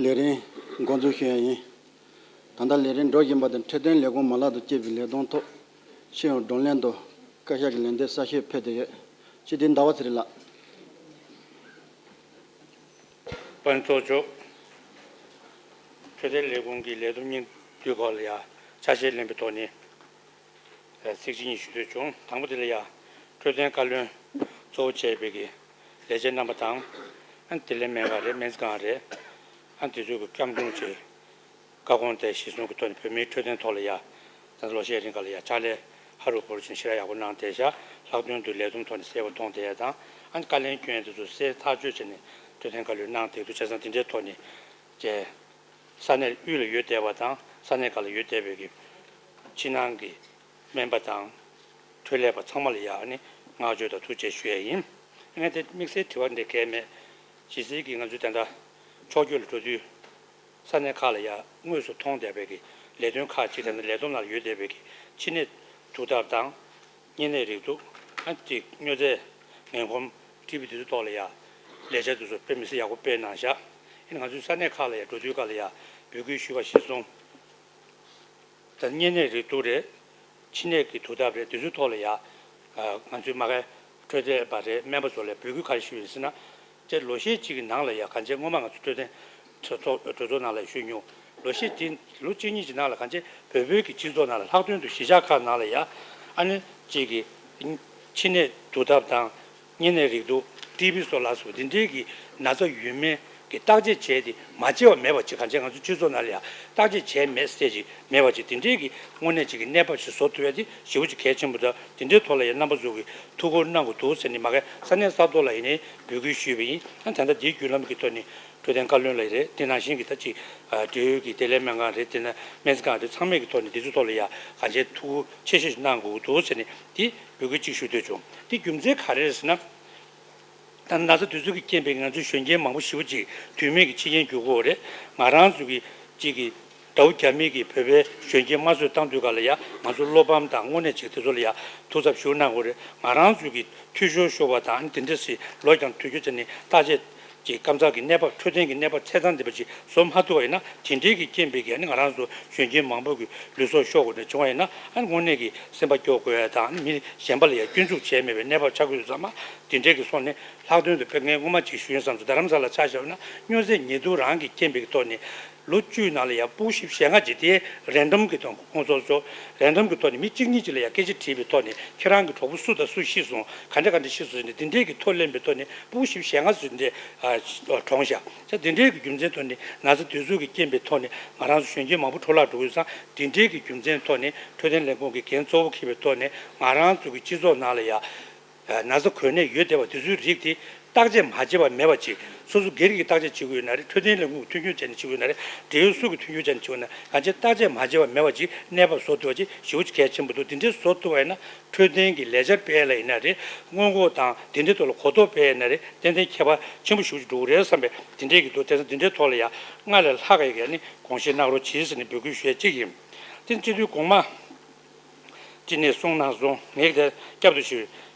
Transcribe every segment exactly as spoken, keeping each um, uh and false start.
ལས་རིམ་འགོ་འཛུགས་ཞུ་ཡ་ཡིན། ད་ལྟ་ལས་རིམ་འགྲོ་བཞིན་པ་དང་འཕྲོད་བསྟེན་ལས་ཁུངས་མ་ལག་ཏུ་སྐྱེས་པའི་ལས་བསྡོམས་ཐོག་སྤྱི་ཡོངས་བགྲོ་གླེང་དུ་བཀའ་ཤག་གི་ལན་འདེབས་གསལ་བཤད་ཕུལ་དེ་ཡོད། སྤྱི་འཐུས་ཟླ་བ་ཚེ་རིང་ལགས། དཔལ་ཚོགས་གཙོ། འཕྲོད་བསྟེན་ལས་ཁུངས་ཀྱི་ལས་བསྡོམས་སྙིང་བསྡུས་སྐོར་ལ་ཡང་ཆ་ཤས་ལེན་པའི་ཐོག་ནས། ཚིག་གཅིག་གཉིས་ཞུ་འདོད་བྱུང་། དང་པོ་དེ་ལ་ཡ། འཕྲོད་བསྟེན་བཀའ་བློན་གཙོ་བོ་བྱས་པའི་གི་ལས་བྱེད་རྣམ་པ་དང་། ཨ་ནི་བདེ་ལེགས་སྨན་ཁང་རེད། སྨན་རྩིས་ཁང་རེད། ཨ་ནི་དེ་ཚོའི་གི་བསྐྱར་དུ་ཅིག་བཀའ་དགོངས་དེ་གཞིར་བཟུང་གི་ཐོག་ནས་བོད་མིའི་འཕྲོད་བསྟེན་ཐོག་ལ་ཡ། ད་ལྟ་ལོ་ཤས་རིང་ག་ལ་ཡ་ཕྱག་ལས་ཧ་རུ་བོར་ཕྱིན་ཞེ་དྲག་ཡག་པོ་གནང་བསྡད་ཤག་ལྷག་དོན་དུ་ལས་བསྡོམས་ཐོག་ནས་གསལ་པོ་མཐོང་བསྡད་ཡ་དང་། ཨ་ནི་བཀའ་ལན་སྐྱོན་ཡ་དེ་ཚོ་གསལ་ཐག་ཆོད་བྱས་ནས་འཕྲོད་བསྟེན་བཀའ་བློན་གནང་བསྡད་འདུག་བྱས་ཙང་དེ་འདྲའི་ཐོག་ནས་བྱས། ས་གནས་དབུས་ལ་ཡོད་བསྡད་པ་དང་ས་གནས་ཁག་ལ་ཡོད་བསྡད་པའི་གི་ཕྱི་ནང་གི་སྨན་པ་དང་འཕྲོད་ལས་པ་ཚང་མ་ལ་ཡང་ནི་བསྔགས་བརྗོད་དང་ཐུགས་རྗེ་ཆེ་ཞུ་ཡས་ཡིན། ངས་དེ་དམིགས་བསལ་དྲི་བ་འདི་གལ་མེད། གཞི་རྩའི་གི་ང་ཚོའི་ད་ལྟ་ཕྱོགས་བསྐྱོད་ལ་འགྲོ་དུས་ས་གནས་ཁག་ལ་ཡང་དངོས་སུ་མཐོང་བསྡད་པའི་གི་ལས་དོན་ཁག་ཅིག་ད་ལྟ་ལས་བསྡོམས་ནང་ལ་ཡོད་བསྡད་པའི་གི་ཕྱི་ནད་བསྡུར་ཐབས་དང་། གཉན་ནད་རེག་དུག་ཨ་ཅིག་སྨྱོ་རྫས་ངན་གོམས་ཊི་བི་དེ་ཚོའི་ཐོག་ལ་ཡ་ལས་འཆར་དེ་ཚོ་དཔེ་མི་སྲིད་ཡག་པོ་སྤེལ་གནང་ཤག་ཨ་ནི་ང་ཚོའི་ས་གནས་ཁག་ལ་ཡ་འགྲོ་དུས་སྐབས་ལ་ཡ་འབོད་སྐུལ་ཞུས་པ་གཞིར་བཟུང་། ད་གཉན་ནད་རེག་དུག་རེད། ཕྱི་ནད་ཀྱི་དུག་ཐབས་རེད། དེ་ཚོའི་ཐོག་ལ་ཡ་ང་ཚོའི་མ་གའི་འཕྲོད་བསྟེན་པ་རེད། སྨན་པ་ཚོ་ལ་འབོད་སྐུལ་ག་རེ་ཞུས་ཡིན་ཟེར་ན། སྤྱིར་ལོ་ཤས་ཅིག་གི་ནང་ལ་ཡ་གང་ཅི་སྔོན་མ་ང་ཚོ་འཕྲོད་བསྟེན་གྲོས་ཚོགས་གྲོས་ཚོགས་ནང་ལ་ཞུས་མྱོང་། ལོ་ཤས་དེ་ལོ་གཅིག་གཉིས་ཀྱི་ནང་ལ་གང་ཅི་བོད་བོད་ཀྱི་སྤྱི་ཚོགས་ནང་ལ་ལྷག་དོན་དུ་གཞིས་ཆགས་ཁག་ནང་ལ་ཡ་ཨ་ནི་གཅིག་གི་ཕྱི་ནད་བསྡུར་ཐབས་དང་གཉན་ནད་རེག་དུག་ཊི་བི་སོགས་ལ་སོགས་འདི་འདྲའི་གི་ན་ཚ་ཡོད་མེད་ཀྱི་བརྟག་དཔྱད་བྱས་ཏེ་མ་བྱས་པ་མེད་པ་ཅིག་གང་ཅི་ང་ཚོ་སྤྱི་ཚོགས་ནང་ལ་ཡ་བརྟག་དཔྱད་བྱས་མེད་ཟེར་ཅིག་མེད་པ་ཅིག་དེ་འདྲའི་གི་དངོས་གནས་ཅིག་གི་གནས་བབ་ཅིག་བཟོ་ཐུབ་ཡ་དེ་ཞེ་པོ་ཅིག་གལ་ཆེན་པོ་འདུག་དེ་འདྲའི་ཐོག་ལ་ཡང་རྣམ་པ་ཚོ་གིས་ཐུགས་ཁུར་གནང་དགོས་འདུག་ཟེར་ནས་མ་གི་ས་གནས་ས་ཐོག་ལ་ཡིན་ནའི་འབོད་སྐུལ་ཞུས་པ་ཡིན། ཨ་ད་ལྟ་དེའི་བརྒྱུད་ལམ་གྱི་ཐོག་ནས་འཕྲོད་བསྟེན་བཀའ་བློན་ལགས་རེད། དེ་ནང་བཞིན་གྱི་ད་ཅིག་འབྲེལ་ཡོད་ཀྱི་བདེ་ལེགས་སྨན་ཁང་རེད། དེ་ན་སྨན་རྩིས་ཁང་རེད། ཚང་མས་ཀྱི་ཐོག་ནས་དེ་ཚོའི་ཐོག་ལ་ཡ་གང་ཅི་ཐུགས་ཁུར་ཆེ་ཤོས་ཤིག་གནང་དགོས་འདུག་ཟེར་ནས་དེ་འབོད་སྐུལ་གཅིག་ཞུ་འདོད་བྱུང་། དེ་རྒྱུ་མཚན་ག་རེ་རེད་ཟེར་ན། ད་ན་ཚ་དེ་ཚོ་གི་རྐྱེན་པས་ང་ཚོའི་གཞོན་སྐྱེས་མང་པོ་ཞེ་པོ་ཅིག་དུས་མེད་ཀྱི་འཆི་རྐྱེན་གྱུར་གྱི་ཡོད་རེད། ང་རང་ཚོ་གི་གཅིག་གི་དགྲ་བོ་རྒྱ་མི་གིས་བོད་པའི་གཞོན་སྐྱེས་དམར་གསོད་བཏང་དུས་ག་ལ་ཡ་ང་ཚོ་བློ་ཕམ་དང་དངོས་གནས་ཅིག་དེ་ཚོ་ལ་ཡ་ཐུགས་འཚབ་ཞུ་གནང་དགོས་རེད། ང་རང་ཚོ་གི་འཐུས་ཤོར་ཤོར་བ་དང་དེ་འདྲ་སི་ལོ་ཀྱང་དུས་རྒྱུན་ཆ་ནས་བརྟག་དཔྱད་ཀྱི་ཀམ་ཚང་གི་གནས་བབ་འཕྲོད་བསྟེན་གྱི་གནས་བབ་ཚད་ཚང་ལྡན་པ་ཅིག་བཟོ་མ་ཐུབ་པ་ཡིན་ན་དེ་འདྲའི་གི་རྐྱེན་པས་ཀྱི་ང་རང་ཚོ་གཞོན་སྐྱེས་མང་པོ་གི་ལུས་སྲོག་ཤོར་དགོས་ནས་བྱུང་བ་ཡིན་ན་ཨ་ནི་དངོས་གནས་ཀྱི་སེམས་པ་སྐྱོ་དགོས་ཡ་དང་མི་གཞན་པ་ལ་ཡ་སྐྱོན་འཛུགས་བྱས་མེད་པའི་གནས་བབ་ཆགས་ཀྱི་ཡོད་ཙང་མ་དེ་འདྲའི་གི་སོང་ནས་ལྷག་དོན་དུ་དཔེ་ངས་སྔོན་མ་ཅིག་ཞུས་ཡིན་བསམ་སོང་། རྡ་རམ་ས་ལ་ཆ་བཞག་ན་སྨྱོ་རྫས་ཉེས་རྡུང་རང་གི་རྐྱེན་པའི་གི་ཐོག་ནས་ལོ་བཅུའི་ནང་ལ་ཡ་སྤུ་གུ་བཞི་བཅུ་ཞེ་ལྔ་ཅིག་དེ་རེན་ཌམ་གི་ཐོག་ཁོང་ཚོ་ཚོ་རེན་ཌམ་གི་ཐོག་ནས་མི་གཅིག་གཉིས་ཅིག་ལ་ཡ་སྐད་ཆ་དྲིས་པའི་ཐོག་ནས་ཁྱེད་རང་གི་གྲོགས་པོ་སུ་དང་སུ་ཤི་སོང་ག་འདྲ་ག་འདྲ་ཤི་སོང་ཟེར་ནས་དེ་འདྲའི་གི་ཐོ་ལེན་པའི་ཐོག་ནས་སྤུ་གུ་བཞི་བཅུ་ཞེ་ལྔ་ཙམ་དེ་གྲོངས་ཤག་ད་དེ་འདྲའི་གི་རྒྱུ་མཚན་ཐོག་ནས་ན་ཚ་དེ་ཚོ་གི་རྐྱེན་པའི་ཐོག་ནས་ང་རང་ཚོ་གཞོན་སྐྱེས་མང་པོ་འཕྲོ་བརླག་འགྲོ་གི་ཡོད་ཙང་དེ་འདྲའི་གི་རྒྱུ་མཚན་ཐོག་ནས་འཕྲོད་བསྟེན་ལས་ཁུངས་ཀྱི་འགན་གཙོ་བོ་འཁྱེར་བའི་ཐོག་ནས་ང་རང་ཚོ་གི་སྤྱི་ཚོགས་ནང་ལ་ཡ། ན་ཚ་གོ་གནས་ཡོད་བསྡད་པ་དེ་ཚོའི་རིགས་དེ་བརྟག་དཔྱད་མ་བྱས་པ་མེད་པ་ཅིག་སོ་སོ་སྒེར་གྱི་བརྟག་དཔྱད་བྱེད་དགོས་ཡོད་ན་རེད། འཕྲོད་བསྟེན་ལས་ཁུངས་ཀྱི་མཐུན་འགྱུར་བྱས་ནས་བྱེད་དགོས་ཡོད་ན་རེད། འབྲེལ་ཡོད་སུ་གི་མཐུན་འགྱུར་བྱས་ནས་བྱེད་དགོས་ན་གང་ཅི་བརྟག་དཔྱད་མ་བྱས་པ་མེད་པ་ཅིག་གནས་བབ་བཟོ་ཐུབ་པ་ཅིག་ཞེ་པོ་ཅིག་གལ་ཆེན་པོ་འདུག་དེ་འདྲའི་བཟོ་ཐུབ་པ་ཡིན་ན་འཕྲོད་བསྟེན་གྱི་ལས་འཆར་སྤེལ་ལ་ཡིན་ན་རེད། སྔོན་འགོག་དང་དེ་འདྲའི་ཐོག་ལ་གོ་རྟོགས་སྤེལ་ཡིན་ན་རེད། ཏན་ཏན་ཁྱད་པར་ཆེན་པོ་ཞེ་པོ་ཅིག་འགྲོ་གི་རེད་བསམ་པའི་དེ་འདྲའི་གི་འདུག་དེ་ཚོ་དེ་འདྲའི་ཐོག་ལ་ཡང་སྔར་ལས་ལྷག་གི་ནི་དགོངས་བཞེས་གནང་རོགས་གྱིས་ཟེར་ནས་འབོད་སྐུལ་ཞུ་ཡ་གཅིག་ཡིན། དེ་སྤྱི་འཐུས་གོང་མ། ཅི་ནས་གསུངས་ན་གསུངས། ངས་དེ་བསྐྱར་དུ་ཞུ།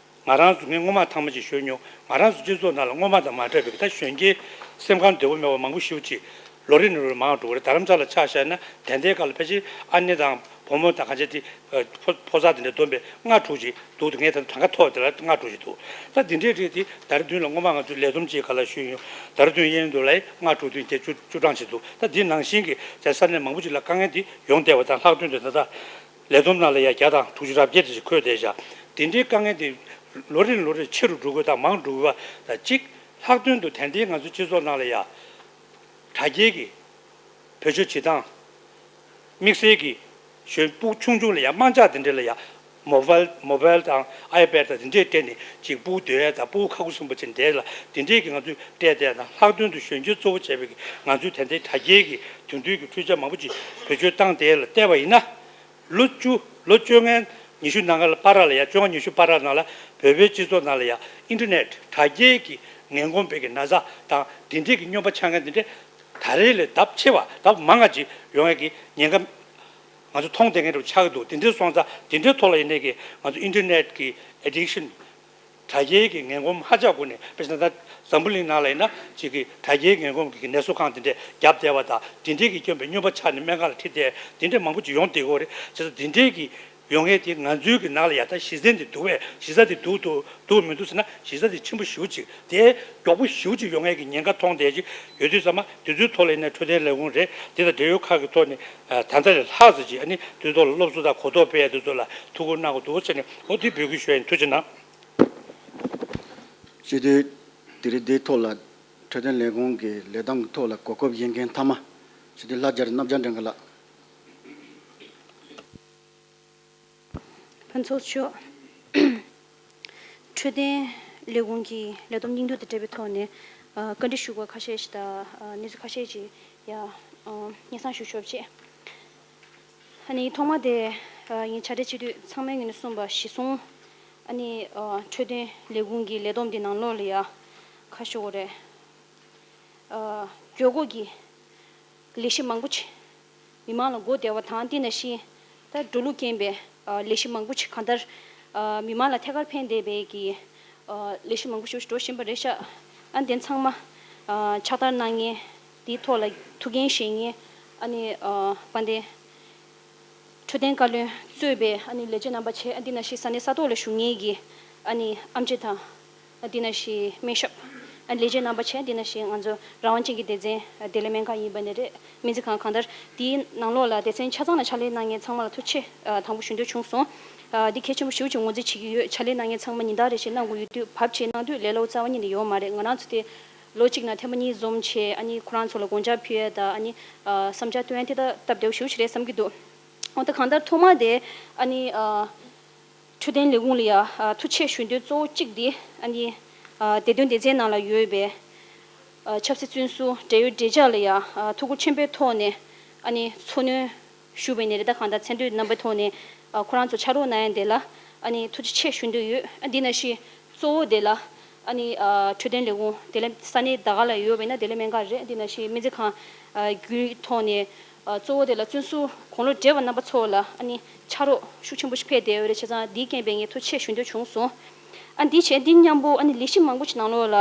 ང་རང་ཚོ་ངས་སྔོན་མ་ཐེངས་མ་ཅིག་ཞུས་མྱོང་། ང་རང་ཚོ་སྤྱི་ཚོགས་ནང་ལ་སྔོན་མ་དང་མ་འདྲ་བའི་ད་གཞོན་སྐྱེས་སེམས་ཁམས་བདེ་པོ་མེད་པ་མང་པོ་ཞེ་པོ་ཅིག་ལོ་རེ་ནས་ལོ་རེ་མང་འགྲོ་གི་རེད། རྡ་རམ་ས་ལ་ཆ་བཞག་ན་དེ་འདྲའི་སྐབས་ལ་ཕལ་ཆེར་ཨ་ནེ་དང་བུ་མོ་དང་གང་ཅི་དེ་ཕོ་ཕོ་གསར་དེ་འདྲ་བསྡོམས་པས་ལྔ་དྲུག་ཅིག་འདུག་ངས་ད་གྲངས་ཀ་ཐོག་དེ་ལ་ལྔ་དྲུག་ཅིག་འདུག་ད་དེ་འདྲའི་རིགས་དེ་ད་རེས་བདུན་ལ་སྔོན་མ་ང་ཚོས་ལས་བསྡོམས་ཅིག་ག་ལ་ཞུས་ཡོང་། ད་རེས་བདུན་གཡས་གཡོན་དུ་ལ་ལྔ་དྲུག་བདུན་བརྒྱད་བཅུ་བཅུ་གྲངས་ཅིག་འདུག་ད་འདི་ནང་བཞིན་གྱི་ས་གནས་མང་པོ་ཅིག་ལ་དཀའ་ངལ་འདི་ཡོང་བསྡད་པ་དང་ལྷག་དོན་དུ་ད་ལྟ། ལས་བསྡོམས་ནང་ལ་ཡ་བརྒྱ་དང་དྲུག་ཅུ་རེ་བརྒྱད་དེ་ཞིག་འཁོད་བསྡད་བཞག་དེ་འདྲའི་དཀའ་ངལ་དེ་ལོ་རེ་ནས་ལོ་རེར་ཆེ་རུ་འགྲོ་དགོས་དང་མང་རུ་འགྲོ་དགོས་པ་དང་གཅིག་ལྷག་དོན་དུ་དེ་འདྲའི་ང་ཚོའི་སྤྱི་ཚོགས་ནང་ལ་ཡ་དྲ་རྒྱའི་གི་བེད་སྤྱོད་བྱེད་སྟངས། དམིགས་བསལ་གྱི་གཞོན་སྤུ་ཆུང་ཆུང་ལ་ཡ་དམག་ཇག་དེ་འདྲ་ལ་ཡ་མོ་བལ་མོ་བལ་དང་ཨའི་པེ་ཌི་དང་དེ་འདྲའི་སྤྲད་ནས་ཅིག་སྤུ་སྡོད་ཡ་དང་སྤུ་ཁ་ཁུ་སིམ་པོ་བྱས་བསྡད་ལ་དེ་འདྲའི་གི་ང་ཚོས་སྤྲད་བསྡད་དང་ལྷག་དོན་དུ་གཞོན་སྐྱེས་གཙོ་བོ་བྱས་པའི་གི་ང་ཚོའི་དེ་འདྲའི་དྲ་རྒྱའི་གི་དེང་དུས་ཀྱི་འཕྲུལ་ཆས་མང་པོ་ཅིག་བེད་སྤྱོད་བཏང་བསྡད་ལ་བལྟས་པ་ཡིན་ན། ལོ་བཅུ། ལོ་བཅོ་ལྔ་ཉི་ཤུ་ནང་ལ་བར་ལ་ཡ་བཅོ་ལྔ་ཉི་ཤུ་བར་ནང་ལ་བོད་པའི་སྤྱི་ཚོགས་ནང་ལ་ཡ་ཨིན་ཊར་ནེཊ་དྲ་རྒྱའི་གི་ངན་གོམས་པའི་གི་ན་ཚ་དང་དེ་འདྲའི་གི་སྨྱོན་པ་ཆགས་མཁན་དེ་འདྲ་ད་རེས་ལས་ལྡབ་ཆེ་བ་ལྡབ་མང་ང་ཅིག་ཡོང་ཡ་གི་ཉེན་ཁ་ང་ཚོ་མཐོང་བསྡད་མཁན་འདྲ་པོ་ཆགས་ཀྱི་འདུག་དེ་འདྲའི་སོང་ཙང་དེ་འདྲའི་ཐོག་ལ་ཡིན་ནའི་གི་ང་ཚོ་ཨིན་ཊར་ནེཊ་གི་ཨེ་ཌིག་ཤན། དྲ་རྒྱའི་གི་ངན་གོམས་ཧ་ཅང་དགོས་ནས་དཔེ་ཆ་ད་ འཛམ་བུ་གླིང་ནང་ལ་ཡིན་ན་ཅིག་གི་དྲ་རྒྱའི་ངན་གོམས་ཀྱི་ནད་གསོ་ཁང་དེ་འདྲས་བརྒྱབ་བསྡད་པ་དང་། དེ་འདྲས་ཀྱི་སྐྱོན་པའི་སྨྱོན་པ་ཆགས་ནས་སྨན་ཁང་ལ་ཁྲིད་བསྡད། དེ་འདྲས་མང་པོ་ཅིག་ཡོང་བསྡད་ཀྱི་ཡོད་རེད། བྱས་ཙང་དེ་འདྲས་ཀྱི་ཡོང་མཁན་དེ་ང་ཚོའི་གི་ནང་ལ་ཡ་ད་གཞི་རྩ་དེ་འདུག་པས། གཞི་རྩ་དེ་འདུག་འདུག་འདུག་མི་འདུག་ཟེར་ན། གཞི་རྩ་དེ་ཆེན་པོ་ཞེ་པོ་ཅིག་དེ་མགྱོགས་པོ་ཞེ་པོ་ཅིག་ཡོང་མཁན་གྱི་ཉེན་ཁ་མཐོང་བསྡད་ཅིག་ཡོད་དུས་ཙམ་པ། དེ་ཚོའི་ཐོག་ལ་ཡིན་ན་འཕྲོད་བསྟེན་ལས་ཁུངས་རེད། དེ་དང་འབྲེལ་ཡོད་ཁག་གི་ཐོག་ནས་ཨ་ད་ལྟ་ལས་ལྷག་ཙམ་ཅིག་ཨ་ནི་དེ་ཚོ་ལ་སློབ་གསོ་དང་གོ་རྟོགས་སྤེལ་ཡ་དེ་ཚོ་ལ་ཐུགས་ཁུར་གནང་དགོས་འདུག་ཟེར་ནས། འོ་དེ་འབོད་སྐུལ་ཞུ་ཡ་ཡིན། ཐུགས་རྗེ་གནང་། སྤྱི་འཐུས་དེ་རིང་འདིའི་ཐོག་ལ་འཕྲོད་བསྟེན་ལས་ཁུངས་ཀྱི་ལས་བསྡོམས་ཀྱི་ཐོག་ལ་གོ་སྐབས་ཡིན་མཁན་མཐའ་མ། སྤྱི་འཐུས་ལྷ་རྒྱལ་རྣམ་རྒྱལ་སྒྲོལ་དཀར་ལགས། ཕུན་ཚོགས་མཆོག་འཕྲོད་བསྟེན་ལས་ཁུངས་ཀྱི་ལས་བསྡོམས་སྙིང་བསྡུས་དང་འབྲེལ་བའི་ཐོག་ནས་ཨ་བཀའ་འདྲི་ཞུ་དགོས་ཁ་ཤས་ཤིག་དང་། ཨ་གནས་ཚུལ་ཁ་ཤས་ཤིག་ཡ་ཨ་སྙན་སེང་ཞུ་ཆོག་ཅེས། ཨ་ནི་ཐོག་མ་དེ་ཨ་ངས་བྱ་བྲལ་སྤྱི་འཐུས་ཚང་མའི་ངོས་ནས་གསུངས་པ་གཞིར་བཟུང་། ཨ་ནི་ཨ་འཕྲོད་བསྟེན་ལས་ཁུངས་ཀྱི་ལས་བསྡོམས་འདི་ནང་ལོགས་ལ་ཡ་ཁ་ཤོ་གོ་རེད། ཨ་གྱོད་དགོས་ཀྱི་ལས་གཞི་མང་པོ་ཅིག་མི་མང་ལ་མགོ་བདེ་བ་དང་། དེ་ནང་བཞིན་ད་འགྲོ་ལུགས་རྐྱེན་པས་ཨ་ལས་གཞི་མང་པོ་ཅིག་གང་ལྟར་ཨ་མི་མང་ལ་ཐད་ཀར་ཕན་བདེ་བའི་གི་ཨ་ལས་གཞི་མང་པོ་ཞིག་འགྲོ་བཞིན་པ་རེད་ཤག་ཨ་དེ་ཚང་མ་ཨ་ཕྱག་བསྟར་གནང་མཁན། དེའི་ཐོག་ལ་ཐུགས་འགན་བཞེས་མཁན། ཨ་ནི་ཨ་དཔལ་ལྡན་འཕྲོད་བསྟེན་བཀའ་བློན་གཙོས་པའི་ཨ་ནི་ལས་བྱེད་རྣམ་པ་བཅས། ཨ་འདི་ནང་བཞིན་ས་གནས་ས་ཐོག་ལ་བཞུགས་མཁན་གྱི་ཨ་ནི་ཨེམ་ཆི་དང་། ཨ་འདི་ནང་བཞིན་སྨན་ཞབས། ཨ་ལས་བྱེད་རྣམ་པ་བཅས། འདི་ནང་བཞིན་ང་ཚོ་རང་དབང་ཅན་གྱི་སྡེ་ཚན་བདེ་ལེགས་སྨན་ཁང་ཡིན་པ་ནི་རེད། སྨན་རྩིས་ཁང་གང་ལྟར་དེའི་ནང་ལོགས་ལ་སྡེ་ཚན་ཆ་ཚང་ལ་ཕྱག་ལས་གནང་མཁན་ཚང་མ་ལ་ཐུགས་རྗེ་ཆེ་ཨ་དང་པོ་ཞུ་འདོད་བྱུང་སོང་། ཨ་འདི་གལ་ཆེན་པོ་ཞེ་པོ་ཅིག་ངོས་འཛིན་བྱེད་ཀྱི་ཡོད། ཕྱག་ལས་གནང་མཁན་ཚང་མ་ཉིན་ལྟར་རེ་བཞིན་གནང་དགོས་ཡོད་དུས། བབ་ཅིག་གནང་དུས་ལས་སླ་པོ་རྩ་བ་ཉིད་ནས་ཡོད་མ་རེད། ང་རང་ཚོ་དེ་ལོ་གཅིག་ནང་ཐེངས་མ་གཉིས་འཛོམས་བྱས། ཨ་ནི་ཁོ་རང་ཚོ་ལ་དགོངས་འཆར་ཕུལ་ཡ་དང་། ཨ་ནི་ཨ་བསམ་འཆར་བཏོན་ཡ་དེ་ད་སྟབས་བདེ་པོ་ཞེ་པོ་ཅིག་རེད་བསམ་གྱི་འདུག་འོ་ད་གང་ལྟར་ཐོག་མ་དེ་ཨ་ནི་ཨ་འཕྲོད་བསྟེན་ལས་ཁུངས་ལ་ཡ་ཨ་ཐུགས་རྗེ་ཆེ་ཞུ་འདོད་གཙོ་བོ་གཅིག་དེ། ཨ་ནི་ཨ་བདེ་དོན་སྡེ་ཚན་ནང་ལ་ཡོད་པའི་ཨ་ཆབ་སྲིད་བཙོན་ཟུར་བགྲེས་ཡོལ་བགྲེས་ཆགས་ལ་ཡ་ཨ་ཐུགས་ཁུར་ཆེན་པོའི་ཐོག་ནས་ཨ་ནི་འཚོ་སྣོན་ཞུ་བའི་ནས་རེད། ད་གང་ལྟར་མཚན་ཐོའི་རྣམ་པའི་ཐོག་ནས་ཨ་ཁོ་རང་ཚོ་ཕྱག་རོགས་གནང་ཡ་དེ་ལ་ཨ་ནི་ཐུགས་རྗེ་ཆེ་ཞུ་འདོད་ཡོད། ཨ་འདི་ནང་བཞིན་གཙོ་བོ་དེ་ལ་ཨ་ནི་ཨ་འཕྲོད་བསྟེན་ལས་ཁུངས་དེ་ལ་ས་གནས་ད་ག་ལ་ཡོད་པ་ཡིན་ན་བདེ་ལེགས་སྨན་ཁང་རེད། འདི་ནང་བཞིན་སྨན་རྩིས་ཁང་ཨ་བརྒྱུད་ཐོག་ནས་ཨ་གཙོ་བོ་དེ་ལ་བཙོན་ཟུར་དགུང་ལོ་བགྲེས་པ་རྣམ་པ་ཚོ་ལ་ཨ་ནི་ཕྱག་རོགས་ཤུགས་ཆེན་པོ་ཞིག་ཕེབས་བསྡད་ཡོད་རེད། བྱས་ཙང་འདིའི་རྐྱེན་པས་ངས་ཐུགས་རྗེ་ཆེ་ཞུ་འདོད་བྱུང་སོང་། ཨ་འདི་བྱས་འདི་མཉམ་པོ་ཨ་ནི་ལས་གཞི་མང་པོ་ཞིག་ནང་ལོགས་ལ་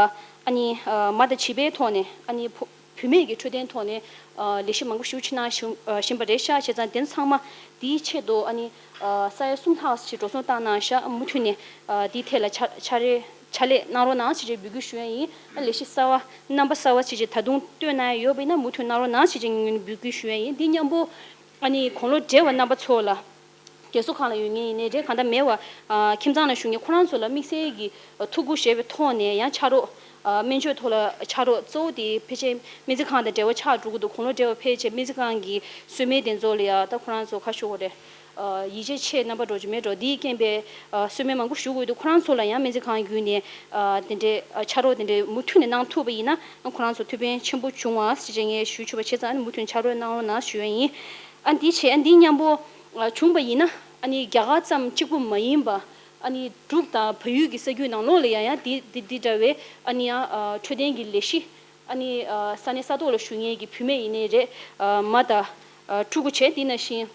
ཨ་ནི་ཨ་མ་དང་བྱིས་པའི་ཐོག་ནས་ཨ་ནི་བུ་བུད་མེད་ཀྱི་འཕྲོད་བསྟེན་ཐོག་ནས་ཨ་ལས་གཞི་མང་པོ་ཞིག་ཕྱི་ནང་ཞུ་ཨ་བཞིན་པ་རེད་ཤག་བྱས་ཙང་དེ་ཚང་མ་དེའི་ཆེད་དུ་ཨ་ནི་ཨ་ས་ཡ་གསུམ་ལྷག་ཅིག་འགྲོ་སོང་བཏང་གནང་ཤག་མུ་མཐུད་ནས་ཨ་དེའི་ཐད་ལ་ཕྱག་ཕྱག་རེས་ཕྱག་ལས་གནང་རོགས་གནང་ཞེས་བྱས་འབོད་སྐུལ་ཞུ་ཡ་ཡིན། ཨ་ལས་གཞི་གསར་བ་རྣམ་པ་གསར་བ་ཞེས་བྱས་ད་དུང་བཏོན་གནང་ཡ་ཡོད་པ་ཡིན་ན་མུ་མཐུད་གནང་རོགས་གནང་ཞེས་བྱས་ངས་འབོད་སྐུལ་ཞུ་ཡ་ཡིན། དེ་མཉམ་པོ་ཨ་ནི་དགུང་ལོ་བགྲེས་པ་རྣམ་པ་ཚོ་ལ། རྒས་གསོ་ཁང་ལ་ཡོད་མཁན་ཡིན་ནའི་རེད། གང་ལྟར་མེད་པ་ཨ་ཁྱིམ་ཚང་ལ་བཞུགས་མཁན་ཁོ་རང་ཚོ་ལ་དམིགས་བསལ་གྱི་ཨ་ཐུགས་ཁུར་བཞེས་པའི་ཐོག་ནས་ཡང་ཕྱག་རོགས་ཨ་སྨན་བཅོས་ཐོག་ལ་ཕྱག་རོགས་གཙོ་བོ་དེ་ཕལ་ཆེར་སྨན་རྩིས་ཁང་དང་འབྲེལ་བ་ཆགས་འགྲོ་གི་འདུག་དགུང་ལོ་བགྲེས་པ་ཕལ་ཆེར་སྨན་རྩིས་ཁང་གི་གསོལ་སྨན་དེ་ཚོ་ལ་ཡང་ད་ཁོ་རང་ཚོ་ཁ་ཤོར་བ་རེད། ཨ་ཡིད་ཆེས་ཆེ་རྣམ་པ་འགྲོ་རྒྱུ་མེད་འགྲོ། དེའི་རྐྱེན་པས་ཨ་གསོལ་སྨན་མང་པོ་ཞུ་དགོས་འདུག་ཁོ་རང་ཚོ་ལ་ཡང་སྨན་རྩིས་ཁང་བརྒྱུད་ནས་ཨ་དེ་འདྲའི་ཨ་ཕྱག་རོགས་དེ་འདྲའི་མུ་མཐུད་ནས་གནང་ཐུབ་པ་ཡིན་ན་ཁོ་རང་ཚོ་ཐུགས་ཕན་ཆེན་པོ་བྱུང་བ་ཞེས་བྱས་ངས་ཞུ་ཆོག་པ་བྱས་ཙང་། ཨ་ནི་མུ་མཐུད་ཕྱག་རོགས་གནང་རོགས་གནང་ཞུ་ཡ་ཡིན། ཨ་འདི་བྱས་ཨ་འདི་མཉམ་པོ་ཨ་བྱུང་བ་ཡིན་ན་ཨ་ནི་རྒྱ་གར་ཙམ་གཅིག་པུ་མ་ཡིན་པ་ཨ་ནི་འབྲུག་དང་བལ་ཡུལ་གྱི་ས་ཁུལ་ནང་ལོགས་ལ་ཡང་ཡང་འདི་འདི་འདི་འདྲ་བའི་ཨ་ནི་ཡང་ཨ་འཕྲོད་བསྟེན་གྱི་ལས་གཞི་ཨ་ནི་ཨ་ས་གནས་ས་ཐོག་ལ་བཞུགས་མཁན་གྱི་བུད་མེད་ཡིན་ནའི་རེད། ཨ་མ་དང་ཨ་ཕྲུ་གུ་བྱས། འདི་ནང་བཞིན་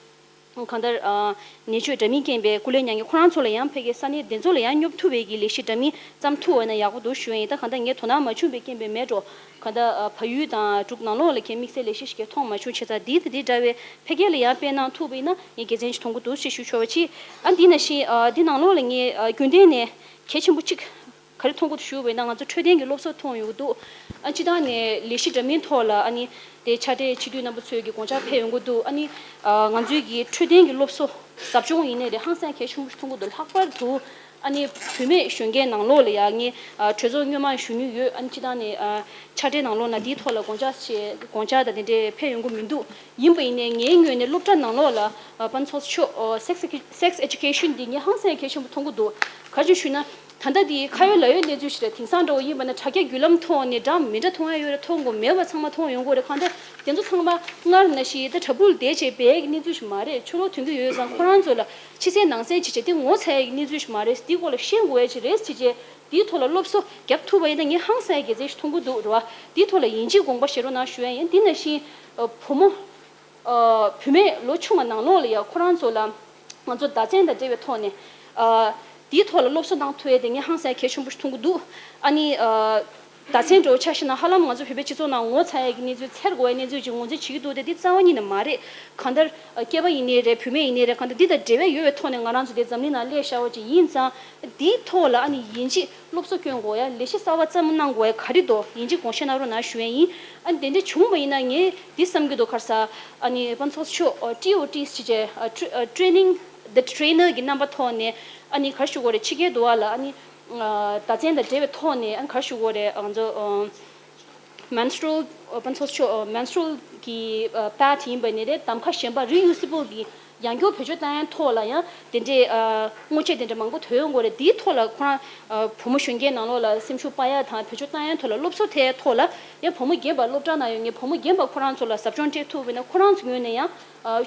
གང་ལྟར་ཨ་ནད་བཅོས་འདྲ་མིན་རྐྱེན་པས་སྐུ་ལས་མྱངས་མཁན་ཁོ་རང་ཚོ་ལ་ཡང་ཕ་གིའི་ས་གནས་དེ་ཚོ་ལ་ཡང་སྙོབ་ཐུབ་པའི་གི་ལས་གཞི་འདྲ་མིན་བརྩམས་ཐུབ་པ་ན་ཡག་པོ་འདུག་ཞུ་ཡ་ཡིན། ད་གང་ལྟར་ངས་དོ་སྣང་མ་བྱུང་བའི་རྐྱེན་པས་མེད་འགྲོ། གང་ལྟར་ཨ་བལ་ཡུལ་དང་འབྲུག་ནང་ལོགས་ལ་གའི་དམིགས་བསལ་ལས་གཞི་ཞིག་གའི་མཐོང་མ་བྱུང་། བྱས་ཙང་འདི་དང་འདི་འདྲ་བའི་འཕེལ་རྒྱས་ལ་ཡང་སྤེལ་གནང་ཐུབ་པ་ཡིན་ན་ངས་དགེ་མཚན་ཞིག་མཐོང་གི་འདུག་ཅེས་ཞུ་ཆོག་པ་ཅིག་ཨ་འདི་ནང་བཞིན་ཨ་འདི་ནང་ལོགས་ལ་ངས་ཨ་རྒྱུན་ལྡན་ནས་གལ་ཆེན་པོ་གཅིག་ག་རེ་མཐོང་གི་འདུག་ཞུ་བས་ན། ང་ཚོ་འཕྲོད་བསྟེན་གྱི་སློབ་གསོ་མཐོང་ཡོང་གི་འདུག་ཨ་སྤྱི་བཏང་ནས་ལས་གཞི་འདྲ་མིན་ཐོག་ལ་ཨ་ནི་དེ་ཕྱག་སྦྲེལ་སྤྱི་འཐུས་རྣམ་པ་ཚོས་ཀྱི་དགོངས་འཆར་ཕེབས་ཡོང་གི་འདུག་ཨ་ནི་ཨ་ང་ཚོའི་གི་འཕྲོད་བསྟེན་གྱི་སློབ་གསོ་ཟབ་སྦྱོང་ཡིན་ནའི་རེད། ཧང་སང་གལ་ཆེན་པོ་ཞིག་མཐོང་གི་འདུག་ལྷག་པར་དུ་ཨ་ནི་བུད་མེད་གཞོན་སྐྱེས་ནང་ལོགས་ལ་ཡང་ངས་ཨ་གྲོས་ཚོགས་སྔོན་མ་ཞུ་མྱོང་ཡོད། ཨ་ནི་སྤྱི་བཏང་ནས་ཨ་ཕྱག་སྦྲེལ་ནང་ལོགས་ན་འདིའི་ཐོག་ལ་དགོངས་འཆར་བྱས་དགོངས་འཆར་དང་དེ་འདྲས་ཕེབས་ཡོང་གི་མི་འདུག་ཡིན་པ་ཡིན་ནའི་ངའི་ངོས་ནས་སློབ་གྲྭ་ནང་ལོགས་ལ་ཨ་ཕུན་ཚོགས་མཆོག་ཨ་sex sex education འདི་ངས་ཧང་སང་གལ་ཆེན་པོ་མཐོང་གི་འདུག་ག་རེ་ཞུ་ན། ད་ལྟ་འདི་ཁ་ཡོད་ལག་ཡོད་གནས་ཚུལ་ཞིག་རེད། དེང་སང་འདྲ་བོ་ཡིན་པ་ན་དྲ་རྒྱ་བརྒྱུད་ལམ་ཐོག་ནས་འདྲ་མི་འདྲ་མཐོང་ཡ་ཡོད་རེད། མཐོང་དགོས་མེད་པ་ཚང་མ་མཐོང་ཡོང་གི་རེད། གང་ལྟར་དེ་ཚོ་ཚང་མ་སྔར་ནང་བཞིན་ད་དྲ་འབུ་ལ་བསྡད་བྱས་བསྡད་ཀྱི་གནས་ཚུལ་ཞིག་མ་རེད། ཕྱི་ལོགས་ཐོན་གྱི་ཡོད་ཙང་ཁོ་རང་ཚོ་ལ་ཕྱི་གསལ་ནང་གསལ་བྱས་བྱས་དེ་ངོ་ཚ་ཡ་གི་གནས་ཚུལ་ཞིག་མ་རེད། དེའི་སྐོར་ལ་ཤེས་དགོས་ཡ་ཅིག་རེད་བྱས་བྱས་དེའི་ཐོག་ལ་སློབ་གསོ་བརྒྱབ་ཐུབ་པ་ཡིན་ན་ངས་ཧང་སང་ཡ་དགེ་མཚན་ཞིག་མཐོང་གི་འདུག་རེད་བ། དེའི་ཐོག་ལ་ཡིན་གཅིག་དགོངས་པ་བཞེས་རོགས་གནང་ཞུ་ཡ་ཡིན། དེ་ནང་བཞིན་བུ་མོ། ཨ་བུད་མེད་ལོ་ཆུང་བ་ནང་ལོགས་ལ་ཡ་ཁོ་རང་ཚོ་ལ་ང་ཚོ་བརྡ་མཚོན་དང་འབྲེལ་བའི་ཐོག་ནས་ཨ་དེའི་ཐོག་ལ་སློབ་གསོ་གནང་ཐུབ་ཡས་དེ་ངས་ཧང་སང་གལ་ཆེན་པོ་ཞིག་མཐོང་གི་འདུག་ཨ་ནི་ཨ་ སྡེ་ཚན་འདྲ་བོ་ཆ་བཞག་ན་ཧ་ལམ་ང་ཚོ་བོད་པའི་སྤྱི་ཚོགས་ནང་ངོ་ཚ་ཡག་གི་གནས་ཚུལ་འཚེར་དགོས་པའི་གནས་ཚུལ་ཅིག་ངོས་འཛིན་བྱེད་ཀྱི་འདུག་སྟེ། འདི་རྩ་བ་ཉིད་ནས་མ་རེད། གང་ལྟར་སྐྱེས་པ་ཡིན་ནའི་རེད། བུད་མེད་ཡིན་ནའི་རེད། གང་ལྟར་འདི་དང་འབྲེལ་བ་ཡོད་པའི་ཐོག་ནས་ང་རང་ཚོ་འདི་འཛམ་གླིང་ནང་སླེབས་བཞག་པ་ཅིག་ཡིན་ཙང་། འདིའི་ཐོག་ལ་ཨ་ནི་ཡིན་གཅིག་སློབ་གསོ་སྐྱོན་དགོས་ཡ། ལས་གཞི་གསར་པ་བརྩམས་གནང་དགོས་ཡ་ག་རེ་འདུག་ཡིན་གཅིག་དགོངས་བཞེས་གནང་རོགས་གནང་ཞུ་ཡ་ཡིན། ཨ་ནི་དེ་འདྲ་བྱུང་བ་ཡིན་ན་ངས་འདི་བསམ་གྱི་འདུག་ག་རེ་ཟེར། ཨ་ནི་དཔལ་ཚོགས་གཙོ་མཆོག་ཊི་ཨོ་ཊི་ཟེར་བྱས། ཊི་རེ་ནིང་། The Trainer གི་རྣམ་པ་ཐོག་ནས་ཨ་ནི་ག་རེ་ཞུ་དགོས་རེད། ཕྱི་རྒྱལ་དུ་བ་ལ་ཨ་ནི་སྡེ་ཚན་དང་འབྲེལ་བའི་ཐོག་ནས་ཨ་ནི་ག་རེ་ཞུ་དགོས་རེད། ང་ཚོ་menstrual། དཔལ་ཚོགས་གཙོ་མཆོག menstrual གི་pad ཡིན་པ་ནི་རེད། གདམ་ཁ་གཞན་པ་reusable གི་ཡང་བསྐྱར་བེད་སྤྱོད་བཏང་ཡ་ཐོག་ལ་ཡང་དེ་འདྲའི་དངོས་ཆས་དེ་འདྲ་མང་པོ་ཐོན་ཡོང་གི་རེད། དེའི་ཐོག་ལ་ཁོ་རང་བུ་མོ་གཞོན་སྐྱེས་ནང་ལོགས་ལ་སེམས་ཤུགས་སྤར་ཡ་དང་བེད་སྤྱོད་བཏང་ཡ་ཐོག་ལ་སློབ་གསོ་སྤྲད་ཡ་ཐོག་ལ་ཡང་བུ་མོ་རྒན་པ་སློབ་གྲྭ་ནང་ཡོད་མཁན་བུ་མོ་རྒན་པ་ཁོ་རང་ཚོ་ལ་ཟབ་སྦྱོང་སྤྲད་ཐུབ་པ་ཡིན་ན་ཁོ་རང་ཚོ་ངོས་ནས་ཡང་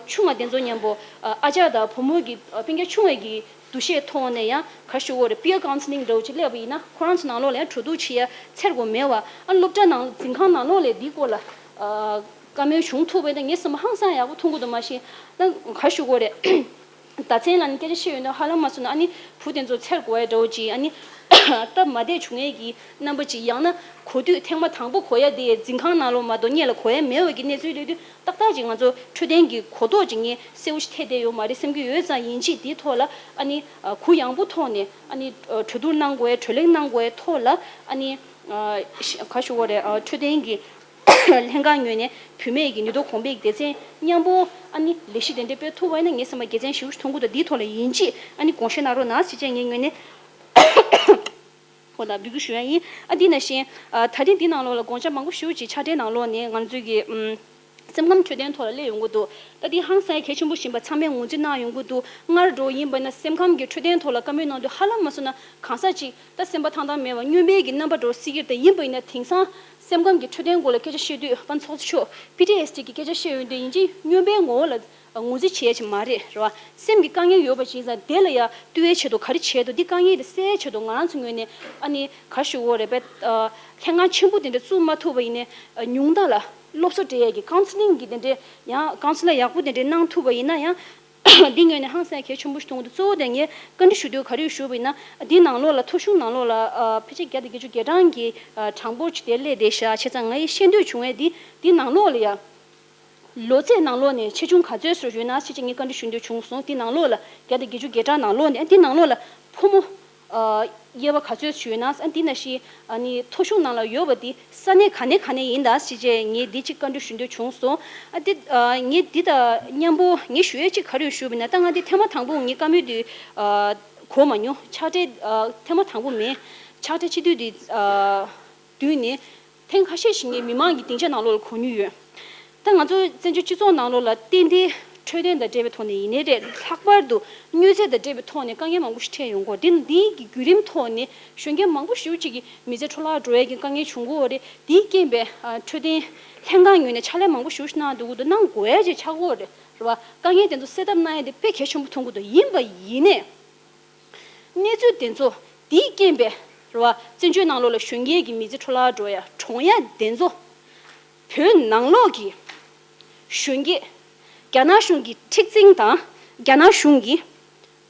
ཆུང་བ་དེ་ཚོ་མཉམ་པོ་ཨ་ཅག་དང་བུ་མོ་གི་སྤུན་ཀྱག་ཆུང་བའི་གི་འདུ་ཤེས་ཐོག་ནས་ཡང་ག་རེ་ཞུ་དགོས་རེད། peer counselling འདྲ་བོ་ཅིག་སླེབས་པ་ཡིན་ན་ཁོ་རང་ཚོ་ནང་ལོགས་ལ་ཡང་གྲོས་བསྡུར་བྱེད་ཡ་འཚེར་དགོས་མེད་པ། ཨ་སློབ་གྲྭ་ནང་འཛིན་ཁང་ནང་ལོགས་ལ་འདིའི་སྐོར་ལ་བཀའ་མོལ་བྱུང་ཐུབ་པ་ཡིན་ན་ངའི་བསམ་པ་ཧང་སང་ཡག་པོ་མཐོང་གི་འདུག་མ་གཞི་ད་ག་རེ་ཞུ་དགོས་རེད། སྡེ་ཚན་ལ་ནི་སྐད་ཆ་བཤད་ཡོང་དུས་ཧ་ལམ་མ་སོང་ན་ཨ་ནི་བུ་དེ་ཚོ་འཚེར་དགོས་ཡ་འདྲ་བོ་ཅིག་ཨ་ནི་སྟབས་མ་བདེ་བྱུང་ཡས་ཀྱི་རྣམ་པ་ཅིག་ཡང་ན་གོ་དུས་ཐེངས་མ་དང་པོ་གོ་ཡ་དེ་འཛིན་ཁང་ནང་ལོགས་མ་གཏོགས་སྔོན་ལ་གོ་ཡ་མེད་པ་གི་གནས་ཚུལ་སླེབས་དུས་ཏག་ཏག་ཅིག་ང་ཚོ་འཕྲོད་བསྟེན་གྱི་གོ་རྟོགས་ཅིག་ངས་གསལ་པོ་ཞིག་ཐེབས་བསྡད་ཡོད་མ་རེད་བསམ་གྱི་ཡོད་ཙང་། ཡིན་གཅིག་དེའི་ཐོག་ལ་ཨ་ནི་གུ་ཡངས་པོ་ཐོག་ནས་ཨ་ནི་གྲོས་བསྡུར་གནང་དགོས་ཡ། གྲོས་གླེང་གནང་དགོས་ཡ་ཐོག་ལ་ཨ་ནི་ག་རེ་ཞུ་དགོས་རེད། འཕྲོད་བསྟེན་གྱི་ལྷན་ཁང་ངོས་ནས་བུད་མེད་ཀྱི་ནུས་སྟོབས་གོང་འཕེལ་གྱི་སྡེ་ཚན་མཉམ་པོ་ཨ་ནི་ལས་གཞི་དེ་འདྲ་སྤེལ་ཐུབ་པ་ཡིན་ན་ངའི་བསམ་པ་དགེ་མཚན་ཞེ་པོ་ཞིག་མཐོང་གི་འདུག་འདིའི་ཐོག་ལ་ཡིན་གཅིག་ཨ་ནི་དགོངས་བཞེས་གནང་རོགས་གནང་ཞེས་བྱས་ངའི་ངོས་ནས་ཁོང་ལ་འབོད་སྐུལ་ཞུ་ཡ་ཡིན། ཨ་འདི་ནང་བཞིན་ཨ་ད་རེས་འདི་ནང་ལོགས་ལ་དགོངས་འཆར་མང་པོ་ཞེ་པོ་ཅིག་ཕྱག་སྦྲེལ་ནང་ལོགས་ནས་ང་ཚོའི་གི་ཨམ་སེམས་ཁམས་འཕྲོད་བསྟེན་ཐོག་ལ་སླེབས་ཡོང་གི་འདུག་ད་འདི་ཧང་སང་གལ་ཆེན་པོ་ཞིག་ཡིན་པ་ཚང་མས་ངོས་འཛིན་གནང་ཡོང་གི་འདུག་སྔར་འདྲ་བོ་ཡིན་པ་ན་སེམས་ཁམས་ཀྱི་འཕྲོད་བསྟེན་ཐོག་ལ་བཀའ་མོལ་གནང་དུས་ཧ་ལམ་མ་སོང་ན་གང་ཟག་ཅིག་ད་སེམས་པ་ཐང་ཐང་མེད་པ་སྨྱོན་པའི་གི་རྣམ་པ་འདྲ་བོ་སྲིད་ཀྱི་རེད། ད་ཡིན་པ་ཡིན་ན་དེང་སང་སེམས་ཁམས་ཀྱི་འཕྲོད་བསྟེན་སྐོར་ལ་སྐད་ཆ་བཤད་དུས་དཔལ་ཚོགས་གཙོ་མཆོག་པི་ཊི་ཨེས་ཌི་གི་སྐད་ཆ་བཤད་ཡོང་དུས་ཡིན་གཅིག་སྨྱོན་པའི་ངོ་བོ་ལ་ངོས་འཛིན་བྱེད་ཡ་ཅིག་མ་རེད། རེད་བ། སེམས་ཀྱི་དཀའ་ངལ་ཡོད་པ་ཅིག་ཡིན་ཙང་དེ་ལ་ཡ་བསྟོད་པའི་ཆེད་དུ་ག་རེ་བྱས་འདུག་འདི་དཀའ་ངལ་དེ་སེལ་ཆེད་དུ་ང་རང་ཚོ་ངོས་ནས་ཨ་ནི་ག་རེ་ཞུ་དགོས་རེད་པས། ལྷན་ཁང་ཆེན་པོ་དེ་འདྲ་བཙུགས་མ་ཐུབ་པ་ཡིན་ནའི་ཉུང་མཐའ་ལ་སློབ་གསོ་སྤྲད་ཡས་ཀྱི་ཀའུན་སི་ལིང་གི་དེ་འདྲའི་ཡང་ཀའུན་སི་ལར་ཡག་པོ་དེ་འདྲའི་གནང་ཐུབ་པ་ཡིན་ན་ཡང་། འདི་ངོས་ནས་ཧང་སང་གལ་ཆེན་པོ་ཞིག་མཐོང་གི་འདུག་གཙོ་བོ་དེ་ངས་བཀའ་འདྲི་ཞུ་དུས་ག་རེ་ཞུས་པ་ཡིན་ན། འདི་ནང་ལོགས་ལ་ཐོ་གཞུང་ནང་ལོགས་ལ་ཕལ་ཆེར་བརྒྱ་དང་བརྒྱད་ཅུ་གྱ་གྲངས་ཀྱི་གྲངས་འབོར་ཅིག་དེ་སླེབས་བསྡད་ཤག་བྱས་ཙང་ངས་ཤེས་འདོད་བྱུང་བས་འདི་འདི་ནང་ལོགས་ལ་ཡ། ལོ་ཚད་ནང་ལོགས་ནས་ཆེ་ཆུང་ག་ཚོད་སུ་ཡོད་ན་ཞེས་ངས་བཀའ་འདྲི་ཞུ་འདོད་བྱུང་སོང་། འདི་ནང་ལོགས་ལ་བརྒྱ་དང་བརྒྱད་ཅུ་གྱ་གྲངས་ནང་ལོགས་ནས་འདི་ནང་ལོགས་ལ་ཕོ་མོ་དབྱེ་བ་ག་ཚོད་ཡོད་ན། འདི་ནང་བཞིན་ནི་ཐོ་གཞུང་ནང་ལ་ཡོད་པ་འདི་ས་གནས་ག་ནས་ག་ནས་ཡིན་ད་ཞེས་ངས་འདི་གཅིག་བཀའ་འདྲི་ཞུ་འདོད་བྱུང་སོང་། འདི་ངས་འདི་དང་མཉམ་པོ་ངས་ཞུ་ཡས་གཅིག་ག་རེ་ཞུས་པ་ཡིན་ན། ད་ང་འདི་ཐེངས་མ་དང་པོ་ངས་བཀའ་མོལ་འདི་གོ་མ་མྱོང་། ཕྱག་སྦྲེལ་ཐེངས་མ་དང་པོ་མིན། ཕྱག་སྦྲེལ་སྤྱི་འཐུས་འདི་བསྡུས་ནས། ཐེངས་ཁ་ཤས་ཤིག་ངས་མི་མང་གི་སྡིངས་ཆ་ནང་ལོགས་ལ་གོ་མྱོང་ཡོད། ད་ང་ཚོ་བཙན་བྱོལ་སྤྱི་ཚོགས་ནང་ལོགས་ལ་ཏན་ཏན་འཕྲོད་བསྟེན་དང་འབྲེལ་བའི་ཐོག་ནས་ཡིན་ནའི་རེད། ལྷག་པར་དུ་མྱོས་རྫས་དང་འབྲེལ་བའི་ཐོག་ནས་དཀའ་ངལ་མང་པོ་ཞིག་འཕྲད་ཡོང་གི་ཡོད། འདི་འདིའི་གི་བརྒྱུད་རིམ་ཐོག་ནས་གཞོན་སྐྱེས་མང་པོ་ཞེ་པོ་ཅིག་གི་མི་ཚེ་འཕྲོ་བརླག་འགྲོ་ཡས་ཀྱི་དཀའ་ངལ་བྱུང་གི་ཡོད་རེད། དེའི་རྐྱེན་པས་འཕྲོད་བསྟེན་ལྷན་ཁང་ངོས་ནས་ཕྱག་ལས་མང་པོ་ཞེ་པོ་ཞིག་གནང་འདུག་གི་འདུག་གནང་དགོས་ཡས་ཅིག་ཆགས་ཀྱི་ཡོད་རེད། རེད་བ། དཀའ་ངལ་དེ་ཚོ་སེལ་ཐབས་གནང་ཡས་དེ་དཔེ་གལ་ཆེན་པོ་མཐོང་གི་འདུག་ཡིན་པ་ཡིན་ནའི། གནས་ཚུལ་དེ་ཚོ་དེའི་རྐྱེན་པས་རེད་བ། བཙན་བྱོལ་ནང་ལོགས་ལ་གཞོན་སྐྱེས་ཀྱི་མི་ཚེ་འཕྲོ་བརླག་འགྲོ་ཡ་གྲོངས་ཡ་དེ་ཚོ་བོད་ནང་ལོགས་ཀྱི་གཞོན་སྐྱེས་རྒྱ་ནག་གཞུང་གི་མཁྲེགས་འཛིན་དང་རྒྱ་ནག་གཞུང་གི་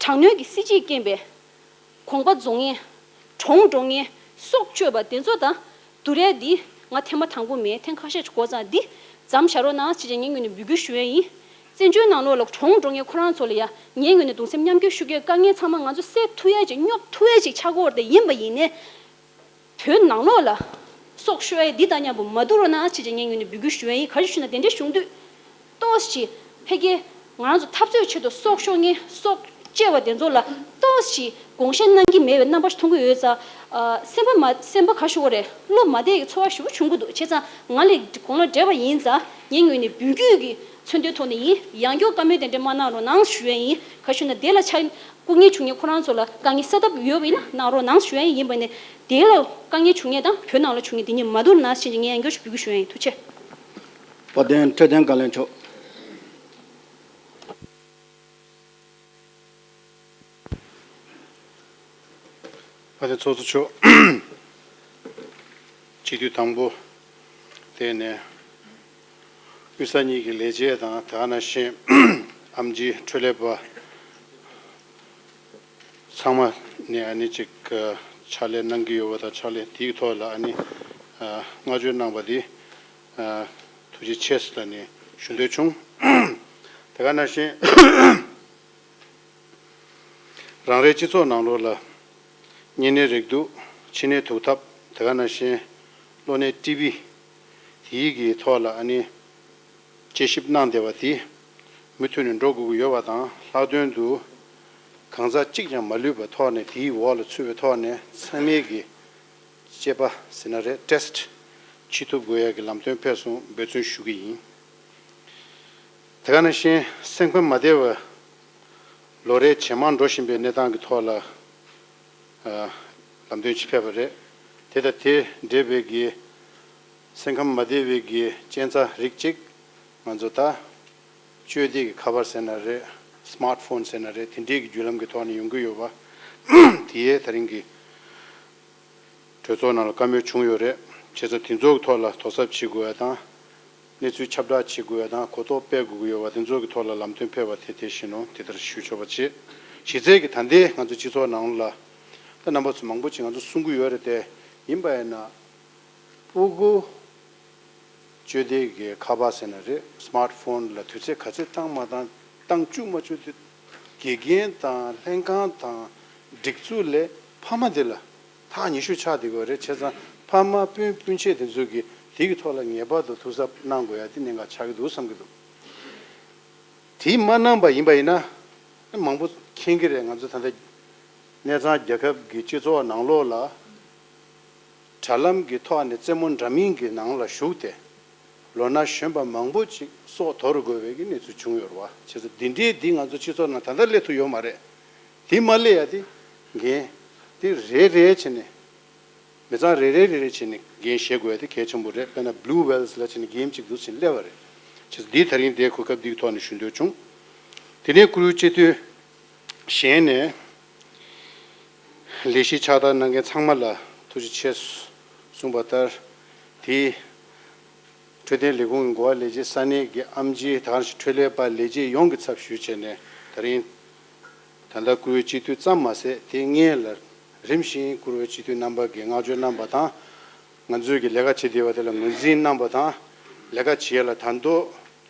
དྲག་གནོན་གྱི་སྲིད་ཇུས་རྐྱེན་པས་གོམ་པ་རྫོགས་མཁན། གྲོངས་འགྲོ་མཁན། སྲོག་གཅོད་པ་དེ་ཚོ་དང་བསྡུར་ཡ་འདི་ང་ཐེངས་མ་དང་པོ་མིན། ཐེངས་ཁ་ཤས་ཤིག་གོ་ཙང་འདི་མཚམས་བཞག་རོགས་གནང་ཞེས་ངའི་ངོས་ནས་འབོད་སྐུལ་ཞུ་ཡ་ཡིན། བཙན་བྱོལ་ནང་ལོགས་ལ་གྲོངས་འགྲོ་མཁན་ཁོ་རང་ཚོ་ལ་ཡ་ངའི་ངོས་ནས་གདུང་སེམས་མཉམ་སྐྱེད་ཞུ་གི་ཡོད། དཀའ་ངལ་ཚང་མ་ང་ཚོ་སེལ་ཐུབ་ཡ་ཅིག་སྙོབ་ཐུབ་ཡ་ཅིག་ཆགས་ཀྱི་ཡོད་རེད་དེ། ཡིན་པ་ཡིན་ནའི་བོད་ནང་ལོགས་ལ་སྲོག་ཤོར་ཡ་འདི་དང་མཉམ་པོ་མ་བསྡུར་རོགས་གནང་ཞེས་ངའི་ངོས་ནས་འབོད་སྐུལ་ཞུ་ཡ་ཡིན། ག་རེ་ཞུ་ན་དེ་འདྲ་བྱུང་དུས་ཏོག་ཙམ་ཕ་གི་ང་རང་ཚོ་འཐབ་རྩོད་ཆེད་དུ་སྲོག་ཤོར་མཁན་སྲོག་བཅད་པ་དེ་ཚོ་ལ་ཏོག་ཙམ་དགོངས་བཞེས་གནང་གི་མེད་པའི་རྣམ་པ་ཞིག་མཐོང་གི་ཡོད་ཙང་། ཨ། སེམས་པ་མ་སེམས་པ་ག་ཞུ་བ་རེད། བློ་མ་བདེ་གི་ཚོར་བ་ཞེ་པོ་བྱུང་གི་འདུག་བྱས་ཙང་ང་ལས་དགུང་ལོ་བགྲེས་པ་ཡིན་ཙང་ངའི་ངོས་ནས་འབོད་སྐུལ་གྱི་མཚོན་དོན་ཐོག་ནས་ཡིན། ཡང་བསྐྱར་བཀའ་མོལ་དེ་འདྲ་མ་གནང་རོགས་གནང་ཞུ་ཡ་ཡིན། ག་ཞུ་ན་དེ་ལ་ཆ་སྐུ་ངལ་བྱུང་མཁན་ཁོ་རང་ཚོ་ལ་དཀའ་ངལ་སེལ་ཐབས་ཡོད་པ་ཡིན་ན་གནང་རོགས་གནང་ཞུ་ཡ་ཡིན། ཡིན་པ་ནས་དེ་ལ་དཀའ་ངལ་བྱུང་མཁན་དང་བོད་ནང་ལ་བྱུང་མཁན་དེ་གཉིས་མ་བསྡུར་གནང་ཞེས་ངས་ཡང་བསྐྱར་ཞིག་འབོད་སྐུལ་ཞུ་ཡ་ཡིན། ཐུགས་རྗེ་ཆེ། བ་དན་འཕྲོད་བསྟེན་བཀའ་བློན་མཆོག་ཨ་ནི་ཚོགས་གཙོ་མཆོག་སྤྱི་འཐུས་དང་པོ་དེ་ནས་དབུས་ས་གཉིས་ཀྱི་ལས་བྱེད་དང་དེ་ག་ནང་བཞིན་ཨེམ་ཆི་འཕྲོད་ལས་པ་ཚང་མ་ནས་ཨ་ནི་ཅིག་ཕྱག་ལས་གནང་གི་ཡོད་པ་དང་ཕྱག་ལས་དེའི་ཐོག་ལ་ཨ་ནི་ ཨ་བསྔགས་བརྗོད་གནང་བ་འདི་ཨ་ཐུགས་རྗེ་ཆེ་ལབ་ནས་ཞུ་འདོད་བྱུང་། དེ་ག་ནང་བཞིན་རང་རེའི་སྤྱི་ཚོགས་ནང་ལོགས་ལ་གཉན་ནད་རེག་དུག་ཕྱི་ནད་དུག་ཐབས། དེ་ག་ནང་བཞིན་གློ་ནད་ཊི་བི་དེའི་གི་ཐོག་ལ་ཨ་ནི་དཔྱད་ཞིབ་གནང་བསྡད་པ་དེ་མུ་མཐུད་ནས་འགྲོ་དགོས་ཀྱི་ཡོད་པ་དང་། ལྷག་དོན་དུ་གང་ཟག་གཅིག་ཀྱང་མ་ལུས་པའི་ཐོག་ནས་དེའི་འོག་ལ་ཚུད་པའི་ཐོག་ནས་ཚང་མས་ཀྱི་དཔྱད་པ་ཟེར་ན་རེད། ཊེ་སི་ཊི་བྱེད་ཐུབ་དགོས་ཡ་གི་ལམ་སྟོན་ཕེབས་སོང་། འབད་བརྩོན་ཞུ་གི་ཡིན། དེ་ག་ནང་བཞིན་སེམས་ཁམས་མ་བདེ་བའི་ལོ་རེ་ཇེ་མང་འགྲོ་བཞིན་པའི་གནས་སྟངས་ཀྱི་ཐོག་ལ་ཨ་ལམ་སྟོན་ཅིག་ཕེབས་པ་རེད། དེ་དང་དེ་འབྲེལ་བའི་གི་སེམས་ཁམས་མ་བདེ་བའི་གི་རྐྱེན་རྩ་རིགས་གཅིག་ང་ཚོ་ད་སྤྱོད་བདེ་གི་ཁ་པར་ཟེར་ན་རེད། སི་མཱརཊ་ཕོན་ཟེར་ན་རེད། དེ་འདྲའི་གི་བརྒྱུད་ལམ་གི་ཐོག་ནས་ཡོང་གི་ཡོད་པ་དེ་ཡས་ད་རིང་གི་གྲོས་ཚོགས་ནང་ལ་བཀའ་མོལ་བྱུང་ཡོད་རེད། བྱས་ཙང་དེ་ཚོ་གི་ཐོག་ལ་དོ་གཟབ་བྱེད་དགོས་ཡ་དང་། གནས་ཚུལ་ཁྱབ་བསྒྲགས་བྱེད་དགོས་ཡ་དང་། གོ་རྟོགས་སྤེལ་དགོས་ཀྱི་ཡོད་པ་དེ་ཚོ་གི་ཐོག་ལ་ལམ་སྟོན་ཕེབས་པ་དེ་དེ་བཞིན་ནོ། དེ་ལྟར་ཞུ་ཆོག་པ་བྱེད། གཞི་རྩའི་གི་ད་ལྟའི་ང་ཚོ་སྤྱི་ཚོགས་ནང་ལ་ད་རྣམ་པ་ཚོ་མང་པོ་ཅིག་ང་ཚོ་གསུང་གི་ཡོད་རེད་དེ། ཡིན་པ་ཡིན་ན་ཕྲུ་གུ་སྤྱོད་བདེ་གི་ཁ་པར་ཟེར་ན་རེད། སི་མཱརཊ་ཕོན་ལ་དུས་ཚོད་ག་ཚོད་བཏང་མ་བཏང་། བཏང་བཅུག་མ་བཅུག་དེ་དགེ་རྒན་དང་ལྷན་ཁང་དང་སྒྲིག་འཛུགས་ལས་ཕ་མ་དེ་ལ་ཐག་ཉེ་ཤོས་ཆགས་བསྡད་ཡོད་རེད། བྱས་ཙང་ཕ་མ་སྤུན་སྤུན་མཆེད་དེ་ཚོས་ཀྱི་དེ་གི་ཐོག་ལ་ངེས་པར་དུ་ཐུགས་གཟབ་གནང་དགོས་ཡ་དེ་གནད་འགག་ཆགས་ཀྱི་འདུག་བསམ་གྱི་འདུག་དེ་མ་གནང་པ་ཡིན་པ་ཡིན་ན་མང་པོ་མཁྱེན་གྱི་རེད། ང་ཚོ་ད་ལྟ་གནས་ཚང་རྒྱལ་ཁབ་ཀྱི་སྤྱི་ཚོགས་ནང་ལོགས་ལ་དྲ་ལམ་གྱི་ཐོག་ནས་རྩེད་མོ་འདྲ་མིན་གྱི་ནང་ལ་ཞུགས་ཏེ་ལོ་ན་གཞོན་པ་མང་པོ་ཅིག་སྲོག་དོར་དགོས་པའི་གི་གནས་ཚུལ་བྱུང་ཡོད་རེད་བ། བྱས་ཙང་འདི་འདྲའི་འདི་ང་ཚོ་སྤྱི་ཚོགས་ནང་ད་ལྟ་སླེབས་ཐུབ་ཡོད་མ་རེད། དེ་མ་སླེབས་ཡ་དེ་འགན་དེ་རེ་རེ་བྱས་ནས་མི་ཚང་རེ་རེ་རེ་རེ་བྱས་ནས་འགན་བཞེས་དགོས་ཡ་དེ་གལ་ཆེན་པོ་རེད། དཔེར་ན་བྷུ་ལུ་ཝེལ་ལ་བྱས་ནས་འགན་གཅིག་འདུག་བྱས་ནས་སླེབས་པ་རེད། བྱས་ཙང་འདི་ད་རིང་འདིའི་གོ་སྐབས་འདིའི་ཐོག་ནས་ཞུ་འདོད་བྱུང་། དེ་ནས་བཀུར་འོས་སྤྱི་འཐུས་གཞན་ནས་ལས་གཞི་ཕྱག་བསྟར་གནང་མཁན་ཚང་མ་ལ་ཐུགས་རྗེ་ཆེ་གསུངས་པ་ལྟར། དེའི་འཕྲོད་བསྟེན་ལས་ཁུངས་ཀྱི་འགོ་བ་ལས་བྱེད་ས་གནས་ཀྱི་ཨེམ་ཆི་དང་འཕྲོད་ལས་པ་ལས་བྱེད་ཡོངས་ཀྱི་ཚབ་ཞུས་བྱས་ནས་ད་རིང་ད་ལྟ་བཀུར་འོས་སྤྱི་འཐུས་ཙམ་མ་ཟད་དེ་སྔོན་ལ་རིམ་བཞིན་བཀུར་འོས་སྤྱི་འཐུས་རྣམ་པ་གིས་བསྔགས་བརྗོད་གནང་པ་དང་། ང་ཚོས་ཀྱི་ལས་ཀ་བྱེད་བསྡད་པ་དེ་ལ་ངོས་འཛིན་གནང་པ་དང་། ལས་ཀ་བྱེད་ཡ་ལ་ད་དུང་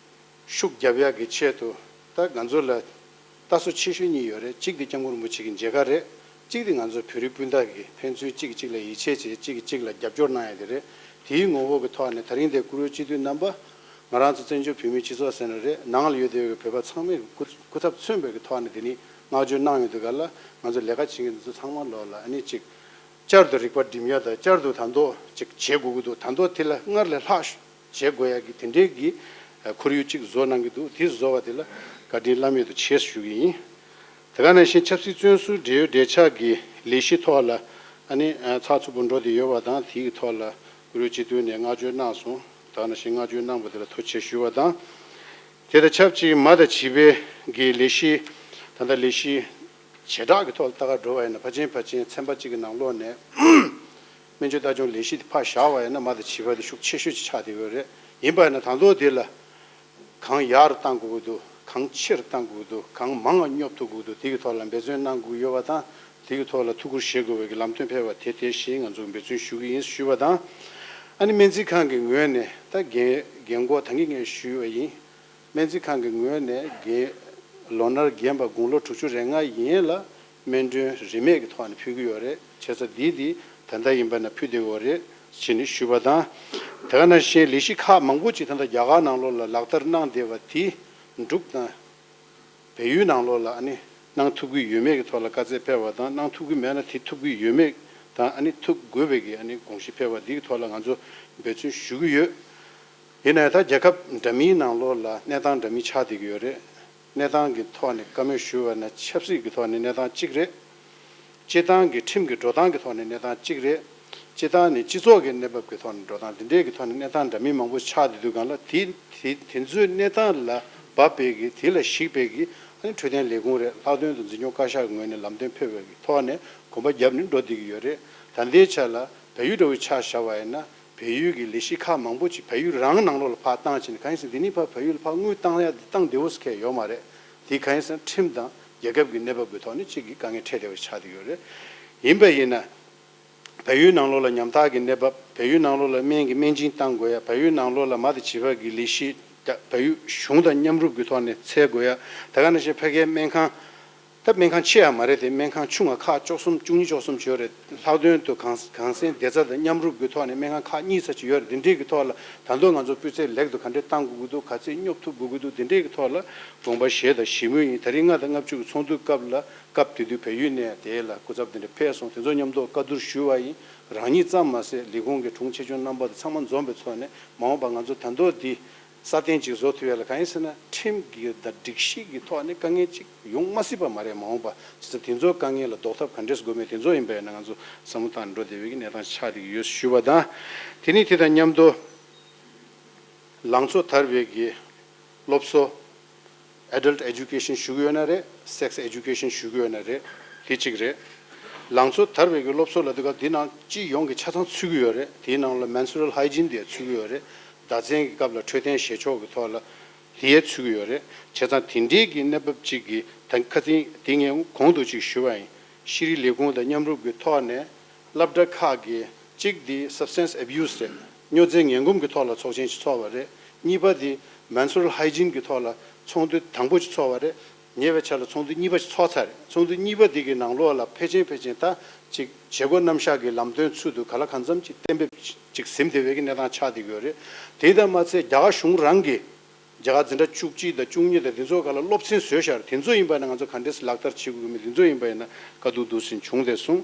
ཤུགས་རྒྱབ་ཡག་གི་ཆེད་དུ་ད་ང་ཚོ་ལ་ལྟ་ས་ཆེ་ཤོས་གཉིས་ཡོད་རེད། གཅིག་དེ་སྐྱབས་མགོན་རིན་པོ་ཆེ་གི་མཇལ་ཁ་རེད། གཅིག་དེ་ང་ཚོ་བོད་རིགས་སྤུན་ཟླ་གི་ཕན་ཚུན་གཅིག་གིས་གཅིག་ལ་ཡིད་ཆེས་བྱེད། གཅིག་གིས་གཅིག་ལ་རྒྱབ་སྐྱོར་གནང་ཡ་དེ་རེད། དེའི་ངོ་བོ་གི་ཐོག་ནས་ད་རིང་དེ་བཀུར་འོས་སྤྱི་འཐུས་རྣམ་པ་ང་རང་ཚོ་བཙན་བྱོལ་བོད་མིའི་སྤྱི་ཚོགས་ཟེར་ན་རེད། ནང་ལ་ཡོད་བསྡད་ཡོད་གི་བོད་པ་ཚང་མས་སྐུ་སྐུ་ཚབ་མཚོན་པའི་གི་ཐོག་ནས་དེ་ནི་བསྔགས་བརྗོད་གནང་ཡོད་དུས་ག་ལ་ང་ཚོ་ལས་ཀ་བྱེད་མཁན་དེ་ཚོ་ཚང་མ་ལོག་ལ་ཨ་ནི་གཅིག་བསྐྱར་དུ་རིག་པ་སྒྲིམ་ཡ་དང་བསྐྱར་དུ་ད་དུང་ཅིག་བྱེད་དགོས་ཀྱི་འདུག་ད་དུང་དེ་ལ་སྔར་ལས་ལྷག་བྱེད་དགོས་ཡ་གི་དེ་འདྲའི་གི་ཁོར་ཡུག་ཅིག་བཟོ་གནང་གི་འདུག་དེ་བཟོ་བ་དེ་ལ་བཀའ་དྲིན་བླ་མེད་དུ་ཆེ་ཞུ་གི་ཡིན། དེ་ག་ནང་བཞིན་ཆབ་སྲིད་བཙོན་ཟུར་འབྲེལ་ཡོད་འབྲེལ་ཆགས་ཀྱི་ལས་གཞི་ཐོག་ལ་ཨ་ནི་ཚགས་ཚུད་པོ་འགྲོ་བསྡད་ཡོད་པ་དང་། དེའི་ཐོག་ལ་བཀུར་འོས་སྤྱི་འཐུས་ནས་བསྔགས་བརྗོད་གནང་སོང་། དེ་ག་ནང་བཞིན་བསྔགས་བརྗོད་གནང་བ་དེ་ལ་ཐུགས་རྗེ་ཆེ་ཞུ་བ་དང་། དེ་དང་ཆབས་ཅིག་མ་དང་བྱིས་པའི་གི་ལས་གཞི་ད་ལྟ་ལས་གཞི་བྱེ་བྲག་གི་ཐོག་ལ་ལྟ་ག་འགྲོ་བ་ཡིན་ན་ཕལ་ཆེར་ཕལ་ཆེར་ཚན་པ་གཅིག་གི་ནང་ལོགས་ནས་སྨན་བཅོས་ལྟ་སྐྱོང་ལས་གཞི་དེ་ཕར་བཞག་པ་ཡིན་ན་མ་དང་བྱིས་པ་དེ་ཤུགས་ཆེ་ཤོས་ཅིག་ཆགས་བསྡད་ཡོད་རེད། ཡིན་པ་ཡིན་ན་ད་དུང་དེ་ལ་གང་ཡག་རུ་གཏང་དགོས་ཀྱི་འདུག་གང་ཆེ་རུ་གཏང་དགོས་ཀྱི་འདུག་གང་མང་བ་སྙོབ་ཐུབ་དགོས་ཀྱི་འདུག་དེ་གི་ཐོག་ལ་འབད་བརྩོན་གནང་དགོས་ཀྱི་ཡོད་པ་དང་། དེ་གི་ཐོག་ལ་ཐུགས་ཁུར་བཞེས་དགོས་པའི་གི་ལམ་སྟོན་ཕེབས་པ་དེ་དེ་བཞིན་ང་ཚོ་འབད་བརྩོན་ཞུ་གི་ཡིན་ཞུས་པ་དང་། ཨ་ནི་སྨན་རྩིས་ཁང་གི་ངོས་ནས་ད་རྒན་རྒན་གོག་ད་གིན་ངས་ཞུས་པ་ཡིན། སྨན་རྩིས་ཁང་གི་ངོས་ནས་རྒན་ལོ་ན་རྒན་པ་དགུང་ལོ་དྲུག་ཅུ་རེ་ལྔ་ཡན་ལ་སྨན་གྲོན་རིན་མེད་ཀྱི་ཐོག་ནས་ཕུལ་གྱི་ཡོད་རེད། བྱས་ཙང་འདི་འདི་ད་ལྟ་ཡིན་པ་ན་ཕུལ་བསྡད་ཡོད་རེད་ཅེས་ནས་ཞུས་པ་དང་། དེ་ག་ནང་བཞིན་ལས་གཞི་ཁག་མང་པོ་ཅིག་ད་ལྟ་རྒྱ་གར་ནང་ལོགས་ལ་ལག་བསྟར་གནང་བསྡད་པ་དེ་འབྲུག་དང་བལ་ཡུལ་ནང་ལོགས་ལ་ཨ་ནི་གནང་ཐུབ་ཀྱི་ཡོད་མེད་ཀྱི་ཐོག་ལ་བཀའ་སྩལ་ཕེབས་པ་དང་། གནང་ཐུབ་ཀྱི་མེད་ན་དེ་ཐུབ་ཀྱི་ཡོད་མེད་དང་། ཨ་ནི་ཐུབ་དགོས་པའི་གི་ཨ་ནི་དགོངས་གཞི་ཕེབས་པ་འདི་གི་ཐོག་ལ་ང་ཚོ་འབད་བརྩོན་ཞུ་གི་ཡོད། ཡིན་ན་ཡང་ད་རྒྱལ་ཁབ་འདྲ་མིན་ནང་ལོགས་ལ་གནས་སྟངས་འདྲ་མིན་ཆགས་བསྡད་ཀྱི་ཡོད་རེད། གནས་སྟངས་ཀྱི་ཐོག་ནས་བཀའ་མོལ་ཞུ་བ་ན་ཆབ་སྲིད་ཀྱི་ཐོག་ནས་གནས་སྟངས་གཅིག་རེད། སྤྱི་བཏང་གི་ཁྲིམས་ཀྱི་འགྲོ་སྟངས་ཀྱི་ཐོག་ནས་གནས་སྟངས་གཅིག་རེད། སྤྱི་བཏང་ནས་སྤྱི་ཚོགས་ཀྱི་གནས་བབ་ཀྱི་ཐོག་ནས་འགྲོ་སྟངས་དེ་འདྲས་ཀྱི་ཐོག་ནས་གནས་སྟངས་འདྲ་མིན་མང་པོ་ཆགས་བསྡད་དུས་སྒང་ལ་དེ་དེ་དེ་ཚོའི་གནས་སྟངས་ལ་བབས་པའི་གི་དེ་ལ་གཞིགས་པའི་གི་ཨ་ནི་འཕྲོད་བསྟེན་ལས་ཁུངས་རེད། ལྷག་དོན་དུ་འཛིན་སྐྱོང་བཀའ་ཤག་གི་ངོས་ནས་ལམ་སྟོན་ཕེབས་པའི་གི་ཐོག་ནས་གོམ་པ་བརྒྱབ་ནས་འགྲོ་བསྡད་ཀྱི་ཡོད་རེད། ད་ལྟའི་ཆ་ལ་བལ་ཡུལ་འདྲ་བོའི་ཆ་བཞག་པ་ཡིན་ན། བལ་ཡུལ་གྱི་ལས་གཞི་ཁག་མང་པོ་ཅིག་བལ་ཡུལ་རང་ནང་ལོགས་ལ་ཕར་བཏང་བྱས་ནས། གང་ཡིན་ཟེར་ན་འདི་ནས་ཕར་བལ་ཡུལ་ལ་ཕར་དངུལ་བཏང་ཡ་འདི་བཏང་བདེ་བོ་ཟེར་མཁན་ཡོད་མ་རེད། དེ་གང་ཡིན་ཟེར་ན་ཁྲིམས་དང་རྒྱལ་ཁབ་ཀྱི་གནས་བབ་ཀྱི་ཐོག་ནས་གཅིག་གི་དཀའ་ངལ་འཕྲད་བསྡད་པ་ཆགས་བསྡད་ཡོད་རེད། ཡིན་པ་ཡིན་ན་ བལ་ཡུལ་ནང་ལོགས་ལ་ཉམ་ཐག་གི་གནས་བབ། བལ་ཡུལ་ནང་ལོགས་ལ་སྨན་གྱི་སྨན་སྦྱིན་བཏང་དགོས་ཡ། བལ་ཡུལ་ནང་ལོགས་ལ་མ་དང་བྱིས་པ་གི་ལས་གཞི་བལ་ཡུལ་གཞུང་དང་མཉམ་རུབ་ཀྱི་ཐོག་ནས་འཚོལ་དགོས་ཡ། ད་ག་ནང་བཞིན་ཕ་གིའི་སྨན་ཁང་། ད་སྨན་ཁང་ཆེ་ཡང་མ་རེད་དེ། སྨན་ཁང་ཆུང་ང་ཁག་བཅུ་གསུམ་བཅུ་གཉིས་བཅུ་གསུམ་ཅིག་ཡོད་རེད། ལྷག་དོན་དུ་གངས་གངས་སེང་བདེ་རྩ་དང་མཉམ་རུབ་ཀྱི་ཐོག་ནས་སྨན་ཁང་ཁག་གཉིས་ཙམ་ཅིག་ཡོད་རེད། འདི་འདྲས་ཀྱི་ཐོག་ལ་ད་དུང་ང་ཚོ་སྤུས་ཚད་ལེགས་དུ་ག་འདྲས་གཏང་དགོས་ཀྱི་འདུག་ག་ཚད་སྙོབ་ཐུབ་དགོས་ཀྱི་འདུག་འདི་འདྲས་ཀྱི་ཐོག་ལ་དགོངས་པ་བཞེས་དང་བཞེས་མུས་ཡིན། ད་རིང་ལྔ་དང་ལྔ་བཅུ་གི་ཚོགས་འདུའི་སྐབས་ལ་སྐབས་དེ་དུས་བལ་ཡུལ་ནས་དེ་ལ་སྐུ་ཚབ་དེ་འདྲ་ཕེབས་སོང་། དེ་ཚོ་མཉམ་དུ་བཀའ་བསྡུར་ཞུས་པ་ཡིན། རང་ཉིད་ཙམ་མ་ཟད་ལས་ཁུངས་ཀྱི་དྲུང་ཆེ་ཆུང་རྣམ་པ་དང་ཚང་མ་འཛོམས་པའི་ཐོག་ནས་མ་འོངས་པ་ང་ཚོ་ད་མདོ་འདི་སྲ་བརྟན་ཅིག་བཟོ་ཐུབ་ཡ་ལ་གང་ཡིན་ཟེར་ན། ཁྲིམས་ཀྱི་དང་སྒྲིག་གཞི་གི་ཐོག་ནས་དཀའ་ངལ་ཅིག་ཡོང་མ་སྲིད་པ་མ་རེད། མ་འོངས་པ་བྱས་ཙང་དེ་ཚོ་དཀའ་ངལ་ལ་ཟློག་ཐབས་ག་འདྲས་དགོས་མེད་དེ་ཚོ་ཡིན་པ་ཡིན་ན་ང་ཚོ་བསམ་བློ་བཏང་འགྲོ་བསྡད་པའི་གི་གནས་སྟངས་ཆགས་བསྡད་ཀྱི་ཡོད་ཞུས་པ་དང་། དེ་ནས་དེ་དང་མཉམ་དུ་ལང་ཚོ་དར་བའི་གི་སློབ་གསོ། Adult Education ཞུ་གི་ཡོད་ན་རེད། Sex Education ཞུ་གི་ཡོད་ན་རེད། དེ་གཅིག་རེད། ལང་ཚོ་དར་བའི་གི་སློབ་གསོ་ལ་དེ་ག་དེ་ནང་སྤྱི་ཡོངས་ཀྱི་ཆ་ཚང་ཚུད་ཀྱི་ཡོད་རེད། དེའི་ནང་ལ་Menstrual Hygiene དེ་ཚུད་ཀྱི་ཡོད་རེད། ཟླ་མཚན་གྱི་སྐབས་ལ་འཕྲོད་བསྟེན་བྱེད་ཕྱོགས་ཀྱི་ཐོག་ལ་དེ་ཡང་ཚུད་ཀྱི་ཡོད་རེད། བྱས་ཙང་དེ་འདྲའི་གི་གནས་བབ་ཅིག་གི་ད་ཁ་སང་དེ་ངས་གོང་དུ་ཅིག་ཞུ་བ་ཡིན། ཤེས་རིག་ལས་ཁུངས་དང་མཉམ་རུབ་ཀྱི་ཐོག་ནས་སློབ་གྲྭ་ཁག་གི་གཅིག་དེ་Substance Abuse རེད། སྨྱོ་རྫས་ངན་གོམས་ཀྱི་ཐོག་ལ་ཚོགས་ཆེན་ཞིག་ཚོགས་པ་རེད། གཉིས་པ་དེ་Menstrual Hygiene གྱི་ཐོག་ལ་ཚོགས་འདུ་དང་པོ་ཞིག་ཚོགས་པ་རེད། ཉེ་བའི་ཆར་ལ་ཚོགས་འདུ་གཉིས་པ་ཞིག་ཚོགས་ཚར་རེད། ཚོགས་འདུ་གཉིས་པ་དེ་གི་ནང་ལོགས་ལ་ཕལ་ཆེར་ཕལ་ཆེར་ད་ཅིག་བྱེད་སྒོ་རྣམ་གཞག་གི་ལམ་སྟོན་ཚུལ་དུ་ག་ལ་གང་འཚམ་ཅིག་གཏན་འབེབས་ཅིག་ཟིན་བསྡད་པའི་གི་གནས་སྟངས་ཆགས་བསྡད་ཀྱི་ཡོད་རེད། དེ་དང་མ་ཚད་རྒྱ་གར་གཞུང་རང་གིས་རྒྱ་གར་འཛིན་གྲྭ་བཅུ་གཅིག་དང་བཅུ་གཉིས་དང་དེ་ཚོ་ག་ལ་སློབ་ཚན་བཟོས་བཞག་རེད། དེ་ཚོ་ཡིན་པ་ན་ང་ཚོ་ག་འདྲས་ལག་བསྟར་བྱེད་དགོས་ཀྱི་མིན། དེ་ཚོ་ཡིན་པ་ཡིན་ན་དཀའ་སྡུག་འདུག་སེ་བྱུང་བསྡད་སོང་།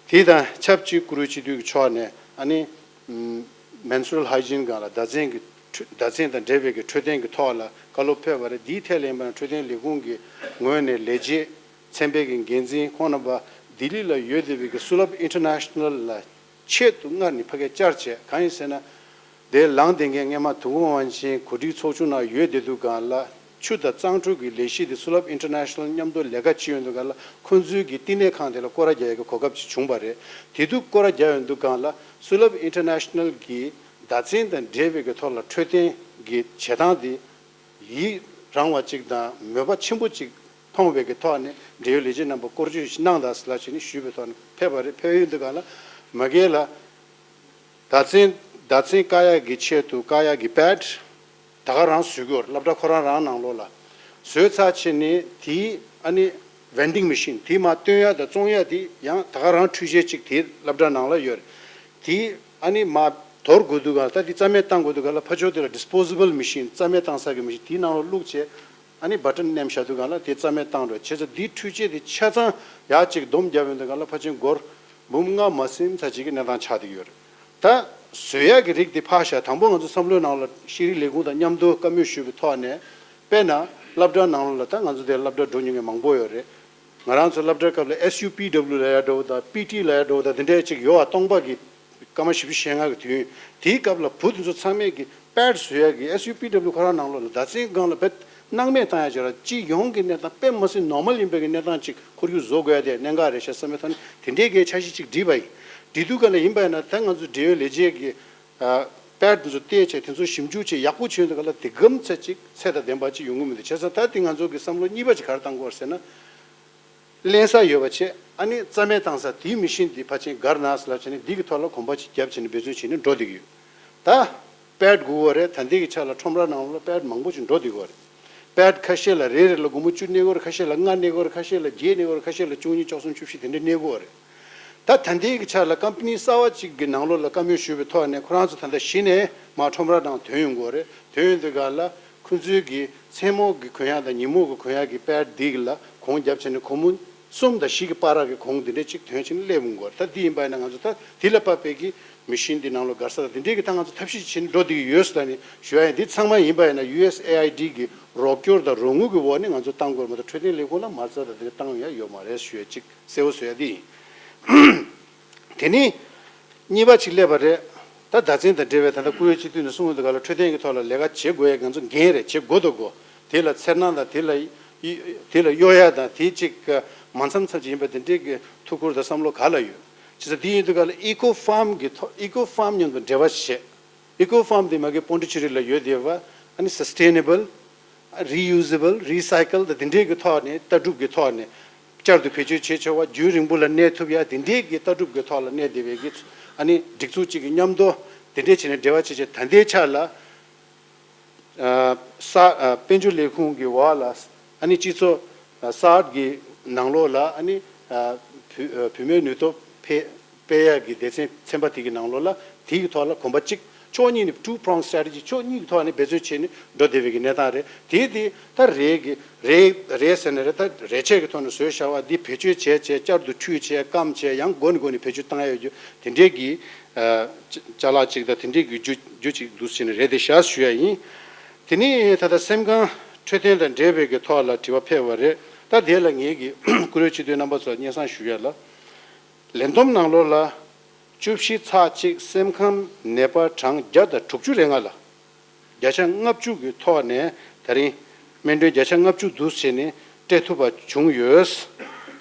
དེ་དང་ཆབས་ཅིག་བཀུར་འོས་སྤྱི་འཐུས་ཀྱི་ཕྱོགས་ནས་ཨ་ནི་Menstrual Hygiene སྒང་ལ་ཟླ་མཚན་གྱི་འཕྲོད་ཟླ་མཚན་དང་འབྲེལ་བའི་གི་འཕྲོད་བསྟེན་གྱི་ཐོག་ལ་བཀའ་སློབ་ཕེབས་པ་རེད། འདིའི་ཐད་ལ་ཡིན་པ་ན་འཕྲོད་བསྟེན་ལས་ཁུངས་ཀྱི་ངོས་ནས་ལས་བྱེད་ཚན་པའི་གི་འགན་འཛིན་ཁོང་རྣམ་པ་ལྡི་ལི་ལ་ཡོད་བསྡད་པའི་གི་Sulabh International ལ་ཆེད་དུ་སྔར་ནས་ཕ་གིར་བཅར་བྱས། གང་ཡིན་ཟེར་ན། དེ་ལངས་བསྡད་མཁན་སྔས་མ་དུ་ཁུ་མ་ཝན་ཆིན་གོ་སྒྲིག་ཚོགས་ཆུང་ནང་ཡོད་བསྡད་དུས་སྒང་ལ་ཆུ་དང་གཙང་འཕྲོད་ཀྱི་ལས་གཞི་དེ་Sulabh International མཉམ་དུ་ལས་ཀ་བྱེད་ཡོང་དུས་སྒང་ལ་ཁོང་ཚོའི་གི་བསྟི་གནས་ཁང་དེ་ལ་སྐོར་ར་རྒྱག་ཡག་གི་གོ་སྐབས་ཅིག་བྱུང་བ་རེད། དེ་དུས་སྐོར་ར་རྒྱག་ཡོང་དུས་སྒང་ལ་Sulabh International གིས་ཟླ་མཚན་དང་འབྲེལ་བའི་གི་ཐོག་ལ་འཕྲོད་བསྟེན་གྱི་བྱེད་སྟངས་དེ་ཡིད་རང་བ་ཅིག་དང་མོས་པ་ཆེན་པོ་ཅིག་མཐོང་བའི་གི་ཐོག་ནས་འབྲེལ་ཡོད་ལས་བྱེད་རྣམ་པ་སྐོར་སྐྱོད་ཞིག་གནང་དང་ཟེར་ལབ་བྱས་ནས་ཞུས་པའི་ཐོག་ནས་ཕེབས་པ་རེད། ཕེབས་ཡོང་དུས་སྒང་ལ་མ་གི་ལ་ཟླ་མཚན་ཟླ་མཚན་བཀག་ཡག་གི་ཆེད་དུ་བཀག་ཡག་གི་pad ད་ག་རང་བཟོས་ཀྱི་ཡོད་རེད། སློབ་གྲྭ་ཁོ་རང་རང་ནང་ལོགས་ལ་བཟོས་ཚར་བྱས་ནས་དེའི་ཨ་ནི་vending machine དེ་མར་བཏོན་ཡག་དང་བཙོང་ཡག་དེ་ཡང་ད་ག་རང་འཕྲུལ་ཆས་ཅིག་དེ་སློབ་གྲྭ་ནང་ལ་ཡོད་རེད། དེ་ཨ་ནི་མར་དོར་དགོས་དུས་སྒང་ལ་ད་དེ་རྩ་མེད་བཏང་དགོས་དུས་སྒང་ལ་ཕར་ཕྱོགས་དེ་ལ་disposable machine རྩ་མེད་བཏང་ས་གི་machine དེའི་ནང་ལ་བླུགས་བྱས། ཨ་ནི་button མནན་བཞག་དུས་སྒང་ལ་དེ་རྩ་མེད་བཏང་འགྲོ། བྱས་ཙང་འདིའི་འཕྲུལ་ཆས་དེ་ཆ་ཚང་ཡག་ཅིག་སྡོམ་བརྒྱབ་ཡོང་དུས་སྒང་ལ་ཕལ་ཆེར་སྒོར་འབུམ་ལྔ་མ་ཟིན་ཙམ་ཅིག་གི་གནས་སྟངས་ཆགས་བསྡད་ཡོད་རེད། ད་བཟོ་ཡག་གི་རིགས་དེ་ཕར་བཞག་དང་པོ་ང་ཚོ་བསམ་བློའི་ནང་ལ་ཤེས་རིག་ལས་ཁུངས་དང་མཉམ་དུ་བཀའ་མོལ་ཞུས་པའི་ཐོག་ནས་དཔེར་ན་སློབ་གྲྭ་ནང་ལོགས་ལ་ད་ང་ཚོ་དེ་སློབ་གྲྭ་འགྲོ་མྱོང་མཁན་མང་པོ་ཡོད་རེད། ང་རང་ཚོ་སློབ་གྲྭའི་སྐབས་ལ་SUPW ལབ་ཡག་འདྲ་བོ་དང་PT ལབ་ཡག་འདྲ་བོ་དང་དེ་འདྲའི་ཅིག་ཡོད་པ། སྟོང་པ་གི་སྐར་མ་བཞི་བཅུ་ཞེ་ལྔ་གི་དུས་ཡུན་དེའི་སྐབས་ལ་བུ་དེ་ཚོ་ཚང་མས་ཀྱི་pad བཟོ་ཡག་གི་SUPW ཁོ་རང་ནང་ལོགས་ལ་ཟླ་མཚན་སྒང་ལ་བེད་སྣང་མེད་བཏང་ཡག་ཅིག་ར། སྤྱི་ཡོངས་ཀྱི་གནས་སྟངས་དཔེ་མ་སྲིད་normal ཡིན་པའི་གི་གནས་སྟངས་ཅིག་ཁོར་ཡུག་བཟོ་དགོས་ཡག་དེ་གནད་འགག་རེད་ཤག་བསམ་པའི་ཐོག་ནས་དེ་འདྲའི་གི་འཆར་གཞི་ཅིག་བསྒྲིགས་པ་ཡིན། བསྒྲིགས་དུས་སྒང་ལ་ཡིན་པ་ཡིན་ན་ད་ང་ཚོ་འབྲེལ་ཡོད་ལས་བྱེད་ཀྱི་ཨ་pad དེ་ཚོ་བལྟས་བྱས་དེ་ཚོ་ཞིབ་འཇུག་བྱས་ཡག་པོ་བྱས་ཡོང་དུས་སྒང་ལ་དེ་གམ་ཚད་ཅིག་ཚད་དང་ལྡན་པ་ཅིག་ཡོང་གི་མི་འདུག་བྱས་ཙང་ད་དེ་ང་ཚོ་གི་བསམ་བློ་གཉིས་པ་ཅིག་ག་རེ་བཏང་དགོས་རེད་ཟེར་ན། ལེན་ས་ཡོད་པ་བྱས། ཨ་ནི་རྩ་མེད་བཏང་ས་དེའི་machine དེ་ཕལ་ཆེར་སྒར་ནས་ལབ་བྱས་ནས་འདི་གི་ཐོག་ལ་གོམ་པ་ཅིག་བརྒྱབ་བྱས་ནས་འབད་བརྩོན་བྱས་ནས་འགྲོ་བསྡད་ཀྱི་ཡོད། ད་pad དགོས་པ་རེད། ད་འདི་གི་ཆ་ལ་ཁྲོམ་ར་ནང་ལ་pad མང་པོ་ཅིག་འགྲོ་བསྡད་ཀྱི་ཡོད་རེད། pad ཁ་ཤས་ལ་རེ་རེ་ལ་སྒོར་མོ་བཅུ་གནས་ཀྱི་ཡོད་རེད། ཁ་ཤས་ལ་ལྔ་གནས་ཀྱི་ཡོད་རེད། ཁ་ཤས་ལ་བརྒྱད་གནས་ཀྱི་ཡོད་རེད། ཁ་ཤས་ལ་བཅུ་གཉིས་བཅུ་གསུམ་བཅུ་བཞི་དེ་འདྲ་གནས་ཀྱི་ཡོད་རེད། ད་ད་ལྟའི་གི་ཆ་ལ་ཀམ་པ་ནི་གསར་བ་གཅིག་གི་ནང་ལོགས་ལ་བཀའ་མོལ་ཞུས་པའི་ཐོག་ནས་ཁོ་རང་ཚོ་ད་ལྟ་གཞི་ནས་མར་ཁྲོམ་ར་ནང་ཐོན་ཡོང་གི་ཡོད་རེད། ཐོན་ཡོང་དུས་སྒང་ལ་ཁོ་ཚོའི་གི་མཚན་མོ་གི་གོན་ཡག་དང་ཉིན་མོ་གི་གོན་ཡག་གི་pad འདི་གི་ལ་གོང་བརྒྱབ་བྱས་ནས་སྒོར་མོ་གསུམ་དང་བཞི་གི་བར་གི་གོང་འདི་འདྲ་གཅིག་ཐོན་བྱས་ནས་སླེབས་ཡོང་གི་ཡོད་རེད། ད་འདི་ཡིན་པ་ཡིན་ན་ང་ཚོ་ད་འདི་ལ་དཔག་པའི་གི་machine འདི་ནང་ལོགས་སྒར་ས་དང་འདི་འདྲའི་གི་ད་ང་ཚོ་ཐབས་ཤེས་བྱས་ནས་འགྲོ་བསྡད་ཀྱི་ཡོད་ཟེར་ནས་ཞུ་ཡ་ཡིན། འདི་ཚང་མ་ཡིན་པ་ཡིན་ན་USAID གི་རོགས་སྐྱོར་དང་རོགས་དངུལ་གི་འོག་ནས་ང་ཚོ་བཏང་དགོས་རེད་མ་གཏོགས་འཕྲོད་བསྟེན་ལས་ཁུངས་ལ་མ་རྩ་དང་དེ་འདྲ་བཏང་ཡ་ཡོད་མ་རེད་ཞུ་ཡ་གཅིག་གསལ་བོ་བཟོ་ཡ་དེ་ཡིན། དེ་ནས་གཉིས་པ་ཅིག་སླེབས་པ་རེད། ད་ཟླ་མཚན་དང་འབྲེལ་བའི་ད་ལྟ་བཀུར་འོས་སྤྱི་འཐུས་ནས་གསུངས་ཡོང་དུས་སྒང་ལ་འཕྲོད་བསྟེན་གྱི་ཐོག་ལ་ལས་ཀ་བྱེད་དགོས་ཡ་ང་ཚོ་འགན་རེད། བྱེད་དགོས་དང་དགོས། དེ་ལ་འཚེར་སྣང་དང་དེ་ལ་དེ་ལ་གཡོ་ཡ་དང་དེ་ཅིག་མ་འཚམ་འཚམ་ཅིག་ཡིན་པ་དེ་འདྲའི་གི་ཐུགས་ཁུར་དང་བསམ་བློ་ག་ལ་ཡོད། བྱས་ཙང་དེ་ཡིན་དུས་སྒང་ལ་ཨི་ཀོ་ཕཱམ་གི་ཐོག་ཨི་ཀོ་ཕཱམ་མཉམ་དུ་འབྲེལ་བ་བྱེད། ཨི་ཀོ་ཕཱམ་དེ་མ་གི་པོན་ཌི་ཆེ་རི་ལ་ཡོད་བསྡད་པ་ཨ་ནི་sustainable, reusable, recycle དང་དེ་འདྲའི་གི་ཐོག་ནས་ལྟ་གྲུབ་ཀྱི་ཐོག་ནས་ བསྐྱར་དུ་བེད་སྤྱོད་བྱེད་ཆོག་པ། རྒྱུན་རིང་པོ་ལ་གནས་ཐུབ་ཡ་དེ་འདྲའི་གི་ལྟ་གྲུབ་ཀྱི་ཐོག་ལ་གནས་བསྡད་པའི་གི་ཨ་ནི་སྒྲིག་འཛུགས་གཅིག་གི་མཉམ་དུ་དེ་འདྲས་བྱས་ནས་འབྲེལ་བ་བྱེད་ཆེད། ད་ལྟའི་ཆ་ལ་ས་དཔལ་འབྱོར་ལས་ཁུངས་ཀྱི་འོག་ལ་ཨ་ནི་སྤྱི་ཚོགས་གསར་གྱི་ནང་ལོགས་ལ་ཨ་ནི་བུ་བུད་མེད་ནུས་སྟོབས་འཕེལ་སྤེལ་ཡག་གི་སྡེ་ཚན་ཚན་པ་དེ་གི་ནང་ལོགས་ལ་དེ་གི་ཐོག་ལ་གོམ་པ་གཅིག་ཕྱོགས་གཉིས་ནས། two prong strategy། ཕྱོགས་གཉིས་ཀྱི་ཐོག་ནས་འབད་བརྩོན་བྱས་ནས་འགྲོ་བསྡད་པའི་གི་གནས་སྟངས་རེད། དེ་དེ་ད་རེད་གི་རེད་རེད་ཟེར་ནས་རེད། ད་རེ་ཆེ་གི་ཐོག་ནས་བཟོས་བཞག་པ་འདི་བེད་སྤྱོད་བྱས་བྱས། བསྐྱར་དུ་འཁྲུད་བྱས། སྐམ་བྱས། ཡང་འགོ་ནས་འགོ་ནས་བེད་སྤྱོད་བཏང་ཡ་ཡོད་རྒྱུ་དེ་འདྲས་གི་ཅ་ལག་ཅིག་དང་དེ་འདྲས་གི་རྒྱུ་རྒྱུ་ཅིག་འདུག་ཟེར་ནས་རེད་དེ་བཞག་ཞུ་ཡ་ཡིན། དེ་ནས་ད་ལྟ་སེམས་ཁམས་འཕྲོད་བསྟེན་དང་འབྲེལ་བའི་གི་ཐོག་ལ་དྲི་བ་ཕེབས་པ་རེད། ད་དེ་ལ་ངེད་ཀྱི་བཀུར་འོས་སྤྱི་འཐུས་རྣམ་པ་ཚོར་སྙན་སེང་ཞུ་ཡ་ལ། ལས་བསྡོམས་ནང་ལོགས་ལ་བཅུ་བཞི་ཚེག་གཅིག་སེམས་ཁམས་ནད་པ་གྲངས་བརྒྱ་དང་དྲུག་ཅུ་རེ་ལྔ་ལ་བརྒྱ་ཆ་ལྔ་བཅུ་གི་ཐོག་ནས་ད་རིང་སྨན་གྲོན་བརྒྱ་ཆ་ལྔ་བཅུ་འདུག་བྱས་ནས་སྤྲད་ཐུབ་པ་བྱུང་ཡོད།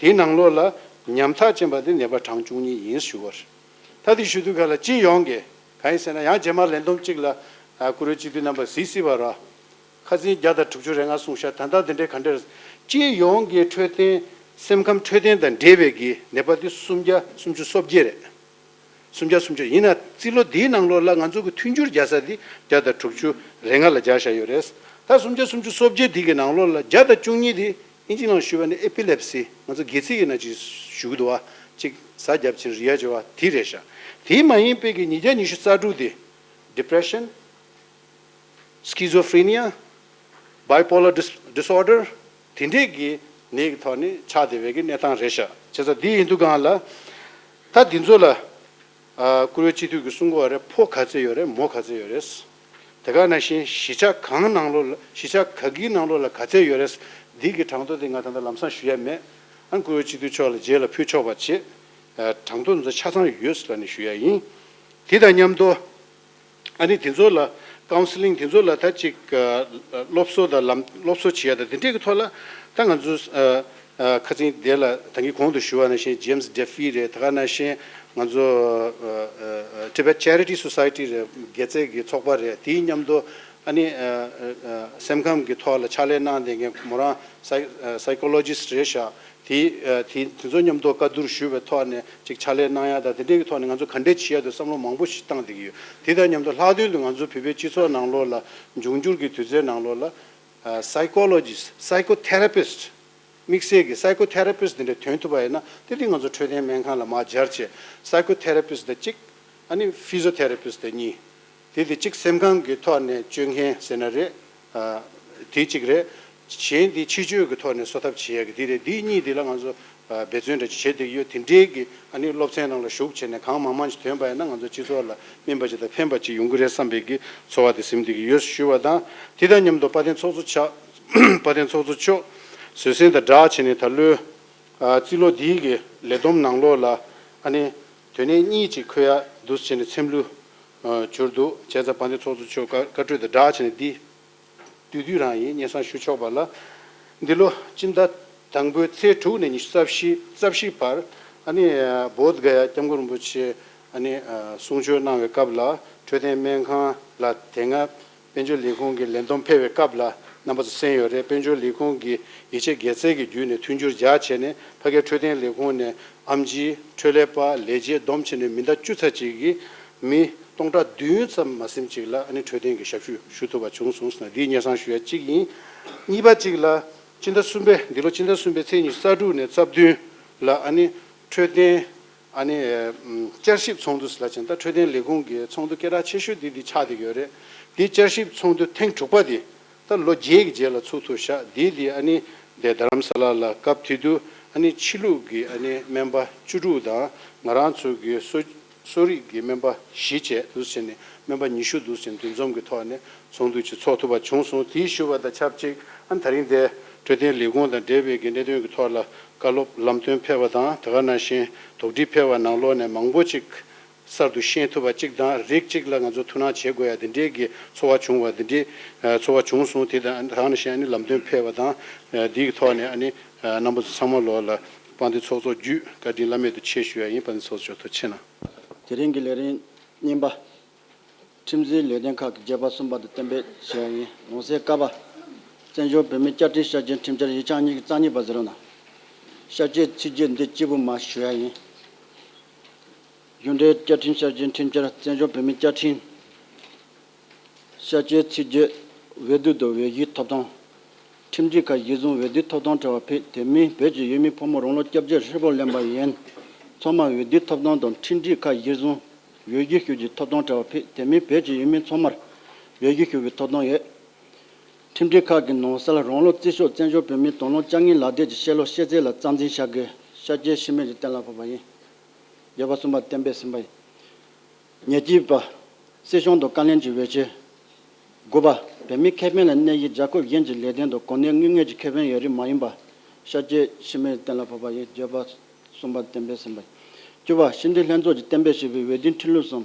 དེའི་ནང་ལོགས་ལ་ཉམ་ཐག་ཅན་པ་དེ་ནད་པ་གྲངས་བཅུ་གཉིས་ཡིན་ཞུ་བར། ད་དེ་ཞུ་དུས་ག་ལ་སྤྱི་ཡོངས་ཀྱི་གང་ཡིན་ཟེར་ན། ཡང་རྗེས་མ་ལས་བསྡོམས་གཅིག་ལ་ཨ་བཀུར་འོས་སྤྱི་འཐུས་རྣམ་པ་གཟིགས་སྲིད་པ་ར། ཁ་སང་བརྒྱ་དང་དྲུག་ཅུ་རེ་ལྔ་གསུངས་ཤག་ད་ལྟ་འདི་འདྲའི་ག་འདྲ་རེད། སྤྱི་ཡོངས་ཀྱི་འཕྲོད་བསྟེན་སེམས་ཁམས་འཕྲོད་བསྟེན་དང་འབྲེལ་བའི་གི་ནད་པ་འདི་སུམ་བརྒྱ་སུམ་ཅུ་སོ་བརྒྱད་རེད། སུམ་བརྒྱ་སུམ་ཅུ་ཡིན་ན་རྩིས་ལོ་འདིའི་ནང་ལོགས་ལ་ང་ཚོ་གི་མཐུན་འགྱུར་རྒྱག་ས་འདི་བརྒྱ་དང་དྲུག་ཅུ་རེ་ལྔ་ལ་སྦྱར་བཞག་ཡོད་རེད། ད་སུམ་བརྒྱ་སུམ་ཅུ་སོ་བརྒྱད་འདི་གི་ནང་ལོགས་ལ་བརྒྱ་དང་བཅུ་གཉིས་འདི་ཨིན་ཇི་ནང་ཞུས་པ་ནི་ཨེ་པི་ལེབ་སི། ང་ཚོ་སྒལ་ཚིགས་ཀྱི་ནང་ཅིག་ཞུ་གི་འདུག་བ། ཅིག་ཟ་བརྒྱབ་ཕྱིན་རེག་ཡ་བྱེད་པ་དེ་རེད་ཤག་དེ་མ་ཡིན་པའི་གི་ཉིས་བརྒྱ་ཉི་ཤུ་རྩ་དྲུག་དེ་depression, schizophrenia, bipolar dis- disorder དེ་འདྲས་ཀྱི་ནད་ཀྱི་ཐོག་ནས་ཆགས་བསྡད་པའི་གི་གནས་སྟངས་རེད་ཤག་བྱས་ཙང་འདི་ཡིན་དུས་སྒང་ལ་ད་འདི་ཚོ་ལ་ཨ་བཀུར་འོས་སྤྱི་འཐུས་ཀྱིས་གསུང་གི་ཡོད་རེད། ཕོ་ག་ཚད་ཡོད་རེད། མོ་ག་ཚད་ཡོད་རེད། དེ་ག་ནང་བཞིན་གཞིས་ཆགས་གང་ནང་ལོགས་ལ་གཞིས་ཆགས་ག་གི་ནང་ལོགས་ལ་ག་ཚད་ཡོད་རེད། འདི་གི་གྲངས་ཐོ་དེ་ང་ད་ལྟ་ལམ་སང་ཞུ་ཡ་མེད། ཨ་བཀུར་འོས་སྤྱི་འཐུས་མཆོག་ལ་རྗེས་ལ་ཕུལ་ཆོག་པ་བྱེད། ཨ་གྲངས་ཐོ་འདི་ཚོ་ཆ་ཚང་ཡོད་ཟེར་ནས་ཞུ་ཡ་ཡིན། དེ་དང་མཉམ་དུ་ཨ་ནི་དེ་ཚོ་ལ་ཀའུན་སི་ལིང་དེ་ཚོ་ལ་ད་ཅིག་ཨ་སློབ་གསོ་དང་ལམ་སློབ་གསོ་བྱེད་ཡ་དང་དེ་འདྲས་ཀྱི་ཐོག་ལ་ད་ང་ཚོ་ཨ་ཨ་ཁ་སང་དེ་ལ་ད་གིན་གོང་དུ་ཞུ་བ་ནང་བཞིན་ཇེམ་སི་ཌེ་ཧྥི་རེད། དེ་ག་ནང་བཞིན་ང་ཚོ་ཨ་ཨ་ཨ་Tibet Charity Society རེད། དགེ་རྩའི་གི་ཚོགས་པ་རེད། དེའི་མཉམ་དུ་ཨ་ནི་ཨ་ཨ་ཨ་སེམས་ཁམས་ཀྱི་ཐོག་ལ་ཕྱག་ལས་གནང་བསྡད་མཁན་མོ་རང་སའི་ཨ་སའི་ཀོ་ལོ་ཇི་སི་ཊི་རེད་ཤག་དེ་ཨ་དེ་དེ་ཚོ་མཉམ་དུ་བཀའ་བསྡུར་ཞུས་པའི་ཐོག་ནས་ཅིག་ཕྱག་ལས་གནང་ཡ་དང་དེ་འདྲའི་གི་ཐོག་ནས་ང་ཚོ་ག་འདྲས་བྱེད་ཡ་དེ་བསམ་བློ་མང་པོ་ཞིག་བཏང་བསྡད་ཀྱི་ཡོད། དེ་དང་མཉམ་དུ་ལྷག་དོན་དུ་ང་ཚོ་བོད་པའི་སྤྱི་ཚོགས་ནང་ལོགས་ལ་འབྱུང་འགྱུར་གྱི་དུས་ཚོད་ནང་ལོགས་ལ་ཨ་psychologist, psychotherapist དམིགས་བསལ་གྱི་psychotherapist དེ་འདྲ་ཐོན་ཐུབ་པ་ཡིན་ན་དེ་དེ་ང་ཚོ་འཕྲོད་བསྟེན་སྨན་ཁང་ལ་མར་སྦྱར་བྱས། Psychotherapist དང་གཅིག་ཨ་ནི་physiotherapist དེ་གཉིས། དེ་དེ་གཅིག་སེམས་ཁམས་ཀྱི་ཐོག་ནས་བཅོས་མཁན་ཟེར་ན་རེད། ཨ་དེ་གཅིག་རེད། གཞན་དེ་སྤྱི་སྤྱོད་ཀྱི་ཐོག་ནས་གསོ་ཐབས་བྱེད་ཡ་གི་དེ་རེད། དེ་གཉིས་དེ་ལ་ང་ཚོ་ཨ་འབད་བརྩོན་འདྲ་ཅིག་བྱེད་བསྡད་ཀྱི་ཡོད། དེ་འདྲའི་གི་ཨ་ནི་སློབ་ཚན་ནང་ལ་ཞུགས་བྱས་ནས་གང་མང་མང་ཅིག་ཐོན་པ་ཡིན་ན་ང་ཚོ་སྤྱི་ཚོགས་ལ་སྨིན་པ་ཅིག་དང་ཕན་པ་ཅིག་ཡོང་གི་རེད་བསམ་པའི་གི་ཚོར་བ་དེ་ཟིན་བསྡད་ཀྱི་ཡོད་ཞུ་བ་དང་། དེ་དང་མཉམ་དུ་དཔལ་ལྡན་ཚོགས་གཙོ་ཆགས་དཔལ་ལྡན་ཚོགས་གཙོ་མཆོག་བཟོད་བསྲན་དང་སྦྲགས་བྱས་ནས་ད་ལོའི་ཨ་རྩིས་ལོ་འདིའི་གི་ལས་བསྡོམས་ནང་ལོགས་ལ་ཨ་ནི་དོན་གནད་གཉིས་ཅིག་འཁོད་ཡ་འདུག་བྱས་ནས་འཚེམ་ལུས་ཨ་གྱུར་འདུག་བྱས་ཙང་དཔལ་ལྡན་ཚོགས་གཙོ་མཆོག་བཀའ་བཀའ་འཁྲོལ་དང་སྦྲགས་བྱས་ནས་འདི་བསྡུས་བསྡུས་རང་ཡིན། སྙན་སེང་ཞུ་ཆོག་པ་ལ། འདི་ལོ་སྤྱི་ཟླ་དང་པོའི་ཚེས་དྲུག་ནས་ཉི་ཤུ་རྩ་བཞི་རྩ་བཞི་བར་ཨ་ནི་ཨ་བོད་ག་ཡ་སྐྱབས་མགོན་རིན་པོ་ཆེ་ཨ་ནི་ཨ་གསུང་ཆོས་གནང་བའི་སྐབས་ལ་འཕྲོད་བསྟེན་སྨན་ཁང་ལ་དེ་སྔ་དཔལ་འབྱོར་ལས་ཁུངས་ཀྱི་ལས་བསྡོམས་ཕེབས་པའི་སྐབས་ལ་རྣམ་པ་ཚོ་གསན་ཡོད་རེད། དཔལ་འབྱོར་ལས་ཁུངས་ཀྱིས་ཡིད་ཆེས་དགེ་རྩ་གི་བརྒྱུད་ནས་མཐུན་འགྱུར་རྒྱག་བྱས་ནས་ཕ་གིའི་འཕྲོད་བསྟེན་ལས་ཁུངས་ནས་ཨེམ་ཆི་འཕྲོད་ལས་པ་ལས་བྱེད་བསྡོམས་བྱས་ནས་མི་ཟླ་བཅུ་ཚར་གཅིག་གི་མི་སྟོང་ཕྲག་བདུན་ཙམ་མ་ཟིན་ཅིག་ལ་ཨ་ནི་འཕྲོད་བསྟེན་གྱི་ཞབས་ཞུ་ཞུ་ཐུབ་པ་བྱུང་སོང་ཟེར་ན་འདིའི་སྙན་སེང་ཞུ་ཡ་གཅིག་ཡིན། གཉིས་པ་གཅིག་ལ་སྤྱི་ཟླ་གསུམ་པའི་འདི་ལོ་སྤྱི་ཟླ་གསུམ་པའི་ཚེས་ཉི་ཤུ་རྩ་དྲུག་ནས་རྩ་བདུན་ལ་ཨ་ནི་འཕྲོད་བསྟེན་ཨ་ནི་ཨམ་བསྐྱར་ཞིབ་ཚོགས་འདུ་ཟེར་ལ་ཅན་ད་འཕྲོད་བསྟེན་ལས་ཁུངས་ཀྱི་ཚོགས་འདུ་སྐད་གྲགས་ཆེ་ཤོས་འདི་འདི་ཆགས་བསྡད་ཡོད་རེད། འདི་བསྐྱར་ཞིབ་ཚོགས་འདུ་ཐེངས་དྲུག་པ་འདི་ད་ལོ་བརྒྱད་ཀྱི་རྗེས་ལ་ཚུགས་ཐུབ་ཤག་འདི་འདི་ཨ་ནི་འདི་རྡ་རམ་ས་ལ་ལ་སྐབས་དེ་དུས་ཨ་ནི་ཕྱི་ལུགས་ཀྱི་ཨ་ནི་སྨན་པ་བཅུ་དྲུག་དང་ང་རང་ཚོ་གི་གསོ་གསོ་རིག་གི་སྨན་པ་བཞི་བཅས་འདུག་ཟེར་ནས་སྨན་པ་ཉི་ཤུ་འདུག་ཟེར་འདུ་འཛོམས་ཀྱི་ཐོག་ནས་ཚོགས་འདུ་ཅིག་ཚོགས་ཐུབ་པ་བྱུང་སོང་། དེའི་ཞུ་བ་དང་ཆབས་ཅིག་ཨ་ད་རིང་འདིར་འཕྲོད་བསྟེན་ལས་ཁུངས་དང་འབྲེལ་བའི་གི་གནད་དོན་གྱི་ཐོག་ལ་བཀའ་སློབ་ལམ་སྟོན་ཕེབས་པ་དང་དེ་ག་ནང་བཞིན་དོགས་འདྲི་ཕེབས་པ་ནང་ལོགས་ནས་མང་པོ་ཅིག་གསར་དུ་ཤེས་ཐུབ་པ་ཅིག་དང་རིགས་གཅིག་ལ་ང་ཚོ་ཐུགས་སྣང་བྱེད་དགོས་ཡ་དེ་འདྲའི་གི་ཚོར་བ་བྱུང་བ་དེ་འདྲའི་ཚོར་བ་བྱུང་སོང་། དེ་དང་དེ་ག་ནང་བཞིན་ཨ་ནི་ལམ་སྟོན་ཕེབས་པ་དང་དེའི་གི་ཐོག་ནས་ཨ་ནི་རྣམ་པ་ཚོ་ཚང་མ་ལོག་ལ་དཔལ་ལྡན་ཚོགས་གཙོ་བརྒྱུད་བཀའ་དྲིན་བླ་མེད་དུ་ཆེ་ཞུ་ཡ་ཡིན། དཔལ་ལྡན་ཚོགས་གཙོ་མཆོག་ཐུགས་རྗེ་གནང་། དེ་རིང་གི་ལས་རིམ་གཉིས་པ། ཁྲིམས་འཛིན་ལས་དོན་ཁག་གི་བརྗོད་པ་གསུམ་པ་དེ་གཏན་འབེབས་བྱས་ཡིན། ལོངས་སྤྱོད་ཀ་པ། བཙན་བྱོལ་བོད་མིའི་བསྐྱར་སྐྲུན་ཞབས་ཞུའི་ཁྲིམས་འཆར་ཡིག་ཆ་གཉིས་ཀྱི་རྩ་གཉིས་པ་ཟེར་རོ་ན། ཤར་སྐྱོད་ཚིག་བརྗོད་འདི་གཅིག་པུ་མ་ཞུ་ཡ་ཡིན། རྒྱུ་འབྲས་བཅའ་ཁྲིམས་ཤར་སྐྱོད་ཁྲིམས་འཆར་བཙན་བྱོལ་བོད་མིའི་བཅའ་ཁྲིམས། ཤར་སྐྱོད་ཚིག་བརྗོད་འོས་བསྡུ་དང་འོས་གཞིའི་ཐོབ་ཐང་། ཁྲིམས་སྒྲིག་ཁག་གཞིར་བཟུང་འོས་བསྡུའི་ཐོབ་ཐང་བྲལ་བ་ཕུད་དེ་མིན་བོད་ཀྱི་ཡུལ་མི་ཕོ་མོ་རང་ལོ་བཅོ་བརྒྱད་ཧྲིལ་པོར་ལོན་པ་ཡིན། ཚང་མར་འོས་བསྡུའི་ཐོབ་ཐང་དང་ཁྲིམས་སྒྲིག་ཁག་གཞིར་བཟུང་འོས་གཞི་ཞུ་རྒྱུའི་ཐོབ་ཐང་བྲལ་བ་ཕུད་དེ་མིན་བོད་ཀྱི་ཡུལ་མི་ཚང་མར་འོས་གཞི་ཞུ་བའི་ཐོབ་ཐང་ཡོད། ཁྲིམས་སྒྲིག་ཁག་གི་ནང་གསལ་རང་ལུགས་རྩིས་ཤོག་བཙན་བྱོལ་བོད་མིའི་དོན་ལུགས་བཅའ་ལྔའི་ལག་དེབ་ཀྱི་ཤེས་ལོ་ཤེས་ཚད་ལ་རྩ་འཛིན་བྱ་དགོས། ཤར་སྐྱོད་ཤི་རྨས་ཀྱིས་གཏན་ལ་ཕབ་པ་ཡིན། བརྗོད་པ་གསུམ་པ་གཏན་འབེབས་ཟིན་པ་ཡིན། ཉེར་གཅིག་པ། སྲིད་སྐྱོང་དང་བཀའ་བློན་གྱི་འོས་ཆོས། དགུ་པ། བོད་མིའི་ཁེ་ཕན་ལ་གནས་ཡུལ་རྒྱལ་ཁབ་གཞན་གྱི་ལས་དོན་དང་གོ་གནས་དངུལ་དངོས་ཀྱི་ཁེ་ཕན་ཡོད་རིགས་མ་ཡིན་པ། ཤར་སྐྱོད་ཤི་རྨས་ཀྱིས་གཏན་ལ་ཕབ་པ་ཡིན། བརྗོད་པ་གསུམ་པ་གཏན་འབེབས་ཟིན་པ་ཡིན། བཅུ་པ། སྤྱི་འཐུས་ལྷན་ཚོགས་ཀྱིས་གཏན་འབེབས་བྱས་པའི་འོས་བསྡུའི་ཁྲིམས་ལུགས་སམ།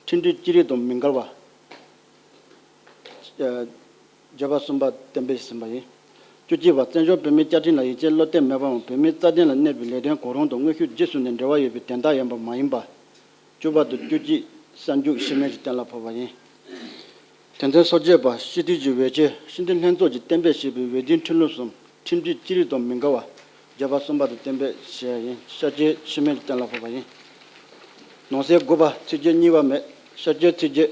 ཁྲིམས་སྒྲིག་ཅི་རིགས་དང་མི་འགལ་བ། བརྗོད་པ་གསུམ་པ་གཏན་འབེབས་ཟིན་པ་ཡིན། བཅུ་གཅིག་པ། བཙན་བྱོལ་བོད་མིའི་བཅའ་ཁྲིམས་ལ་ཡིད་ཆེས་བློ་གཏད་མེད་པའམ་བོད་མིའི་རྩ་དོན་ལ་གནོད་པའི་ལས་དོན་གང་རུང་དང་དངོས་ཤུགས་རྗེས་བཟུང་ནས་འབྲེལ་བ་ཡོད་པའི་དོན་དག་ཡིན་པ་མ་ཡིན་པ། བཅུ་པ་དང་བཅུ་གཅིག་གསར་འཇུག་ཤི་རྨས་ཀྱིས་གཏན་ལ་ཕབ་པ་ཡིན། དོན་ཚན་སོ་བརྒྱད་པ། སྤྱི་འཐུས་ཀྱི་འོས་ཆོས། སྤྱི་འཐུས་ལྷན་ཚོགས་ཀྱིས་གཏན་འབེབས་བྱས་པའི་འོས་བསྡུའི་ཁྲིམས་ལུགས་སམ། ཁྲིམས་སྒྲིག་ཅི་རིགས་དང་མི་འགལ་བ། བརྗོད་པ་གསུམ་པ་དང་གཏན་འབེབས་བྱས་ཡིན། ཤར་སྐྱོད་ཤི་རྨས་ཀྱིས་གཏན་ལ་ཕབ་པ་ཡིན། ནང་གསེས་དགུ་པ། ཚིག་བརྗོད་གཉིས་པ་མེད། ཤར་སྐྱོད་ཚིག་བརྗོད།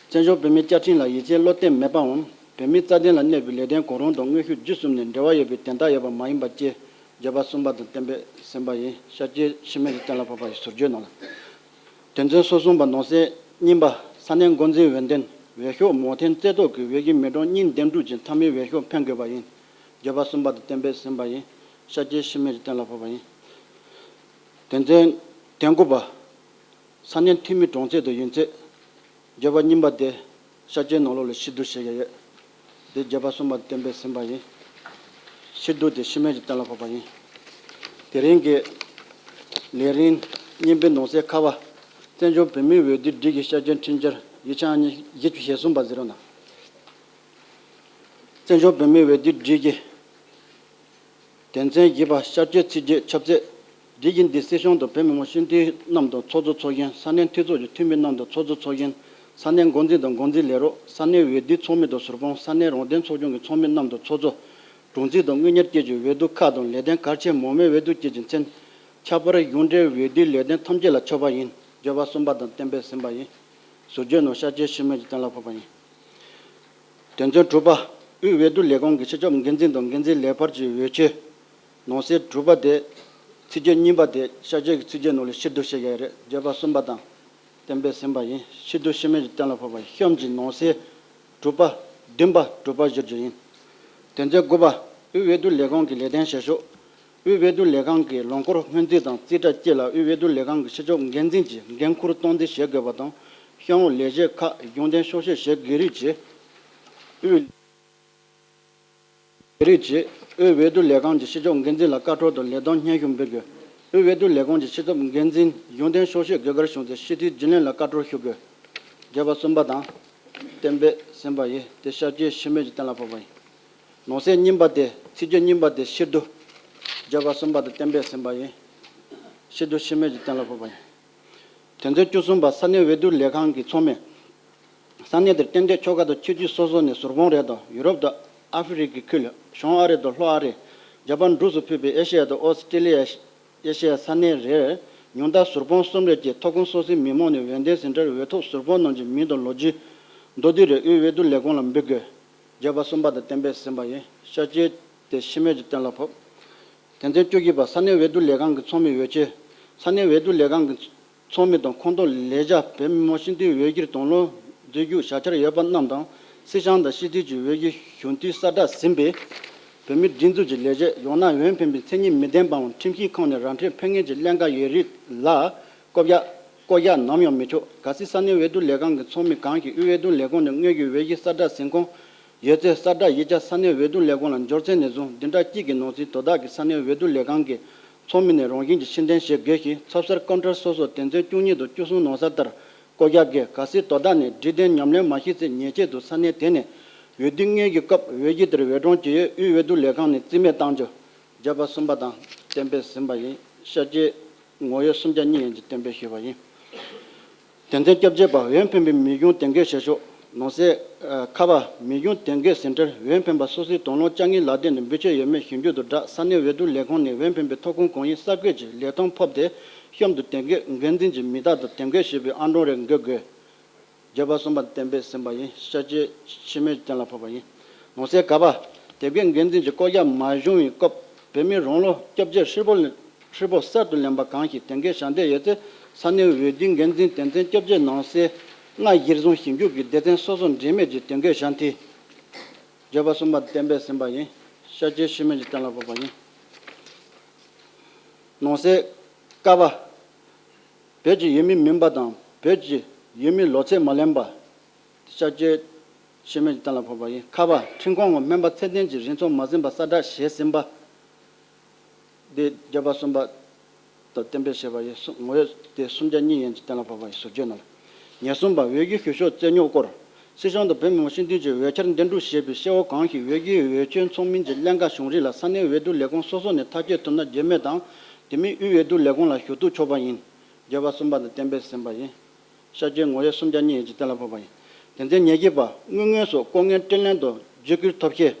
བཙན་བྱོལ་བོད་མིའི་བཅའ་ཁྲིམས་ལ་ཡིད་ཆེས་བློ་གཏད་མེད་པའམ་བོད་མིའི་རྩ་དོན་ལ་གནོད་པའི་ལས་དོན་གང་རུང་དང་དངོས་ཤུགས་བརྗེད་གསུམ་ནས་འབྲེལ་བ་ཡོད་པའི་དོན་དག་ཡོད་པ་མ་ཡིན་པ་བཅས། བརྗོད་པ་གསུམ་པ་དང་གཏན་འབེབས་ཟིན་པ་ཡིན། ཤར་སྐྱོད་ཤི་རྨས་ཀྱིས་གཏན་ལ་ཕབ་པ་ཡིན། ཟུར་བརྗོད་ནང་ལ། དོན་ཚན་སོ་གསུམ་པ། ནང་གསེས་གཉིས་པ། ས་གནས་འགོ་འཛིན་འོས་འདེམས་འོས་ཤོག་མོས་མཐུན་རྩེ་གཏོགས་ཀྱི་འོས་གཞི་མི་གྲངས་གཉིས་འདེམས་སྒྲུག་ཅིང་མཐའ་མའི་འོས་ཤོག་འཕེན་དགོས་པ་ཡིན། བརྗོད་པ་གསུམ་པ་དང་གཏན་འབེབས་ཟིན་པ་ཡིན། ཤར་སྐྱོད་ཤི་རྨས་ཀྱིས་གཏན་ལ་ཕབ་པ་ཡིན། དོན་ཚན་དོན་དགུ་པ། ས་གནས་འཐུས་མི་གྲངས་ཚད་དང་ཡུན་ཚད། བརྗོད་པ་གཉིས་པ་དེ་ཤར་སྐྱོད་ནང་ལོགས་ལ་ཕྱིར་བསྡུ་བྱེད་ཡ་ཡོད། དེ་བརྗོད་པ་གསུམ་པ་གཏན་འབེབས་ཟིན་པ་ཡིན། ཕྱིར་བསྡུ་དེ་ཤི་རྨས་ཀྱིས་གཏན་ལ་ཕབ་པ་ཡིན། དེ་རིང་གི་ལས་རིམ་གཉིས་པའི་ནང་གསེས་ཁ་པ། བཙན་བྱོལ་བོད་མིའི་འོས་བསྡུའི་སྒྲིག་གཞི་ཤར་སྐྱོད་ཁྲིམས་འཆར་ཡིག་ཆ་ཉི་ཤུ་ཞེ་གསུམ་པ་ཟེར་རོ་ན། བཙན་བྱོལ་བོད་མིའི་འོས་བསྡུའི་སྒྲིག་གཞི། དོན་ཚན་བཞི་པ། ཤར་སྐྱོད་ཚིག་བརྗོད་ཁྱབ་ཚད། སྒྲིག་གཞི་འདིས་སྲིད་སྐྱོང་དང་བོད་མི་མང་སྤྱི་འཐུས་རྣམས་དང་ཚོགས་གཙོ་ཚོགས་གཞོན། ས་གནས་འཐུས་ཚོགས་ཀྱི་འཐུས་མི་རྣམས་དང་ཚོགས་གཙོ་ཚོགས་གཞོན། ས་གནས་འགོ་འཛིན་དང་འགོ་འཛིན་ལས་རོགས། ས་གནས་འོས་བསྡུའི་ཚོགས་མི་དང་ཟུར་དཔང་། ས་གནས་རང་བདེན་ཚོགས་ཆུང་གི་ཚོགས་མི་རྣམས་དང་ཚོགས་གཙོ། དྲུང་འཛིན་དང་དངུལ་གཉེར་བཅས་ཀྱི་འོས་བསྡུ་ཁག་དང་ལས་དོན་གལ་ཆེ་མང་མོས་འོས་བསྡུ་བཅས་ཀྱི་མཚན། ཁྱད་པར་གཞུང་འབྲེལ་འོས་བསྡུའི་ལས་དོན་ཐམས་ཅད་ལ་ཆོད་པ་ཡིན། བརྗོད་པ་གསུམ་པ་དང་གཏན་འབེབས་ཟིན་པ་ཡིན། ཟུར་བརྗོད་ནང་ཤར་སྐྱོད་ཤི་རྨས་ཀྱིས་གཏན་ལ་ཕབ་པ་ཡིན། དོན་ཚན་དྲུག་པ། དབུས་འོས་བསྡུ་ལས་ཁང་གི་སྤྱི་ཁྱབ་འགན་འཛིན་དང་འགན་འཛིན་ལས་འཕར་གྱི་འོས་ཆོས། ནང་གསེས་དྲུག་པ་དེ། ཚིག་བརྗོད་གཉིས་པ་དེ་ཤར་སྐྱོད་ཀྱི་ཚིག་བརྗོད་ནང་ལ་ཕྱིར་བསྡུ་བྱེད་ཡ་རེད། བརྗོད་པ་གསུམ་པ་དང་གཏན་འབེབས་ཟིན་པ་ཡིན། ཕྱིར་བསྡུ་ཤི་རྨས་ཀྱིས་གཏན་ལ་ཕབ་པ་ཡིན། གཤམ་གྱི་ནང་གསེས་དྲུག་པ། བདུན་པ། དྲུག་པ་བཞིར་གྱུར་ཡིན། དོན་ཚན་དགུ་པ། དབུས་འོས་བསྡུ་ལས་ཁང་གི་ལས་དོན་བྱེད་ཕྱོགས། དབུས་འོས་བསྡུ་ལས་ཁང་གི་ལས་འཁོར་སྔོན་རྩིས་དང་རྩིས་ཁྲ་བཅས་ལ་དབུས་འོས་བསྡུ་ལས་ཁང་གི་སྤྱི་ཁྱབ་འགན་འཛིན་གྱིས་འགན་འཁུར་སྟངས་འཛིན་བྱེད་དགོས་པ་དང་། གཤམ་འོག་ལས་བྱེད་ཁག་གཞུང་དོན་ཕྱོགས་བཞིར་བྱེད་དགོས་རིགས་ཀྱི། དབུས། དེ་རིགས་ཀྱིས་དབུས་འོས་བསྡུ་ལས་ཁང་གི་སྤྱི་ཁྱབ་འགན་འཛིན་ལ་བཀའ་འཁྲོལ་དང་ལས་དོན་སྙན་ཞུ་འབུལ་དགོས། དབུས་འོས་བསྡུ་ལས་ཁང་གི་སྤྱི་ཁྱབ་འགན་འཛིན་གཞུང་དོན་ཕྱོགས་བཞིར་དགོས་གལ་བྱུང་ཚེ་སྤྱི་འཐུས་རྒྱུན་ལས་ལ་བཀའ་འཁྲོལ་ཞུ་དགོས། བརྗོད་པ་གསུམ་པ་དང་། གཏན་འབེབས་ཟིན་པ་ཡིན། དེ་ཤར་སྐྱོད་ཤི་རྨས་ཀྱིས་གཏན་ལ་ཕབ་པ་ཡིན། ནང་གསེས་གཉིས་པ་དེ། ཚིག་བརྗོད་གཉིས་པ་དེ་ཕྱིར་བསྡུ། བརྗོད་པ་གསུམ་པ་དེ་གཏན་འབེབས་ཟིན་པ་ཡིན། ཕྱིར་བསྡུ་ཤི་རྨས་ཀྱིས་གཏན་ལ་ཕབ་པ་ཡིན། དོན་ཚན་བཅུ་གསུམ་པ། ས་གནས་འོས་བསྡུ་ལས་ཁང་གི་ཚོགས་མི། ས་གནས་དེར་གཏན་སྡོད་ཆོལ་ཁ་དང་ཆོས་བརྒྱུད་སོ་སོ་ནས་ཟུར་དཔང་རེ་དང་ཡུ་རོབ་དང་ཨ་ཧྥེ་རི་ཁའི་ཁུལ། བྱང་ཨ་རི་དང་ལྷོ་ཨ་རི། འཇར་པན་འབྲུག་སུ་ཕུད་པའི་ཨེ་ཤེ་ཡ་དང་ཨོ་སི་ཀྲི་ལི་ཡ། ཨེ་ཤེ་ཡ་ས་གནས་རེར་ཉུང་མཐའ་ཟུར་དཔང་གསུམ་རེ་བཅས་ཐོབ་ཁུངས་སོ་སོའི་མི་མང་ནས་འོས་འདེམས་ཟིན་བྲིས་འོས་ཐོབ་ཟུར་དཔང་རྣམས་ཀྱི་མིང་དང་ལོ་རྒྱུས། མདོར་བསྡུས་རེ་དབུས་འོས་བསྡུ་ལས་ཁུངས་ལ་འབུལ་དགོས། བརྗོད་པ་གསུམ་པ་དང་གཏན་འབེབས་ཟིན་པ་ཡིན། ཤར་སྐྱོད་དེ་ཤི་རྨས་ཀྱིས་གཏན་ལ་ཕབ། དོན་ཚན་བཅུ་བཞི་པ། ས་གནས་འོས་བསྡུ་ལས་ཁང་གི་ཚོགས་མི་འོས་ཆོས། ས་གནས་འོས་བསྡུ་ལས་ཁང་གི་ཚོགས་མི་དང་ཁོངས་གཏོགས་ལས་བྱ་བོད་མི་མང་སྤྱི་འཐུས་འོས་བསྡུར་དང་ལེན་འཛུལ་ཞུགས་བྱ་འཆར་ཡོད་པ་རྣམས་དང་། སྲིད་སྐྱོང་དང་སྤྱི་འཐུས་ཀྱི་འོས་གཞི་ཞུ་མཐུན་གསལ་བསྒྲགས་ཟིན་པའི་བོད་མིའི་སྒྲིག་འཛུགས་ཀྱི་ལས་བྱེད། ཡང་ན་འོས་འཕེན་པའི་མཚན་ཉིད་མི་ལྡན་པའམ་ཁྲིམས་ཞིབ་ཁང་ནས་ར་འཕྲོད་ཕུལ་མཁན་གྱི་ཀླན་ཀ་ཡོད་རིགས་ལ་བསྐོ་བཞག་བསྐོ་གཞག་ནམ་ཡང་མི་ཆོག་གལ་སྲིད་ས་གནས་འོས་བསྡུ་ལས་ཁང་གི་ཚོགས་མི་གང་ཞིག་དབུས་འོས་བསྡུ་ལས་ཁུངས་ནས་དངོས་ཀྱི་འོས་གཞི་གསལ་བསྒྲགས་ཟིན་ཁུངས་ཡོད་ཚེ། གསལ་བསྒྲགས་ཡིག་ཆ་ས་གནས་འོས་བསྡུ་ལས་ཁུངས་ལ་འབྱོར་ཚད་ནས་བཟུང་བདུན་ཕྲག་གཅིག་གི་ནང་ཚུན་དོ་བདག་གིས་ས་གནས་འོས་བསྡུ་ལས་ཁང་གི་ཚོགས་མི་ནས་རང་བཞིན་གྱིས་ཕྱིར་འཐེན་བྱེད་དགོས་ཤིང་། ཚབ་གསར་ཀམ་ཊར་སོ་སོར་དོན་ཚན་བཅུ་གཉིས་དང་བཅུ་གསུམ་ནང་གསལ་ལྟར་བསྐོ་བཞག་དགོས། གལ་སྲིད་དོ་བདག་ནས་སྒྲིག་དོན་ཉམས་ལེན་མ་བྱས་ཚེ། ཉེས་ཆད་དུ་ས་གནས་དེ་ནས་འོས་བསྡུ་དངོས་ཀྱི་སྐབས་འོས་གཞི་དེར་འོས་སྦྱོར་བྱེད་ཡུལ་དབུས་འོས་བསྡུ་ལས་ཁང་ནས་རྩིས་མེད་གཏང་རྒྱུ། བརྗོད་པ་གསུམ་པ་དང་གཏན་འབེབས་ཟིན་པ་ཡིན། ཤར་སྐྱོད་ངོ་ཡོད་སུམ་བརྒྱ་གཉིས་ཡན་གྱིས་གཏན་འབེབས་ཞུས་པ་ཡིན། དོན་ཚན་བཅོ་བརྒྱད་པ། འོས་འཕེན་པའི་མི་གཞུང་དོན་འཁྱོལ་བྱེད་ཕྱོགས། ནང་གསེས་ཨ་ཁ་པ། མི་གཞུང་དོན་དགོས་ཟིན་བྲིས་འོས་འཕེན་པ་སོ་སོའི་དང་བླངས་བཅའ་ངལ་ལག་དེབ་ནས་འབུལ་ཆོག་ཡོད་མེད་ཞིབ་འཇུག་དང་སྦྲགས་ས་གནས་འོས་བསྡུ་ལས་ཁུངས་ནས་འོས་འཕེན་པའི་ཐོབ་ཁུངས་གང་ཡིན་གསར་འགོད་ཀྱིས་ལས་དོན་ཕབ་སྟེ་གཤམ་དུ་དོན་དགོས་འགན་འཛིན་གྱི་མིང་རྟགས་དང་དོན་དགོས་ཞེས་པའི་ཨང་གྲངས་རེ་འགོད་དགོས། བརྗོད་པ་གསུམ་པ་གཏན་འབེབས་ཟིན་པ་ཡིན། ཤར་སྐྱོད་ཕྱི་མིག་གཏན་ལ་ཕབ་པ་ཡིན། ནང་གསེས་ག་པ། དེབ་སྐྱེལ་འགན་འཛིན་གྱི་བསྐོ་གཞག་མ་བྱུང་བའི་སྐབས་བོད་མིའི་རང་ལོ་བཅོ་བརྒྱད་ཧྲིལ་པོ་ཧྲིལ་པོ་གསར་དུ་ལེན་པ་གང་ཞིག་དེབ་སྐྱེལ་བྱ་འདོད་ཡོད་ཚེ་ས་གནས་འོས་བསྡུའི་འགན་འཛིན་དོན་ཚན་བཅོ་བརྒྱད་ནང་གསེས་ལྔ་གཞིར་བཟུང་ཞིབ་འཇུག་གིས་སྡེ་ཚན་སོ་སོར་འབྲེལ་མེད་ཀྱིས་དེབ་སྐྱེལ་བྱ་འཐུས། བརྗོད་པ་གསུམ་པ་གཏན་འབེབས་ཟིན་པ་ཡིན། ཤར་སྐྱོད་ཕྱི་མིག་གཏན་ལ་ཕབ་པ་ཡིན། ནང་གསེས་ཀ་པ། བོད་ཀྱི་ཡུལ་མི་མིན་པ་དང་བོད་ཀྱི་ཡུལ་མིའི་ལོ་ཚད་མ་ལོན་པ། ཤར་སྐྱོད་ཕྱི་མིག་གཏན་ལ་ཕབ་པ་ཡིན། ཁ་པ། ཁྲིམས་ཁང་གི་སྨན་པ་ཚད་ལྡན་གྱི་རིགས་ཚོགས་མ་ཟིན་པ་གསལ་བསྒྲགས་བྱས་ཟིན་པ། འདི་བརྗོད་པ་གསུམ་པ་དང་གཏན་འབེབས་བྱས་པ་ཡིན། ངོ་བོ་དེ་གསུམ་ཆ་གཉིས་ཡན་གྱི་གཏན་ལ་ཕབ་པ་ཡིན། ཟུར་བརྗོད་ནང་། ཉེར་གསུམ་པ། འོས་བསྡུའི་ཞུ་ཕྱོགས་རྩོད་རྙོག་སྐོར། སྲིད་གཞུང་དང་བོད་མི་མང་སྤྱི་འཐུས་ཀྱིས་འོས་འཆར་འདེམས་སྒྲུག་བྱས་པའི་སྐྱེ་བོ་གང་ཞིག་འོས་བསྡུའི་འོས་ཆོས་ཚང་མིན་གྱི་ཀླན་ཀ་བྱུང་རིགས་ལ་ས་གནས་འོས་བསྡུ་ལས་ཁུངས་སོ་སོ་ནས་ཐག་གཅོད་ཐུབ་ན་རྒྱུས་མེད་དང་། དེ་མིན་དབུས་འོས་བསྡུ་ལས་ཁུངས་ལ་ཞུ་གཏུག་ཆོག་པ་ཡིན། བརྗོད་པ་གསུམ་པ་དང་གཏན་འབེབས་ཟིན་པ་ཡིན། ཤར་སྐྱོད་ངོ་བོ་གསུམ་ཆ་གཉིས་ཡན་གྱི་གཏན་ལ་ཕབ་པ་ཡིན། དོན་ཚན་ཉེར་བརྒྱད་པ། དངུལ་དངོས་སོགས་ལྐོག་རྔན་སྤྲོད་ལེན་དང་བརྒྱུད་བསྐུར་ཐབས་ཤེས།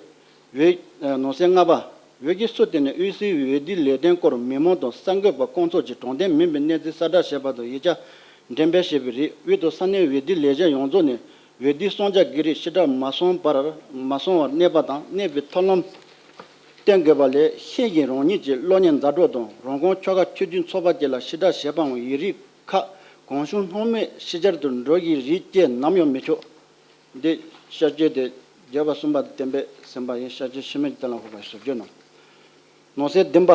འོས། ནང་གསེས་ལྔ་པ། འོས་བསྡུ་སུ་དེ་ནས་དབུས་སའི་འོས་བསྡུའི་ལས་དོན་སྐོར་མི་མང་དང་གསར་འགོད་པ་བསྐོང་ཚོགས་ཀྱིས་དྲང་བདེན་མིན་པའི་གནས་ཚུལ་གསལ་བསྒྲགས་བྱས་པ་དང་ཡིག་ཆ་འགྲེམས་སྤེལ་བྱས་པའི་རིགས་དབུས་དང་ས་གནས་འོས་བསྡུའི་ལས་བྱེད་ཡོངས་རྫོགས་ནས་འོས་བསྡུའི་གསང་རྒྱ་གི་རིགས་ཕྱིར་བསྒྲགས་མ་སོང་བར་མ་སོང་བར་གནས་པ་དང་གནས་པའི་ཐབས་ལམ་སྟོན་དགོས་པ་ལས་ཤེས་བཞིན་རང་ཉིད་ཀྱི་གློག་བརྙན་མཛའ་གྲོགས་དང་རང་ཁོངས་ཆོལ་ཁ་ཆོས་བརྒྱུད་ཚོགས་པ་བཅས་ལ་ཕྱིར་བསྒྲགས་བྱས་པའམ་ཡིག་རིགས་ཁག་གང་བྱུང་སྣང་མེད་ཕྱི་གྱར་དུ་འགྲོ་བཞིན་རིགས་བཅས་ནམ་ཡང་མི་ཆོག་འདི་ཤར་སྐྱོད་དེ་བརྗོད་པ་གསུམ་པ་དེ་གཏན་འབེབས་ཟིན་པ་ཡིན། ཤར་སྐྱོད་ཕྱི་མིག་གཏན་ལ་ཕབ་པ་ཟུར་བརྗོད་གནང་། ནང་གསེས་བདུན་པ།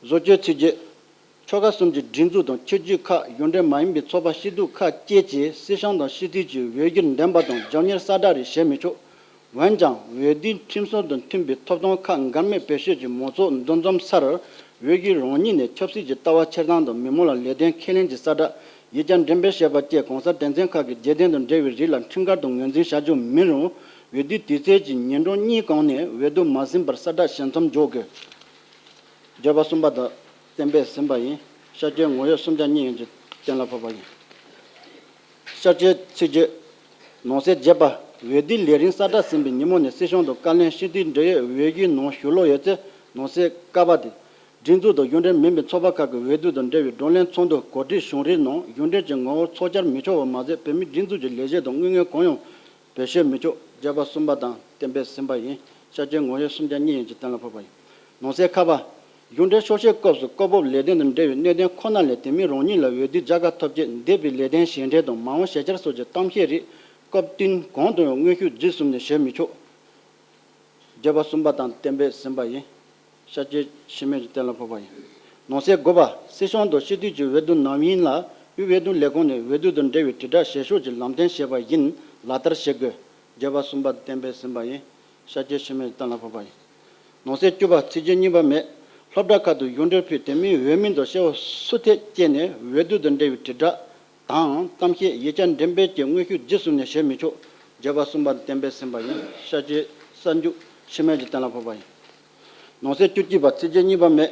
བཟོ་བཅོས་ཚིག་བརྗོད། ཆོལ་ཁ་གསུམ་གྱི་སྒྲིག་འཛུགས་དང་ཆོས་བརྒྱུད་ཁག་གཞུང་འབྲེལ་མ་ཡིན་པའི་ཚོགས་པ་སྐྱིད་སྡུག་ཁག་བཅས་ཀྱིས་སྲིད་གཞུང་དང་སྤྱི་འཐུས་ཀྱི་འོས་བསྒྱུར་འདེམས་པ་དང་རྒྱབ་གཉེར་གསལ་བསྒྲགས་རིགས་བྱེད་མི་ཆོག་འོན་ཀྱང་འོས་བསྡུའི་ཁྲིམས་སྲོལ་དང་མཐུན་པའི་ཐོབ་ཐང་ཁག་འགལ་མེད་བེད་སྤྱོད་ཀྱིས་མང་ཚོགས་འདུ་འཛོམས་སར་འོས་བསྒྱུར་རང་ཉིད་ནས་ཆབ་སྲིད་ཀྱི་ལྟ་བ་འཁྱེར་སྟངས་དང་མི་མང་ལ་ལས་དོན་ཁས་ལེན་གྱི་གསལ་བསྒྲགས། ཡིག་ཆ་འགྲེམས་སྤེལ་བྱས་པ་བཅས་གང་ཟག་དོན་ཚན་ཁག་གི་རྒྱལ་དོན་དང་འབྲེལ་བའི་རིགས་ལ་ཁྲིམས་འགལ་དུ་ངོས་འཛིན་བྱ་རྒྱུ་མིན་རུང་འོས་བསྡུའི་དུས་ཚོད་ཀྱི་ཉིན་གྲངས་གཉིས་གོང་ནས་འོས་བསྡུ་མ་ཟིན་པར་གསལ་བསྒྲགས་ཞལ་མཚམས་འཇོག་དགོས། བརྗོད་པ་གསུམ་པ་དང་གཏན་འབེབས་ཟིན་པ་ཡིན། ཤར་སྐྱོད་ངོ་བོ་གསུམ་ཆ་གཉིས་ཡན་གྱི་གཏན་ལ་ཕབ་པ་ཡིན། ཤར་སྐྱོད་ཚིག་བརྗོད། ནང་གསེས་བརྒྱད་པ། འོས་བསྡུའི་ལས་རིམ་གསལ་བསྒྲགས་ཟིན་པའི་ཉིན་མོ་ནས་སྲིད་གཞུང་དང་བཀའ་བློན་སྤྱི་འཐུས་འབྲེལ་ཡོད་འོས་བསྡུའི་ནང་ཞུགས་ལོག་ཡོད་ཚེ་ནང་གསེས་ཀ་པ་དེ། སྒྲིག་འཛུགས་དང་གཞུང་འབྲེལ་མིན་པའི་ཚོགས་པ་ཁག་གི་འོས་བསྡུ་དང་འབྲེལ་བའི་བགྲོ་གླེང་ཚོགས་འདུ་གོ་སྒྲིག་བྱུང་རིགས་ནང་གཞུང་འབྲེལ་གྱི་ངོ་བོར་ཚོགས་བཅར་མི་ཆོག་པ་མ་ཟད་བོད་མིའི་སྒྲིག་འཛུགས་ཀྱི་ལས་བྱེད་དང་དངུལ་དངོས་གང་ཡང་བེད་སྤྱོད་མི་ཆོག་བརྗོད་པ་གསུམ་པ་དང་གཏན་འབེབས་ཟིན་པ་ཡིན། ཤར་སྐྱོད་ངོ་བོ་གསུམ་ཆ་གཉིས་ཡན་གྱི་གཏན་ལ་ཕབ་པ་ཡིན། ནང་གསེས་ཁ་པ། གཞུང་འབྲེལ་ཤོག་ཆའི་སྐབས་སུ་སྐོར་འབབ་ལས་དོན་དང་འབྲེལ་བའི་གནད་དོན་ཁོ་ན་ལས་དེ་མིན་རང་ཉིད་ལ་འོས་བསྡུའི་བྱ་དགའ་ཐོབ་ཆེད་འདས་པའི་ལས་དོན་བྱས་འབྲས་དང་མ་འོངས་བྱེད་འཆར་སོགས་ཀྱི་གཏམ་བཤད་རིགས་སྐབས་བསྟུན་གང་དུ་ཡང་དངོས་ཤུགས་བརྒྱུད་གསུམ་ནས་བྱེད་མི་ཆོག་བརྗོད་པ་གསུམ་པ་དང་གཏན་འབེབས་ཟིན་པ་ཡིན། ཤར་སྐྱོད་ཕྱི་མིག་གི་གཏན་ལ་ཕབ་པ་ཡིན། ནང་གསེས་དགུ་པ། སྲིད་གཞུང་དང་སྤྱི་འཐུས་ཀྱི་འོས་བསྡུ་ནམ་ཡིན་ལ་དབུས་འོས་བསྡུ་ལས་ཁུངས་ནས་འོས་བསྡུ་དང་འབྲེལ་བའི་དྲིལ་བསྒྲགས་བྱེད་ཕྱོགས་ཀྱི་ལམ་སྟོན་བྱས་པ་བཞིན་ལག་བསྟར་བྱེད་དགོས། བརྗོད་པ་གསུམ་པ་གཏན་འབེབས་ཟིན་པ་ཡིན། ཤར་སྐྱོད་ཕྱི་མིག་གི་གཏན་ལ་ཕབ་པ་ཡིན། ནང་གསེས་བཅུ་པ། ཚིག་བརྗོད་གཉིས་པ་མེད། སློབ་གྲྭ་ཁག་ཏུ་གཞུང་འབྲེལ་ཕུད་དེ་མིན་འོས་མི་དང་སྐྱེ་བོ་སུ་ཐད་བཅས་ནས་འོས་བསྡུ་དང་འབྲེལ་བའི་དྲིལ་བསྒྲགས་དང་གཏམ་བཤད་ཡིག་ཆ་འགྲེམས་སྤེལ་བཅས་དངོས་ཤུགས་བརྒྱུད་གསུམ་ནས་བྱེད་མི་ཆོག་བརྗོད་པ་གསུམ་པ་གཏན་འབེབས་ཟིན་པ་ཡིན། ཤར་སྐྱོད་གསར་འཇུག་ཕྱི་མིག་གི་གཏན་ལ་ཕབ་པ་ཡིན། ནང་གསེས་བཅུ་གཅིག་པ། ཚིག་བརྗོད་གཉིས་པ་མེད།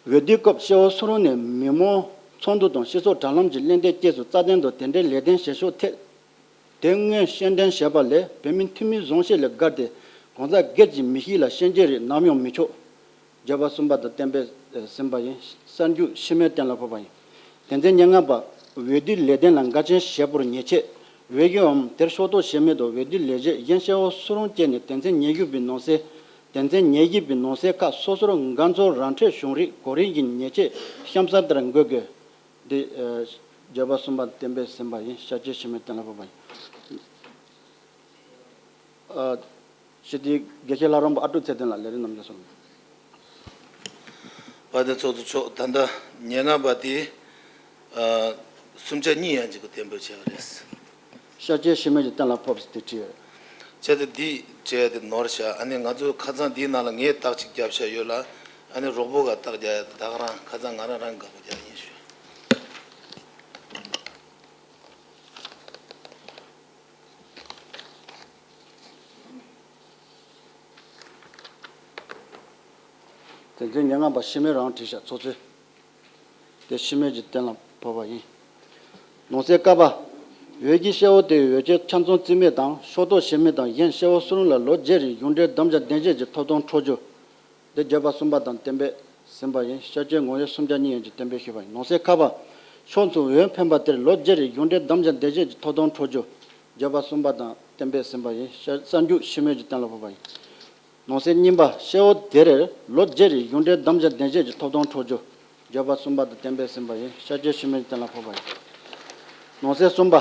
འོས་བསྡུའི་སྐབས་སྐྱེ་བོ་སུ་རུང་ནས་མི་མང་ཚོགས་འདུ་དང་སྤྱི་ཚོགས་དྲ་ལམ་གྱི་གླེང་སྟེགས་བཅས་སུ་རྩ་དོན་དང་དེ་འབྲེལ་ལས་དོན་བྱེད་ཕྱོགས་ཐད་དེ་སྔོན་སྐྱེལ་འདྲེན་བྱས་པ་ལས་བོད་མིའི་འཐུས་མི་བཟང་ཤོས་ལས་བརྒལ་ཏེ་གང་ཟག་སྒེར་གྱི་མི་གཤིས་ལ་ཤན་སྐྱེལ་རིགས་ནམ་ཡང་མི་ཆོག་བརྗོད་པ་གསུམ་པ་དང་གཏན་འབེབས་ཟིན་པ་ཡིན། གསར་འཇུག་ཕྱི་མིག་གི་གཏན་ལ་ཕབ་པ་ཡིན། དོན་ཚན་ཉེར་ལྔ་པ། འོས་བསྡུའི་ལས་དོན་ལ་འགལ་རྐྱེན་བྱེད་པར་ཉེས་ཆད། འོས་བསྡུའམ་དེར་ཕྱོགས་གཏོགས་བྱེད་མི་དང་འོས་བསྡུའི་ལས་བྱེད་གཞན་སྐྱེ་བོ་སུ་རུང་བཅས་ནས་དོན་ཚན་ཉེར་བཞི་པའི་ནང་གསེས། དོན་ཚན་ཉེར་བཞི་པའི་ནང་གསེས་ཁག་སོ་སོར་འགལ་འཛོལ་ར་འཕྲོད་བྱུང་རིགས་གོ་རིམ་བཞིན་ཉེས་ཆད་གཤམ་གསལ་ལྟར་འགོད་དགོས། འདི། བརྗོད་པ་གསུམ་པ་གཏན་འབེབས་ཟིན་པ་ཡིན། ཤར་སྐྱོད་ཕྱི་མིག་གི་གཏན་ལ་ཕབ་པ་ཡིན། ཨ། སྤྱི་འཐུས་དགེ་བཤེས་ལྷ་རམས་པ་ཨ་ཀྲུག་ཚེ་བརྟན་ལགས་ལས་རིམ་ནམ་རྒྱུན་སོང་། དཔལ་ལྡན་ཚོགས་གཙོ་མཆོག་ད་ལྟ་ཉེར་ལྔ་པ་དེ། ཨ། གསུམ་ཆ་གཉིས་ཡན་གཅིག་གིས་གཏན་འབེབས་བྱས་པ་རེད། ཤར་སྐྱོད་ཕྱི་མིག་གི་གཏན་ལ་ཕབ་ཟེར་དེ་བྲིས་ཡོད། བྱས་ཏེ་འདི་བྲིས་ཏེ་ནོར་བཞག་ཨ་ནི་ང་ཚོ་ཁ་སང་འདིའི་ནང་ལ་ངས་རྟགས་གཅིག་བརྒྱབ་བཞག་ཡོད་ལ། ཨ་ནི་རོགས་པོ་ག་རྟགས་རྒྱག་ཡ་དེ་ད་ག་རང་ཁ་སང་ང་རང་རང་དགའ་པོ་རྒྱག་ཡིན་ཞུ། དོན་ཚན་ཉེར་ལྔ་པ་ཕྱི་མིག་རང་བྲིས་བཞག་ཚོགས་གཙོས། དེ་ཕྱི་མིག་གི་གཏན་ལ་ཕབ་པ་ཡིན། ནང་གསེས་ཀ་པ། འོས་ཀྱི་སྐྱེ་བོ་དེའི་འོས་ཆོས་ཆ་ཚང་རྩིས་མེད་དང་ཕྱོགས་གཏོགས་བྱེད་མིན་དང་གཞན་སྐྱེ་བོ་སུ་རུང་ལ་ལོ་བརྒྱད་རིང་གཞུང་འབྲེལ་དམ་བཅའ་གདན་འདྲེན་གྱི་ཐོབ་ཐང་འཕྲོག་རྒྱུ། དེ་བརྗོད་པ་གསུམ་པ་དང་གཏན་འབེབས་ཟིན་པ་ཡིན། བསྐྱར་བཅོས་ངོ་བོ་སུམ་བརྒྱ་གཉིས་ཡན་གྱིས་གཏན་འབེབས་ཞུས་པ་ཡིན། ནང་གསེས་ཁ་པ། ཕྱོགས་མཚུངས་འོས་འཕེན་པ་དེར་ལོ་བརྒྱད་རིང་གཞུང་འབྲེལ་དམ་བཅའ་གདན་འདྲེན་གྱི་ཐོབ་ཐང་འཕྲོག་རྒྱུ། བརྗོད་པ་གསུམ་པ་དང་གཏན་འབེབས་ཟིན་པ་ཡིན། གསར་འཇུག་ཤི་རྨས་ཀྱི་གཏན་ལ་ཕབ་པ་ཡིན། ནང་གསེས་གཉིས་པ། སྐྱེ་བོ་དེར་ལོ་བརྒྱད་རིང་གཞུང་འབྲེལ་དམ་བཅའ་གདན་འདྲེན་གྱི་ཐོབ་ཐང་འཕྲོག་རྒྱུ། བརྗོད་པ་གསུམ་པ་དང་གཏན་འབེབས་ཟིན་པ་ཡིན། བསྐྱར་བཅོས་ཤི་རྨས་ཀྱི་གཏན་ལ་ཕབ་པ་ཡིན། ནང་གསེས་གསུམ་པ།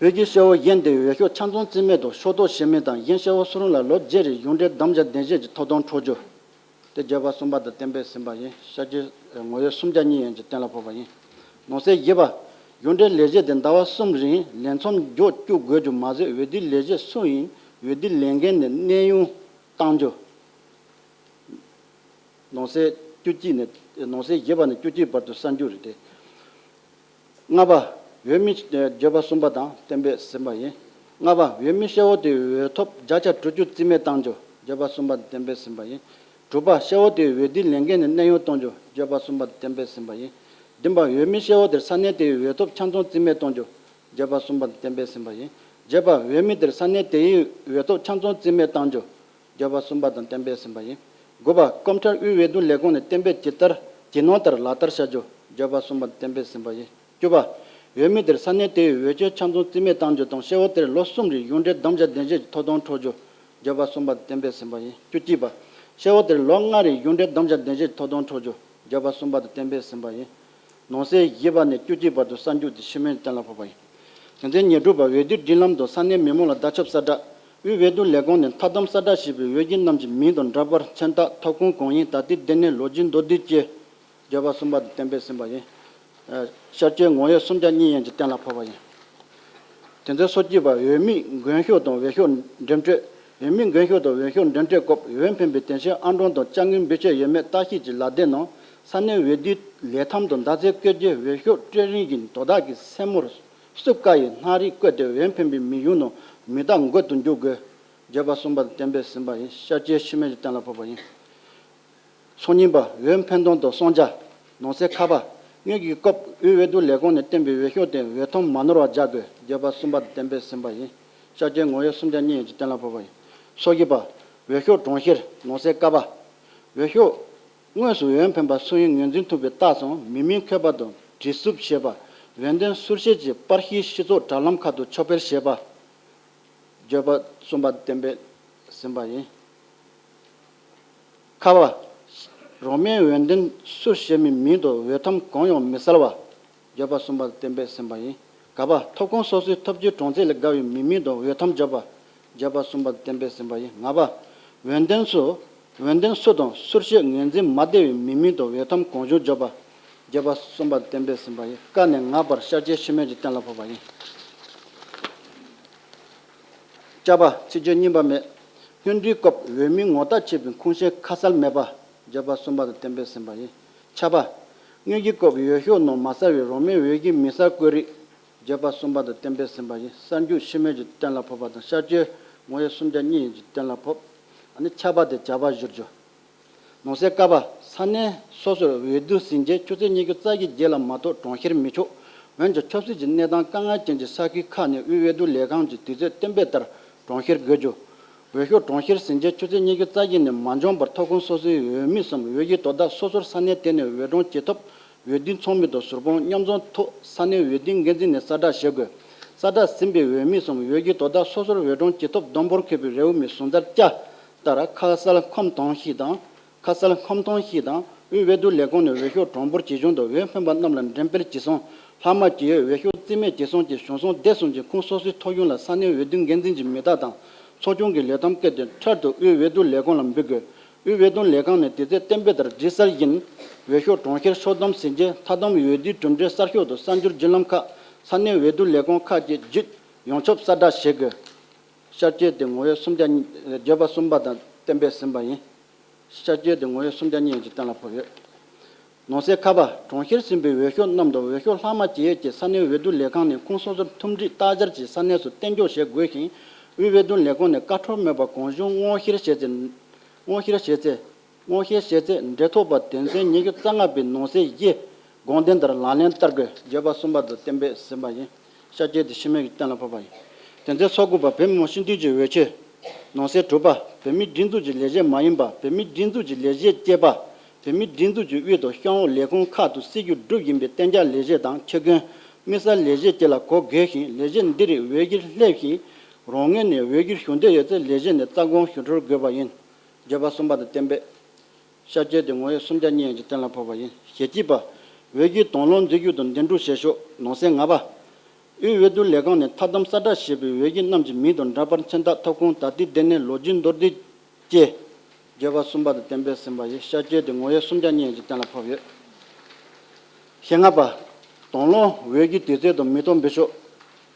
བོད་ཀྱི་སྐྱེ་བོ་གཞན་དེའི་འོས་ཤོག་ཆ་ཚང་རྩིས་མེད་དང་ཕྱོགས་གཏོགས་བྱེད་མིན་དང་གཞན་སྐྱེ་བོ་སུ་རུང་ལ་ལོ་བརྒྱད་རིང་གཞུང་འབྲེལ་དམ་བཅའ་གདན་འདྲེན་གྱི་ཐོབ་ཐང་འཕྲོག་རྒྱུ། དེ་བརྗོད་པ་གསུམ་པ་དང་གཏན་འབེབས་ཟིན་པ་ཡིན། བསྐྱར་བཅོས་ངོ་བོ་སུམ་བརྒྱ་གཉིས་ཡན་གྱིས་གཏན་ལ་ཕབ་པ་ཡིན། ནང་གསེས་བཞི་པ། གཞུང་འབྲེལ་ལས་བྱེད་དེ་ཟླ་བ་གསུམ་རིང་ལས་མཚམས་འཇོག་བཅུག་དགོས་རྒྱུ་མ་ཟད། འོས་བསྡུའི་ལས་བྱེད་སུ་ཡིན་འོས་བསྡུའི་ལས་འགན་ནས་གནས་དབྱུང་གཏང་རྒྱུ། ནང་གསེས་བཅུ་གཅིག་ནས་ནང་གསེས་བཞི་པ་ནས་བཅུ་གཅིག་བར་དུ་གསར་འཇུག་རེད་དེ། ལྔ་པ། འོས་མི། བརྗོད་པ་གསུམ་པ་དང་གཏན་འབེབས་ཟིན་པ་ཡིན། ལྔ་པ། འོས་མི་སྐྱེ་བོ་དེའི་འོས་ཐོབ་བརྒྱ་ཆ་དྲུག་ཅུ་རྩིས་མེད་གཏང་རྒྱུ། བརྗོད་པ་གསུམ་པ་དང་གཏན་འབེབས་ཟིན་པ་ཡིན། དྲུག་པ། སྐྱེ་བོ་དེའི་འོས་བསྡུའི་ལས་འགན་ནས་གནས་དབྱུང་གཏོང་རྒྱུ། བརྗོད་པ་གསུམ་པ་དང་གཏན་འབེབས་ཟིན་པ་ཡིན། བདུན་པ། འོས་མི་སྐྱེ་བོ་དེར་ས་གནས་དེའི་འོས་ཐོབ་ཆ་ཚང་རྩིས་མེད་གཏོང་རྒྱུ། བརྗོད་པ་གསུམ་པ་དང་གཏན་འབེབས་ཟིན་པ་ཡིན། བརྒྱད་པ། འོས་མི་དེར་ས་གནས་དེའི་འོས་ཐོབ་ཆ་ཚང་རྩིས་མེད་གཏང་རྒྱུ། བརྗོད་པ་གསུམ་པ་དང་གཏན་འབེབས་ཟིན་པ་ཡིན། དགུ་པ། སྐབས་འཕྲལ་དབུས་འོས་བསྡུ་ལས་ཁུངས་ནས་གཏན་འབེབས་ཇི་ལྟར་ཇི་ནང་ལྟར་ལག་བསྟར་བྱ་རྒྱུ། བརྗོད་པ་གསུམ་པ་དང་གཏན་འབེབས་ཟིན་པ་ཡིན། བཅུ་པ། འོས་མི་དེར་ས་གནས་དེའི་འོས་ཆོས་ཆ་ཚང་རྩིས་མེད་གཏང་རྒྱུ་དང་སྐྱེ་བོ་དེར་ལོ་གསུམ་རིང་གཞུང་འབྲེལ་དམ་བཅའ་གདན་འདྲེན་གྱི་ཐོབ་ཐང་འཕྲོག་རྒྱུ། བརྗོད་པ་གསུམ་པ་དང་གཏན་འབེབས་ཟིན་པ་ཡིན། བཅུ་གཅིག་པ། སྐྱེ་བོ་དེར་ལོ་ལྔ་རིང་གཞུང་འབྲེལ་དམ་བཅའ་གདན་འདྲེན་གྱི་ཐོབ་ཐང་འཕྲོག་རྒྱུ། བརྗོད་པ་གསུམ་པ་དང་གཏན་འབེབས་ཟིན་པ་ཡིན། ནང་གསེས་བཞི་པ་ནས་བཅུ་གཅིག་བར་དུ་གསར་འཇུག་དེ་ཤི་རྨས་གཏན་ལ་ཕབ་པ་ཡིན། དོན་ཚན་ཉེར་དྲུག་པ། འོས་བསྡུའི་སྒྲིག་ལམ་དང་ས་གནས་མི་མང་ལ་བརྡ་ཁྱབ་གསལ་བསྒྲགས། དབུས་འོས་བསྡུ་ལས་ཁུངས་ནས་མཐའ་བསྡོམས་གསལ་བསྒྲགས་བྱས་པའི་འོས་བསྡུའི་རྣམས་ཀྱི་མིང་དང་འདྲ་པར། མཚན་རྟགས། ཐོབ་ཁུངས་གང་ཡིན། ད་ལྟའི་སྡོད་གནས། ལོ་རྒྱུས་མདོར་བསྡུས་བཅས། བརྗོད་པ་གསུམ་པ་དང་གཏན་འབེབས་ཟིན་པ་ཡིན། ཨ། བསྐྱར་བཅོས་ངོ་བོ་སུམ་བརྒྱ་གཉིས་ཡན་གྱིས་གཏན་ལ་ཕབ་པ་ཡིན། དོན་ཚན་སོ་གཅིག་པ། འོས་མིའི་མགོན་ཤོག་དང་འོས་ཤོག་འགྲེམས་སྤྲོད། འོས་མིའི་མགོན་ཤོག་དང་འོས་ཤོག་འགྲེམས་སྤྲོད་སྐབས་འོས་འཕེན་པའི་དོན་ཆེན་ཨང་གྲངས་དང་དཔྱ་དངུལ་འབུལ་ཆོག་ཡོད་མེད་བརྟག་ཞིབ་ཀྱི་ལག་དེབ་ནང་ས་གནས་འོས་བསྡུའི་ལས་ཐམ་དང་མདའ་རྩེད་བཀོད་རྒྱུའི་འོས་ཤོག་སྤྲོད་རིང་གི་དོ་བདག་གི་སེན་མོར་སུབ་ཀ་ཡི་སྣ་རིས་བཀོད་དེ་འོས་འཕེན་པའི་མི་གཞུང་ནང་མི་རྟག་འགོད་དུ་འཇུག་དགོས། བརྗོད་པ་གསུམ་པ་དང་གཏན་འབེབས་ཟིན་པ་ཡིན། བསྐྱར་བཅོས་ཤི་རྨས་ཀྱིས་གཏན་ལ་ཕབ་པ་ཡིན། སང་ཉིན་པ། འོས་འཕེན་སྟངས་དང་གསང་རྒྱ། ནང་གསེས་ཁ་པ། དངོས་ཀྱི་སྐབས་དབུས་འོས་བསྡུ་ལས་ཁུངས་ནས་བཏོན་པའི་འོས་ཤོག་དེ་འོས་ཐམ་མ་ནོར་བར་རྒྱག་དགོས། བརྗོད་པ་གསུམ་པ་དང་གཏན་འབེབས་ཟིན་པ་ཡིན། བསྐྱར་བཅོས་ངོ་བོ་སུམ་བརྒྱ་གཉིས་ཡན་གྱིས་གཏན་ལ་ཕབ་པ་ཡིན། སོ་བཞི་པ། འོས་ཤོག་གྲངས་བཤེར། ནང་གསེས་ཀ་པ། འོས་ཤོག་དངོས་སུ་འོས་འཕེན་པ་སུ་ཡིན་ངོས་འཛིན་ཐུབ་པའི་རྟགས་སམ་མི་མིང་འཁོད་པ་དང་བྲིས་སུབ་བྱས་པ། འོས་འདེམས་ཟུར་བཤེར་གྱིས་པར་ཤིང་སྤྱི་ཚོགས་དྲ་ལམ་ཁག་ཏུ་ཕྱོགས་སྤེལ་བྱས་པ། བརྗོད་པ་གསུམ་པ་གཏན་འབེབས་ཟིན་པ་ཡིན། ཁ་པ། རང་མིང་འོས་འདེམས་སུ་བྱེད་མིན་མིང་དང་འོས་ཐམ་གང་ཡང་མི་གསལ་བ། བརྗོད་པ་གསུམ་པ་གཏན་འབེབས་ཟིན་པ་ཡིན། ག་པ། ཐོབ་ཁུངས་སོ་སོའི་ཐོབ་རྒྱུའི་གྲངས་ཚད་ལས་བརྒལ་བའི་མི་མིང་དང་འོས་ཐམ་བརྗོད་པ། བརྗོད་པ་གསུམ་པ་གཏན་འབེབས་ཟིན་པ་ཡིན། ལྔ་པ། འོས་འདེམས་སུ། འོས་འདེམས་སུ་དང་ཟུར་བཤེར་ངོས་འཛིན་མ་བདེ་བའི་མི་མིང་དང་འོས་ཐམ་གང་བྱུང་བརྗོད་པ། བརྗོད་པ་གསུམ་པ་གཏན་འབེབས་ཟིན་པ་ཡིན། ཀ་ནས་ང་བར་བསྐྱར་བཅོས་ཤི་རྨས་ཀྱིས་གཏན་ལ་ཕབ་པ་ཡིན། ཅ་པ། ཚིག་བརྗོད་རྙིང་པ་མེད། སྔོན་འགྲོའི་སྐབས་འོས་མིའི་ངོ་རྟགས་ཆད་པའི་ཁུངས་བཤད་ཁ་གསལ་མེད་པ། བརྗོད་པ་གསུམ་པ་དང་གཏན་འབེབས་ཟིན་པ་ཡིན། ཆ་པ། དངོས་ཀྱི་སྐབས་འོས་ཤོག་ནང་མ་གསལ་བའི་རང་མིང་འོས་ཀྱི་མི་གསལ་བཀོད་རིགས། བརྗོད་པ་གསུམ་པ་དང་གཏན་འབེབས་ཟིན་པ་ཡིན། གསར་འཇུག་ཤི་རྨས་ཀྱིས་གཏན་ལ་ཕབ་པ་དང་བསྐྱར་བཅོས་ངོ་བོ་སུམ་བརྒྱ་གཉིས་ཡན་གྱིས་གཏན་ལ་ཕབ། ཨ་ནི་ཆ་པ་དེ་བྱ་བ་བཞུར་རྒྱུ། ནང་གསེས་ཀ་པ། ས་གནས་སོ་སོར་འོས་བསྡུ་ཟིན་རྗེས་ཆུ་ཚོད་ཉི་ཤུ་རྩ་བཞིའི་རྗེས་ལ་མ་གཏོགས་གྲངས་བཤེར་མི་ཆོག་འོན་ཀྱང་ཆབ་སྲིད་ཀྱི་གནས་སྟངས་དཀའ་ངལ་ཅན་གྱི་ས་ཁུལ་ཁག་ནས་དབུས་འོས་བསྡུ་ལས་ཁང་གི་དུས་ཚོད་གཏན་འབེབས་ལྟར་གྲངས་བཤེར་དགོས་རྒྱུ། འོས་ཤོག་གྲངས་བཤེར་ཟིན་རྗེས་ཆུ་ཚོད་ཉི་ཤུ་རྩ་བཞི་ནས་མ་འགྱངས་པར་ཐོབ་ཁུངས་སོ་སོའི་འོས་མི་སམ་འོས་ཀྱི་དོ་བདག་སོ་སོར་ས་གནས་དེ་ནས་འོས་གྲངས་ཇི་ཐོབ་འོས་བསྡུའི་ཚོགས་མི་དང་ཟུར་དཔང་མཉམ་འཛོམས་ཐོག་ས་གནས་འོས་བསྡུའི་འགན་འཛིན་ནས་གསལ་བསྒྲགས་བྱེད་དགོས། གསལ་བསྒྲགས་ཟིན་པའི་འོས་མི་སམ་འོས་ཀྱི་དོ་བདག་སོ་སོར་འོས་གྲངས་ཇི་ཐོབ་བསྡོམས་འབོར་འཁོད་པའི་རེའུ་མིག་ཟུང་ཚར་བཅའ་ལྟར་ཁ་གསལ་ཁོམ་སྟོང་གཅིག་དང་། ཁ་གསལ་ཁོམ་སྟོང་གཅིག་དང་དབུས་འོས་བསྡུ་ལས་ཁུངས་ནས་འོས་ཤོག་གྲངས་འབོར་ཇི་བྱུང་དང་འོས་འཕེན་པ་རྣམས་ལ་འགྲེམས་སྤེལ་ཇི་སོང་། ལྷག་མ་ཇི་ཡོད། འོས་ཤོག་རྩིས་མེད་ཇི་སོང་བཅས་བྱུང་སོང་བསྡད་སོང་ཅིག་ཁུངས་སོ་སོའི་ཐོ་གཞུང་ལ་ས་གནས་འོས་བསྡུ་འགན་འཛིན་གྱི་མི་རྟགས་དང་ཚོགས་ཆུང་གི་ལས་ཐམ་བཀོད་དེ་འཕྲལ་དུ་དབུས་འོས་བསྡུ་ལས་ཁུངས་ལ་འབུལ་དགོས། དབུས་འོས་བསྡུ་ལས་ཁང་ནས་དུས་ཚོད་གཏན་འབེབས་ལྟར་སྒྲིག་གསལ་བཞིན་འོས་ཤོག་གྲངས་བཤེར་ཕྱོགས་བསྡོམས་ཟིན་རྗེས་མཐའ་བསྡོམས་འོས་བསྡུའི་གྲུབ་འབྲས་གསར་ཤོག་དང་གསར་འགྱུར་བརྒྱུད་ལམ་ཁག་ས་གནས་འོས་བསྡུ་ལས་ཁུངས་ཁག་བཅས་བརྒྱུད་ཡོངས་ཁྱབ་གསལ་བསྒྲགས་བྱེད་དགོས། བསྐྱར་བཅོས་དེ་ངོ་བོ་སུམ་བརྒྱ་གཉིས། བརྗོད་པ་གསུམ་པ་དང་གཏན་འབེབས་ཟིན་པ་ཡིན། བསྐྱར་བཅོས་དེ་ངོ་བོ་སུམ་བརྒྱ་གཉིས་ཡན་གྱིས་གཏན་ལ་ཕབ་ཡོད། ནང་གསེས་ཁ་པ། གྲངས་བཤེར་ཟིན་པའི་འོས་ཤོག་རྣམས་དང་འོས་ཤོག་ལྷག་མ་ཇི་ཡོད་ཀྱི་ས་གནས་འོས་བསྡུ་ལས་ཁང་ནས་ཁུངས་སོ་སོར་ཐུམ་སྒྲིལ་རྟགས་འཆར་གྱིས་ས་གནས་སུ་གཏན་འཇོག་བྱེད་དགོས་ཤིང་། དབུས་འོས་བསྡུ་ལས་ཁང་ནས་བཀའ་འཁྲོལ་མེད་པར་གང་བྱུང་དངོས་བཤེར་བྱས་ཚེ། དངོས་བཤེར་བྱས་ཚེ། དངོས་བཤེར་བྱས་ཚེ་འབྲེལ་ཐོགས་པ་དོན་ཚན་ཉི་ཤུ་རྩ་ལྔ་པའི་ནང་གསེས་བཞི་དགོངས་དོན་ལྟར་ལག་ལེན་བསྟར་དགོས། བརྗོད་པ་གསུམ་པ་དང་གཏན་འབེབས་ཟིན་པ་ཡིན། ཤར་སྐྱེས་དེ་ཤི་རྨས་ཀྱི་གཏན་ལ་ཕབ་པ་ཡིན། དོན་ཚན་སོ་དགུ་པ། བོད་མི་མང་སྤྱི་འཐུས་ཀྱི་འོས་ཆོས། ནང་གསེས་དྲུག་པ། བོད་མིའི་སྒྲིག་འཛུགས་ཀྱི་ལས་བྱེད་མ་ཡིན་པ། བོད་མིའི་སྒྲིག་འཛུགས་ཀྱི་ལས་བྱེད་བཅས་པ། བོད་མིའི་སྒྲིག་འཛུགས་ཀྱི་དབུས་དང་གཤམ་འོག་ལས་ཁུངས་ཁག་ཏུ་སྲིད་ཇུས་སྒྲུབ་བཞིན་པའི་གཏན་འཇགས་ལས་བྱེད་དང་ཁྱི་རྒན། དམིགས་བསལ་ལས་བྱེད་བཅས་ལ་གོ་དགོས་ཤིང་། ལས་བྱེད་འདི་རིགས་འོས་བསྡུར་སླེབས་ཤིང་། རང་ངོས་ནས་འོས་བསྡུར་ཞུ་འདོད་ཡོད་ཚེ་ལས་བྱེད་ནས་རྩ་དགོངས་ཞུ་སྲོལ་དགོས་པ་ཡིན། བརྗོད་པ་གསུམ་པ་དང་གཏན་འབེབས། ཤར་སྐྱེས་དེ་ངོ་ཡོད་སུམ་བརྒྱ་གཉིས་ཡན་གྱི་གཏན་ལ་ཕབ་པ་ཡིན། ཞེ་གཅིག་པ། འོས་བསྡུའི་དང་བླངས་འཛུལ་ཞུགས་དང་འདེམས་སྒྲུག་བྱེད་ཕྱོགས། ནང་གསེས་ལྔ་པ། དབུས་འོས་བསྡུ་ལས་ཁང་ནས་ཐག་བསྡམ་གསལ་བསྒྲགས་བྱས་པའི་འོས་བསྡུ་རྣམས་ཀྱི་མིང་དང་འདྲ་པར་མཚན་རྟགས་ཐོབ་ཁུངས་ད་ལྟའི་སྡེ་ནས་ལོ་རྒྱུས་མདོར་བསྡུས་བཅས། བརྗོད་པ་གསུམ་པ་དང་གཏན་འབེབས་ཟིན་པ་ཡིན། ཤར་སྐྱེས་དེ་ངོ་ཡོད་སུམ་བརྒྱ་གཉིས་ཡན་གྱི་གཏན་ལ་ཕབ་ཡོད། ཞེ་ལྔ་པ། དང་བླངས་འོས་བསྡུའི་དུས་ཚོད་དང་མི་ཐོག་འབུལ་ཕྱོགས།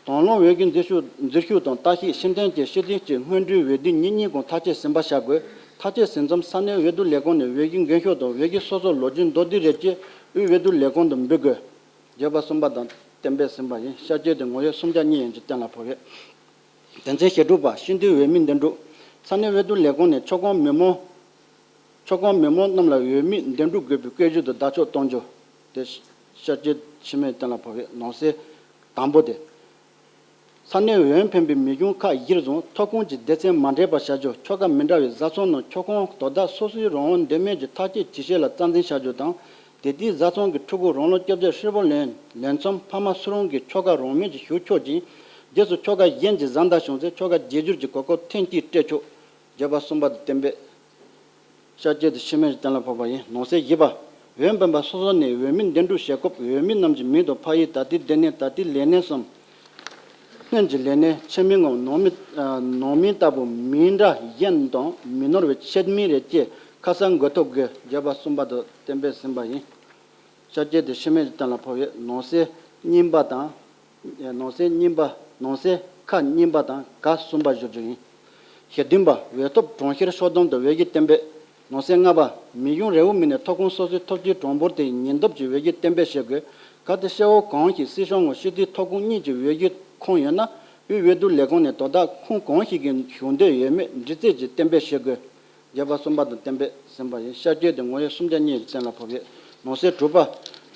དང་བླངས་འོས་བསྡུའི་འཛུལ་ཞུགས་འཛུལ་ཞུགས་དང་ལྟ་ཞིབ་ཕྱིར་འཐེན་བཅས་ཕྱི་དོན་གྱི་སྔོན་འགྲོའི་འོས་བསྡུ་ཉིན་གཉིས་གོང་ཐག་བཅད་ཟིན་པ་བྱ་དགོས། ཐག་བཅད་ཟིན་མཚམས་ས་གནས་འོས་བསྡུ་ལས་ཁང་ནས་འོས་བསྡུའི་འགན་ཤོག་དང་འོས་བསྡུའི་སོ་སོའི་ལོ་རྒྱུས་མདོར་བསྡུས་རེ་བཅས་དབུས་འོས་བསྡུ་ལས་ཁང་དུ་འབུལ་དགོས། བརྗོད་པ་གསུམ་པ་དང་གཏན་འབེབས་ཟིན་པ་ཡིན། ཤར་སྐྱེས་དེ་ངོ་ཡོད་སུམ་བརྒྱ་གཉིས་ཡན་གྱི་གཏན་ལ་ཕབ་ཡོད། དོན་ཚན་ཞེ་དྲུག་པ། སྤྱི་འཐུས་འོས་མི་འདེམས་སྒྲུག་ས་གནས་འོས་བསྡུ་ལས་ཁང་ནས་ཆོལ་ཁོངས་མི་མང་། ཆོལ་ཁོངས་མི་མང་རྣམས་ལ་འོས་མི་འདེམས་སྒྲུག་དགོས་པའི་བཀོད་ཇུས་དང་བརྡ་ཆོག་གཏོང་རྒྱུ། དེ་ཤར་སྐྱེས་ཕྱི་མའི་གཏན་ལ་ཕབ་པའི་ནང་གསེས་དང་པོ་དེ། ས་གནས་འོས་འཕེན་པའི་མི་གཞུང་ཁག་གཞིར་བཟུང་ཐོབ་ཁུངས་ཀྱི་སྡེ་ཚན་མ་འདྲེས་པར་བྱ་རྒྱུ། ཆོལ་ཁ་མི་འདྲ་བའི་བཟའ་ཚང་ནང་ཁྱབ་ཁོངས་དོ་བདག་སོ་སོའི་རང་དབང་འདོད་མེད་ཀྱི་ཐག་གཅོད་ཇི་བྱེད་ལ་རྩ་འཛིན་བྱ་རྒྱུ་དང་། དེ་དུས་བཟའ་ཚང་གི་ཕྲུ་གུ་རང་ལོ་བཅོ་བརྒྱད་ཧྲིལ་པོ་ལོན་ལོན་མཚམས་ཕ་མ་སུ་རུང་གིས་ཆོལ་ཁ་རང་མོས་ཀྱིས་ཞུགས་ཆོག་ཅིང་། རྗེས་སུ་ཆོལ་ཁ་གཞན་གྱི་བཟའ་ཟླ་བྱུང་ཚེ་ཆོལ་ཁ་བརྗེ་བསྒྱུར་གྱི་གོ་སྐབས་ཐེངས་གཅིག་སྤྲད་ཆོག་བརྗོད་པ་གསུམ་པ་དང་གཏན་འབེབས། ཤར་སྐྱེས་དེ་ཕྱི་མའི་གཏན་ལ་ཕབ་པ་ཡིན། ནང་གསེས་བཞི་པ། འོས་འཕེན་པ་སོ་སོ་ནས་འོས་མི་འདེམས་སྒྲུག་བྱེད་སྐབས་འོས་མི་རྣམས་ཀྱི་མིང་དང་ཕ་ཡུལ། ད་ལྟའི་སྡེ་ནས་ད་ལྟའི་ལས་གནས་སམ། སྔོན་གྱི་ལས་གནས། ཆེད་མིང་ངམ་ནང་མིང་ནང་མིང་ལྟ་བུ་མིང་འདྲ་གཞན་དང་མི་ནོར་བའི་ཆེད་མིང་རེ་བཅས་ཁ་གསལ་འགོད་ཐུབ་དགོས། བརྗོད་པ་གསུམ་པ་དང་གཏན་འབེབས་ཟིན་པ་ཡིན། ཤར་སྐྱེས་དེ་ཕྱི་མའི་གཏན་ལ་ཕབ་ཡོད། ནང་གསེས་གཉིས་པ་དང་། ནང་གསེས་གཉིས་པ། ནང་གསེས་ཁ་གཉིས་པ་དང་ག་གསུམ་པ་བཞུགས་རྒྱུ་ཡིན། ཞེ་བདུན་པ། འོས་ཐོབ་གྲངས་བཤེར་ཕྱོགས་བསྡོམས་དང་འོས་བསྡུའི་གཏན་འབེབས། ནང་གསེས་ལྔ་པ། མི་གཞུང་རེའུ་མིག་ནས་ཐོབ་ཁུངས་སོ་སོའི་ཐོབ་སྤྱིའི་གྲངས་འབོར་དེའི་ཉིན་ཐོབ་ཀྱི་འོས་བསྡུའི་གཏན་འབེབས་བྱེད་དགོས། གལ་ཏེ་སྐྱེ་བོ་གང་ཞིག་སྲིད་གཞུང་ངམ་སྤྱི་འཐུས་ཐོབ་ཁུངས་གཉིས་ཀྱི་འོས་བསྡུ་ཁོངས་ཡོད་ན། དབུས་འོས་བསྡུ་ལས་ཁང་ནས་དོ་བདག་ཁུངས་གང་ཞིག་གི་ཞུགས་འདོད་ཡོད་མེད་འདྲི་རྩད་ཀྱིས་གཏན་འབེབས་བྱེད་དགོས། བརྗོད་པ་གསུམ་པ་དང་གཏན་འབེབས་ཟིན་པ་ཡིན། ཤར་སྐྱེས་དེ་ངོ་ཡོད་སུམ་བརྒྱ་གཉིས་ཀྱི་གཏན་ལ་ཕབ་ཡོད། ནང་གསེས་དྲུག་པ།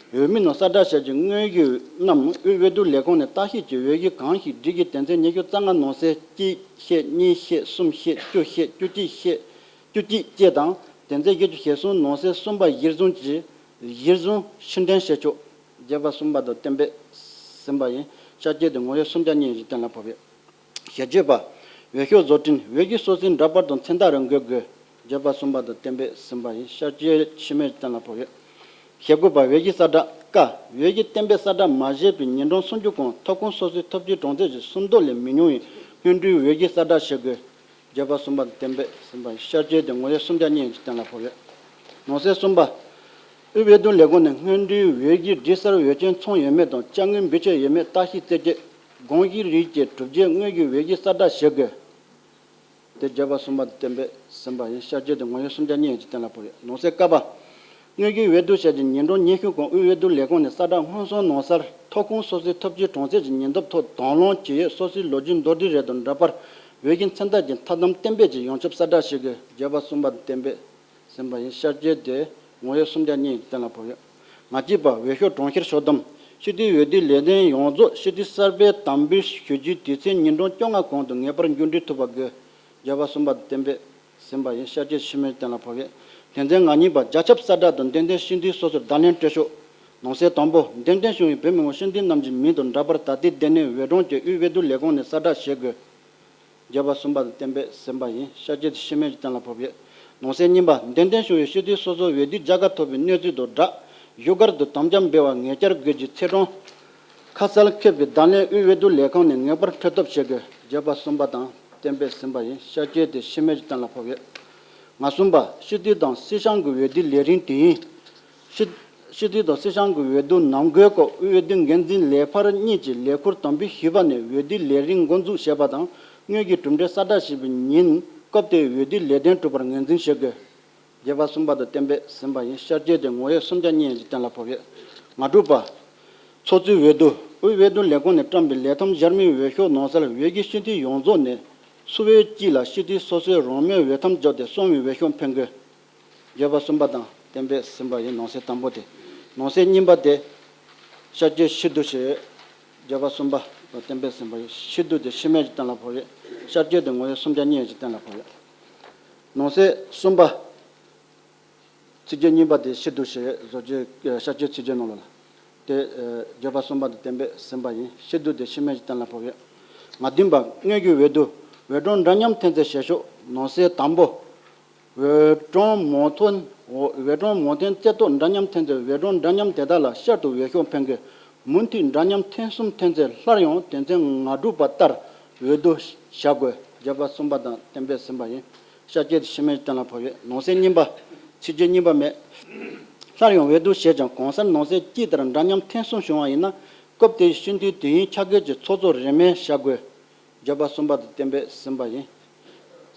འོས་མི་རྣམས་གསལ་བསྒྲགས་བྱས་ཀྱི་དངོས་ཡོད་རྣམས་དབུས་འོས་བསྡུ་ལས་ཁང་ནས་ལྟ་ཞིབ་ཀྱིས་འོས་བསྡུ་གང་ཞིག་སྒྲིག་གི་དོན་ཚན་ཉི་ཤུ་རྩ་ལྔ་ནང་གསེས་གཅིག་བཤད། གཉིས་བཤད། གསུམ་བཤད། བཅུ་བཤད། བཅུ་གཅིག་བཤད། བཅུ་གཅིག་བཅས་དང་། དོན་ཚན་བཞི་བཅུ་ཞེ་གསུམ་ནང་གསེས་གསུམ་པ་གཞིར་བཟུང་གྱིས་གཞིར་བཟུང་ཕྱིར་འཐེན་བྱེད་ཆོག་བརྗོད་པ་གསུམ་པ་དང་གཏན་འབེབས་ཟིན་པ་ཡིན། ཤར་སྐྱེས་དེ་ངོ་ཡོད་སུམ་བརྒྱ་གཉིས་ཀྱི་གཏན་ལ་ཕབ་ཡོད། ཞེ་བརྒྱད་པ། འོས་ཤོག་བཟོ་སྐྲུན། འོས་བསྡུ་སོ་སོའི་འདྲ་པར་དང་མཚན་རྟགས་རེ་འགོད་དགོས། བརྗོད་པ་གསུམ་པ་དང་གཏན་འབེབས་ཟིན་པ་ཡིན། ཤར་སྐྱེས་ཕྱི་མའི་གཏན་ལ་ཕབ་ཡོད། ཞེ་དགུ་པ། འོས་བསྡུ་གསལ་བསྒྲགས། ཀ། འོས་བསྡུ་གཏན་འབེབས་གསལ་བསྒྲགས་མ་བྱས་པའི་ཉིན་གྲངས་སུམ་ཅུ་གོང་ཐོབ་ཁུངས་སོ་སོའི་ཐོབ་སྤྱིའི་གྲངས་ཚད་ཀྱི་སུམ་མདོ་ལས་མི་ཉུང་བའི་སྔོན་འགྲོའི་འོས་བསྡུ་གསལ་བསྒྲགས་བྱེད་དགོས། བརྗོད་པ་གསུམ་པ་དང་གཏན་འབེབས་ཟིན་པ་ཡིན། ཤར་སྐྱེས་དེ་ངོ་ཡོད་སུམ་བརྒྱ་གཉིས་ཀྱི་གཏན་ལ་ཕབ་ཡོད། ནང་གསེས་གསུམ་པ། དབུས་འོས་བསྡུ་ལས་ཁུངས་ནས་སྔོན་འགྲོའི་འོས་བསྡུའི་སྒྲིག་གསལ་འོས་ཆེན་ཚང་ཡོད་མེད་དང་དཔྱ་དངུལ་འབུལ་ཆོག་ཡོད་མེད་ལྟ་ཞིབ་རྩད་གཅོད། དགོངས་གཞི་རིགས་བཅས་གྲུབ་རྗེས་དངོས་ཀྱི་འོས་བསྡུ་གསལ་བསྒྲགས་བྱེད་དགོས། དེ་བརྗོད་པ་གསུམ་པ་གཏན་འབེབས་ཟིན་པ་ཡིན། ཤར་སྐྱེས་དེ་ངོ་ཡོད་སུམ་བརྒྱ་གཉིས་ཀྱི་གཏན་ལ་ཕབ་ཡོད། ནང་གསེས་ཀ་པ། དངོས་ཀྱི་འོས་བསྡུ་བྱས་ཀྱི་ཉིན་གྲངས་ཉི་ཤུ་གོང་དབུས་འོས་བསྡུ་ལས་ཁུངས་ནས་གསལ་བསྒྲགས་སྔོན་སོང་ནང་གསལ་ཐོབ་ཁུངས་སོ་སོའི་ཐོབ་སྤྱིའི་གྲངས་ཚད་ཀྱི་ཉིན་ཐོབ་ཐོག་དང་བླངས་ཇི་ཡོད་སོ་སོའི་ལོ་རྒྱུས་མདོར་བསྡུས་རེ་དང་འདྲ་པར་འོས་བསྡུའི་མཚན་རྟགས་ཀྱི་ཐག་བསྡམས་གཏན་འབེབས་ཀྱིས་ཡོངས་ཁྱབ་གསལ་བསྒྲགས་བྱེད་དགོས། བརྗོད་པ་གསུམ་པ་གཏན་འབེབས་ཟིན་པ་ཡིན། ཤར་སྐྱེས་དེ་ངོ་ཡོད་སུམ་བརྒྱ་གཉིས་གཏན་ལ་ཕབ་ཡོད། ང་གཅིག་པ། འོས་ཤོག་གྲངས་བཤེར་ཕྱོགས་བསྡོམས། སྤྱི་འཐུས་འོས་བསྡུའི་ལས་དོན་ཡོངས་རྫོགས་སྤྱི་འཐུས་གསར་པས་དམ་འབུལ་ཞུ་རྒྱུའི་དུས་ཚོད་ཉིན་གྲངས་བཅོ་ལྔ་གོང་དུ་ངེས་པར་མཇུག་སྒྲིལ་ཐུབ་པ་དགོས། བརྗོད་པ་གསུམ་པ་གཏན་འབེབས་ཟིན་པ་ཡིན། ཤར་སྐྱེས་ཕྱི་མའི་གཏན་ལ་ཕབ་ཡོད། དོན་ཚན་ང་གཉིས་པ། རྒྱ་ཁྱབ་གསལ་བསྒྲགས་དང་འདེམས་ཐོན་སྤྱི་འཐུས་སོ་སོར་བརྡ་ལན་སྤྲོད་ཕྱོགས། ནང་གསེས་དང་པོ། འདེམས་ཐོན་བྱུང་བའི་བོད་མི་མང་སྤྱི་འཐུས་རྣམས་ཀྱི་མིང་དང་འདྲ་པར་ད་ལྟའི་སྡེ་ནས་འོས་གྲངས་ཀྱིས་དབུས་འོས་བསྡུ་ལས་ཁུངས་ནས་གསལ་བསྒྲགས་བྱེད་དགོས། བརྗོད་པ་གསུམ་པ་དང་གཏན་འབེབས་ཟིན་པ་ཡིན། ཤར་སྐྱེས་དེ་ཕྱི་མའི་གཏན་ལ་ཕབ་ཡོད། ནང་གསེས་གཉིས་པ། འདེམས་ཐོན་བྱུང་བའི་སྤྱི་འཐུས་སོ་སོ་འོས་བསྡུའི་བྱ་དགའ་ཐོབ་པའི་གནས་ཚུལ་དང་སྦྲགས། བཞུགས་སྒར་དུ་དམ་བཅའ་འབུལ་བར་ངེས་བཅར་དགོས་ཀྱི་ཚེས་གྲངས་ཁ་གསལ་འཁོད་པའི་བརྡ་ལན་དབུས་འོས་བསྡུ་ལས་ཁང་ནས་ངེས་པར་འཕྲོད་ཐབས་བྱེད་དགོས། བརྗོད་པ་གསུམ་པ་དང་གཏན་འབེབས་ཟིན་པ་ཡིན། ཤར་སྐྱེས་དེ་ཕྱི་མའི་གཏན་ལ་ཕབ་ཡོད། ང་གསུམ་པ། སྤྱི་འཐུས་དང་སྲིད་སྐྱོང་གི་འོས་བསྡུའི་ལས་རིམ་དེ་ཡིན། སྤྱི་སྤྱི་འཐུས་དང་སྲིད་སྐྱོང་གི་འོས་བསྡུ་ནང་འཁོད་སྐབས་དབུས་འོས་བསྡུ་འགན་འཛིན་ལས་འཕར་གཉིས་ཀྱིས་ལས་ཁུར་དམ་འབུལ་ཞུས་པ་ནས་འོས་བསྡུའི་ལས་རིམ་འགོ་འཛུགས་བྱས་པ་དང་། དངོས་ཀྱི་གྲུབ་འབྲས་གསལ་བསྒྲགས་བྱས་པའི་ཉིན་སྐབས་དེའི་འོས་བསྡུའི་ལས་དོན་གྲུབ་པར་ངོས་འཛིན་བྱེད་དགོས། བརྗོད་པ་གསུམ་པ་དང་གཏན་འབེབས་ཟིན་པ་ཡིན། ཤར་སྐྱེས་དེ་ངོ་ཡོད་སུམ་བརྒྱ་གཉིས་ཡན་གྱི་གཏན་ལ་ཕབ་ཡོད། ང་དྲུག་པ། ཚོགས་གཙོའི་འོས་བསྡུ། དབུས་འོས་བསྡུ་ལས་ཁུངས་ནས་བཀྲམ་པའི་ལས་ཐོག་འཇར་མའི་འོས་ཤོག་ནང་གསལ་འོས་ཀྱི་སྤྱི་འཐུས་ཡོངས་རྫོགས་ནས་སུ་འོས་གཅིག་ལ་སྤྱི་འཐུས་སོ་སོའི་རང་མོས་འོས་ཐམ་བརྒྱབ་སྟེ་གསུམ་པའི་འོས་ཤོག་འཕེན་དགོས། བརྗོད་པ་གསུམ་པ་དང་གཏན་འབེབས་ཟིན་པ་ཡིན། ནང་གསེས་དང་པོ་དེ། ནང་གསེས་གཉིས་པ་དེ། ཤར་སྐྱེས་ཕྱིར་བསྡུ་བྱས། བརྗོད་པ་གསུམ་པ། གཏན་འབེབས་ཟིན་པ་ཡིན། ཕྱིར་བསྡུ་དེ་ཕྱི་མའི་གཏན་ལ་ཕབ་ཡོད། ཤར་བསྐྱོད་དེ་ངོ་བོའི་སུམ་བརྒྱ་གཉིས་ཀྱི་གཏན་ལ་ཕབ་ཡོད། ནང་གསེས་གསུམ་པ། ཚིག་བརྗོད་གཉིས་པ་དེ་ཕྱིར་བསྡུ་བྱས། བཟོ་བཅོས་ཤར་བསྐྱོད་ཚིག་བརྗོད་ནང་ལ། དེ་བརྗོད་པ་གསུམ་པ་དེ་གཏན་འབེབས་ཟིན་པ་ཡིན། ཕྱིར་བསྡུ་དེ་ཕྱི་མའི་གཏན་ལ་ཕབ་ཡོད། ང་བདུན་པ། དངོས་ཀྱི་འོས་བསྡུ། འོས་གྲངས་འདྲ་མཉམ་འཐེན་ཚེ་ཞེ་ཕྱོགས། ནང་གསེས་དང་པོ། འོས་གྲངས་མང་འཐེན། འོས་གྲངས་མང་འཐེན་རྩེ་ཏོག་འདྲ་མཉམ་འཐེན་ཚེ། འོས་གྲངས་འདྲ་མཉམ་དེ་དག་ལ་ཤར་དུ་འོས་ཤོག་འཕེན་དགོས། མུ་མཐུད་འདྲ་མཉམ་ཐེངས་གསུམ་འཐེན་ཚེ་སླར་ཡང་དོན་ཚན་ང་དྲུག་པ་ལྟར་འོས་བསྡུ་བྱ་དགོས། བརྗོད་པ་གསུམ་པ་དང་གཏན་འབེབས་ཟིན་པ་ཡིན། ཤར་བསྐྱོད་དེ་ཕྱི་མའི་གཏན་ལ་ཕབ་ཡོད། ནང་གསེས་གཉིས་པ། ཚིག་བརྗོད་གཉིས་པ་མེད། སླར་ཡང་འོས་བསྡུ་བྱས་ཀྱང་གང་ཟག་ནང་གསེས་གཅིག་ལྟར་འདྲ་མཉམ་ཐེངས་གསུམ་བྱུང་བ་ཡིན་ན། སྐབས་དེའི་སྤྱི་འཐུས་དུས་ཡུན་ཆ་བགོས་ཀྱི་ཚོགས་གཙོ་རིན་མེད་བྱ་དགོས། བརྗོད་པ་གསུམ་པ་དེ་གཏན་འབེབས་ཟིན་པ་ཡིན།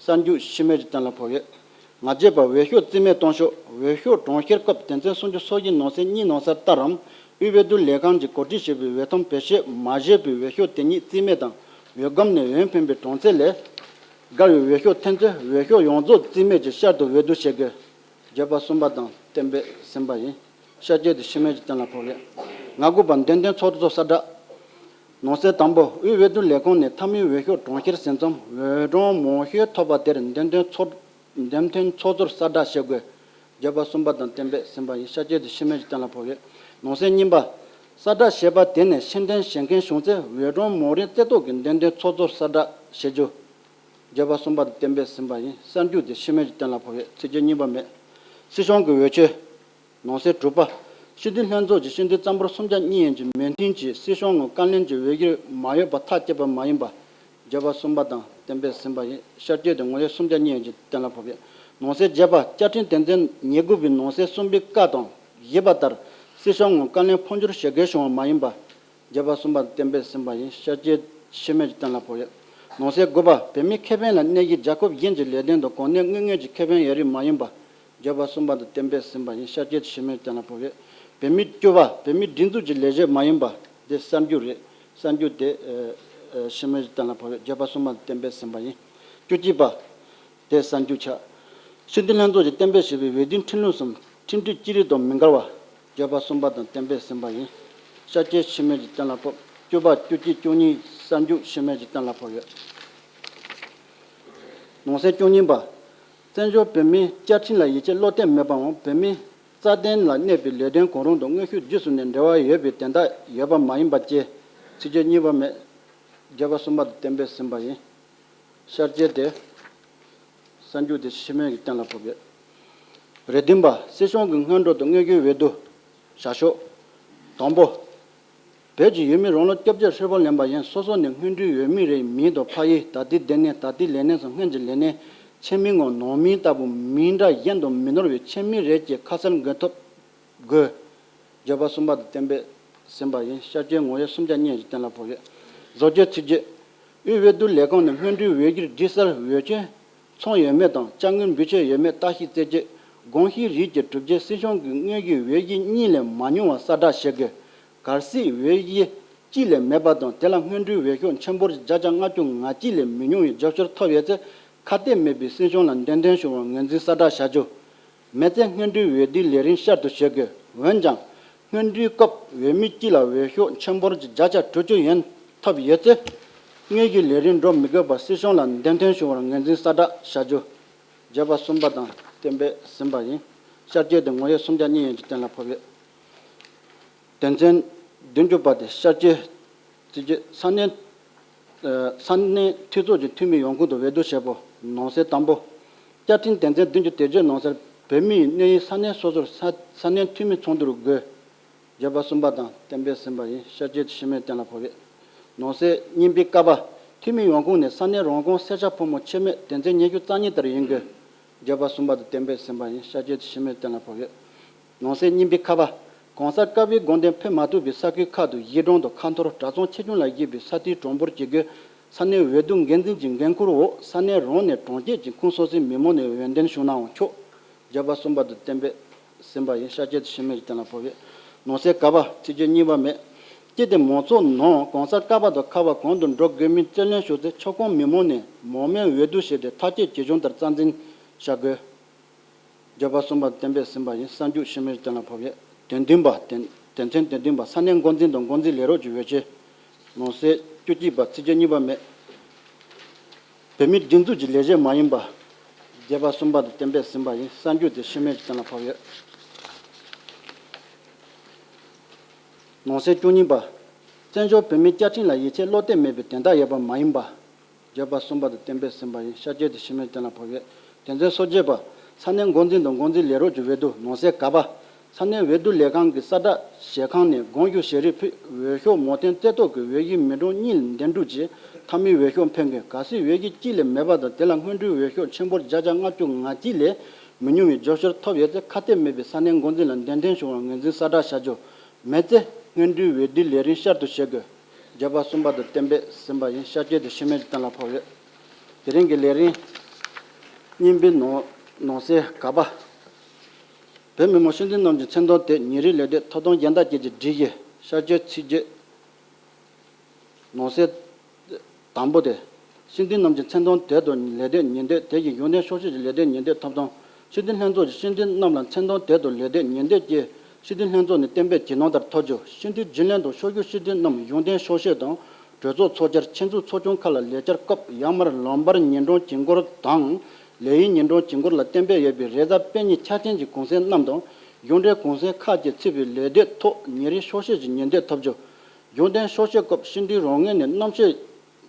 གསར་འཇུག་ཕྱི་མའི་གཏན་ལ་ཕབ་ཡོད། ང་བརྒྱད་པ། འོས་ཤོག་རྩིས་མེད་གཏོང་ཕྱོགས། འོས་ཤོག་གྲངས་བཤེར་སྐབས་དོན་ཚན་སུམ་ཅུ་སོ་བཞི་ནང་གསེས་གཉིས་ནང་གསལ་ལྟར་རམ། དབུས་འོས་བསྡུ་ལས་ཁང་གིས་གོ་སྒྲིག་བྱས་པའི་འོས་ཐམ་བེད་སྤྱོད་མ་བྱས་པའི་འོས་ཤོག་དེ་ཉིད་རྩིས་མེད་དང་། འོས་སྒམ་ནས་འོས་འཕེན་པའི་གྲངས་ཚད་ལས་བརྒལ་བའི་འོས་ཤོག་འཐེན་ཚེ་འོས་ཤོག་ཡོངས་རྫོགས་རྩིས་མེད་ཀྱིས་ཤར་དུ་འོས་བསྡུ་བྱེད་དགོས། བརྗོད་པ་གསུམ་པ་དང་གཏན་འབེབས་ཟིན་པ་ཡིན། ཤར་བསྐྱོད་དེ་ཕྱི་མའི་གཏན་ལ་ཕབ་ཡོད། ང་དགུ་པ། འདེམས་ཐོན་ཚོགས་གཙོ་གསལ་བསྒྲགས། ནང་གསེས་དང་པོ། དབུས་འོས་བསྡུ་ལས་ཁང་ནས་མཐའ་མའི་འོས་ཤོག་གྲངས་བཤེར་ཟིན་མཚམས། འོས་གྲངས་མང་ཤོས་ཐོབ་པ་དེར་འདེམས་ཐོན་ཚོགས། འདེམས་ཐོན་ཚོགས་གཙོར་གསལ་བསྒྲགས་བྱེད་དགོས། བརྗོད་པ་གསུམ་པ་དང་གཏན་འབེབས་ཟིན་པ་ཡིན། ཤར་བསྐྱོད་དེ་ཕྱི་མའི་གཏན་ལ་ཕབ་ཡོད། ནང་གསེས་གཉིས་པ། གསལ་བསྒྲགས་བྱས་པ་དེ་ནས་ཕྱིར་འཐེན་བྱེད་མཁན་བྱུང་ཚེ། འོས་གྲངས་མང་རིགས་རྩེ་ཏོག་གིས་འདེམས་ཐོན་ཚོགས་གཙོར་གསལ་བསྒྲགས་བྱེད་རྒྱུ། བརྗོད་པ་གསུམ་པ་དང་གཏན་འབེབས་ཟིན་པ་ཡིན། གསར་འཇུག་དེ་ཕྱི་མའི་གཏན་ལ་ཕབ་ཡོད། ཚིག་བརྗོད་གཉིས་པ་མེད། སྲིད་སྐྱོང་གི་འོས་ཆོས། ནང་གསེས་དྲུག་པ། སྤྱི་འཐུས་ལྷན་ཚོགས་ཀྱི་སྤྱི་འཐུས་རྩ་འབོར་སུམ་བརྒྱ་གཉིས་ཡན་གྱི་མོས་མཐུན་གྱིས་སྲིད་སྐྱོང་ངམ་བཀའ་བློན་གྱི་འོས་གཞིར་མ་ཡོད་པ་ཐག་བཅད་པ་མ་ཡིན་པ། བརྗོད་པ་གསུམ་པ་དང་གཏན་འབེབས་ཟིན་པ་ཡིན། ཤར་བསྐྱོད་དེ་ངོ་བོ་སུམ་བརྒྱ་གཉིས་ཡན་གྱི་གཏན་ལ་ཕབ་ཡོད། ནང་གསེས་བརྒྱད་པ། བཅའ་ཁྲིམས་དོན་ཚན་ཉེར་དགུ་པའི་ནང་གསེས་གསུམ་པའི་ཀ་དང་བཞི་པ་ལྟར་སྲིད་སྐྱོང་ངམ་བཀའ་བློན་འཕོ་འགྱུར་བྱེད་དགོས་བྱུང་བ་མ་ཡིན་པ། བརྗོད་པ་གསུམ་པ་གཏན་འབེབས་ཟིན་པ་ཡིན། ཤར་བསྐྱོད་ཕྱི་མའི་གཏན་ལ་ཕབ་ཡོད། ནང་གསེས་དགུ་པ། བོད་མིའི་ཁེ་ཕན་ལ་གནས་གཞི་རྒྱལ་ཁབ་གཞན་གྱི་ལས་དོན་དང་གོ་གནས་དངོས་དངོས་ཀྱི་ཁེ་ཕན་ཡོད་རིགས་མ་ཡིན་པ། བརྗོད་པ་གསུམ་པ་དང་གཏན་འབེབས་ཟིན་པ་ཡིན། ཤར་བསྐྱོད་ཕྱི་མའི་གཏན་ལ་ཕབ་ཡོད། བོད་མི་བཅུ་པ། བོད་མིའི་སྒྲིག་འཛུགས་ཀྱི་ལས་བྱེད་མ་ཡིན་པ། དེ་གསར་འཇུག་རེད། གསར་འཇུག་དེ་ཨ་ཨ་ཕྱི་མའི་གཏན་ལ་ཕབ་ཡོད། བརྗོད་པ་གསུམ་པ་དང་གཏན་འབེབས་ཟིན་པ་ཡིན། བཅུ་གཅིག་པ། དེ་གསར་འཇུག་ཆགས། སྤྱི་འཐུས་ལྷན་ཚོགས་ཀྱིས་གཏན་འབེབས་བྱས་པའི་འོས་བསྡུའི་ཁྲིམས་ལུགས་སམ་ཁྲིམས་སྒྲིག་ཅི་རིགས་དང་མི་འགལ་བ། བརྗོད་པ་གསུམ་པ་དང་གཏན་འབེབས་ཟིན་པ་ཡིན། ཤར་བསྐྱོད་ཕྱི་མའི་གཏན་ལ་ཕབ། བཅུ་པ། བཅུ་གཅིག། བཅུ་གཉིས། གསར་འཇུག་ཕྱི་མའི་གཏན་ལ་ཕབ་ཡོད། ནང་གསེས་བཅུ་གཉིས་པ། བཙན་བྱོལ་བོད་མིའི་བཅའ་ཁྲིམས་ལ་ཡིད་ཆེས་བློ་གཏད་མེད་པའམ་བོད་མིའི་རྩ་དོན་ལ་གནས་པའི་ལས་དོན་གང་རུང་དང་དངོས་ཤུགས་རྗེས་སུ་ནས་འབྲེལ་བ་ཡོད་པའི་དོན་དག་ཡོད་པ་མ་ཡིན་པ་བཅས། ཚིག་བརྗོད་གཉིས་པ་མེད། བརྗོད་པ་གསུམ་པ་དང་གཏན་འབེབས་ཟིན་པ་ཡིན། ཤར་བསྐྱོད་དེ་གསར་འཇུག་དེ་ཕྱི་མའི་གཏན་ལ་ཕབ་ཡོད། རེ་བདུན་པ། སྲིད་སྐྱོང་གི་སྔོན་འགྲོ་དང་དངོས་བརྒྱུད་འོས་བསྡུ། བྱ་ཕྱོགས། དང་པོ། བོད་ཀྱི་ཡུལ་མི་རང་ལོ་བཅོ་བརྒྱད་ཧྲིལ་པོ་ལོན་པ་ཡིན། སོ་སོ་ནི་སྔོན་འགྲོའི་འོས་མི་རེད། མིང་དང་ཕ་ཡུལ། ད་ལྟའི་སྡོད་གནས། ད་ལྟའི་ལས་གནས་སམ་སྔོན་གྱི་ལས་གནས། ཆེད་མིང་ངམ་ནང་མིང་ལྟ་བུ་མིང་འདྲ་གཞན་དང་མི་ནོར་བའི་ཆེད་མིང་རེ་བཅས་ཁ་གསལ་འགོད་ཐུབ་དགོས། བརྗོད་པ་གསུམ་པ་དང་གཏན་འབེབས་ཟིན་པ་ཡིན། ཤར་བསྐྱོད་ངོ་བོ་སུམ་བརྒྱ་གཉིས་ཀྱི་གཏན་ལ་ཕབ་ཡོད། བཟོ་བཅོས་ཚིག་བརྗོད། དབུས་འོས་བསྡུ་ལས་ཁང་ནས་སྔོན་འགྲོའི་འོས་བསྒྱུར་སྒྲིག་གསལ་འོས་ཆོས་ཚང་ཡོད་མེད་དང་དཔྱ་དངུལ་འབུལ་ཆོག་ཡོད་མེད་བརྟག་ཞིབ་རྩད་གཅོད། དགོངས་གཞི་རིགས་ཀྱི་གྲུབ་རྗེས་སྲིད་སྐྱོང་གི་དངོས་ཀྱི་འོས་གཞི་གཉིས་ལས་མ་ཉུང་བ་གསལ་བསྒྲགས་བྱེད་དགོས། གལ་སྲིད་འོས་གཞི་གཅིག་ལས་མེད་པ་དང་དེ་ལ་སྔོན་འགྲོའི་འོས་ཤོག་ཆེན་པོར་བརྒྱ་ཆ་ལྔ་བཅུ་ང་གཅིག་ལས་མི་ཉུང་བའི་རྒྱབ་སྐྱོར་ཐོབ་ཡོད་ཚེ། ཁ་གཏད་མེད་པའི་སྲིད་སྐྱོང་ལ་འདེམས་ཐོན་བྱུང་བར་ངོས་འཛིན་གསལ་བསྒྲགས་བྱ་རྒྱུ། མེད་ཚེ་སྔོན་འགྲོའི་འོས་བསྡུའི་ལས་རིམ་བསྐྱར་དུ་བྱེད་དགོས། འོན་ཀྱང་། སྔོན་འགྲོའི་སྐབས་འོས་མི་གཅིག་ལ་འོས་ཤོག་ཆེན་པོར་གྱི་བརྒྱ་ཆ་དྲུག་ཅུ་ཡན་ཐོབ་ཡོད་ཚེ། དངོས་ཀྱི་ལས་རིམ་འགྲོ་མི་དགོས་པར་སྲིད་སྐྱོང་ལ་འདེམས་ཐོན་བྱུང་བར་ངོས་འཛིན་གསལ་བསྒྲགས་བྱ་རྒྱུ། བརྗོད་པ་གསུམ་པ་དང་གཏན་འབེབས་ཟིན་པ་ཡིན། ཤར་བསྐྱོད་དེ་ངོ་བོ་སུམ་བརྒྱ་གཉིས་ཡན་གྱི་གཏན་ལ་ཕབ་ཡོད། དོན་ཚན་བདུན་ཅུ་པ་དེ་ཤར་བསྐྱོད། ཚིག་བརྗོད། ས་གནས། ས་གནས་འཐུས་ཚོགས་ཀྱི་འཐུས་མི་ཡོང་ཁུངས་དང་འོས་བསྡུ་བྱེད་སྒོ། ནང་གསེས་དང་པོ། བཅའ་ཁྲིམས་དོན་ཚན་བདུན་ཅུ་དོན་བརྒྱད་ནང་གསལ་བོད་མིའི་གནས་ཡུལ་ས་གནས་སོ་སོར་ས་ས་གནས་འཐུས་མི་ཚོགས་འདུར་དགོས། བརྗོད་པ་གསུམ་པ་དང་གཏན་འབེབས་ཟིན་པ་ཡིན། ཤར་བསྐྱོད་ཕྱི་མའི་གཏན་ལ་ཕབ་ཡོད། ནང་གསེས་གཉིས་པའི་ཀ་པ། འཐུས་མི་ཡོང་ཁུངས་ནི་ས་གནས་རང་ཁོངས་སེར་སྐྱ་ཕོ་མོ་ཆེད་མེད་དོན་ཚན་ཉི་ཤུ་རྩ་གཉིས་ལྟར་ཡིན་དགོས། བརྗོད་པ་གསུམ་པ་དང་གཏན་འབེབས་ཟིན་པ་ཡིན། ཤར་བསྐྱོད་ཕྱི་མའི་གཏན་ལ་ཕབ་ཡོད། ནང་གསེས་གཉིས་པའི་ཁ་པ། གོང་ས་ཀ་པའི་དགོངས་དོན་ཕེབས་མ་ཐུབ་པའི་ས་ཁུལ་ཁག་ཏུ་གཞིས་གྲོང་དང་ཁ་འཐོར་གྲྭ་ཚང་ཆེ་ཆུང་ལ་དབྱེ་བའི་ས་མཐོའི་གྲངས་འབོར་བྱེད་དགོས། ས་གནས་འོས་བསྡུ་འགན་འཛིན་གྱི་འགན་འཁུར་འོག་ས་གནས་རང་ནས་གྲངས་བཅད་ཀྱིས་ཁོངས་སོ་སོའི་མི་མང་ནས་འོས་འདེམས་བྱུང་ནའང་ཆོག། བརྗོད་པ་གསུམ་པ་དང་གཏན་འབེབས་ཟིན་པ་ཡིན། ཤར་བསྐྱོད་ཕྱི་མའི་གཏན་ལ་ཕབ་ཡོད། ནང་གསེས་ག་པ། ཚིག་བརྗོད་གཉིས་པ་མེད། སྤྱི་བདེ་མང་ཚོགས་ནང་གོང་ས་ཀ་པ་དང་ཁ་པ་གང་དུ་འགྲོ་དགོས་མིན་རྩོད་ལེན་ཞུ་ཚེ་ཆབ་ཁོངས་མི་མང་ནས་མང་མོས་འོས་བསྡུ་བྱས་ཏེ་ཐག་གཅོད་ཇི་བྱུང་ལྟར་རྩ་འཛིན་བྱ་དགོས། བརྗོད་པ་གསུམ་པ་གཏན་འབེབས་ཟིན་པ་ཡིན། གསར་འཇུག་ཕྱི་མའི་གཏན་ལ་ཕབ་ཡོད། དོན་བདུན་པ། དོན་དོན་ཚན་དོན་བདུན་པ། ས་གནས་འགོ་འཛིན་དང་འགོ་འཛིན་ལས་རོགས་ཀྱི་འོས་ཆོས། ནང་གསེས་ བཅུ་གཅིག་པ། ཚིག་བརྗོད་གཉིས་པ་མེད། བོད་མིའི་སྒྲིག་འཛུགས་ཀྱི་ལས་བྱེད་མ་ཡིན་པ། བརྗོད་པ་གསུམ་པ་དང་གཏན་འབེབས་ཟིན་པ་ཡིན། གསར་འགྱུར་དེ་ཤུལ་མའི་གཏན་ལ་ཕབ་ཡོད། ནང་གསེས་བཅུ་གཉིས་པ། བཙན་བྱོལ་བོད་མིའི་བཅའ་ཁྲིམས་ལ་ཡིད་ཆེས་བློ་གཏད་མེད་པའི་དོན་དག་ཡོད་པ་མ་ཡིན་པ། བརྗོད་པ་གསུམ་པ་དང་གཏན་འབེབས་ཟིན་པ་ཡིན། བསྐྱར་བཅོས་དེ་ཤུལ་མའི་གཏན་ལ་ཕབ་ཡོད། དོན་ཚན་སོ་བརྒྱད་པ། ས་གནས་འགོ་འཛིན་དང་འགོ་འཛིན་ལས་རོགས་ཀྱི་འོས་བསྡུ། ནང་གསེས་ག་པ། ས་གནས་འོས་བསྡུ་ལས་ཁང་གི་གསལ་བསྒྲགས་ཞལ་ཁང་ནས་དགོངས་ཞུ་ཞལ་རས་ཕུལ། འོས་ཤོག་མོས་མཐུན་རྩ་གཏོར་གྱི་འོས་གཞིའི་མི་གྲངས་གཉིས་ལ་འདེམས་སྒྲུག་བྱས། མཐའ་མའི་འོས་ཤོག་འཕེན་མཁན་གལ་སྲིད་འོས་གཞི་གཅིག་ལས་མེད་པ་དང་། དེ་ལ་སྔོན་འགྲོའི་འོས་ཤོག་ཆེན་པོར་བརྒྱ་ཆ་ལྔ་བཅུ་ང་གཅིག་ལས་མི་ཉུང་བའི་རྒྱབ་སྐྱོར་ཐོབ་ཡོད་ཚེ། ཁ་གཏད་མེད་པའི་ས་གནས་འགོ་འཛིན་ལ་འདེམས་ཐོན་བྱུང་བར་ངོས་འཛིན་གསལ་བསྒྲགས་བྱ་རྒྱུ། མེད་ཚེ་སྔོན་འགྲོའི་འོས་བསྡུའི་ལས་རིམ་བསྐྱར་དུ་བྱེད་དགོས། བརྗོད་པ་གསུམ་པ་དང་གཏན་འབེབས་ཟིན་པ་ཡིན། བསྐྱར་བཅོས་དེ་ཤུལ་མའི་གཏན་ལ་ཕབ་ཡོད། དེ་རིང་གི་ལས་རིམ་གཉིས་པའི་ནང་ནང་གསེས་ག་པ། བོད་མི་མང་སྤྱི་འཐུས་རྣམས་ཀྱི་མཚན་དོན་དེབ། ཉིན་རེའི་ལས་དོན་ཐོབ་ཐང་སྦྱིན་བདག་བཅས་ཀྱི་སྒྲིག་གཞི། བསྐྱར་བཅོས་ཚིག་བརྗོད། ནང་གསེས་དང་པོ་དེ། སྤྱི་འཐུས་རྣམས་ཀྱི་མཚན་དོན་དེབ་དང་ལས་དོན་ཉིན་དེབ། དེ་བཞིན་གཞུང་འབྲེལ་ཤོག་ཤེས་ཀྱི་ལས་དོན་ཉིན་དེབ་ཐོབ་ཐང་། སྤྱི་འཐུས་ལྷན་ཚོགས་ཀྱི་སྤྱི་འཐུས་རྣམས་ལ་མཚན་དོན་དེབ་དང་ལས་དོན་ཉིན་དེབ་བཅས་སྤྱི་འཐུས་ལྷན་ཚོགས་ནས་གཏན་འབེབས་ཇི་གནང་ལྟར་ཐོབ་རྒྱུ། སྤྱི་འཐུས་རྒྱུན་ལས་དང་ཕྱོགས་བཞུགས་སྤྱི་འཐུས་རྣམས་གཞུང་འབྲེལ་ཤོག་ཤེས་དང་གྲོས་ཚོགས་ཚོགས་བཅར། ཆེད་འཛུགས་ཚོགས་ཆུང་ཁག་ལ་ལས་བཅར་སྐབས། ཡར་མར་ལམ་བར་ཉིན་གྲངས་ཀྱི་འགོར་དང་། ལས་ཡུན་ཉིན་གྲངས་ཀྱི་འགོར་ལ་གཏན་འབེབས་ཡོད་པའི་རེས་གཟའ་སྤེན་ཉི་ཆ་རྐྱེན་གྱི་གུང་སེང་རྣམས་དང་། གཞུང་འབྲེལ་གུང་སེང་ཁག་བཅས་ཚུད་པའི་ལས་དོན་ཐོག་ཉིན་རེའི་ཤོག་ཤེས་ཀྱི་ཉིན་དེབ་ཐོབ་རྒྱུ། གཞུང་འབྲེལ་ཤོག་ཤེས་སྐབས་སྤྱི་འཐུས་རང་ངོས་ནས་རྣམ་ཤེས་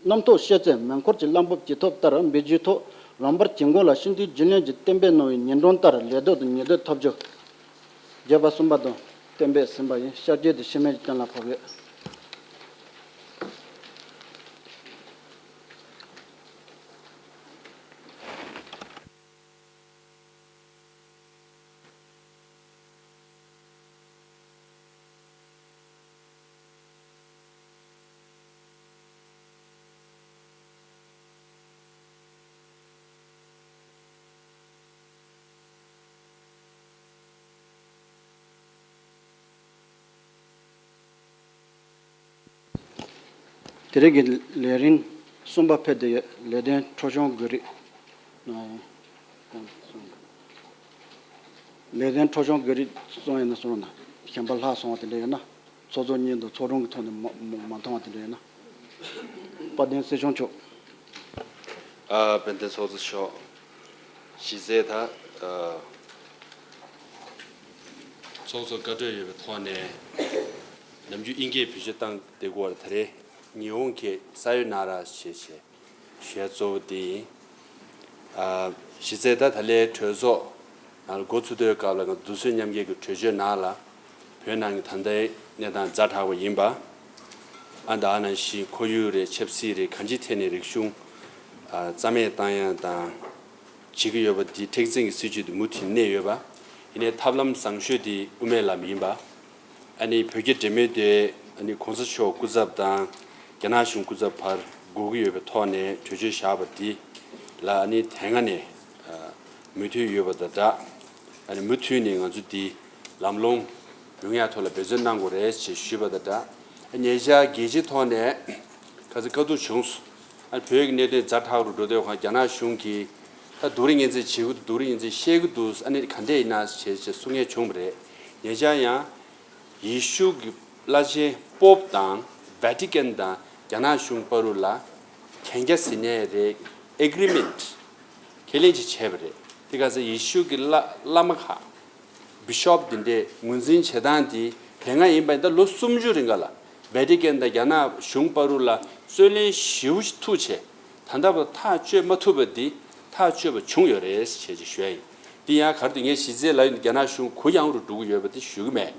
རྣམ་རྟོག་བཤད་ཚེ། མེ་འཁོར་གྱི་གླ་འབོག་བྱེད་ཐབས་ལྟར་འབུལ་རྒྱུའི་ཐོག་ལམ་བར་གྱི་འགོར་ལ་སྤྱི་འཐུས་རྒྱུན་ལས་ཀྱིས་གཏན་འབེབས་གནང་བའི་ཉིན་གྲངས་ལྟར་ལས་དོན་དང་ཉིན་དེབ་ཐོབ་རྒྱུ། བརྗོད་པ་གསུམ་པ་དང་གཏན་འབེབས་ཟིན་པ་ཡིན། བསྐྱར་བཅོས་དེ་ཤུལ་མའི་གཏན་ལ་ཕབ་ཡོད། དེ་རིང་གི་ལས་རིམ་གསུམ་པ་ཕེབས་བསྡད་ཡོད། ལས་དོན་འཕྲོ་སྐྱོད་དགོས་རིགས། ལས་དོན་འཕྲོ་སྐྱོད་དགོས་རིགས་གསུངས་ཡོད་ན་གསུངས་རོགས་གནང་། གཞན་པ་ལྷག་སོང་བ་དེ་འདྲ་ཡོད་ན། ཚོགས་གཙོ་གཉིས་དང་ཚོགས་དྲུང་གི་ཐོག་ནས་མ་མ་མ་མཐོང་བ་དེ་འདྲ་ཡོད་ན། དཔལ་ལྡན་སྲིད་སྐྱོང་མཆོག་ཨ། དཔལ་ལྡན་ཚོགས་གཙོ་མཆོག་གཞི་རྩའི་ད། ཨ། ཚོགས་གཙོ་བཀའ་འཁྲོལ་ཡོད་པའི་ཐོག་ནས། ནམ་རྒྱུན་དབྱིན་སྐད་བེད་སྤྱོད་བཏང་བསྡད་དགོས་པ་དེ་རེད། ཉི་ཧོང་གི་ས་ཡོད་ན་ར་ཞེས་བྱས། ཞུ་ཡ་གཙོ་བོ་དེ་ཡིན། ཨ། གཞི་རྩའི་ད་ད་ལའི་གྲོས་ཚོགས་ནང་ལ་འགོ་ཚུགས་དུས་སྐབས་ལ་ང་དུས་ཚོད་མཉམ་འགལ་གྱི་གྲོས་ཆོད་ནང་ལ། བོད་ནང་གི་ད་ལྟའི་གནས་སྟངས་ཛ་དྲག་པ་ཡིན་པ། ཨ། ད་ནང་བཞིན་ཁོར་ཡུག་རེད། ཆབ་སྲིད་རེད། གང་ཅིའི་ཐད་ནས་རིག་གཞུང་། ཨ། རྩ་མེད་བཏང་ཡ་དང་། བྱེད་ཀྱི་ཡོད་པ་འདི་མཁྲེགས་འཛིན་གྱི་སྲིད་བྱུས་དེ་མུ་མཐུད་གནས་ཡོད་པ། ཡིན་ནའི་ཐབས་ལམ་བཟང་ཤོས་དེ་དབུ་མའི་ལམ་ཡིན་པ། ཨ་ནི་བོད་རྒྱ་འབྲེལ་མོལ་དེ་ཨ་ནི་གོང་ས་མཆོག་སྐུ་ཚབ་དང་རྒྱ་ནག་གཞུང་སྐུ་ཚབ་བར་དགོས་ཀྱི་ཡོད་པའི་ཐོག་ནས་གྲོས་ཆོད་བཞག་པ་འདི་ལ་ཨ་ནི་དེ་སྔ་ནས་མོས་མཐུན་ཡོད་པ་དང་སྦྲགས། ཨ་ནི་མུ་མཐུད་ནས་ང་ཚོ་འདི་ལམ་ལྷོང་ཡོང་ཡག་ཐོག་ལ་འབད་བརྩོན་གནང་དགོས་རེད་ཅེས་ཞུས་པ་དང་སྦྲགས། ཉེ་ཆར་རྒྱལ་སྤྱིའི་ཐོག་ནས་ག་ཚོད་དཀའ་སྡུག་བྱུང་སོང་། ཨ་ནི་བོད་ཀྱི་གནད་དོན་ཛ་དྲག་རུ་འགྲོ་དུས་ཁོང་རྒྱ་ནག་གཞུང་གིས་ད་སྡུག་རུས་ངན་ཚད་བྱེད་ཀྱི་འདུག་སྡུག་རུས་ངན་ཚད་བཤད་ཀྱི་འདུག་ཨ་ནི་ག་འདྲས་ཡིན་ན་ཞེས་ཞེས་གསུང་མཁན་བྱུང་བ་རེད། ཉེ་ཆར་ཡང་ཡེ་ཤུ་གི་བླ་ཆེན་པོབ་དང་ཝེ་ཏི་ཀན་དང་རྒྱ་ནག་གཞུང་བར་དུ་ལ་གན་རྒྱ་ཟིན་ནས་རེད། ཨེ་གྷི་རི་མེན་ཊི་ཁས་ལེན་ཅིག་བྱས་པ་རེད། དེ་ག་ཚོད་ཡེ་ཤུ་གི་བླ་བླ་མ་ཁག་བི་ཤོབ་འདི་འདྲས་ངོས་འཛིན་བྱེད་སྟངས་འདི་དེ་སྔ་ཡིན་པ་ཡིན་ད་ལོ་སུམ་ཅུ་རིང་ག་ལ་ཝེ་ཏི་ཀན་དང་རྒྱ་ནག་གཞུང་བར་དུ་ལ་རྩོད་གླེང་ཞེ་པོ་ཅིག་ཐུག་བྱས། ད་ལྟ་བར་ཐག་གཅོད་མ་ཐུབ་པ་འདི་ཐག་གཅོད་པ་བྱུང་ཡོད་རེད་ཞེས་ཅིག་ཞུ་ཡ་ཡིན། འདི་ཡང་ག་རེ་འདུག་ངས་གཞི་རྩའི་ལ་ཡོད་རྒྱ་ནག་གཞུང་གུ་ཡངས་རུ་འགྲོ་གི་ཡོད་པ་འདི་ཞུ་གི་མེད།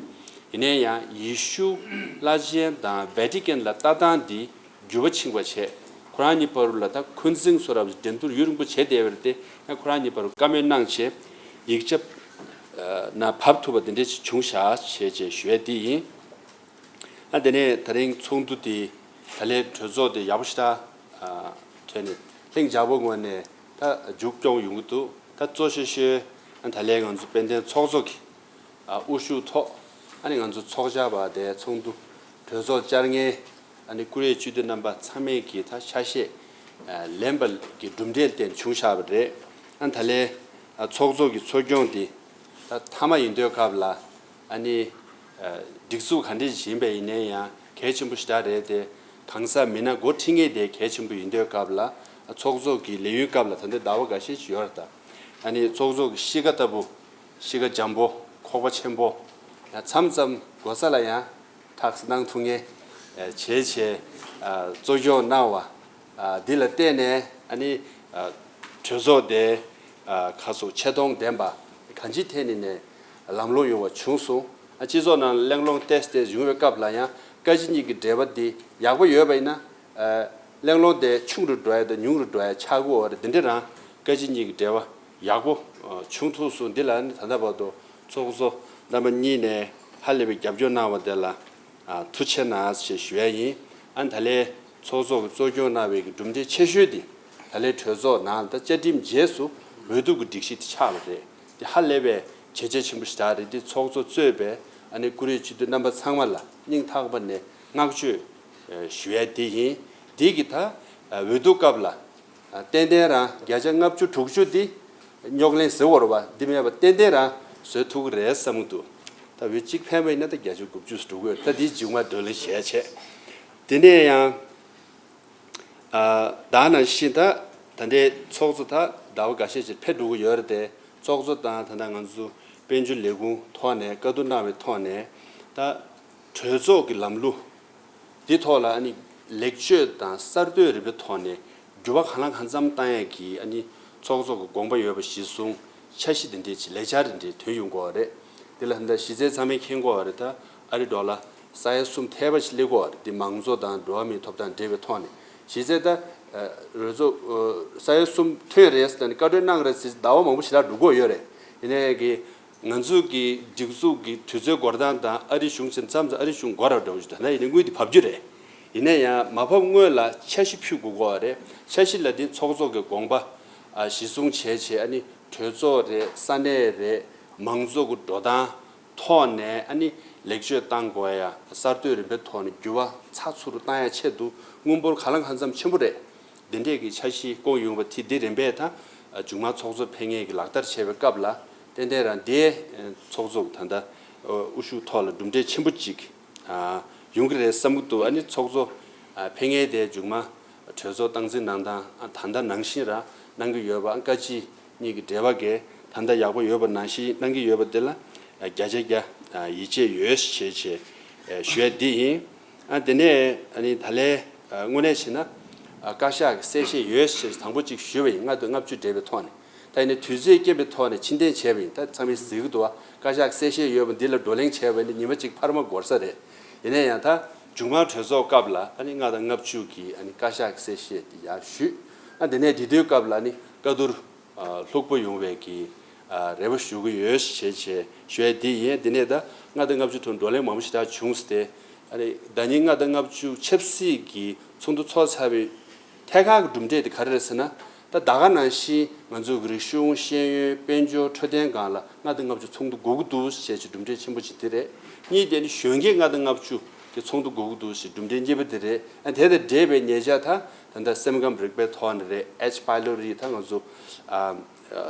ཡིན་ནའི་ཡང་ཡེ་ཤུ་བླ་ཆེན་དང་ཝེ་ཏི་ཀན་ལ་ལྟ་སྟངས་འདི་འགྱུར་བ་ཕྱིན་པ་བྱས། ཁོ་རང་གཉིས་བར་ལ་ད་འཁོན་འཛིང་བཟོ་འདྲ་འགྲན་བསྡུར་ཡུན་རིང་པོ་བྱས་བསྡད་པ་རེད་དེ། ཡང་ཁོ་རང་གཉིས་བར་བཀའ་མོལ་གནང་བྱས། ཡིག་ཆ་ནང་བབས་ཐུབ་པ་དེ་འདྲ་ཞིག་བྱུང་ཤག་ཞེས་བྱས་ཞུ་ཡ་དེ་ཡིན། ཨ། དེ་ནས་ད་རིང་ཚོགས་འདུ་དེ་ད་ལའི་གྲོས་ཚོགས་དེ་ཡག་པོ་ཞེ་དྲག་ཨ། ཐོན་ནས་ལྷིང་འཇགས་པོ་ངང་ནས་ད་མཇུག་སྐྱོང་ཡོང་གི་འདུག་ད་གཙོ་ཆེ་ཤོས་ཨ། ད་ལའི་ང་ཚོ་དཔལ་ལྡན་ཚོགས་གཙོ་གི་ཨ། དབུ་བཞུགས་ཐོག་ཨ་ནི་ང་ཚོ་ཚོགས་བཅར་བ་དེ་ཚོགས་འདུ་གྲོས་ཚོགས་བཅར་མཁན་ཨ་ནི་བཀུར་འོས་སྤྱི་འཐུས་རྣམ་པ་ཚང་མས་ཀྱི་ད་ཆ་ཤས་ཨ། ལེན་པ་གི་གྲུབ་འབྲས་དེ་བྱུང་བཞག་པ་རེད། ཨ། ད་ལའི་ཨ། ཚོགས་གཙོ་གི་ཚོགས་སྐྱོང་དེ་ད་མཐའ་མ་ཡིན་དུས་སྐབས་ལ་ཨ་ནི་ཨ། སྒྲིག་འཛུགས་ག་འདྲས་ཡིན་པ་ཡིན་ནའི་ཡང་གལ་ཆེན་པོ་ཞེ་དྲག་རེད་དེ། གང་ཟག་མི་སྣ་འགོ་ཁྲིད་མཁན་དེ་གལ་ཆེན་པོ་ཡིན་དུས་སྐབས་ལ། ཚོགས་གཙོ་གི་ལས་ཡུན་སྐབས་ལ་ད་ལྟ་ཟླ་བ་འགའ་ཤས་ཤིག་ཡོད་རེད་ད། ཨ་ནི་ཚོགས་གཙོ་གི་གཤིས་ཀ་ལྟ་བུ། གཤིས་ཀ་འཇམ་པོ། ཁོག་པ་ཆེན་པོ། ཡང་མཚམས་མཚམས་དགོས་ས་ལ་ཡང་ཐག་གནང་ཐུབ་མཁན་བྱས་བྱས་གཙོ་སྐྱོང་གནང་བ། འདི་ལ་བརྟེན་ནས་ཨ་ནི་གྲོས་ཚོགས་དེ་ཁ་སོ་ཆེ་མཐོང་ལྡན་པ་གང་ཅིའི་ཐད་ནས་ནས་ལམ་ལྷོང་ཡོང་བ་བྱུང་སོང་། སྤྱི་ཚོགས་ནང་གླེང་སློང་ཏོག་ཙམ་ཡོང་བའི་སྐབས་ལ་ཡང་བཀའ་སྤྱི་གཉིས་ཀྱི་འབྲེལ་བ་འདི་ཡག་པོ་ཡོད་པ་ཡིན་ན། གླེང་སློང་དེ་ཆུང་རུ་འགྲོ་ཡ་དང་ཉུང་རུ་འགྲོ་ཡ་ཆགས་ཀྱི་ཡོད་རེད། འདི་འདྲ་རང་བཀའ་སྤྱི་གཉིས་ཀྱི་འབྲེལ་བ་ཡག་པོ་བྱུང་ཐུབ་སོང་། འདི་ལ་ནི་ད་ལྟ་བར་དུ་ཚོགས་གཙོ་རྣམ་པ་གཉིས་ནས་ཧ་ལས་པའི་རྒྱབ་སྐྱོར་གནང་བ་དེ་ལ་ཐུགས་རྗེ་གནང་ཞེས་ཞུ་ཡ་ཡིན། ཨ་ནི་ད་ལན་ཚོགས་གཙོ་གི་གཙོ་སྐྱོང་གནང་བའི་གི་གྲུབ་འབྲས་ཆེ་ཤོས་དེ་ད་ལན་གྲོས་ཚོགས་ནང་ད་བཅའ་ཁྲིམས་རྗེས་སུ་འོས་བསྡུ་གི་སྒྲིག་གཞི་དེ་ཆགས་པ་རེད། དེ་ཧ་ལས་པའི་བྱས་རྗེས་ཆེན་པོ་ཞིག་རེད། དེ་ཚོགས་གཙོ་གཙོས་པའི་ཨ་ནི་བཀུར་འོས་སྤྱི་འཐུས་རྣམ་པ་ཚང་མ་ལ་སྙིང་ཐག་པ་ནས་བསྔགས་བརྗོད་ཞུ་ཡ་དེ་ཡིན། དེ་གི་ད་འོས་བསྡུ་སྐབས་ལ་ཏན་ཏན་རང་བརྒྱ་ཆ་ལྔ་བཅུ་དྲུག་ཅུ་དེ་རྙོག་གླེང་ཟེར་བ་རེད་པ། འདི་མེད་པ་ཏན་ཏན་རང་བཟོ་ཐུབ་ཀྱི་རེད་བསམ་གྱི་འདུག་ད་འོས་གཅིག་འཕེན་པ་ཡིན་ན་ད་བརྒྱ་ཆ་དགུ་བཅུ་འགྲོ་གི་ཡོད། ད་འདི་མཇུག་མ་བགྲོ་གླེང་བྱས་བྱས། དེ་ནས་ཡང་ད་ནང་བཞིན་ད་ད་ལྟའི་ཚོགས་གཙོ་ད་ཟླ་བ་འགའ་ཤས་ཅིག་ཕེབས་འགྲོ་གི་ཡོད་རེད་དེ། ཚོགས་གཙོ་དང་ད་ལྟ་ང་ཚོ་དཔལ་འབྱོར་ལས་ཁུངས་ཐོག་ནས་བཀའ་བསྡུར་གནང་བའི་ཐོག་ནས་ད་གྲོས་ཚོགས་ཀྱི་ལམ་ལུགས་འདི་ཐོག་ལ་ཨ་ནི་ལེགས་བཅོས་དང་གསར་གཏོད་རིམ་པའི་ཐོག་ནས་འགྱུར་བ་གང་ལ་གང་འཚམ་བཏང་ཡས་ཀྱི་ཨ་ནི་ཚོགས་གཙོ་གི་དགོངས་པ་ཡོད་པ་གཞིར་བཟུང་འཆར་གཞི་འདི་འདྲའི་ཅིག་ལས་འཆར་འདི་འདྲའི་ཐོན་ཡོང་གི་ཡོད་རེད། འདི་ལ་ད་ལྟ་གཞི་རྩའི་ཚང་མས་མཁྱེན་གྱི་ཡོད་རེད། ད་ཨ་རི་ཌོ་ལར་ས་ཡ་གསུམ་ཐེ་བ་ཞིག་སླེབས་ཀྱི་ཡོད་རེད། འདི་མང་གཙོ་དང་འགྲོ་བ་མིའི་ཐོབ་ཐང་འབྲེལ་བའི་ཐོག་ནས་གཞི་རྩའི་ད་རོལ་ཚོགས་ས་ཡ་གསུམ་ཐོན་རེད་ཟེར་ནས་བཀའ་འཁྲོལ་གནང་རེད་ཟེར་ཟླ་བ་མང་པོ་ཞེ་དྲག་འགྲོ་གི་ཡོད་རེད། ཡིན་ནའི་གི་ང་ཚོ་གི་སྒྲིག་འཛུགས་ཀྱི་དུས་ཚོད་འགོར་སྟངས་དང་ཨ་རི་གཞུང་ཕྱིན་མཚམས་སུ་ཨ་རི་གཞུང་འགོར་ར་འགྲོ་བཞིན་ད་ལྟ་ཡིན་ནའི་དངུལ་དེ་བབས་རྒྱུ་རེད། ཡིན་ན་ཡང་མ་བབས་སྔོན་ལ་འཆར་གཞི་ཕུལ་དགོས་ཀྱི་ཡོད་རེད། འཆར་གཞི་ལ་དེ་ཚོགས་གཙོ་གི་དགོངས་པ་གཞི་བཟུང་བྱས་བྱས་ཨ་ནི་གྲོས་ཚོགས་རེད། ས་གནས་རེད། མང་གཙོ་གི་འགྲོ་སྟངས་ཐོག་ནས་ཨ་ནི་ལེགས་བཅོས་བཏང་དགོས་ཡ། གསར་གཏོད་རིམ་པའི་ཐོག་ནས་འགྱུར་བ་ཚགས་ཚུད་དུ་བཏང་ཡ་ཆེད་དུ་དངུལ་འབོར་གང་ལ་གང་འཚམ་ཆེན་པོ་རེད། འདི་འདྲས་ཀྱི་འཆར་གཞི་བསྐོང་ཡོང་བ་དེ་འདི་རིམ་པས་ད་མཇུག་མ་ཚོགས་གཙོ་ཕེབས་མཁན་གྱི་ལག་བསྟར་བྱས་པའི་སྐབས་ལ་ཏན་ཏན་རང་དེ་ཚོགས་གཙོ་ད་ལྟ་དབུ་བཞུགས་ཐོག་ལ་གྲུབ་འབྲས་ཆེན་པོ་གཅིག་ཡོང་གི་རེད་བསམ་གྱི་འདུག་ཨ་ནི་ཚོགས་གཙོ་ཕེབས་མཁན་དེ་མཇུག་མ་གྲོས་ཚོགས་སྟངས་འཛིན་གནང་སྟངས་ད་ལྟ་ནང་བཞིན་རང་གནང་གི་ཡོད་པ། བཀའ་སྤྱི་གཉིས་ཀྱི་འབྲེལ་བ་གས་ད་ལྟ་ཡག་པོ་ཡོད་པ་ནང་བཞིན་གནང་གི་ཡོད་པ་དེ་ལ་བརྒྱ་ཆ་བརྒྱ་ཡིད་ཆེས་ཡོད་ཞེས་བྱས་ཞུ་ཡ་འདི་ཡིན། ཨ་དེ་ནས་ཨ་ནི་ད་ལན་དངོས་གནས་བྱས་ན་བཀའ་ཤག་གི་གསལ་བཤད་ཡོད་ཞེས་དང་པོ་གཅིག་ཞུས་པ་ཡིན། ལྔ་དང་ལྔ་བཅུ་འབྲེལ་བའི་ཐོག་ནས། ད་ཡིན་ནའི་དུས་ཚོད་རྐྱེན་པའི་ཐོག་ནས་ཕྱིར་འཐེན་བྱས་པ་ཡིན། ད་ཚང་མས་གཟིགས་ཀྱི་འདུག་བ། བཀའ་ཤག་གི་གསལ་བཤད་ཡོད་པ་འདི་ལ་བགྲོ་གླེང་བྱས་པ་ཡིན་ན་ཉི་མ་གཅིག་འཕར་མ་འགོར་ས་རེད། ཡིན་ན་ཡང་ད་མཇུག་མ་གྲོས་ཚོགས་སྐབས་ལ་ཨ་ནི་ལྔ་དང་ལྔ་བཅུ་གི་ཨ་ནི་བཀའ་ཤག་གི་གསལ་བཤད་འདི་ཡར་ཞུས། ཨ་དེ་ནས་འབྲེལ་མཐུད་སྐབས་ལ་ཨ་ནི་བཀའ་བསྡུར་ལྷུག་པོ་ཡོང་བའི་གི་རེ་བ་ཞུ་གི་ཡོད་ཞེས་བྱས་ཞུ་ཡ་འདི་ཡིན། དེ་ནས་ད་ལྔ་དང་ལྔ་བཅུ་ཐོག་བགྲོ་གླེང་མང་པོ་ཞེ་དྲག་བྱུང་སྟེ། ཨ་ནི་ཟླ་ཉིན་ལྔ་དང་ལྔ་བཅུ་ཆབ་སྲིད་ཀྱི་ཚོགས་འདུ་ཚོགས་ཚར་བའི་ཐད་ཀར་གྱི་གྲུབ་འབྲས་དེ་ག་རེ་རེད་ཟེར་ན། ད་ད་ག་ནང་བཞིན་ང་ཚོ་གི་རིག་གཞུང་ཤེས་ཡོན་དཔལ་འབྱོར་འཕྲོད་བསྟེན་སྒང་ལ་ལྔ་དང་ལྔ་བཅུ་ཚོགས་འདུ་དགོས་ཀྱི་འདུག་ཞེས་ཀྱི་གྲུབ་འབྲས་ཆེན་པོ་ཅིག་དེ་རེད། གཉིས་དེ་ནི་གཞོན་སྐྱེས་ལྔ་དང་ལྔ་བཅུ་གི་ཚོགས་འདུ་དགོས་ཀྱི་འདུག་ཞེས་གྲུབ་འབྲས་གཉིས་པ་དེ་རེད། ཨ་དེ་དང་འབྲེལ་བའི་ཉེ་ཆར་ད་ད་ལྟ་སེམས་ཁམས་རིག་པའི་ཐོག་ནས་རེད། H pylori ད་ང་ཚོ་ཨ།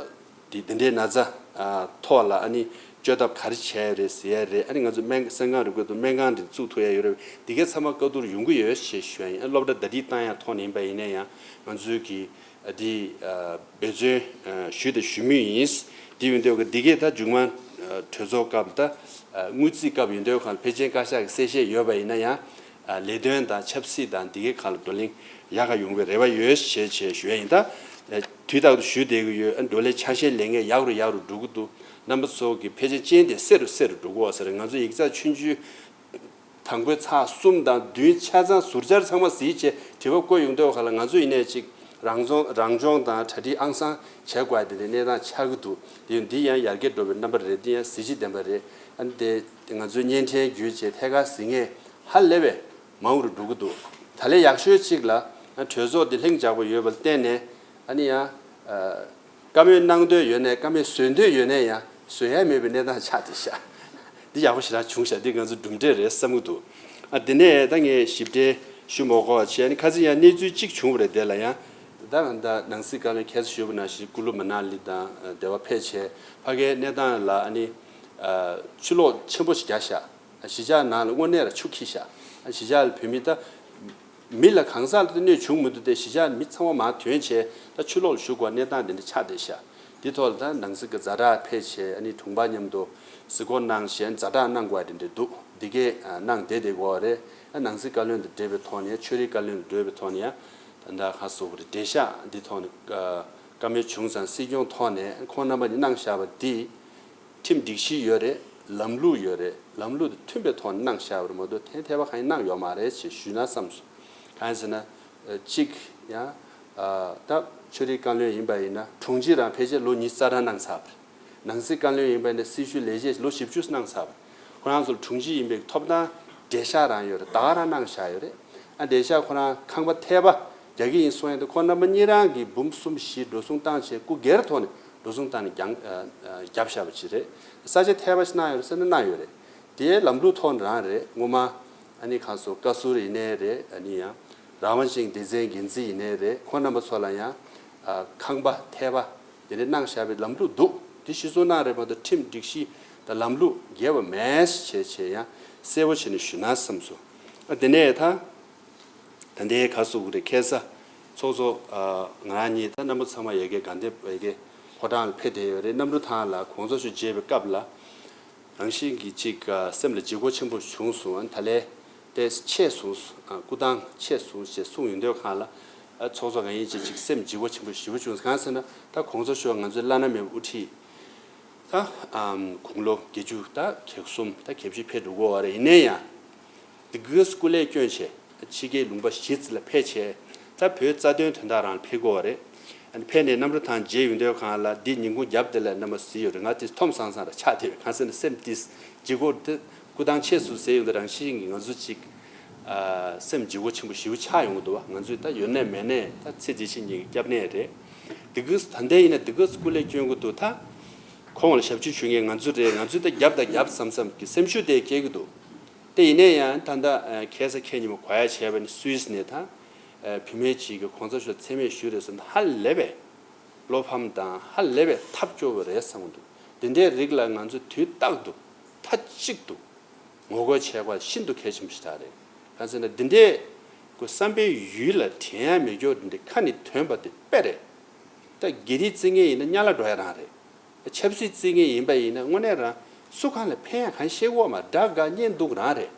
དེ་དེ་འདྲའི་ན་ཚ་ཐོག་ལ་ཨ་ནི་བཅོས་ཐབས་ག་རེ་བྱས་ཡོད་རེད་ཟེར་ཡ་རེད། ཨ་ནི་ང་ཚོ་སྨན་སེམས་ཁམས་རིག་པའི་ཐོག་སྨན་ཁང་འདི་བཙུགས་ཐུབ་ཡ་ཡོད་རེད། འདི་གའི་ཚང་མ་བཀའ་བསྡུར་ཡོང་གི་ཡོད་ཞེས་ཞུ་ཡ་ཡིན། ཨ་སློབ་གྲྭ་ཟླ་སྒྲིལ་བཏང་ཡ་ཐོག་ནས་ཡིན་པ་ཡིན་ན་ཡང་ང་ཚོའི་གི་འདི་འབད་བརྩོན་ཞུས་དང་ཞུ་མུས་ཡིན། འདི་ཡིན་དུས་འདི་གའི་ད་མཇུག་མ་གྲོས་ཚོགས་སྐབས་ད་དངུལ་རྩིས་སྐབས་ཡིན་དུས་གང་ཕལ་ཆེར་བཀའ་ཤག་གི་གསལ་བཤད་ཡོད་པ་ཡིན་ན་ཡང་། ལས་དོན་དང་ཆབ་སྲིད་དང་འདི་གའི་ཁག་ལ་བགྲོ་གླེང་ཡག་ག་ཡོང་བའི་རེ་བ་ཡོད་ཞེས་བྱས་ཞུ་ཡ་ཡིན། ད་དུས་རྟག་ཏུ་ཞུ་བསྡད་ཀྱི་ཡོད། བགྲོ་གླེང་ཆ་ཤས་ལེན་མཁན་ཡག་རུ་ཡག་རུ་འགྲོ་གི་འདུག་རྣམ་པ་ཚོ་གི་ཕལ་ཆེར་རྐྱེན་དེ་སེ་རུ་སེ་རུ་འགྲོ་གི་ཡོད་ས་རེད། ང་ཚོ་ཡིག་ཚགས་ཆུང་ཆུང་དང་པོའི་ཚགས་གསུམ་དང་བདུན་ཆ་ཚང་ཟུར་བཅར་ཚང་མ་གཟིགས་བྱས་དྲི་བ་བཀོད་ཡོང་དུས་ཁ་ལ་ང་ཚོ་ཡིན་ནའི་ཅིག་རང་སྦྱོང་རང་སྦྱོང་དང་གྲ་སྒྲིག་ཨང་སང་བྱེད་དགོས་ཡ་དེ་འདྲའི་གནས་སྟངས་ཆགས་ཀྱི་འདུག་དེ་འདི་ཡང་ཡར་རྒྱས་འགྲོ་བའི་རྣམ་པ་རེད། འདི་ཡང་གཟི་བརྗིད་ལྡན་པ་རེད། ཨ་ནི་དེ་ང་ཚོའི་བརྙན་འཕྲིན་བརྒྱུད་བྱས་ཐད་ཀར་གཟིགས་མཁན་ཧ་ལས་པའི་མང་རུ་འགྲོ་གི་འདུག་ད་ལན་ཡག་ཤོས་གཅིག་ལ་གྲོས་ཚོགས་འདི་ལྷིང་འཇགས་པོ་ཡོད་པར་བརྟེན་ནས་ཨ་ནི་ཡང་བཀའ་མོལ་གནང་འདོད་ཡོད་ནའི་བཀའ་མོལ་བཟོ་འདོད་ཡོད་ནའི་ཡང་བཟོ་ཡ་མེད་པའི་གནས་སྟངས་ཆགས་བསྡད་ཤག་འདི་ཡག་པོ་ཞེ་དྲག་བྱུང་ཤག་འདི་ང་ཚོ་གྲུབ་འབྲས་རེད་བསམ་གྱི་འདུག་ཨ་དེ་ནས་ད་ངས་ཞིབ་ཕྲ་ཞུ་མ་དགོས་པ་བྱས། ཨ་ནི་ཁ་སང་ཡང་གནས་ཚུལ་གཅིག་བྱུང་བ་རེད། དེ་ལ་ཡང་ད་ད་ནང་སྲིད་བཀའ་བློན་ཁ་སང་ཞུས་པ་ནང་བཞིན་ཀུ་ལུ་མ་ན་ལི་དང་སྡེ་བ་ཕེབས་བྱས་ཕ་གིའི་གནས་སྟངས་ལ་ཨ་ནི་ཆུ་ལོག་ཆེན་པོ་ཞིག་བརྒྱབ་ཤག་གཞིས་ཆགས་ནང་ལ་དངོས་གནས་ལ་ཆུ་འཁྱིལ་ཤག་གཞིས་ཆགས་ལ་བོད་མི་ད་ མི་ལ་གང་ཟག་ལ་དེ་གནོད་བྱུང་མི་འདུག་སྟེ། གཞིས་ཆགས་མི་ཚང་མ་མར་ཐོན་བྱས་ད་ཕྱི་ལོགས་ལ་བཞུགས་དགོས་གནས་སྟངས་དེ་འདྲ་ཆགས་བསྡད་ཤག་དེ་ཐོག་ལ་ད་ནང་སྲིད་ཀྱི་ཛ་དྲག་ཕེབས་བྱས། ཨ་ནི་དྲུང་འཕར་མཉམ་དུ་གཟིགས་སྐོར་གནང་བྱས་ཛ་དྲག་གནང་དགོས་དེ་འདྲ་འདུག་འདི་གས་གནང་བསྡད་བསྡད་ཀྱི་ཡོད་རེད། ཨ་ནང་སྲིད་བཀའ་བློན་དང་འབྲེལ་བའི་ཐོག་ནས། ཆོས་རིག་བཀའ་བློན་དང་འབྲེལ་བའི་ཐོག་ནས་ཡང་ད་ལྟ་ཁ་གསོ་བ་རེད། འབྲེལ་བཞག་འདི་ཐོག་ནས་བཀའ་མོལ་བྱུང་ཙང་སྲིད་སྐྱོང་ཐོག་ནས་ཁོང་རྣམ་པ་ནས་གནང་བཞག་པ་འདི། ཁྲིམས་སྒྲིག་གཞི་ཡོད་རེད། ལམ་ལུགས་ཡོད་རེད། ལམ་ལུགས་དང་མཐུན་པའི་ཐོག་ནས་གནང་བཞག་པ་རེད་མ་གཏོགས་ཐེ་ཐེ་བ་གང་ཡང་གནང་ཡོད་མ་རེད་ཅེས་ཞུས་ན་བསམ་སོང་། གང་ཡིན་ཟེར་ན། གཅིག་ཡང་ད་ཆོས་རིག་བཀའ་བློན་ཡིན་པ་ཡིན་ན་དྲུང་ཆེ་རང་ཕལ་ཆེར་ལོ་ཉི་ཤུ་རྩ་གྲངས་གནང་ཚར་བ་རེད། ནང་སྲིད་བཀའ་བློན་ཡིན་པ་ཡིན་ན་སྲི་ཞུ་ལས་བྱེད་ལོ་བཞི་བཅུ་གནང་ཚར་བ་རེད། ཁོ་རང་ཚོ་ལ་དྲུང་ཆེ་ཡིན་པའི་ཐོབ་ཐང་འབྲེལ་བཞག་རང་ཡོད་རེད། ད་ག་རང་གནང་བཞག་ཡོད་རེད། ཨ་འབྲེལ་བཞག་ཁོ་རང་ཁང་པ་ཐེ་བ་རྒྱག་གི་ཡིན་གསུང་ཡ་དེ་ཁོ་རྣམ་པ་གཉིས་རང་གིས་འབུམ་གསུམ་བཞི་འགྲོ་སོང་བཏང་བྱས་སྐུ་སྒེར་ཐོག་ནས་འགྲོ་སོང་བཏང་ནས་རྒྱང་ཨ་ཨ་བརྒྱབ་བཞག་པ་ཅིག་རེད། ས་ཆ་ཐེ་བ་ཞིག་གནང་ཡོད་རེད་ཟེར་ན་གནང་ཡོད་རེད། དེའི་ལམ་ལུགས་ཐོག་ནས་རང་རེད། སྔོན་མ་ཨ་ནི་ཁ་སོ་བཀའ་ཟུར་ཡིན་ནའི་རེད། ཨ་ནི་ཡང་རང་དབང་ཅན་སྡེ་ཚན་འགན་འཛིན་ཡིན་ནའི་རེད། ཁོང་རྣམ་པ་ཚོ་ལ་ཡང་ཨ་ཁང་པ་ཐེ་བ་དེ་འདྲ་གནང་བཞག་པའི་ལམ་ལུགས་འདུག་དེ་གཞི་བཟུང་གནང་རེད་མ་གཏོགས་ཁྲིམས་སྒྲིག་གཞི་དང་ལམ་ལུགས་འགལ་བ་མེད་ཅེས་བྱས་ཡང་གསལ་པོ་བྱས་ནས་ཞུ་ན་བསམ་སོང་། ཨ་དེ་ནས་ད། ད་ལྟའི་ཁ་གསོ་གི་རེད། ཁ་སང་ཚོགས་གཙོ་ཨ་ང་རང་གཉིས་ད་རྣམ་པ་ཚང་མ་ཡ་གི་དགའ་ལྡན་ཡ་གི་ཕོ་བྲང་ལ་ཕེབས་བསྡད་ཡོད་རེད། གནམ་གྲུ་ཐང་ལ་གོང་ས་མཆོག་མཇལ་བའི་སྐབས་ལ་རང་བཞིན་གྱིས་ཅིག་ཨ་སེམས་ལ་ལྗིད་ཁོག་ཆེན་པོ་བྱུང་སོང་། ཨ་ད་ལས་ཏེ་ཆད་སོང་། ཨ་སྐུ་ཐང་ཆད་སོང་ཞེས་གསུངས་ཡོང་དུས་སྒང་ལ། ཨ་ཚོགས་གཙོ་ང་ཡིན་ཅིག་ཅིག་སེམས་ལྗིད་ཁོག་ཆེན་པོ་ཞེ་པོ་བྱུང་སོང་། གང་ཟེར་ན་ད་གོང་ས་མཆོག་ང་ཚོའི་བླ་ན་མེད་པའི་དབུ་ཁྲིད། ད་ཨམ་དགུང་ལོ་བརྒྱད་ཅུ་ད་གྱ་གསུམ་ད་གྱ་བཞི་ཕེབས་འགྲོ་གི་ཡོད་རེད། ཡིན་ན་ཡང་འདི་གའི་སྐུ་ལས་བསྐྱོན་བྱས་ཕྱི་རྒྱལ་ལུང་པ་གཞི་རྩ་ལ་ཕེབས་བྱས་ད་བོད་རྩ་དོན་དོན་དག་རང་ལ་ཕེབས་ཀྱི་ཡོད་རེད། ཨ་ནི་ཕེབས་ནས་གནམ་གྲུ་ཐང་མཇལ་ཡོང་དུས་སྒང་ལ་འདི་ཉིན་གུང་རྒྱབ་དེ་ལ་རྣམ་པ་གཟིགས་ཡོད་རེད། ང་དེ་འཐོམ་སང་སང་ར་ཆགས་བསྡད་ཡོད། གང་ཟེར་ན་སེམས་འདི་ལྗིད་ཁོག་འདི་སྐུ་ཐང་ཆད་སོང་ཟེར་ཡོང་དུས་རང་བཞིན་གྱིས་ང་ཚོ་ཅིག་ཨ་སེམས་ལྗིད་ཁོག་ཆེན་པོ་ཞེ་པོ་ཆགས་ཡོང་གི་འདུག་བ། ང་ཚོས་ད་ཡོད་ནའི་མེད་ནའི་ད་ཚེ་འདི་ཕྱི་གཉིས་ཀྱི་སྐྱབས་གནས་རེད། འདི་ག་ད་ལྟ་ཡིན་ན་འདི་ག་སྐུ་ལས་བསྐྱོན་གྱི་འདུག་ད་ཁོང་ལ་ཞབས་ཕྱི་ཞུ་མཁན་ང་ཚོ་རེད། ང་ཚོས་ད་རྒྱབ་དང་རྒྱབ་བསམ་བསམ་གྱི་སེམས་ཤུགས་དེ་སྐྱེ་གི་འདུག་དེ་ཡིན་ནའི་ཡང་ད་ལྟ་ཁ་སང་ཁ་ཉིན་མོ་གོ་ཡ་བྱས་པ་ནི་སུད་སི་ནས་ད་བུད་མེད་ཅིག་གིས་གོང་ས་མཆོག་མཚན་སྨད་ཞུས་རེད་ཟེར་ན་ཧ་ལས་པའི་བློ་ཕམ་དང་ཧ་ལས་པའི་ཐབས་སྐྱོ་བོ་རེད་བསམ་གི་འདུག་དེ་འདྲའི་རིགས་ལ་ང་ཚོས་དུས་རྟག་ཏུ་མཐའ་གཅིག་ཏུ་ངོ་རྒོལ་བྱེད་དགོས་ཤིན་ཏུ་གལ་ཆེན་པོ་ཞིག་རེད། གང་ཟེར་ན་འདི་འདྲའི་ཁོ་བསམ་པའི་ཡུལ་ལ་དྲན་ཡ་མེད་སྐྱོ་འདི་འདྲའི་ཁ་ནས་ཐོན་པ་དེ་དཔེ་རེད། ད་དགེ་སྡིག་བརྩི་མཁན་ཡིན་ན་དམྱལ་བ་འགྲོ་ཡ་རང་རེད། ཆབ་སྲིད་བརྩི་མཁན་ཡིན་པ་ཡིན་ན་དངོས་གནས་རང་སུ་གང་ལ་ཕན་ཡ་གང་ཤེས་གོ་མ། དགྲ་དགའ་གཉེན་སྡུག་རང་རེད།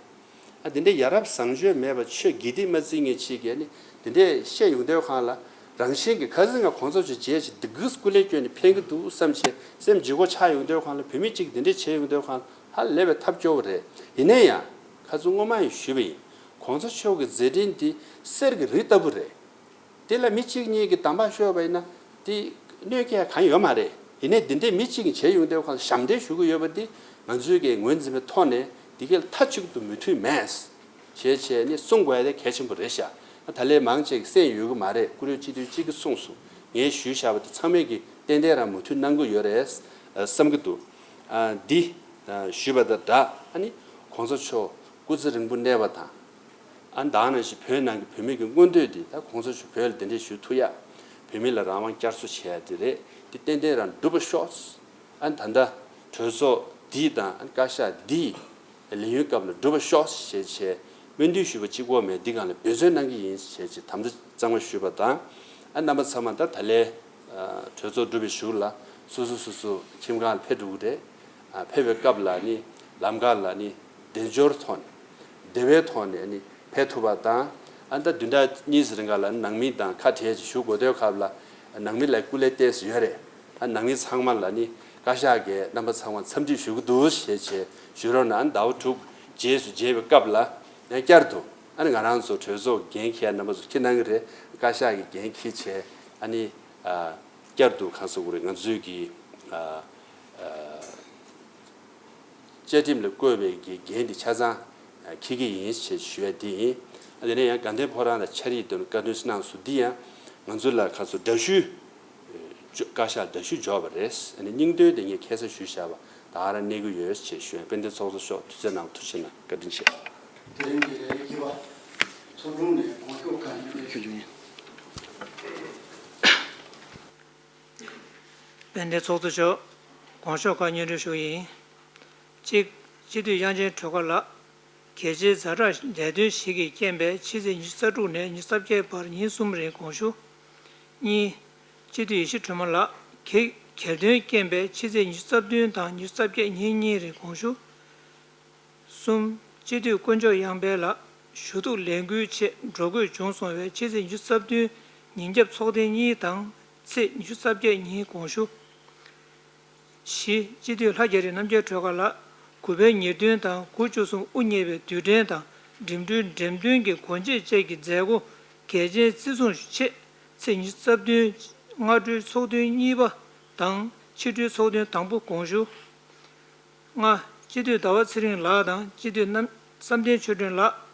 ཨ་འདི་འདྲའི་ཡ་རབས་བཟང་སྤྱོད་མེད་པ་ཆོས་དགེ་སྡིག་མ་བརྩི་མཁན་ཅིག་གིས་ནི་འདི་འདྲའི་བཤད་ཡོང་དུས་སྒང་ལ་རང་བཞིན་གྱིས་ག་ཚོད་ང་གོང་ས་མཆོག་མཇལ་ཅིག་འདི་གི་སྐུ་ལས་བསྐྱོན་ནས་ཕན་གྱི་འདུག་བསམ་བྱས་སེམས་ལྗིད་ཁོག་ཆགས་ཡོང་དུས་སྒང་ལ་བུད་མེད་ཅིག་འདི་འདྲའི་བྱས་ཡོང་དུས་སྒང་ལ་ཧ་ལས་པའི་ཐབས་སྐྱོ་བོ་རེད། ཡིན་ན་ཡང་ཁ་ཚུར་སྔོན་མ་ཡང་ཞུས་པ་ཡིན། གོང་ས་མཆོག་གི་མཛད་འཕྲིན་འདི་གསེར་གྱི་རི་ལྟ་བུ་རེད། དེ་ལ་མི་གཅིག་གཉིས་ཀྱིས་དམ་པ་ཤོར་བ་ཡིན་ན་དེ་གནོད་སྐྱེལ་གང་ཡོད་མ་རེད། ཡིན་ནའི་འདི་འདྲའི་མི་གཅིག་གིས་བྱས་ཡོང་དུས་ཁོང་ལ་ཞབས་འདྲེན་ཞུ་གི་ཡོད་པ་འདི་ང་ཚོའི་གི་ངོས་འཛིན་པའི་ཐོག་ནས་འདི་གའི་མཐའ་གཅིག་ཏུ་མོས་མཐུན་མེད་ཞེས་བྱས་ནས་གསུང་དགོས་ཡ་དེ་གལ་ཆེན་པོ་རེད་ཤག་ད་ལས་མང་ཆེ་གི་གསན་ཡོད་གི་མ་རེད། བཀུར་འོས་སྤྱི་འཐུས་གཅིག་གིས་གསུངས་སོང་། ངས་ཞུས་བཞག་པ་དེ་ཚང་མས་གི་ཏན་ཏན་རང་མོས་མཐུན་གནང་གི་ཡོད་རེད་བསམ་གི་འདུག་ཨ་འདི་ཞུས་པ་དང་སྦྲགས་ཨ་ནི་གོང་ས་མཆོག་སྐུ་ཚེ་རིང་པོ་གནས་པ་དང་། ཨ་ནི་ད་ག་ནང་བཞིན་བོད་ནང་གི་བོད་མི་གི་མངོན་འདོད་འདི་ད་གོང་ས་མཆོག་བོད་ལ་གདན་འདྲེན་ཞུ་ཐུབ་ཡ། བོད་མི་ལ་རང་དབང་བསྐྱར་གསོ་བྱེད་ཡ་འདི་རེད། འདི་ཏན་ཏན་རང་འགྲུབ་པ་ཤོག་ཨ་ནི་ད་ལྟ་གྲོས་ཚོགས་འདི་དང་ཨ་ནི་བཀའ་ཤག་འདི་ལས་ཡུན་སྐབས་ལ་འགྲུབ་པ་ཤོག་ཞེས་བྱས་སྨོན་འདུན་ཞུས་པ་གཅིག་པོ་མེད། འདི་སྒང་ལ་འབད་བརྩོན་གནང་གི་ཡིན་ཞེས་བྱས་དམ་བཅའ་གཙང་མ་ཞུས་པ་དང་། ཨ་རྣམ་པ་ཚང་མ་ད་ད་ལས་གྲོས་ཚོགས་གྲུབ་པའི་གཞུག་ལ་སོ་སོ་སོ་སོ་ཁྱིམ་ཁང་ལ་ཕེབས་འགྲོ་གི་རེད། ཕེབས་པའི་སྐབས་ལ་ནི་ལམ་ཁ་ལ་ནི་བདེ་འབྱོར་ཐོག་ནས་བདེ་བའི་ཐོག་ནས་ནི་ཕེབས་ཐུབ་པ་དང་། ཨ་ད་བདུན་ཕྲག་གཉིས་ཙམ་རིང་ག་ལ་ནང་མི་དང་ཁ་བྲལ་ཅིག་ཞུ་དགོས་དུས་སྐབས་ལ་ནང་མི་ལ་སྐུ་ལས་ཏོག་ཙམ་ཡོད་རེད། ཨ་ནང་མི་ཚང་མ་ལ་ནི་བཀའ་ཤག་གིས་རྣམ་པ་ཚང་མ་འཚམས་འདྲི་ཞུ་གི་འདུག་ཞེས་བྱས་ཞུ་རོགས་གནང་། ཟླ་བ་དྲུག་རྗེས་སུ་མཇལ་བའི་སྐབས་ལ་ཡང་བསྐྱར་དུ་ཨ་ནི་ང་རང་ཚོ་གྲོས་ཚོགས་འགན་འཁྱེར་རྣམ་པ་ཚོ་འཁྱེར་གནང་གི་རེད། བཀའ་ཤག་གི་འགན་འཁྱེར་བྱས་ཨ་ནི་བསྐྱར་དུ་གང་ཟེར་དགོས་རེད། ང་ཚོའི་གི་བཅའ་ཁྲིམས་ལ་བཀོད་པའི་གི་འགན་འདི་ཆ་ཚང་འཁྱེར་གྱི་ཡིན་ཞེས་ཞུ་ཡ་འདི་ཡིན། དེ་ནས་ཡང་དགའ་ལྡན་ཕོ་བྲང་དང་ཕྱག་བྲིས་དོན་བཀའ་འདྲི་གནང་སོང་། འདི་ཡང་ང་ཚོ་ལ་ཁ་སོ་འདྲ་ཞུ་བཀའ་ཤག་འདྲ་ཞུ་འབྱོར་བ་རེད། ཨ་ནི་སྙིང་དོན་དེ་ངས་ཁ་སང་ཞུས་བཞག་པ་ད་ག་རང་གནས་ཀྱི་ཡོད་ཅེས་ཞུ་ཡ། དཔལ་ལྡན་ཚོགས་གཙོ་མཆོག་དུས་ཚོད་གནང་བ་ཐུགས་རྗེ་ཆེ་གནང་། བཀའ་དྲིན་ཆེ། དེ་རིང་གི་ལས་རིམ་བརྒྱད་པ། ཚོགས་དྲུང་ནས་གོང་ཞུ་བཀའ་འགྱུར་ཞུ་རྒྱུ་ཡིན། དཔལ་ལྡན་ཚོགས་གཙོ་མཆོག་གོང་ཞུ་བཀའ་འགྱུར་ཞུ་རྒྱུ་ཡིན། གཅིག་སྤྱི་འཐུས་དབྱངས་ཅན་སྒྲོལ་དཀར་ལགས། གལ་ཆེའི་ཛ་དྲག་ལས་དོན་ཞིག་གི་རྐྱེན་པས་ཕྱི་ཚེས་ཉི་ཤུ་རྩ་དྲུག་ནས་ཉི་ཤུ་རྩ་བརྒྱད་བར་ཉིན་གསུམ་རིང་དགོངས་ཞུ། གཉིས། སྤྱི་འཐུས་ཡེ་ཤེས་སྒྲོལ་མ་ལགས། གལ་གལ་དོན་རྐྱེན་པས་ཕྱི་ཚེས་ཉི་ཤུ་རྩ་བདུན་དང་ཉི་ཤུ་རྩ་བརྒྱད་ཉིན་གཉིས་རིང་དགོངས་ཞུ། གསུམ། སྤྱི་འཐུས་དཀོན་མཆོག་དབྱངས་དཔལ་ལགས། ཞུ་གཏུག་ལས་འགུལ་ཆེད་འགྲོ་དགོས་བྱུང་སོང་བས་ཕྱི་ཚེས་ཉི་ཤུ་རྩ་བདུན་ཉིན་རྒྱབ་ཚོགས་ཐེངས་གཉིས་དང་ཚེས་ཉི་ཤུ་རྩ་བརྒྱད་ཉིན་དགོངས་ཞུ། བཞི། སྤྱི་འཐུས་ལྷ་རྒྱ་རི་རྣམ་རྒྱལ་སྒྲོལ་དཀར་ལགས། དགུ་པའི་ཉེར་བདུན་དང་དགུ་བཅུ་གསུམ་དབུ་བརྙེས་པའི་དུས་དྲན་དང་འགྲིམ་འགྲུལ་འགྲེམས་སྟོན་གྱི་སྒོ་འབྱེད་བཅས་ཀྱི་མཛད་སྒོ་གལ་ཆེན་བརྩི་སྲུང་ཆེད་ཚེས་ཉི་ཤུ་རྩ་བདུན་སྔ་དྲོའི་ཚོགས་ཐུན་གཉིས་པ་དང་ཕྱི་དྲོའི་ཚོགས་ཐུན་དང་པོ་དགོངས་ཞུ། ལྔ། སྤྱི་འཐུས་ཟླ་བ་ཚེ་རིང་ལགས་དང་སྤྱི་འཐུས་རྣམ་བསམ་གཏན་ཆོས་སྒྲོན་ལགས།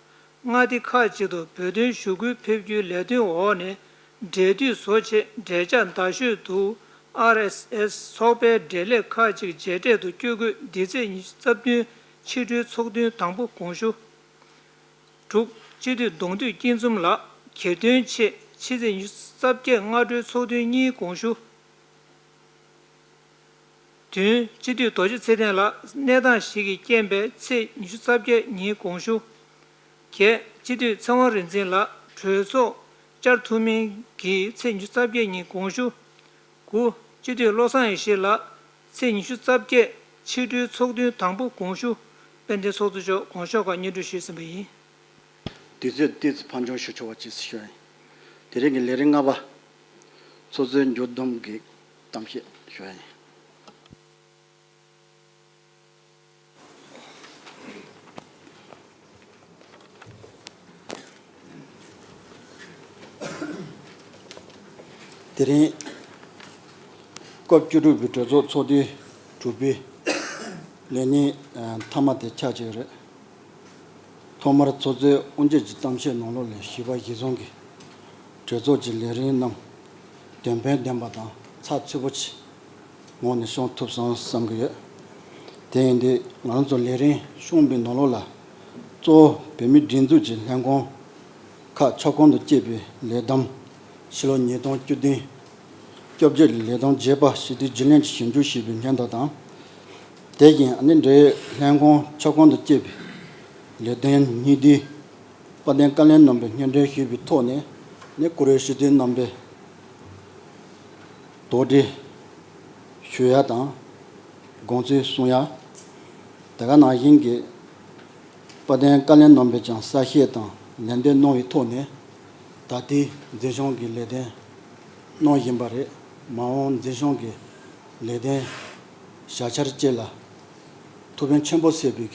མངའ་སྡེ་ཁག་ཅིག་ཏུ་བོད་དོན་ཞུ་སྐུལ་ཕེབས་རྒྱུའི་ལས་དོན་འོག་ནས་འབྲེལ་མཐུད་བཟོ་ཆེད་འབྲེལ་ཆགས་མདའ་ཤོད་དུ་ཨར་ཨེས་ཨེས་ཚོགས་པའི་འབྲེལ་ལས་ཁག་ཅིག་མཇལ་འཕྲད་དུ་བསྐྱོད་དགོས། འདི་ཚེས་ཉི་ཤུ་རྩ་བདུན་ཕྱི་དྲོའི་ཚོགས་ཐུན་དང་པོ་དགོངས་ཞུ། དྲུག། སྤྱི་འཐུས་གདོང་འདུས་སྐྱིད་འཛོམས་ལགས། གྱེར་འདོན་ཆེད་ཕྱི་ཚེས་ཉི་ཤུ་རྩ་བརྒྱད་སྔ་དྲོའི་ཚོགས་ཐུན་གཉིས་དགོངས་ཞུ། བདུན། སྤྱི་འཐུས་རྡོ་རྗེ་ཚེ་བརྟན་ལགས། གནས་སྟངས་ཤིག་གི་རྐྱེན་པས་ཚེས་ཉི་ཤུ་རྩ་བརྒྱད་ཉིན་དགོངས་ཞུ། བརྒྱད། སྤྱི་འཐུས་ཚེ་དབང་རིག་འཛིན་ལགས། གྲོས་ཚོགས་བཅར་ཐུབ་མིན་གྱིས་ཚེས་ཉི་ཤུ་རྩ་བརྒྱད་ཉིན་དགོངས་ཞུ། དགུ། སྤྱི་འཐུས་བློ་བཟང་ཡེ་ཤེས་ལགས། ཚེས་ཉི་ཤུ་རྩ་བརྒྱད་ཕྱི་དྲོའི་ཚོགས་ཐུན་དང་པོ་དགོངས་ཞུ། དཔལ་ལྡན་ཚོགས་གཙོ་མཆོག་དགོངས་ཞུ་སྐོར་སྙན་སྒྲོན་ཞུས་ཟིན་པ་ཡིན། དུས་ཚོད་ཏོག་ཙམ་ཕར་འགྱངས་ཞུ་ཆོག་པ་ཅིག་ཞུ་ཡ་ཡིན། དེ་རིང་གི་ལས་རིམ་ལྔ་པ། ཚོགས་གཙོའི་མཇུག་བསྡོམས་ཀྱི་གཏམ་བཤད་ཞུ་ཡ་ཡིན། དེ་རིང་སྐབས་བཅུ་དྲུག་པའི་གྲོས་ཚོགས་ཚོགས་དུས་དྲུག་པའི་ལས་ཉིན་མཐའ་མ་དེ་ཆགས་ཀྱི་ཡོད་རེད། ཐོག་མར་ཚོགས་གཙོའི་དབུ་འབྱེད་ཀྱི་གཏམ་བཤད་ནང་ལོགས་ལ་ཞུས་པ་གཞིར་བཟུང་གིས་གྲོས་ཚོགས་ཀྱི་ལས་རིམ་རྣམས་དོན་ཕན་ལྡན་པ་དང་ཚགས་ཚུད་པོ་ཅིག་ངོས་ནས་སྐྱོང་ཐུབ་སོང་བསམ་གྱི་ཡོད། དེ་ཡིན་དུས་ང་རང་ཚོ་ལས་རིམ་སྐྱོང་པའི་ནང་ལོགས་ལ་གཙོ་བོ་བོད་མིའི་སྒྲིག་འཛུགས་ཀྱི་ལྷན་ཁང་ཁག་ཁྱབ་ཁོངས་སུ་སྐྱེས་པའི་ལས་བསྡོམས་ཕྱི་ལོ་ཉིས་སྟོང་བཅུ་བདུན་བཅོ་བརྒྱད་ལོའི་ལས་བསྡོམས་རྒྱས་པ་ཞིབ་ཕྲའི་རྒྱུས་ལོན་གྱི་ཞིབ་འཇུག་ཞུས་པའི་སྙན་ཐོ་དང་། དེ་བཞིན་ཨ་ནི་འབྲེལ་ཡོད་ལྷན་ཁང་ཁྱབ་ཁོངས་སུ་སྐྱེས་པའི་ལས་དོན་ཉིན་བདུན་དཔལ་ལྡན་བཀའ་བློན་རྣམ་པས་སྙན་སྒྲོན་ཞུས་པའི་ཐོག་ནས་ནི་བཀུར་འོས་སྤྱི་འཐུས་རྣམ་པས་དོགས་འདྲི་ཞུ་ཡ་དང་དགོངས་ཚུལ་གསུང་ཡ། དེ་ག་ནང་བཞིན་གྱི་དཔལ་ལྡན་བཀའ་བློན་རྣམ་པས་ཀྱང་གསལ་བཤད་དང་ལན་འདེབས་གནང་བའི་ཐོག་ནས་ད་ལྟའི་འཛིན་སྐྱོང་གི་ལས་དོན་གནང་བཞིན་པ་རེད། མ་འོངས་འཛིན་སྐྱོང་གི་ལས་དོན་བྱ་འཆར་བཅས་ལ་ཐུགས་ཕན་ཆེན་པོ་སྩལ་བའི་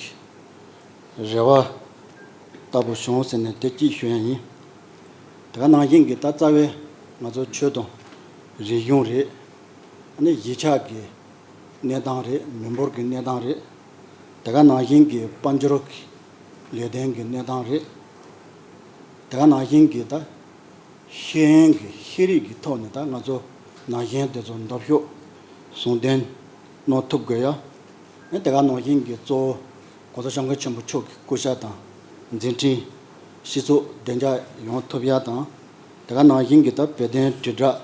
རེ་བ་ལྟ་བུ་བྱུང་ཟེར་ནས་དེ་གཅིག་ཞུ་ཡ་ཡིན། དེ་ག་ནང་བཞིན་གྱི་ད་རྩ་བའི་ང་ཚོ་ཆོས་དང་རིག་གཞུང་རེད། ཨ་ནི་གཞིས་ཆགས་ཀྱི་གནས་སྟངས་རེད། མི་འབོར་གྱི་གནས་སྟངས་རེད། དེ་ག་ནང་བཞིན་གྱི་དཔལ་འབྱོར་གྱི་ལས་དོན་གྱི་གནས་སྟངས་རེད། དེ་ག་ནང་བཞིན་གྱི་ད་ཤེས་ཡོན་གྱི་ཤེས་རིག་གི་ཐོག་ནས་ད་ང་ཚོ་ན་གཞོན་དེ་ཚོ་འདེམས་ཤོག་ཟུང་འབྲེལ་གནང་ཐུབ་དགོས་ཡ། ཨ་ནི་དེ་ག་ནང་བཞིན་གྱི་གཙོ་བོ་༸གོང་ས་༸སྐྱབས་མགོན་ཆེན་པོ་མཆོག་གི་སྐུ་ཕྱྭ་དང་མཛད་འཕྲིན་སྤྱི་ཚོགས་བདེ་འཇགས་ཡོང་ཐུབ་ཡ་དང་། དེ་ག་ནང་བཞིན་གྱི་ད་བོད་དོན་དྲིལ་བསྒྲགས་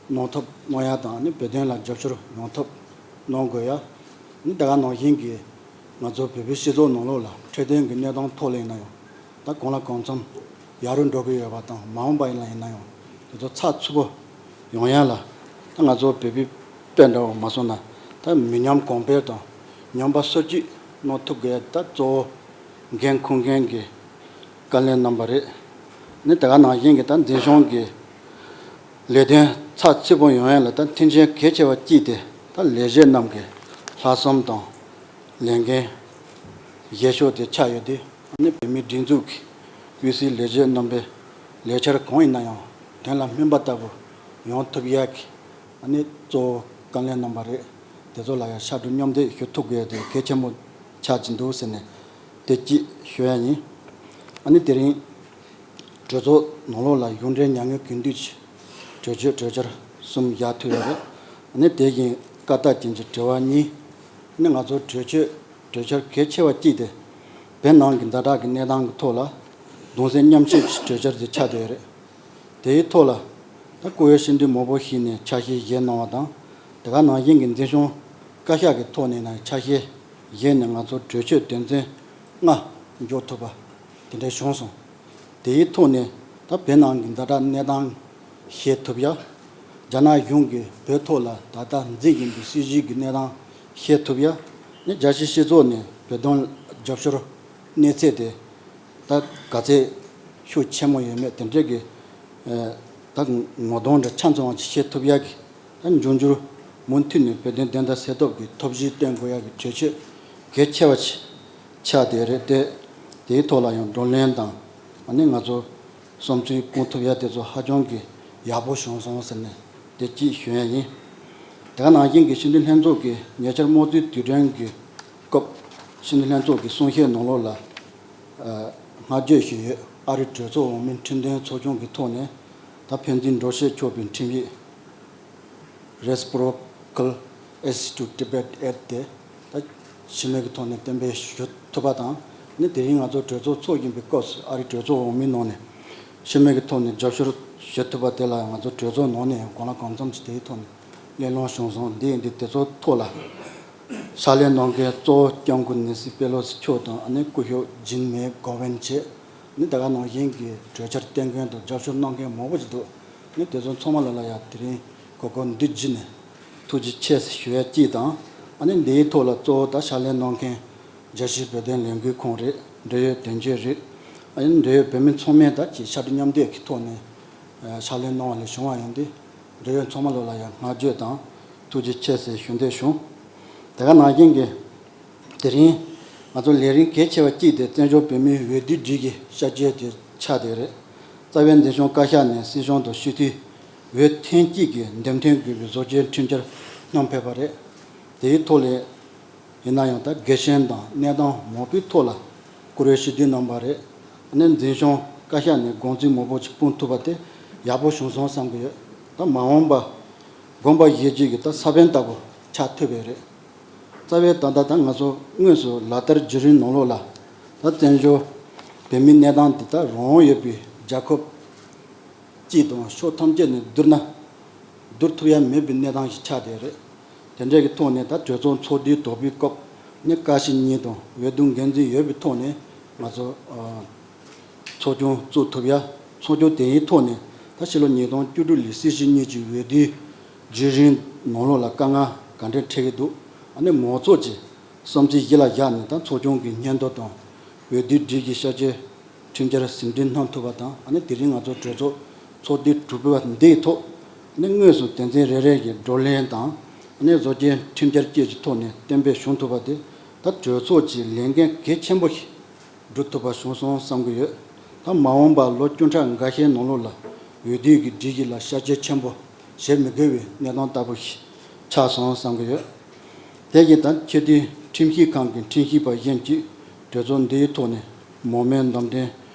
གནང་ཐབས་གནང་ཡ་དང་ནི་བོད་དོན་ལ་རྒྱབ་སྐྱོར་ཡོང་ཐབས་གནང་དགོས་ཡ། ནི་དེ་ག་ནང་བཞིན་གྱི་ང་ཚོ་བོད་པའི་སྤྱི་ཚོགས་ནང་ལོགས་ལ་འཕྲོད་བསྟེན་གྱི་གནས་སྟངས་ཐོག་ལ་ཡིན་ན་ཡང་ད་གང་ལ་གང་འཚམ་ཡག་རུ་འགྲོ་གི་ཡོད་པ་དང་མ་འོངས་པ་ཡིན་ལ་ཡིན་ན་ཡང་དེ་ཚོ་ཚགས་ཚུད་པོ་ཡོང་ཡ་ལ་ད་ང་ཚོ་བོད་པའི་དཔེ་འདྲ་བོ་མ་སོང་ན་ད་མི་ཉམས་གོང་འཕེལ་དང་ཉམས་པ་སོར་ཆུད་གནང་ཐུབ་དགོས་ཡ་ད་གཙོ་བོ་འགན་འཁུར་མཁན་གྱི་བཀའ་བློན་རྣམ་པ་རེད། ནི་དེ་ག་ནང་བཞིན་གྱི་ད་འཛིན་སྐྱོང་གི་ལས་དོན་ཚགས་ཚུད་པོ་ཡོང་ཡ་ལ་ད་མཐུན་རྐྱེན་གལ་ཆེ་བ་གཅིག་དེ་ད་ལས་བྱེད་རྣམས་ཀྱི་ལྷག་བསམ་དང་ལས་འགན་བཞེས་ཕྱོགས་དེ་ཆགས་ཡོད་དེ་ཨ་ནི་བོད་མིའི་སྒྲིག་འཛུགས་ཀྱི་དབུས་སའི་ལས་བྱེད་རྣམ་པའི་ལས་འཆར་གང་ཡིན་ན་ཡང་དོན་ལ་སྨིན་པ་ལྟ་བུ་ཡོང་ཐུབ་ཡ་གི་ཨ་ནི་གཙོ་བོ་བཀའ་བློན་རྣམ་པ་རེད། དེ་ཚོ་ལ་ཡང་ཕྱག་སྦྲེལ་མཉམ་འདེགས་ཞུ་ཐུབ་དགོས་དེ་གལ་ཆེན་པོ་ཆགས་ཀྱི་འདུག་ཟེར་ནས་དེ་གཅིག་ཞུ་ཡ་ཡིན། ཨ་ནི་དེ་རིང་གྲོས་ཚོགས་ནང་ལོགས་ལ་གཞུང་འབྲེལ་མྱ་ངན་གུས་འདུད་ཀྱི་གྲོས་ཆོད་གྲོས་འཆར་གསུམ་བཞག་ཐུབ་ཡོད་རེད། ཨ་ནི་དེ་བཞིན་བཀའ་རྟགས་ཅན་གྱི་དྲི་བ་གཉིས། ཨ་ནི་ང་ཚོ་གྲོས་ཆོད་གྲོས་འཆར་གལ་ཆེ་བ་གཅིག་དེ་བོད་ནང་གི་ཛ་དྲག་གི་གནས་སྟངས་ཀྱི་ཐོག་ལ་གདུང་སེམས་མཉམ་སྐྱེད་ཀྱི་གྲོས་འཆར་དེ་ཆགས་བསྡད་ཡོད་རེད། དེའི་ཐོག་ལ་ད་བཀུར་འོས་སྤྱི་འཐུས་མང་པོ་ཞིག་ནས་ཆ་ཤས་བཞེས་གནང་བ་དང་དེ་ག་ནང་བཞིན་གྱི་འཛིན་སྐྱོང་བཀའ་ཤག་གི་ཐོག་ནས་ན་ཆ་ཤས་བཞེས་ནས་ང་ཚོ་གྲོས་ཆོད་དོན་ཚན་ལྔ་ འཇོག་ཐུབ་པ་དེ་འདྲ་བྱུང་སོང་། དེའི་ཐོག་ནས་ད་བོད་ནང་གི་ཛ་དྲག་གནས་སྟངས་ཤེས་ཐུབ་ཡ། རྒྱ་ནག་གཞུང་གིས་བོད་ཐོག་ལ་ད་ལྟ་འཛིན་བཞིན་པའི་སྲིད་བྱུས་ཀྱི་གནས་སྟངས་ཤེས་ཐུབ་ཡ། ནི་རྒྱལ་སྤྱིའི་སྤྱི་ཚོགས་ནས་བོད་དོན་རྒྱབ་སྐྱོར་གནས་ཚད་དེ་ད་ག་ཚད་ཤུགས་ཆེན་མོ་ཡོད་མེད་དེ་འདྲ་གི་ད་ངོ་གདོང་འདྲ་ཆ་ཚང་བ་ཅིག་ཤེས་ཐུབ་ཡ་གི། ད་འབྱུང་འགྱུར་མུ་མཐུད་ནས་བོད་དོན་བདེན་མཐའ་གསལ་ཐབས་ཀྱི་ཐབས་ཇུས་བཏོན་དགོས་ཡ་གི་གྲོས་ཆོད་གལ་ཆེ་བ་ཅིག་ཆགས་བསྡད་རེད་དེ། དེའི་ཐོག་ལ་ཡང་བགྲོ་གླེང་དང་ཨ་ནི་ང་ཚོ་བསམ་ཚུལ་སྤུངས་ཐུབ་ཡ་དེ་ཚོ་ཧ་ཅང་གི་ཡག་པོ་བྱུང་སོང་ཟེར་ནས་དེ་གཅིག་ཞུ་ཡ་ཡིན། དེ་ག་ནང་བཞིན་གྱི་སྤྱི་འཐུས་ལྷན་ཚོགས་ཀྱི་ཉེ་ཆར་དམངས་གཙོའི་དུས་དྲན་གྱི་སྐབས་སྤྱི་འཐུས་ལྷན་ཚོགས་ཀྱི་གསུང་བཤད་ནང་ལོགས་ལ་ཨ་བསྔགས་བརྗོད་ཞུས་ཡོད། ཨ་རིའི་གྲོས་ཚོགས་འོག་མའི་ཁྲིམས་དོན་ཚོགས་ཆུང་གི་ཐོག་ནས་ད་ཕན་ཚུན་འགྲེལ་བཤད་ཆོག་པའི་ཁྲིམས་ཡིག Reciprocal Access to Tibet Act དེ་ད་ཕྱི་མིག་གི་ཐོག་ནས་གཏན་འབེབས་ཞུ་ཐུབ་པ་དང་། ནི་དེ་རིང་ང་ཚོ་གྲོས་ཚོགས་ཚོགས་བཞིན་པའི་སྐབས་སུ་ཨ་རིའི་གྲོས་ཚོགས་འོག་མའི་ནང་ནས་ཕྱི་མིག་གི་ཐོག་ནས་རྒྱབ་སྐྱོར་ཞུ་ཐུབ་པ་དེ་ལ་ང་ཚོ་གྲོས་ཚོགས་ནང་ནས་ཡང་གང་ལ་གང་འཚམ་ཞིག་དེའི་ཐོག་ནས་གླེང་སློང་བྱུང་སོང་། འདི་ཡིན་དུས་དེ་ཚོ་ཐོག་ལ་ཕྱག་ལས་གནང་མཁན་གཙོ་བོ་སྐྱབས་མགོན་ནེན་སི་པེ་ལོ་སི་མཆོག་དང་ཨ་ནི་སྐུ་ཞབས་ཇིན་མེ་གོ་ཝན་བཅས། ནི་ད་ག་ནང་བཞིན་གྱི་གྲོས་འཆར་བཏོན་མཁན་དང་རྒྱབ་སྐྱོར་གནང་མཁན་མང་པོ་ཞིག་འདུག་ནི་དེ་ཚོ་ཚང་མ་ལ་ལ་ཡ་དེ་རིང་གོ་སྐབས་འདི་བརྒྱུད་ནས་ཐུགས་རྗེ་ཆེ་ཞུ་ཡ་གཅིག་དང་། ཨ་ནི་འདིའི་ཐོག་ལ་གཙོ་བོ་ད་ཕྱག་ལས་གནང་མཁན་རྒྱལ་སྤྱིའི་བོད་དོན་ལས་འགུལ་ཁང་རེད། འབྲེལ་ཡོད་དོན་གཅོད་རེད། ཨ་ནི་འབྲེལ་ཡོད་བོད་མི་ཚང་མས་ད་ཅིག་ཕྱག་སྦྲེལ་མཉམ་འདེགས་ཀྱི་ཐོག་ནས་ཕྱག་ལས་གནང་བ་ལས་བྱུང་བ་ཡིན་ཏེ། འབྲེལ་ཡོད་ཚང་མ་ལོ་ལ་ཡང་བསྔགས་བརྗོད་དང་ཐུགས་རྗེ་ཆེ་ཟེར་ཞུ་འདོད་བྱུང་། དེ་ག་ནང་བཞིན་གྱི་དེ་རིང་ང་ཚོ་ལས་རིམ་གལ་ཆེ་བ་གཅིག་དེ་བཙན་བྱོལ་བོད་མིའི་འོས་བསྡུའི་སྒྲིག་གཞི་ཤར་བསྐྱོད་དེ་ཆགས་བསྡད་རེད། རྩ་བའི་འཛིན་སྐྱོང་བཀའ་ཤག་ནས་སྲིད་སྐྱོང་དང་སྤྱི་འཐུས་འོས་ཐེངས་གཅིག་གི་འདེམས་ཐོན་དགོས་པའི་བཟོ་བཅོས་ཁྲིམས་འཆར་བསྣམས་ཕེབས་པ་རེད། དེའི་ཐོག་ལས་ཡིན་ན་ཡང་ད་དགེ་ཞན་དང་གནས་སྟངས་མང་པོའི་ཐོག་ལ་བཀུར་འོས་སྤྱི་འཐུས་གནང་པ་རེད། ཨ་ནི་འཛིན་སྐྱོང་བཀའ་ཤག་ནས་དགོངས་ཚུལ་མང་པོ་ཅིག་སྤུངས་ཐུབ་པ་དེ་ཡག་པོ་བྱུང་སོང་བསམ་གྱི་ཡོད། ད་མ་འོངས་པ་དགོངས་པ་བཞེས་རྒྱུ་གི་ད་ས་བོན་ལྟ་བུ་ཆགས་ཐུབ་པ་རེད། རྩ་བའི་ད་ལྟ་ད་ང་ཚོ་དངོས་སུ་ལག་བསྟར་བརྒྱུད་རིམ་ནང་ལོགས་ལ་ད་བཙན་བྱོལ་བོད་མིའི་གནས་སྟངས་འདི་ད་རང་དབང་ཡོད་པའི་རྒྱལ་ཁབ་སྤྱི་དང་ཕྱོགས་ཐམས་ཅད་ནས་བསྡུར་ན་བསྡུར་ཐུབ་ཡ་མེད་པའི་གནས་སྟངས་ཤིག་ཆགས་བསྡད་རེད། དེ་འདྲ་གི་ཐོག་ནས་ད་གྲོས་ཚོགས་ཚོགས་དུས་དོག་པའི་སྐབས་ནས་བཀའ་སྤྱི་གཉིས་དང་འོས་བསྡུ་འགན་འཛིན་ཡོད་པའི་ཐོག་ནས་ང་ཚོ་ཚོགས་ཆུང་བཙུགས་ཐུབ་ཡ། ཚོགས་ཆུང་དེའི་ཐོག་ནས་ད་ཕྱི་ལོ་ཉིས་སྟོང་བཅུ་དྲུག་ལོའི་སྲིད་སྤྱི་གཉིས་ཀྱི་འོས་བསྡུའི་བརྒྱུད་རིམ་ནང་ལོགས་ལ་དཀའ་ངལ་ག་འདྲ་འཕྲད་ཀྱི་འདུག་ཨ་ནི་མང་ཚོགས་ཀྱི་བསམ་ཚུལ་གཞི་ལ་བཞག་ནས་ད་ཚོགས་ཆུང་གི་སྙན་ཐོ་དང་འོས་བསྡུའི་སྒྲིག་གཞི་ཤར་བསྐྱོད་ཁྲིམས་འཆར་ཟིན་བྲིས་གནང་ཐུབ་པ་དང་། ཨ་ནི་དེ་རིང་ང་ཚོ་གྲོས་ཚོགས་ཚོགས་དུས་དྲུག་པ་འདིའི་ཐོག་ཨ་ནི་དངོས་སུ་དོན་ཚན་རེ་རེ་གི་བགྲོ་གླེང་དང་། ཨ་ནི་བཟོ་བཅོས་ཁྲིམས་འཆར་བཅས་ཀྱི་ཐོག་ནས་གཏན་འབེབས་བྱུང་ཐུབ་པ་དེ་ད་གྲོས་ཚོགས་ཀྱི་ལས་འགན་གལ་ཆེན་པོ་ཞིག་སྒྲུབ་ཐུབ་པ་བྱུང་སོང་བསམ་གྱི་ཡོད། ད་མ་འོངས་པ་ལོ་བཅུ་ཕྲག་འགའ་ཤས་ནང་ལོགས་ལ་འོས་བསྡུ་གི་སྒྲིག་གཞི་ལ་ཤར་བསྐྱོད་ཆེན་པོ་བྱེད་མི་དགོས་པའི་གནས་སྟངས་ལྟ་བུ་ཞིག་ཆགས་སོང་བསམ་གྱི་ཡོད། དེ་བཞིན་ད་སྤྱི་འཐུས་ཁྲིམས་ཞིབ་ཁང་གི་ཁྲིམས་ཞིབ་པ་གཞན་གྱིས་གྲོས་ཚོགས་འདིའི་ཐོག་ནས་མང་མོས་འདེམས་ཐོན་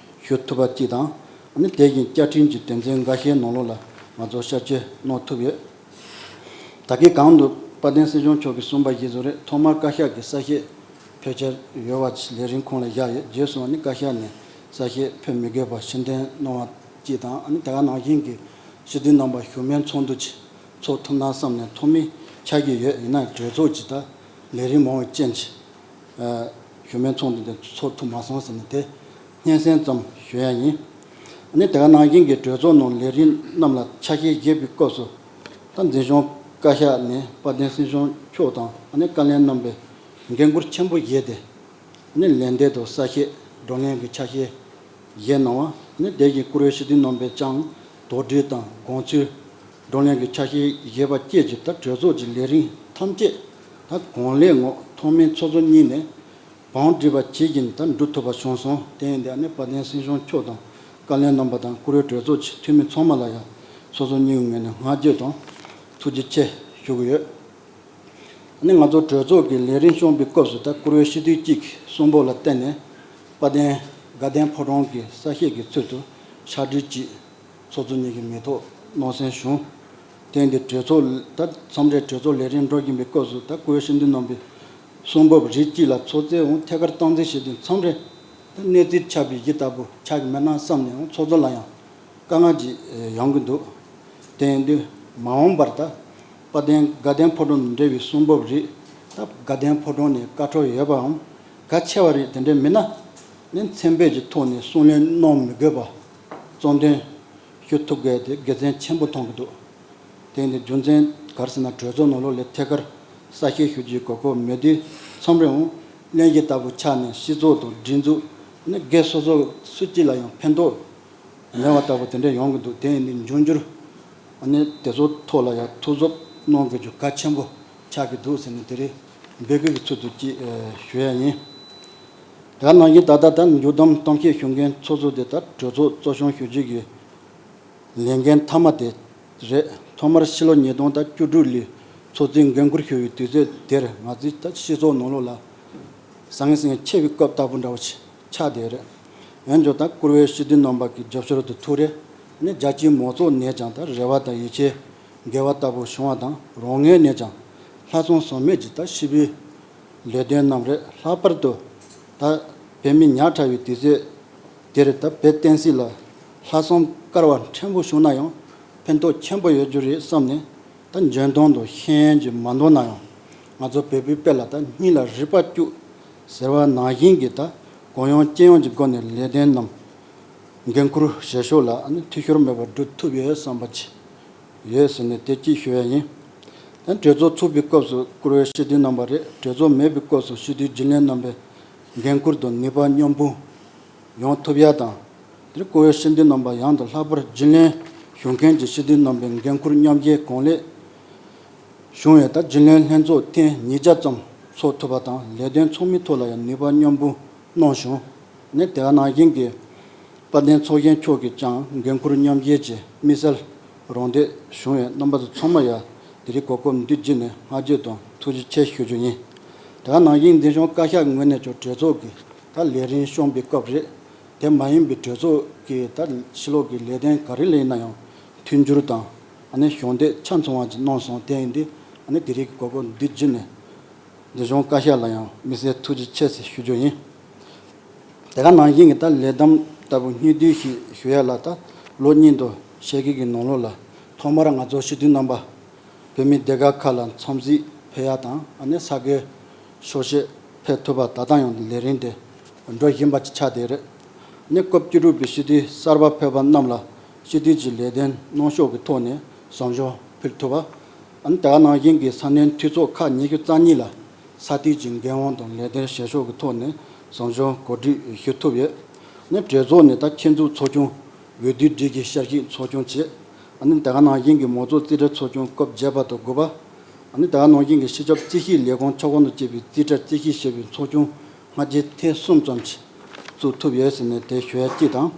ཞུ་ཐུབ་པ་གཅིག་དང་། ཨ་ནི་དེ་བཞིན་བཅའ་ཁྲིམས་ཀྱི་དོན་ཚན་འགའ་ཤས་ནང་ལོགས་ལ་ང་ཚོ་ཤར་བསྐྱོད་གནང་ཐུབ་ཡོད། ད་གིན་གོང་དུ་དཔལ་ལྡན་སྲིད་སྐྱོང་མཆོག་གིས་གསུངས་པ་བཞིན་བཟོ་རེད། ཐོག་མར་བཀའ་ཤག་གི་གསལ་བཤད་ཕལ་ཆེར་ཡོད་པ་ལས་རིམ་ཁོངས་ལ་བཞག་ཡོད། རྗེས་སུ་ཨ་ནི་བཀའ་ཤག་ནས་གསལ་བཤད་ཕུལ་མི་དགོས་པ་ཕྱིར་འཐེན་གནང་བ་གཅིག་དང་། ཨ་ནི་དེ་ག་ནང་བཞིན་གྱི་སྤྱི་འཐུས་རྣམ་པ་བཞུགས་མོལ་ཚོགས་འདུ་ཅིག་ཚོགས་ཐུབ་ན་བསམ་ནས་ཐོག་མའི་ཆ་རྒྱུས་ཡོད། ཡིན་ན་གྲོས་ཚོགས་ཀྱི་ད་ལས་རིམ་མང་བའི་རྐྱེན་གྱིས་བཞུགས་མོལ་ཚོགས་འདུ་དེ་ཚོགས་ཐུབ་མ་སོང་ཟེར་ནས་དེ་སྙན་སེང་ཙམ་ཞུ་ཡ་ཡིན། ཨ་ནི་དེ་ག་ནང་བཞིན་གྱི་གྲོས་ཚོགས་ནང་ལས་རིམ་རྣམས་ལ་ཆ་ཤས་བཞེས་པའི་སྐབས་སུ་ད་འཛིན་སྐྱོང་བཀའ་ཤག་ནས་དཔལ་ལྡན་སྲིད་སྐྱོང་མཆོག་དང་ཨ་ནི་བཀའ་བློན་རྣམ་པས་འགན་འཁུར་ཆེན་པོ་བཞེས་ཏེ། ནི་ལན་འདེབས་དང་གསལ་བཤད་བགྲོ་གླེང་གི་ཆ་ཤས་བཞེས་གནང་བ། ནི་དེ་བཞིན་བཀུར་འོས་སྤྱི་འཐུས་རྣམ་པས་ཀྱང་དོགས་འདྲི་དང་དགོངས་ཚུལ་བགྲོ་གླེང་གི་ཆ་ཤས་བཞེས་པ་བཅས་ཀྱིས་ད་གྲོས་ཚོགས་ཀྱི་ལས་རིམ་ཐམས་ཅད་ད་གང་ལེགས་ངང་ཐོག་མའི་ཚོགས་གཙོ་གཉིས་ནས་བང་སྒྲིག་པ་བྱེད་བཞིན་ད་འགྲུབ་ཐུབ་པ་བྱུང་སོང་། དེ་ཡིན་དུས་ཨ་ནི་དཔལ་ལྡན་སྲིད་སྐྱོང་མཆོག་དང་བཀའ་བློན་རྣམ་པ་དང་བཀུར་འོས་གྲོས་ཚོགས་ཀྱི་འཐུས་མི་ཚང་མ་ལ་ཡང་སོ་སོ་སྙིང་ངོས་ནས་བསྔགས་བརྗོད་དང་ཐུགས་རྗེ་ཆེ་ཞུ་གི་ཡོད། ནི་ང་ཚོ་གྲོས་ཚོགས་ཀྱི་ལས་རིམ་སྐྱོང་བའི་སྐབས་སུ་ད་བཀུར་འོས་སྤྱི་འཐུས་གཅིག་གིས་གསུང་འབུམ་ལ་བརྟེན་ནས་དཔལ་ལྡན་དགའ་ལྡན་ཕོ་བྲང་གི་གསལ་བཤད་ཀྱི་ཚུལ་དུ་ཕྱག་བྲིས་གཅིག་ཚོགས་གཙོ་གཉིས་ཀྱི་མིང་ཐོག་གནང་སེམས་བྱུང་། དེ་ཡིན་དུས་གྲོས་ཚོགས་ད་མཚམས་རེ་གྲོས་ཚོགས་ལས་རིམ་འགྲོ་བཞིན་པའི་སྐབས་སུ་ད་བཀུར་འོས་སྤྱི་འཐུས་རྣམ་པས་གསུང་འབུམ་རིགས་གཅིག་ལ་ཚོགས་གཙོས་འོང་ཐད་ཀར་སྟངས་འཛིན་བྱེད་དུས་མཚམས་རེ་ད་གནས་ཚུལ་ཆགས་པའི་གཞི་ལྟ་བུ་ཆགས་ཀྱི་མེད་ན་བསམ་ནས་འོང་ཚོགས་གཙོ་ལ་ཡང་དཀའ་ངལ་ཅིག་ཡོང་གི་འདུག་དེ་ཡིན་དུས་མ་འོངས་པར་ད་དཔལ་ལྡན་དགའ་ལྡན་ཕོ་བྲང་དང་འབྲེལ་བའི་གསུང་འབུམ་རིགས་ད་དགའ་ལྡན་ཕོ་བྲང་ནས་བཀའ་འཁྲོལ་ཡོད་པའམ་གལ་ཆེ་བ་རིགས་དེ་འདྲ་མིན་ན་ ནི་མཚན་དཔེ་གྱི་ཐོག་ནས་གསུང་གླེང་གནང་མི་དགོས་པ་གཙོ་འདོན་ཞུ་ཐུབ་དགོས་དེ་དགེ་མཚན་ཆེན་པོ་མཐོང་གི་འདུག་དེ་ཡིན་དུས་རྒྱུ་མཚན་ག་རེ་ཟེར་ན། གྲོས་ཚོགས་ནང་ལོགས་ལ་ཐད་ཀར་གསལ་བཤད་ཞུ་རྒྱུའི་གོ་སྐབས་མེད་དུས། མཚམས་རེའང་གླེང་གཞི་ལྟ་བུ་ཆགས་ནས་སྤྱི་ཚོགས་དང་སྒྲིག་འཛུགས་ནི་སྒེར་སོ་སོ་སུ་གཅིག་ལ་ཡང་ཕན་ཐོགས་མེད་པ་ལྟ་བུ་དེ་འདྲ་ཡོང་གི་འདུག་དེ་ཡིན་དུས་འབྱུང་འགྱུར་ནི་དེ་ཚོ་ཐོག་ལ་ཡང་ཐུགས་གཟབ་གནང་དགོས་རྒྱུ་གལ་ཆེན་པོ་ཆགས་ཀྱི་འདུག་ཟེར་ནས་དེ་རིང་འབོད་སྐུལ་གྱི་ཚུལ་དུ་ཅིག་ཞུ་ཡ་ཡིན། དེ་ག་ནང་བཞིན་ད་ལྟ་ད་མཇུག་བསྡོམས་གཏམ་བཤད་ཞུ་མཁན་ཚོགས་གཙོ་དེ་ད་གྲོས་ཚོགས་གཙོ་སྐྱོང་ཞུ་རྒྱུ་གི་ལས་འགན་མཐའ་མ་དེ་རེད། ཐོག་མར་ཕྱི་ལོ་ཉིས་སྟོང་དང་བཅུ་དྲུག་ལོའི་ཚོགས་གཙོའི་འགན་འཁུར་ཞུ་བའི་དུས་ཚོད་དེར་ང་ཚོའི་ད་སྤྱི་ཚོགས་ནང་ལོགས་ལ་ཟང་ངེ་ཟིང་ངེ་ཆེ་བའི་སྐབས་ལྟ་བུ་འདྲ་བོ་ཞིག་ཆགས་བསྡད་རེད། འོན་ཀྱང་ད་བཀུར་འོས་སྤྱི་འཐུས་རྣམ་པ་གི་རྒྱབ་སྐྱོར་དང་ཐུགས་རེ་ནི་རྒྱལ་སྤྱིའི་མང་ཚོགས་ནས་ཀྱང་ད་རེ་བ་དང་ཡིད་ཆེས་དགེ་བ་ལྟ་བུ་བྱུང་བ་དང་། རང་ངོས་ནས་ཀྱང་ལྷག་བསམ་ཟོལ་མེད་ཀྱིས་ད་སྤྱི་པའི་ལས་དོན་རྣམས་རེད། ལྷག་པར་དུ་ད་བོད་མི་ཉག་ཕྲ་བའི་དུས་ཚོད་དེར་ད་བོད་བསྟན་སྲིད་ལ་ལྷག་བསམ་དཀར་བ་ཕྲན་བུ་བྱུང་ན་ཡང་ཕན་ཐོགས་ཆེན་པོ་ཡོད་རྒྱུ་རེད་བསམ་ནས། ད་འཇོན་ཐང་དང་ཤེས་ཡོན་གྱིས་མ་འདང་ན་ཡང་ང་ཚོ་བོད་པའི་དཔེ་ལ་ད་སྙིང་ལ་རུས་པ་བཅུག་ཟེར་བ་ནང་བཞིན་གྱི་ད་གུ་ཡངས་ཅི་ཡོང་གི་སྒོ་ནས་ལས་དོན་རྣམས་འགན་འཁུར་བཞེས་ཕྱོགས་ལ་ཨ་ནི་འཐུས་ཤོར་མེད་པར་སྒྲུབ་ཐུབ་ཡོད་བསམ་པ་ཅིག་ཡོད་ཟེར་ནས་དེ་གཅིག་ཞུ་ཡ་ཡིན། ད་གྲོས་ཚོགས་ཚུགས་པའི་སྐབས་སུ་བཀུར་འོས་སྤྱི་འཐུས་རྣམ་པ་རེད། གྲོས་ཚོགས་མེད་པའི་སྐབས་སུ་སྤྱི་འཐུས་རྒྱུན་ལས་རྣམ་པའི་འགན་འཁུར་དང་ནུས་པ་མཉམ་སྤུངས་ཡོང་ཐུབ་ཡ་དང་། དེར་བཀུར་འོས་སྤྱི་འཐུས་རྣམ་པ་ཡང་དང་ལྷག་པར་རྒྱུན་ལས་ཞུ་མཁན་གྱི་སྤྱི་འཐུས་རྣམ་པའི་འགན་འཁུར་མཉམ་འབྱེད་གང་ལེགས་བྱུང་བའི་ད་རྒྱུན་ལས་ལྷན་ཚོགས་ཐེངས་ཉིས་བརྒྱ་ཙམ་ཚོགས་ཐུབ་པ་དང་། ལས་དོན་ཚང་མའི་ཐོག་ལ་ཡང་ནུས་པ་མཉམ་སྤུངས་གནང་བྱུང་། ནས་དེ་ག་ནང་བཞིན་གྱི་དཔལ་ལྡན་ཚོགས་གཞོན་མཆོག་གིས་ཀྱང་འགན་འཁུར་མཉམ་འབྱེད་ཀྱི་དམིགས་བསལ་རོགས་འདེགས་བྱུང་བའི་རྣམ་པ་ཚོ་ཚང་མ་ཡང་དེ་རིང་གོ་སྐབས་འདི་བརྒྱུད་ནས་བསྔགས་བརྗོད་དང་ཐུགས་རྗེ་ཆེ་ཞུ་རྒྱུ་ཡིན། དེ་ག་ནང་བཞིན་འཛིན་སྐྱོང་བཀའ་ཤག་ངོས་ནས་ཀྱང་གྲོས་ཚོགས་ཀྱི་ད་ལས་རིམ་སྐྱོང་བའི་སྐབས་རེད། དེ་མ་ཡིན་པའི་གྲོས་ཚོགས་ཀྱི་ད་ཕྱི་ལོགས་ཀྱི་ལས་དོན་ག་རེ་ལས་ཡིན་ན་ཡང་མཐུན་འགྱུར་དང་ཨ་ནི་ཞུ་འདོད་ཆ་ཚང་བ་ཅིག་གནང་སོང་། དེ་ཡིན་དུས་ཨ་ནི་དེ་རིང་གི་གོ་སྐབས་འདི་བརྒྱུད་ནས་འཛིན་སྐྱོང་བཀའ་ཤག་ལ་ཡང་དམིགས་བསལ་ཐུགས་རྗེ་ཆེ་ཟེར་ཞུ་རྒྱུ་ཡིན། དེ་ག་ནང་བཞིན་གྱི་ད་ལས་དམ་ལྟ་བུ་སྙིང་བསྡུས་ཤིག་ཞུ་ཡ་ལ། ད་ལོ་གཉིས་དང་ཕྱེད་ཀའི་ནང་ལོགས་ལ་ཐོག་མར་ང་ཚོ་སྤྱི་འཐུས་རྣམ་པ་བོད་མིའི་སྡེ་ཁག་ཁག་ལ་འཚམས་གཟིགས་ཕེབས་ཡ་དང་། ཨ་ནི་ས་དགེ་ཤོག་བྱེད་ཕེབས་ཐུབ་པ། ད་ལྟ་ཡང་ལས་རིམ་དེ་འགྲོ་བཞིན་པ་ཅིག་ཆགས་བསྡད་རེད། ཨ་ནི་སྐབས་བཅུ་དྲུག་པའི་སྤྱི་འཐུས་གསར་པ་ཕེབས་པ་རྣམས་ལ་སྤྱི་འཐུས་ཀྱི་ལས་དོན་གནང་ཕྱོགས་ཀྱི་ཐོག་ནས་བཟང་ཕྱོགས་ཕུལ་ཐུབ་པ། ཨ་ནི་དེ་ག་ནང་བཞིན་གྱི་ས་གནས་འཐུས་ཚོགས་ཁག་ཉི་ཤུ་རྩ་གཉིས་ལ་ས་སྟེང་གི་འགན་དབང་དང་ལས་དོན་བྱེད་ཕྱོགས་ཀྱི་ཐོག་ནས་བཟང་ཕྱོགས་གོ་སྒྲིག་ཞུ་ཐུབ་ཡོད། ནས་གྲོས་ཚོགས་ནས་ད་ཆེད་འཛུགས་ཚོགས་ཆུང་འོས་བསྡུའི་སྒྲིག་གཞི་བསྐྱར་ཞིབ་ཚོགས་ཆུང་བྱས། ཨ་ནི་དེ་ག་ནང་བཞིན་གྱི་མང་གཙོ་རྩིས་ཁྲའི་ཚོགས་ཆུང་སྐབས་བརྒྱད་པ་དང་དགུ་པ། ཨ་ནི་དེ་ག་ནང་བཞིན་གྱི་སྤྱི་ཁྱབ་རྩིས་ཞིབ་ལས་ཁུངས་ཆབ་འགག་དང་བཅས་པའི་རྩིས་ཁྲ་རྩིས་ཞིབ་བྱེད་པའི་ཚོགས་ཆུང་སྔ་རྗེས་ཐེངས་གསུམ་ཙམ་ཞིག་བཙུགས་ཐུབ་ཡོད་ཟེར་ནས་དེ་ཞུ་ཡ་གཅིག་དང་།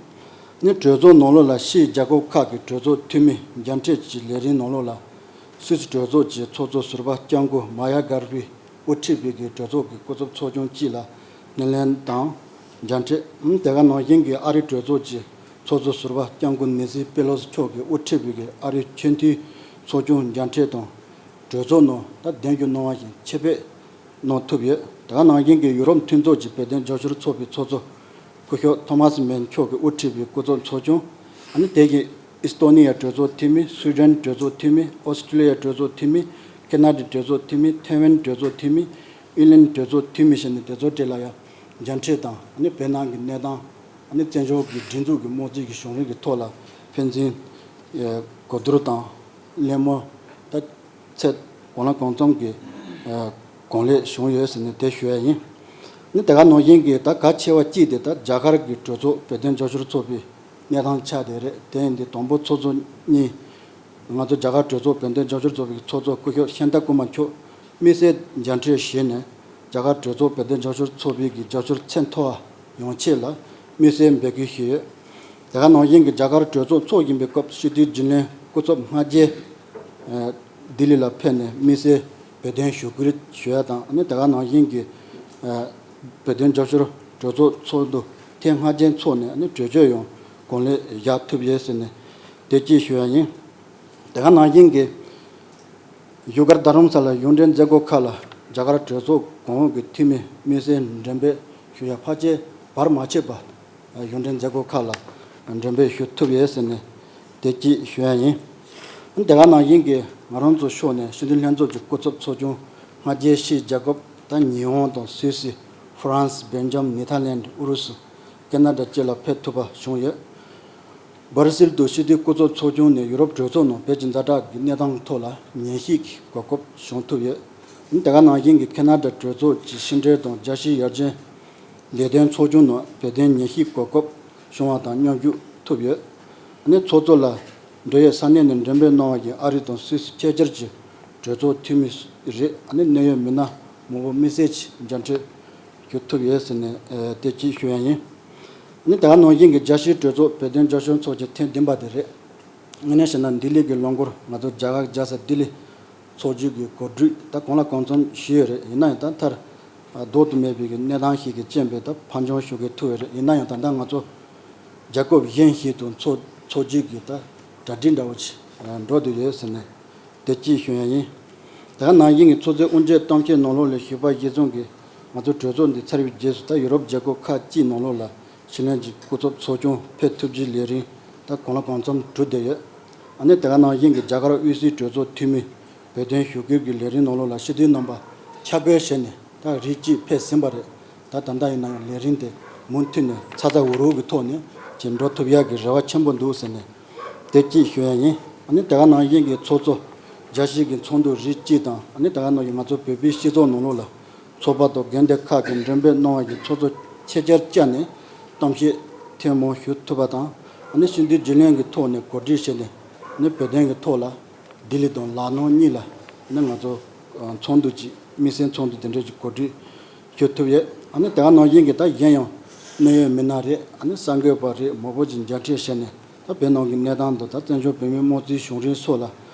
ནི་གྲོས་ཚོགས་ནང་ལོགས་ལ་ཕྱིའི་རྒྱལ་ཁབ་ཁག་གི་གྲོས་ཚོགས་འཐུས་མི་མཇལ་འཕྲད་ཀྱི་ལས་རིམ་ནང་ལོགས་ལ་སུད་སི་གྲོས་ཚོགས་ཀྱི་ཚོགས་གཙོ་ཟུར་པ་སྐྱབས་མགོན་མ་ཡ་གར་པི་དབུ་ཁྲིད་པའི་གི་གྲོས་ཚོགས་ཀྱི་སྐུ་ཚབ་ཚོགས་ཆུང་གཅིག་ལ་སྣེ་ལེན་དང་མཇལ་འཕྲད། དེ་ག་ནང་བཞིན་གྱི་ཨ་རིའི་གྲོས་ཚོགས་ཀྱི་ཚོགས་གཙོ་ཟུར་པ་སྐྱབས་མགོན་ནེན་སི་པེ་ལོ་སི་མཆོག་གིས་དབུ་ཁྲིད་པའི་གི་ཨ་རིའི་ཆེས་མཐོའི་ཚོགས་ཆུང་མཇལ་འཕྲད་དང་། གྲོས་ཚོགས་ནང་ད་གདན་ཞུ་གནང་བ་བཞིན་ཆེད་ཕེབས་གནང་ཐུབ་ཡོད། དེ་ག་ནང་བཞིན་གྱི་ཡུ་རོབ་མཐུན་ཚོགས་ཀྱི་བོད་དོན་རྒྱབ་སྐྱོར་ཚོགས་པའི་ཚོགས་གཙོ་སྐུ་ཞབས་ཐོ་མཱ་སི་མན་མཆོག་གིས་དབུ་ཁྲིད་པའི་སྐུ་ཚབ་ཚོགས་ཆུང་། ཨ་ནི་དེ་བཞིན་ཨི་སི་ཏོ་ནི་ཡའི་གྲོས་ཚོགས་འཐུས་མི། སུའི་ཌེན་གྲོས་ཚོགས་འཐུས་མི། ཨོ་སི་ཀྲི་ལི་ཡའི་གྲོས་ཚོགས་འཐུས་མི། ཁེ་ན་ཌའི་གྲོས་ཚོགས་འཐུས་མི། ཐེ་ཝན་གྲོས་ཚོགས་འཐུས་མི། ཨིན་ལན་གྲོས་ཚོགས་འཐུས་མི་བྱས་ནས་དེ་ཚོ་གྲས་ལ་ཡང་མཇལ་འཕྲད་དང་། ཨ་ནི་བོད་ནང་གི་གནས་སྟངས། ཨ་ནི་བཙན་བྱོལ་གྱི་སྒྲིག་འཛུགས་ཀྱི་དམངས་གཙོའི་གི་བྱུང་རིམ་གྱི་ཐོག་ལ་ཕན་ཚུན་གོ་བསྡུར་དང་གླེང་མོལ་ད་ཚད་གང་ལ་གང་འཚམ་གྱི་གང་ལེགས་བྱུང་ཡོད་ཟེར་ནས་དེ་ཞུ་ཡ་ཡིན། ནི་དེ་ག་ནང་བཞིན་གྱི་ད་གལ་ཆེ་བ་གཅིག་དེ་ད་རྒྱ་གར་གྱི་གྲོས་ཚོགས་བོད་དོན་རྒྱབ་སྐྱོར་ཚོགས་པའི་གནས་སྟངས་ཆགས་བསྡད་རེད། དེ་ཡིན་དུས་དང་པོ་ཚོགས་གཙོ་གཉིས། ང་ཚོ་རྒྱ་གར་གྲོས་ཚོགས་བོད་དོན་རྒྱབ་སྐྱོར་ཚོགས་པའི་ཚོགས་གཙོ་སྐུ་ཞབས་ཤཱནྟ་ཀུ་མར་མཆོག་དམིགས་བསལ་མཇལ་འཕྲད་ཞུས་ནས། རྒྱ་གར་གྲོས་ཚོགས་བོད་དོན་རྒྱབ་སྐྱོར་ཚོགས་པའི་གི་རྒྱབ་སྐྱོར་ཚད་མཐོ་བ་ཡོང་ཆེད་ལ་དམིགས་བསལ་འབོད་སྐུལ་ཞུས་ཡོད། དེ་ག་ནང་བཞིན་གྱི་རྒྱ་གར་གྲོས་ཚོགས་ཚོགས་བཞིན་པའི་སྐབས་སྤྱི་འཐུས་རྒྱུན་ལས་སྐུ་ཚབ་སྔ་རྗེས་ལྡི་ལི་ལ་ཕེབས་ནས་དམིགས་བསལ་བོད་དོན་ཞུ་སྐུལ་ཞུ་ཡ་དང་། ཨ་ནི་དེ་ག་ནང་བཞིན་གྱི་བོད་དོན་རྒྱབ་སྐྱོར་གྲོས་ཚོགས་ཚོགས་འདུ་ཐེངས་སྔ་རྗེས་འཚོགས་ནས། ཨ་ནི་གྲོས་ཆོད་ཡང་གང་ལེགས་བཞག་ཐུབ་ཡོད་ཟེར་ནས་དེ་གཅིག་ཞུ་ཡ་ཡིན། དེ་ག་ནང་བཞིན་གྱི་བཞུགས་སྒར་རྡ་རམ་ས་ལ་གཞུང་འབྲེལ་མཛད་སྒོ་ཁག་ལ་རྒྱ་གར་གྲོས་ཚོགས་གོང་འོག་གི་འཐུས་མི་དམིགས་བསལ་འགྲེམས་སྤེལ་ཞུ་ཡ་ཕལ་ཆེར་བར་མ་ཆད་པ་གཞུང་འབྲེལ་མཛད་སྒོ་ཁག་ལ་འགྲེམས་སྤེལ་ཞུ་ཐུབ་ཡོད་ཟེར་ནས་དེ་གཅིག་ཞུ་ཡ་ཡིན། དེ་ག་ནང་བཞིན་གྱི་ང་རང་ཚོ་ཕྱོགས་ནས་སྤྱི་འཐུས་ལྷན་ཚོགས་ཀྱི་སྐུ་ཚབ་ཚོགས་ཆུང་སྔ་རྗེས་ཕྱིའི་རྒྱལ་ཁབ་ད་ཉི་ཧོང་དང་སུད་སི། ཧྥ་རན་སི། སྦེལ་ཇམ། ནེ་ཐར་ལན་ཌི། ཨུ་རུ་སུ། ཁེ་ན་ཌ་བཅས་ལ་ཕེབས་ཐུབ་པ་བྱུང་ཡོད། སྦར་སིལ་དུ་སྤྱི་འཐུས་སྐུ་ཚབ་ཚོགས་ཆུང་ནས་ཡུ་རོབ་གྲོས་ཚོགས་ནང་བོད་ཀྱི་ཛ་དྲག་གི་གནས་སྟངས་ཐོག་ལ་ཉན་ཞིབ་ཀྱི་གོ་སྐབས་བྱུང་ཐུབ་ཡོད། དེ་ག་ནང་བཞིན་གྱི་ཁེ་ན་ཌ་གྲོས་ཚོགས་ཀྱི་ཕྱི་འབྲེལ་དང་རྒྱལ་སྤྱིའི་ཡར་རྒྱས་ལས་དོན་ཚོགས་ཆུང་ནང་བོད་དོན་ཉན་ཞིབ་གོ་སྐབས་བྱུང་བ་དང་མཉམ་ཞུགས་ཐུབ་ཡོད། ཨ་ནི་ཚོགས་གཙོ་ལ་འབྲེལ་ཡོད་ས་གནས་ནས་མགྲོན་འབོད་གནང་བ་ཡིན། ཨ་རི་དང་སུད་སི་ཕྱེད་ཀར་གྱི་གྲོས་ཚོགས་འཐུས་མི་རེད། ཨ་ནི་གནད་ཡོད་མི་སྣ་མང་པོ་དམིགས་བསལ་གྱི་མཇལ་འཕྲད་ཞུ་ཐུབ་ཡོད་ཟེར་ནས་ཨ་དེ་གཅིག་ཞུ་ཡ་ཡིན། ཨ་ནི་དེ་ག་ནང་བཞིན་གྱི་རྒྱལ་སྤྱིའི་གྲོས་ཚོགས་བོད་དོན་རྒྱབ་སྐྱོར་ཚོགས་ཆེན་ཐེངས་བདུན་པ་དེ་རེད། དངོས་གནས་བཤད་ན་ལྡི་ལི་གི་ལོ་འཁོར་ང་ཚོ་རྒྱ་གར་རྒྱལ་ས་ལྡི་ལི་ཚོགས་རྒྱུ་གི་གོ་སྒྲིག་ད་གང་ལ་གང་འཚམ་ཞུས་ཡོད་རེད། ཡིན་ན་ཡང་ད་མཐར་ལྡོག་ཏུ་མེད་པའི་གི་གནས་སྟངས་ཤིག་གི་རྐྱེན་པས་ད་ཕར་འགྱངས་ཞུ་གི་ཐུག་ཡོད་རེད། ཡིན་ན་ཡང་ད་ལྟ་ང་ཚོ་རྒྱལ་ཁབ་གཞན་ཞིག་དང་ཚོགས་ཚོགས་རྒྱུ་གི་ད་གྲ་སྒྲིག་འདྲ་བོ་ཅིག་འགྲོ་བསྡད་ཡོད་ཟེར་ནས་དེ་གཅིག་ཞུ་ཡ་ཡིན། དེ་ག་ནང་བཞིན་གྱི་ཚོགས་གཙོའི་དབུ་འབྱེད་གཏམ་བཤད་ནང་ལོགས་ལ་ཞུས་པ་གཞིར་བཟུང་གིས་ང་ཚོ་གྲོས་ཚོགས་འདི་ཚར་བའི་རྗེས་སུ་ད་ཡུ་རོབ་རྒྱལ་ཁབ་ཁག་ཅིག་ནང་ལོགས་ལ་ཕྱི་ལན་གྱི་སྐུ་ཚབ་ཚོགས་ཆུང་ཕེབས་ཐུབ་རྒྱུའི་ལས་རིམ་ད་གང་ལ་གང་འཚམ་གྲུབ་བསྡད་ཡོད། ཨ་ནི་དེ་ག་ནང་བཞིན་གྱི་རྒྱ་གར་དབུས་སའི་གྲོས་ཚོགས་འཐུས་མི་བོད་དོན་ཞུ་སྐུལ་གྱི་ལས་རིམ་ནང་ལོགས་ལ་སྤྱི་འཐུས་རྣམ་པ་ཆ་བགོས་བྱས་ནས་ད་རིགས་གཅིག་ཕེབས་ཟིན་པ་རེད། ད་ད་ལྟ་ཡིན་ན་ཡང་ལས་རིམ་དེ་མུ་མཐུད་ནས་ཚ་ཚ་འུར་འུར་གྱི་ཐོག་ནས་ཅིག་འགྲོ་ཐུབ་ཡག་གི་རེ་བ་ཆེན་པོ་འདུག་ཟེར་ནས་དེ་གཅིག་ཞུ་ཡ་ཡིན། ཨ་ནི་དེ་ག་ནང་བཞིན་གྱི་ཚོགས་གཙོ་རྒྱལ་སྤྱི་གི་ཚོགས་འདུ་རིགས་གཅིག་དང་། ཨ་ནི་དེ་ག་ནང་བཞིན་ང་ཚོ་བོད་པའི་སྤྱི་ཚོགས་ནང་ལོགས་ལ་ཚོགས་པ་དང་དགོན་སྡེ་ཁག་གི་མགྲོན་འབོད་གནང་བ་གི་ཚོགས་གཙོ་ཆེད་བཅར་བཅར་ནས་གཏམ་བཤད་ཐེངས་མང་ཞུ་ཐུབ་པ་དང་། ཨ་ནི་སྤྱི་འཐུས་རྒྱུན་ལས་ཀྱི་ཐོག་ནས་གོ་སྒྲིག་བྱས་ནས་ཨ་ནི་བོད་དོན་གྱི་ཐོག་ལ་ལྡི་ལི་དང་ལག་ནང་གཉིས་ལ་ཨ་ནི་ང་ཚོ་ཚོགས་འདུ་ཅིག་དམིགས་བསལ་ཚོགས་འདུ་དེ་འདྲ་ཅིག་གོ་སྒྲིག་ཞུ་ཐུབ་ཡོད། ཨ་ནི་དེ་ག་ནང་བཞིན་གྱི་ད་གཞན་ཡང་གནད་ཡོད་མི་སྣ་རེད། ཨ་ནི་གསར་འགོད་པ་རེད། མང་པོ་ཅིག་མཇལ་འཕྲད་བྱས་ནས་ད་བོད་ནང་གི་གནས་སྟངས་དང་ད་བཙན་བྱོལ་བོད་མིའི་དམངས་གཙོའི་བྱུང་རིམ་སོགས་ལ་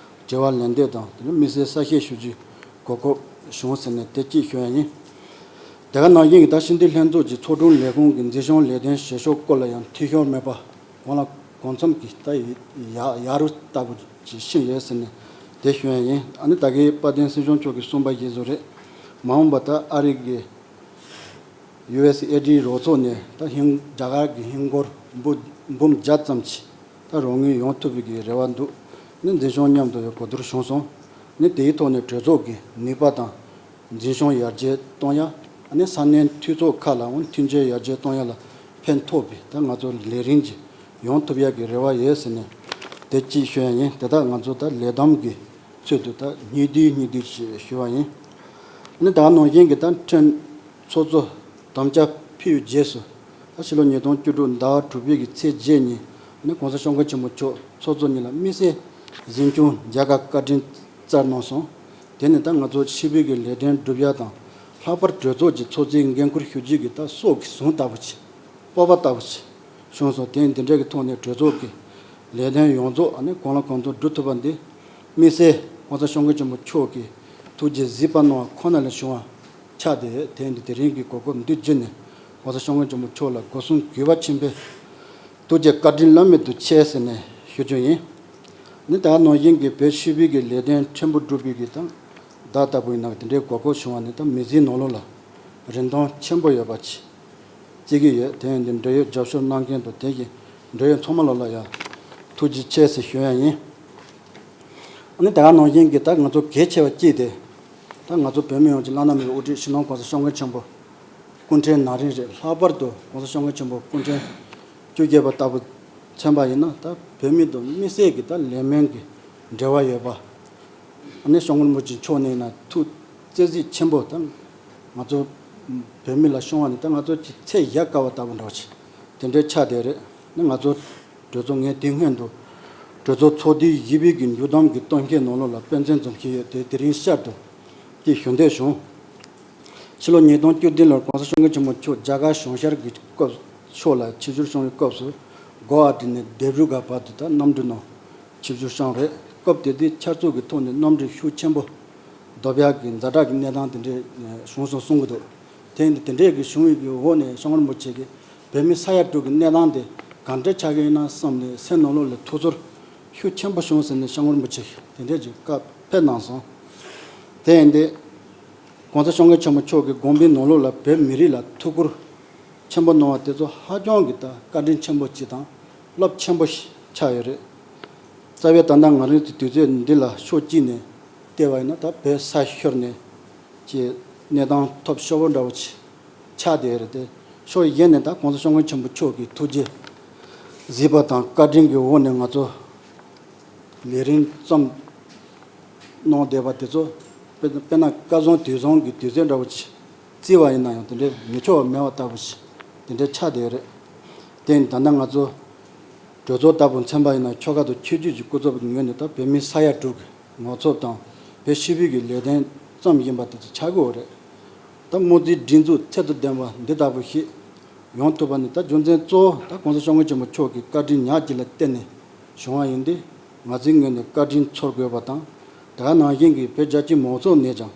དྲི་བ་ལན་འདེབས་དང་དེ་ནས་དམིགས་བསལ་གསལ་བཤད་ཞུ་རྒྱུའི་གོ་སྐབས་བྱུང་ཟེར་ནས་དེ་གཅིག་ཞུ་ཡ་ཡིན། དེ་ག་ནང་བཞིན་གྱི་ད་སྤྱི་འཐུས་ལྷན་ཚོགས་ཀྱི་ཚོགས་དྲུང་ལས་ཁུངས་ཀྱི་འཛིན་སྐྱོང་ལས་དོན་བྱེད་ཕྱོགས་སྐོར་ལ་ཡང་འཐུས་ཤོར་མེད་པ་གང་ལ་གང་འཚམ་གྱི་ད་ཡ་ཡ་རུ་ལྟ་བུ་ཅིག་ཕྱིན་ཡོད་ཟེར་ནས་དེ་ཞུ་ཡ་ཡིན། ཨ་ནི་ད་གིན་དཔལ་ལྡན་སྲིད་སྐྱོང་མཆོག་གིས་གསུངས་པ་བཞིན་བཟོ་རེད། མ་འོངས་པ་ད་ཨ་རི་གི་ཡུ་ཨེས་ཨེ་ཌི་རོགས་ཚོགས་ནས་ད་ཧིན་རྒྱ་གར་གྱི་ཧིན་སྒོར་འབུམ་འབུམ་བརྒྱ་ཙམ་གྱི་ད་རོགས་དངུལ་ཡོང་ཐུབ་པའི་གི་རེ་བ་འདུག་ནི་འཛིན་སྐྱོང་མཉམ་དུ་ཡང་གོ་བསྡུར་བྱུང་སོང་། ནི་དེའི་ཐོག་ནས་གྲོས་ཚོགས་ཀྱི་ནུས་པ་དང་འཛིན་སྐྱོང་ཡར་རྒྱས་གཏོང་ཡ། ནི་ས་གནས་འཐུས་ཚོགས་ཁག་ལའང་མཐུན་རྐྱེན་ཡར་རྒྱས་གཏོང་ཡ་ལ་ཕན་ཐོགས་པའི་ད་ང་ཚོ་ལས་རིམ་གྱི་ཡོང་ཐུབ་ཡ་གི་རེ་བ་ཡོད་ཟེར་ནས་དེ་གཅིག་ཞུ་ཡ་ཡིན། དེ་དག་ང་ཚོ་ད་ལས་བསྡོམས་ཀྱི་ཚུལ་དུ་ད་གཉིས་བསྡུས་གཉིས་བསྡུས་ཞེས་ཞུ་བ་ཡིན། ནི་ད་ནང་བཞིན་གྱི་ད་ཁྲིམས་ཚོགས་གཙོ་དམ་བཅའ་ཕུལ་བའི་རྗེས་སུ་ད་ཕྱི་ལོ་ཉིས་སྟོང་བཅུ་དྲུག་ཟླ་བ་དྲུག་པའི་གི་ཚེས་བརྒྱད་ཉིན་ནི་༸གོང་ས་༸སྐྱབས་མགོན་ཆེན་པོ་མཆོག་ཚོགས་གཙོ་གཉིས་ལ་དམིགས་བསལ་གཟིམ་ཆུང་མཇལ་ཁ་བཀའ་དྲིན་སྩལ་གནང་སོང་། དེ་ནི་ད་ང་ཚོ་ཕྱི་པའི་གི་ལས་དོན་སྒྲུབ་ཡ་དང་ལྷག་པར་གྲོས་ཚོགས་ཀྱི་ཚོགས་གཙོའི་འགན་ཁུར་ཞུ་རྒྱུ་གི་ད་སྲོག་གི་ཟུངས་ལྟ་བུ་ཆེ། སྤོབས་པ་ལྟ་བུ་ཞིག་བྱུང་སོང་། དེ་འདི་འདྲ་གི་ཐོག་ནས་གྲོས་ཚོགས་ཀྱི་ལས་དོན་ཡོངས་རྫོགས་ཨ་ནི་གང་ལ་གང་འཚམ་སྒྲུབ་ཐུབ་པ་འདི་དམིགས་བསལ་༸གོང་ས་༸སྐྱབས་མགོན་ཆེན་པོ་མཆོག་གིས་ཐུགས་རྗེ་གཟིགས་པ་གནང་བ་ཁོ་ན་ལས་བྱུང་བ་ཆགས་ཏེ། དེ་འདི་དེ་རིང་གི་གོ་སྐབས་འདི་བརྒྱུད་ནས་༸གོང་ས་༸སྐྱབས་མགོན་ཆེན་པོ་མཆོག་ལ་སྒོ་གསུམ་གུས་པ་ཆེན་པོས་ཐུགས་རྗེ་བཀའ་དྲིན་བླ་མེད་དུ་ཆེ་ཟེར་ནས་ཞུ་རྒྱུ་ཡིན། ནི་ད་ནང་བཞིན་གྱི་བོད་ཕྱི་པའི་གི་ལས་དོན་ཕྲན་བུ་སྒྲུབ་པའི་གི་དང་བདག་ལྟ་བུ་ཡིན་ན་དེ་འདྲའི་གོ་སྐབས་བྱུང་བ་ནི་ད་མི་ཚེའི་ནང་ལོགས་ལ་རིན་ཐང་ཆེན་པོ་ཡོད་པ་ཅིག་བརྩི་གི་ཡོད། དེ་ཡང་འདི་འབྲེལ་ཡོད་རྒྱབ་སྐྱོར་གནང་མཁན་དང་དེ་བཞིན་འབྲེལ་ཡོད་ཚང་མ་ལོ་ལ་ཡང་ཐུགས་རྗེ་ཆེ་ཟེར་ཞུ་ཡ་ཡིན། ཨ་ནི་ད་ག་ནང་བཞིན་གྱི་ད་ང་ཚོ་གལ་ཆེ་བ་གཅིག་དེ་ད་ང་ཚོ་བོད་མི་ཡོངས་ཀྱི་བླ་ན་མེད་པའི་དབུ་ཁྲིད་སྤྱི་ནོར་༸གོང་ས་༸སྐྱབས་མགོན་ཆེན་པོ་སྐུ་ཕྲེང་ན་རིམ་རེད། ལྷག་པར་དུ་༸གོང་ས་༸སྐྱབས་མགོན་ཆེན་པོ་སྐུ་ཕྲེང་བཅོ་བརྒྱད་པ་ལྟ་བུ་མཚོན་པ་ཡིན་ན། ད་བོད་མི་དང་དམིགས་བསལ་གྱི་ད་ལས་སྨོན་གྱི་འབྲེལ་བ་ཡོད་པ། ཨ་ནི་༸སྐྱབས་མགོན་རིན་པོ་ཆེ་མཆོག་ནས་ན་ཐུགས་བརྩེ་གཟིགས་ཆེན་པོ་དང་ང་ཚོ་བོད་མི་ལ་བྱུང་བ་ནི་ད་ང་ཚོ་ཀྱི་ཚེ་ཡ་དཀའ་བ་ལྟ་བུ་འདྲ་བ་ཅིག་དེ་འདྲའི་ཆ་དེ་རེད། ནི་ང་ཚོ་གྲོས་ཚོགས་ངས་དེ་སྔོན་དུ་གྲོས་ཚོགས་ཚོགས་དུས་བཞི་པའི་གི་མཇུག་བསྡོམས་ཀྱི་གཏམ་བཤད་ནང་ལོགས་ལ་དཔེ་མཚོན་ཙམ་ཞིག་ཡོད་དེ་དེ་རིང་བསྐྱར་དུ་དེ་ཞུ་འདོད་བྱུང་། ཕྱི་ལོ་ཉིས་སྟོང་བཅུ་བདུན་ལོར་༸གོང་ས་༸སྐྱབས་མགོན་ཆེན་པོ་མཆོག་རྒྱ་གར་གཞུང་ཞབས་ཀྱི་སྐབས་ཕྱོགས་ལ་ཆིབས་བསྒྱུར་བྱུང་བའི་སྐབས་སུ་གོ་ཝ་ཊི་ནས་ལྡེབ་རུ་ག་བར་དུ་ད་གནམ་གྲུ་ནང་ཆིབས་བསྒྱུར་བྱུང་རེད། སྐབས་དེ་དུས་ཆར་ཚུགས་ཀྱི་ཐོག་ནས་གནམ་གྲུ་ཤུགས་ཆེན་པོ་རྡོ་བྱ་གི་ཛ་དྲག་གི་གནས་སྟངས་དེ་འདྲས་བྱུང་སོང་གསུང་གི་འདུག་དེ་ཡིན་དུས་དེ་འདྲས་ཀྱི་བྱུང་བའི་གི་འོག་ནས་༸སྐྱབས་མགོན་རིན་པོ་ཆེ་གིས་བོད་མི་ས་ཡ་དྲུག་གི་གནས་སྟངས་དེ་ག་འདྲས་ཆགས་ཀྱི་ཡིན་ན་བསམ་ནས་སེམས་ནང་ལོགས་ལ་ཐུགས་ཚོར་ཤུགས་ཆེན་པོ་བྱུང་ཟེར་ནས་༸སྐྱབས་མགོན་རིན་པོ་ཆེ་གིས་དེ་འདྲས་ཀྱི་བཀའ་ཕེབས་གནང་སོང་། དེ་ཡིན་དུས་༸གོང་ས་༸སྐྱབས་མགོན་ཆེན་པོ་མཆོག་གི་དགོངས་པའི་ནང་ལོགས་ལ་བོད་མི་རིགས་ལ་ཐུགས་ཁུར་ཆེན་པོ་གནང་བ་དེ་ཚོ་ཧ་ཅང་གི་ད་བཀའ་དྲིན་ཆེན་པོ་ཅིག་དང་རླབས་ཆེན་པོ་ཞིག་ཆགས་ཡོད་རེད། རྩ་བའི་ད་ལྟ་ང་རང་ཚོའི་དུས་ཚོད་འདི་ལ་ཕྱོགས་གཅིག་ནས་བལྟས་པ་ཡིན་ན་ད་བོད་ས་ཤོར་ནས་ཀྱི་གནས་སྟངས་ཐོབ་ཤོར་བ་འདྲ་བོ་ཅིག་ཆགས་བསྡད་ཡོད་རེད་དེ། ཕྱོགས་གཞན་ནས་ད་༸གོང་ས་སྐྱབས་མགོན་ཆེན་པོ་མཆོག་གིས་ཐུགས་རྗེ་གཟིགས་པ་དང་བཀའ་དྲིན་གྱི་འོག་ནས་ང་ཚོ་ལས་རིམ་བརྩམས་གནང་བསྡད་པ་དེ་ཚོ་དཔེར་དཔེར་ན་སྐལ་བཟང་དུས་བཟང་གི་དུས་ཚོད་འདྲ་བོ་ཅིག་བརྩིས་པ་ཡིན་ན་ཡང་དེ་འདྲའི་མི་ཆོག་པ་མེད་པ་ལྟ་བུ་ཞིག་དེ་འདྲའི་ཆགས་བསྡད་ཡོད་རེད། དེ་ཡིན་ད་ལྟ་ང་ཚོ་གྲོས་ཚོགས་ལྟ་བུ་མཚོན་པ་ཡིན་ན་ཆོལ་ཁ་དང་ཆོས་བརྒྱུད་ཀྱི་སྐུ་ཚབ་ཀྱི་ངོས་ནས་ད་བོད་མི་ས་ཡ་དྲུག་གི་ངོ་ཚབ་དང་བོད་ཕྱི་པོད་ཀྱི་ལས་དོན་བརྩམས་བཞིན་པ་དེ་ཚོ་ཆགས་ཀྱི་ཡོད་རེད། ད་དམངས་གཙོའི་སྒྲིག་འཛུགས་ཚད་དང་ལྡན་པ་འདི་ལྟ་བུ་ཞིག་ཡོང་ཐུབ་པ་ནི་ད་རྒྱུ་མཚན་གཙོ་བོ་ད་༸གོང་ས་སྐྱབས་མགོན་ཆེན་པོ་མཆོག་གི་བཀའ་དྲིན་ཉག་གཅིག་ལ་བརྟེན་ནས་བྱུང་བ་ཡིན་ཏེ། ང་ཚོའི་ངོས་ནས་བཀའ་དྲིན་ཚོར་དགོས་པ་དང་། དེ་ག་ནང་བཞིན་གྱི་བོད་རྒྱ་ཆེའི་མང་ཚོགས་ནས་ཀྱང་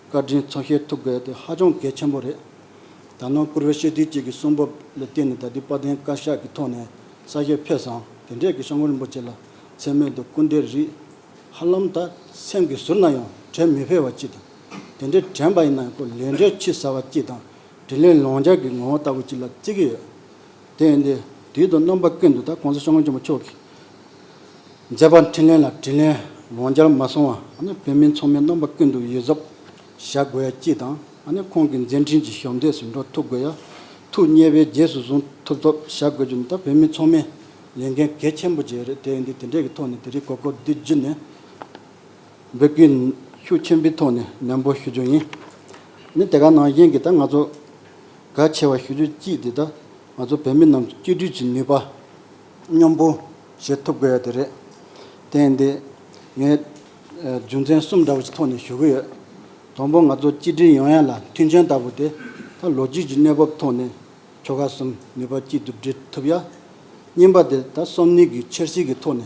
བཀའ་དྲིན་ཚོར་ཤེས་ཐུབ་དགོས་དེ་ཧ་ཅང་གལ་ཆེན་པོ་རེད། ད་ནང་བཀུར་འོས་སྤྱི་འཐུས་གཅིག་གི་གསུང་འབུམ་ལ་བརྟེན་ནས་ད་ལྟའི་དཔལ་ལྡན་བཀའ་ཤག་གི་ཐོག་ནས་གསལ་བཤད་ཕེབས་སོང་། དེ་འདྲས་ཀྱི་སྐྱབས་མགོན་རིན་པོ་ཆེ་ལ་མཚན་སྨད་དུ་སྐུར་འདེབས་རིགས་ཧ་ལམ་ད་སེམས་ཀྱི་ཟུར་ན་ཡང་དྲན་མི་ཕོད་པ་ཅིག་དང་། དེ་འདྲའི་དྲན་པ་ཡིན་ན་ཡང་ཁོ་ལས་འབྲས་ཆུད་ཟ་བ་ཅིག་དང་དྲིན་ལན་ལོག་འཇལ་གྱི་ངོ་བོ་ལྟ་བུ་ཅིག་ལ་བརྩི་གི་ཡོད། དེ་ཡིན་དུས་དུས་དང་རྣམ་པ་ཀུན་ཏུ་ད་༸གོང་ས་སྐྱབས་མགོན་ཆེན་པོ་མཆོག་གིས་མཛད་པ་འཕྲིན་ལས་ལ་དྲིན་ལན་ལོག་འཇལ་མ་སོང་བ་ཨ་ནི་བོད་མི་ཚང་མས་རྣམ་པ་ཀུན་ཏུ་ཡིད་གཟབ་བཞག་དགོས་ཡ་གཅིག་དང་ཨ་ནི་ཁོང་གི་མཛད་འཕྲིན་གྱི་ཞབས་འདེགས་སུ་འགྲོ་ཐུབ་དགོས་ཡ། ཐུགས་མཉེས་པའི་རྗེས་སུ་བཟུང་ཐུབ་ཐབས་བྱ་དགོས་རྒྱུ་ནི་ད་བོད་མི་ཚང་མའི་ལས་འགན་གལ་ཆེན་པོ་ཅིག་རེད། དེ་ཡིན་དུས་དེ་འདྲས་ཀྱི་ཐོག་ནས་དེ་རིང་གོ་སྐབས་འདི་བརྒྱུད་ནས་འབོད་སྐུལ་ཤུགས་ཆེན་པོའི་ཐོག་ནས་ནན་པོ་ཞུ་རྒྱུ་ཡིན། ནི་དེ་ག་ནང་བཞིན་གྱི་ད་ང་ཚོ་གལ་ཆེ་བ་ཞུ་རྒྱུ་གཅིག་དེ་ད་ང་ཚོ་བོད་མི་རྣམས་ཀྱི་གཅིག་སྒྲིལ་གྱི་ནུས་པ་མཉམ་སྤུངས་བྱེད་ཐུབ་དགོས་ཡ་དེ་རེད། དེ་ཡིན་དུས་ངས་ཨ་རྒྱུ་མཚན་གསུམ་འདྲ་བོ་ཞིག་ཐོག་ནས་ཞུ་གི་ཡོད། དང་པོ་ང་ཚོ་གཅིག་སྒྲིལ་ཡོང་ཡ་ལ་མཐུན་རྐྱེན་ལྟ་བུ་དེ་ད་ལོ་རྒྱུས་ཀྱི་གནས་བབ་ཐོག་ནས་ཆོལ་ཁ་གསུམ་ནུས་པ་གཅིག་ཏུ་སྒྲིལ་ཐུབ་ཡ། གཉིས་པ་དེ་ད་བསམ་བློའི་གི་འཆར་གཞི་གི་ཐོག་ནས་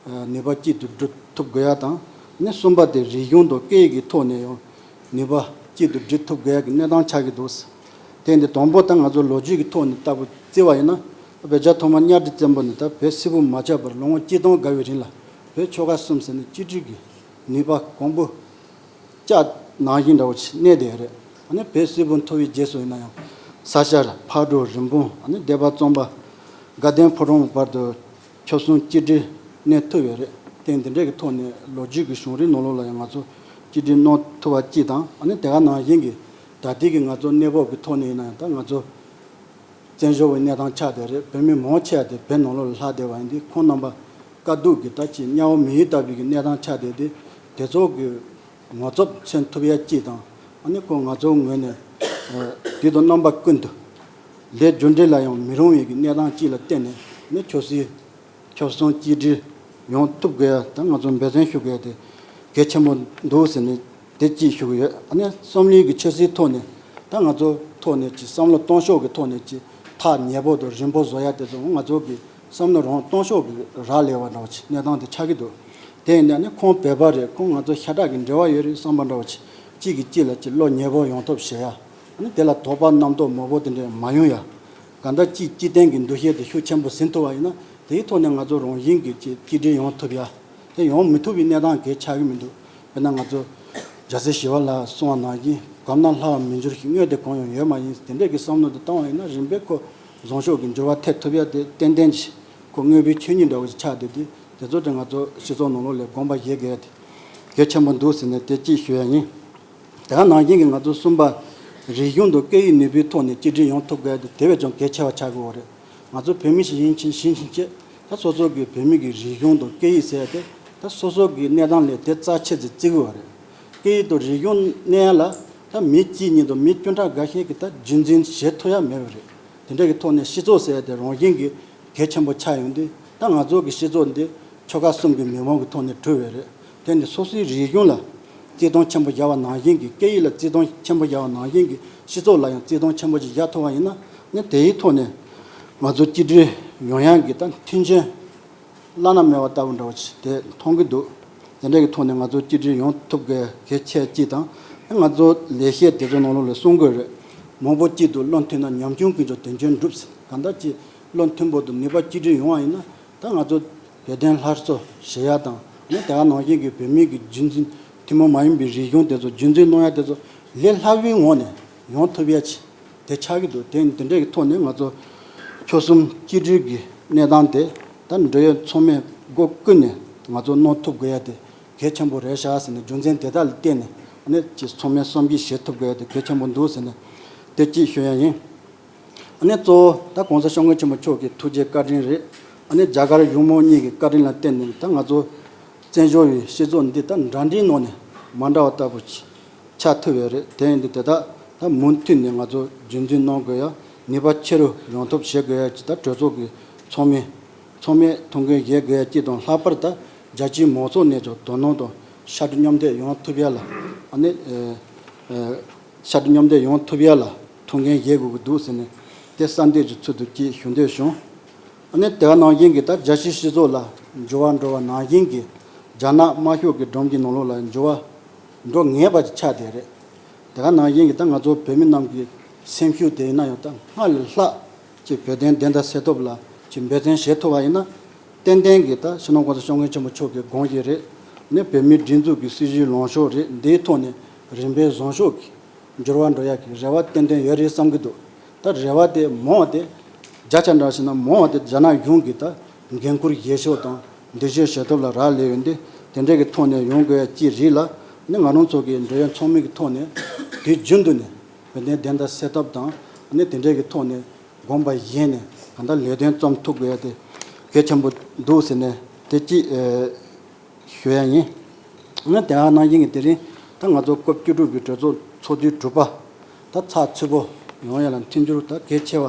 ཨ་ནུས་པ་གཅིག་ཏུ་སྒྲིལ་ཐུབ་དགོས་ཡ་དང་། ནི་གསུམ་པ་དེ་རིག་གཞུང་དང་སྐད་ཡིག་གི་ཐོག་ནས་ཡང་ནུས་པ་གཅིག་ཏུ་སྒྲིལ་ཐུབ་དགོས་ཡ་གི་གནས་སྟངས་ཆགས་ཀྱི་འདུག། དེ་འདི་དང་པོ་ད་ང་ཚོ་ལོ་རྒྱུས་ཀྱི་ཐོག་ནས་ལྟ་བུ་བརྩི་བ་ཡིན་ན། བོད་རྒྱལ་ཐོག་མ་གཉའ་ཁྲི་བཙན་པོ་ནས་ད་བོད་སིལ་བུ་མ་ཆགས་པར་ལོ་ངོ་གཅིག་སྟོང་འགའ་བའི་རིང་ལ་བོད་ཆོལ་ཁ་གསུམ་ཟེར་ནས་གཅིག་སྒྲིལ་གྱི་ནུས་པ་གོང་བུ་ལྕགས་ནང་བཞིན་འདྲ་བོ་ཞིག་གནས་བསྡད་ཡོད་རེད། ཨ་ནི་བོད་སིལ་བུ་མཐོ་བའི་རྗེས་སུ་ཡིན་ན་ཡང་ས་ཤར་ཕག་གྲུ་རིན་སྤུངས་ཨ་ནི་སྡེ་པ་གཙང་པ་དགའ་ལྡན་ཕོ་བྲང་བར་དུ་ཆོལ་གསུམ་གཅིག་སྒྲིལ་གནས་ཐུབ་ཡོད་རེད། དེ་འདི་འདྲས་ཀྱི་ཐོག་ནས་ལོ་རྒྱུས་ཀྱི་བྱུང་རིམ་ནང་ལོགས་ལ་ཡང་ང་ཚོ་གཅིག་སྒྲིལ་གནང་ཐུབ་པ་གཅིག་དང་། ཨ་ནི་དེ་ག་ནང་བཞིན་གྱི་ད་ལྟའི་གི་ང་ཚོ་གནས་བབ་ཀྱི་ཐོག་ནས་ཡིན་ན་ཡང་ད་ང་ཚོ་བཙན་བྱོལ་བའི་གནས་སྟངས་ཆགས་བསྡད་རེད། བོད་མི་མང་ཆེ་བ་དེ་བོད་ནང་ལོགས་ལ་ལྷག་བསྡད་པ་ཡིན་དུས་ཁོང་རྣམ་པ་དཀའ་སྡུག་གི་ད་ཅིག་དམྱལ་བ་མི་ཡུལ་ལྟ་བུའི་གི་གནས་སྟངས་ཆགས་བསྡད་དེ་དེ་ཚོ་གི་ངོ་ཚབ་མཚོན་ཐུབ་ཡ་གཅིག་དང་། ཨ་ནི་ཁོ་ང་ཚོའི་ངོས་ནས་ཨ་དུས་དང་རྣམ་པ་ཀུན་ཏུ་ལས་རྒྱུ་འབྲས་ལ་ཡང་མི་རུང་བའི་གི་གནས་སྟངས་གཅིག་ལ་བརྟེན་ནས་ནི་ཆོལ་སྲིད་ཆོལ་གསུམ་གཅིག་སྒྲིལ་ཡོང་ཐུབ་དགོས་ཡ་ད་ང་ཚོ་འབད་བརྩོན་ཞུ་དགོས་ཡ་དེ་གལ་ཆེན་པོ་འདུག་ཟེར་ནས་དེ་གཅིག་ཞུ་གི་ཡོད། ཨ་ནི་བསམ་བློའི་གི་ཆབ་སྲིད་ཐོག་ནས་ད་ང་ཚོ་ཐོག་ནས་ཅིག་བསམ་བློ་གཏོང་ཕྱོགས་ཀྱི་ཐོག་ནས་ཅིག་ཐག་ཉེ་པོ་དང་རིང་པོ་བཟོ་ཡ་དེ་ཚོ་ང་ཚོ་གི་བསམ་བློ་རང་གཏོང་ཕྱོགས་ཀྱི་རག་ལས་པ་འདྲ་བོ་ཅིག་གནས་སྟངས་དེ་ཆགས་ཀྱི་འདུག། དེ་ཡིན་ན་ནི་ཁོང་བོད་པ་རེད། ཁོང་ང་ཚོ་ཤ་ཁྲག་གི་འབྲེལ་བ་ཡོད་རེད་བསམ་པ་འདྲ་བོ་ཅིག་གཅིག་གིས་གཅིག་ལ་ཅིག་བློ་ཉེ་པོ་ཡོང་ཐབས་བྱེད་ཡ། ཨ་ནི་དེ་ལ་དོགས་པ་རྣམ་རྟོག་མང་པོ་དེ་འདྲ་མ་ཡོང་ཡ། གང་ལྟར་གཅིག་གཅིག་བརྟེན་གྱི་འདུ་ཤེས་དེ་ཤུགས་ཆེན་པོ་ཟིན་ཐུབ་པ་ཡིན་ན་དེའི་ཐོག་ནས་ང་ཚོ་རང་བཞིན་གྱིས་གཅིག་གཅིག་སྒྲིལ་ཡོང་ཐུབ་ཡ། དེ་ཡོང་མི་ཐུབ་པའི་གནས་སྟངས་གལ་ཆགས་ཀྱི་མི་འདུག། དཔེར་ན་ང་ཚོ་རྒྱལ་སྲས་ཞི་བ་ལྷས་གསུངས་པ་ནང་བཞིན་གོམས་ན་སླ་བར་མི་འགྱུར་ཞིང་དངོས་དེ་གང་ཡང་ཡོད་མ་ཡིན་དེ་འདྲས་ཀྱི་བསམ་བློ་དེ་བཏང་བ་ཡིན་ན་རིམ་པས་ཁོ་བཟང་ཕྱོགས་ཀྱི་འགྱུར་བ་ཐེབས་ཐུབ་ཡ་དེ་ཏན་ཏན་ཅིག་ཁོ་དངོས་པོའི་ཆོས་ཉིད་འདྲ་བོ་ཞིག་ཆགས་བསྡད་དེ་དེ་ཚོ་དེ་ང་ཚོ་སྤྱི་ཚོགས་ནང་ལོགས་ལ་དགོངས་པ་བཞེས་དགོས་ཡ་དེ་གལ་ཆེན་པོ་འདུག་ཟེར་ནས་དེ་གཅིག་ཞུ་ཡ་ཡིན། དེ་ག་ནང་བཞིན་གྱི་ང་ཚོ་གསུམ་པ་རིག་གཞུང་དང་སྐད་ཡིག་ནུས་པའི་ཐོག་ནས་གཅིག་སྒྲིལ་ཡོང་ཐུབ་དགོས་དེ་དེ་བས་ཀྱང་གལ་ཆེ་བ་ཆགས་ཀྱི་ཡོད་རེད། ང་ཚོ་བོད་མི་ཞིག་ཡིན་ཕྱིན་ཕྱིན་ཕྱིན་ཆད་ད་སོ་སོ་གི་བོད་མི་གི་རིག་གཞུང་དང་སྐད་ཡིག་ཟེར་ཡ་དེ་ད་སོ་སོ་གི་གནས་སྟངས་ལས་དེ་རྩ་ཆེ་ཙམ་བརྩི་གི་ཡོད་རེད། སྐད་ཡིག་དང་རིག་གཞུང་གནས་ཡ་ལ་ད་མི་གཅིག་གཉིས་དང་མི་བཅུ་ཕྲག་འགའ་ཤས་ཀྱིས་ད་རྒྱུན་འཛིན་བྱེད་ཐུབ་ཡ་མེད་པ་རེད། དེ་འདྲ་གི་ཐོག་ནས་སྤྱི་ཚོགས་ཟེར་ཡ་དེ་རང་བཞིན་གྱི་གལ་ཆེན་པོ་ཆགས་ཡོང་དུས་ད་ང་ཚོ་གི་སྤྱི་ཚོགས་འདི་ཆོལ་ཁ་གསུམ་གྱི་མི་མང་གི་ཐོག་ནས་གྲུབ་ཡོད་རེད། དེ་ནི་སོ་སོའི་རིག་གཞུང་ལ་བརྩི་མཐོང་ཆེན་པོ་བརྒྱབ་པ་ནང་བཞིན་གྱི་སྐད་ཡིག་ལ་བརྩི་མཐོང་ཆེན་པོ་བརྒྱབ་པ་ནང་བཞིན་གྱི་སྤྱི་ཚོགས་ལ་ཡང་བརྩི་མཐོང་ཆེན་པོ་ཅིག་བརྒྱབ་ཐུབ་པ་ཡིན་ན་ནི་དེའི་ཐོག་ནས་ང་ཚོ་གཅིག་སྒྲིལ་ཡོང་ཡག་གི་ད་མཐུན་རྐྱེན་བླ་ན་མེད་པ་ལྟ་བུ་འདྲ་བོ་ཅིག་དེ་མཐོང་གི་འདུག། དེ་འདྲ་གི་ཐོག་ནས་ང་ཚོ་གཅིག་སྒྲིལ་ཡོང་ཐུབ་དགོས་གལ་ཆེ་གཅིག་དང་ང་ཚོ་ལས་བྱེད་དེ་ཚོ་ནང་ལོགས་ལ་གསུང་དགོས་རེད། མང་པོ་གཅིག་ཏུ་བློ་མཐུན་ན་ཉམ་ཆུང་ཀུན་ཀྱང་དོན་ཆེན་འགྲུབ་ཟེར། གང་ལྟར་གྱི་བློ་མཐུན་པོ་དང་ནུས་པ་གཅིག་སྒྲིལ་ཡོང་བ་ཡིན་ན་ད་ང་ཚོ་བོད་དོན་སླར་གསོ་བྱེད་ཡ་དང་ནི་དེ་ག་ནང་བཞིན་གྱི་བོད་མི་གི་རྒྱུན་འཛིན་ཐུན་མོང་མ་ཡིན་པའི་རིག་གཞུང་དེ་ཚོ་རྒྱུན་འཛིན་གནང་ཡ་དེ་ཚོ་ལས་སླ་བོའི་ངང་ནས་ཡོང་ཐུབ་ཡ་ཆེད་དེ་ཆགས་ཀྱི་འདུག། དེ་དེ་འདྲའི་གི་ཐོག་ནས་ང་ཚོ་ཆོལ་གསུམ་གཅིག་སྒྲིལ་གྱི་གནས་སྟངས་དེ་ད་འབྲེལ་ཡོད་ཚང་མས་སྒོ་ཀུན་ནས་ང་ཚོ་གནང་ཐུབ་དགོས་ཡ་དེ་གལ་ཆེན་པོ་རེད་ཤག་ཟེར་ནས་རྒྱུ་མཚན་དེ་དག་ལ་བརྟེན་ནས་ནི་ཅིག་ཚང་མས་བསམ་གཞིག་བྱེད་ཐུབ་དགོས་ཡ་དེ་གལ་ཆེན་པོ་འདུག་ཟེར་ནས་དེ་གཅིག་ཞུ་ཡ་ཡིན། ཨ་ནི་གཙོ་བོ་ད་གོང་ས་སྐྱབས་མགོན་ཆེན་པོ་མཆོག་གི་ཐུགས་རྗེ་བཀའ་དྲིན་རེད། ཨ་ནི་རྒྱ་གར་གཞུང་མང་གཉིས་ཀྱི་བཀའ་དྲིན་ལ་བརྟེན་ནས་ད་ང་ཚོ་བཙན་བྱོལ་བའི་སྤྱི་ཚོགས་འདི་ད་འདྲ་འདྲའི་ནང་ནས་མ་འདྲ་བ་ལྟ་བུ་ཆགས་ཐུབ་ཡོད་རེད། དེ་ཡིན་དུས་དེ་དག་ད་མུ་མཐུད་ནས་ང་ཚོ་རྒྱུན་འཛིན་གནང་དགོས་ཡ། ནུས་པ་ཆེ་རུ་ཡོང་ཐབས་བྱེད་དགོས་ཡ་ཅིག་ད་གྲོས་ཚོགས་ཀྱི་ཚོགས་མི་ཚང་མས་ཐུགས་འགན་བཞེས་དགོས་ཡ་གཅིག་དང་། ལྷག་པར་དུ་རྒྱ་ཆེའི་མང་ཚོགས་ནས་ཀྱང་དོ་སྣང་དང་ཕྱར་གྲུ་མཉམ་འདེགས་ཡོང་ཐུབ་ཡ་ལ། ཨ་ནི་ཨ་ཨ་ཕྱར་གྲུ་མཉམ་འདེགས་ཡོང་ཐུབ་ཡ་ལ་ཐུགས་འགན་བཞེས་དགོས་ཀྱི་འདུག་ཟེར་ནས་དེ་གསལ་འདེབས་ཀྱི་ཚུལ་དུ་ཅིག་ཞུ་འདོད་བྱུང་། ཨ་ནི་དེ་ག་ནང་བཞིན་གྱི་ད་རྒྱལ་སྤྱིའི་སྤྱི་ཚོགས་ལ་འགྱུར་བ་འགྲོ་བ་ནང་བཞིན་གྱི་རྒྱ་ནག་དམར་ཤོག་གི་སྒྲོམ་གྱི་ནང་ལོགས་ལ་འགྱུར་བ་འགྲོ་ངེས་པ་ཅིག་ཆགས་བསྡད་རེད། དེ་ག་ནང་བཞིན་གྱི་ད་ང་ཚོ་བོད་མི་རྣམས་ཀྱི་སེམས་ཤུགས་དེ་ཡིན་ན་ཡང་ད་སྔར་ལས་ལྷག་ཅིག་བོད་དོན་བདེན་མཐའ་གསལ་ཐབས་ལ་ཅིག་འབད་བརྩོན་བྱེད་ཐུབ་པ་ཡིན་ན། ཏན་ཏན་གྱི་ད་སྤྱི་ནོར་གོང་ས་སྐྱབས་མགོན་ཆེན་པོ་མཆོག་གི་དགོངས་བཞེད་རེད། ནས་བོད་མིའི་སྒྲིག་འཛུགས་ཀྱི་སྲིད་བྱུས་ལངས་ཕྱོགས་རེད། འདིའི་ཐོག་ནས་རིམ་པས་བཟང་ཕྱོགས་ཀྱི་འགྱུར་བ་འགྲོ་ཡག་གི་རེ་བ་ཏན་ཏན་ཡོད་རེད་བསམ་གྱི་འདུག་ད་རེ་བ་དེ་མང་བ་དེ་བརྒྱ་ཆ་འདྲ་བྱས་ན་མང་བ་དེ་རྒྱ་ནག་གཞུང་གིས་ད་འགན་འཁུར་བཞེས་ཕྱོགས་དང་འདི་བྱེད་བྱེད་ཐབས་ལ་རག་ལས་ཡོད་འདི། དེ་འདྲའི་གི་ཐོག་ནས་ཡོང་དགོས་ཡ་ཅིག་རེད་ལ། ནི་ང་རང་ཚོ་གི་འབྲེལ་ཡོད་ཚོགས་མི་གི་ཐོག་ནས་དུས་རྒྱུན་དུ་ནས་བོད་དོན་བདེན་མཐའ་གསལ་ཐབས་དང་། ནི་དེ་འདྲའི་གི་ཐོག་ནས་དགོངས་པ་བཞེས་ནས་གང་ལྟར་ལས་དོན་རྩོམ་ཐུབ་དགོས་ཡ་དེ་གལ་ཆེན་པོ་འདུག་ཟེར་ནས་དེ་གཅིག་ཨེ་ཞུ་ཡ་ཡིན། ཨ་ནི་དེ་ག་ནང་བཞིན་གྱི་དེ་རིང་ད་ང་ཚོ་སྐབས་བཅུ་དྲུག་པའི་གྲོས་ཚོགས་ཚོགས་དུས་དྲུག་པ་ད་ཚགས་ཚུད་པོ་ཡོང་ཡ་ལ་མཐུན་འགྱུར་ད་གལ་ཆེ་བ་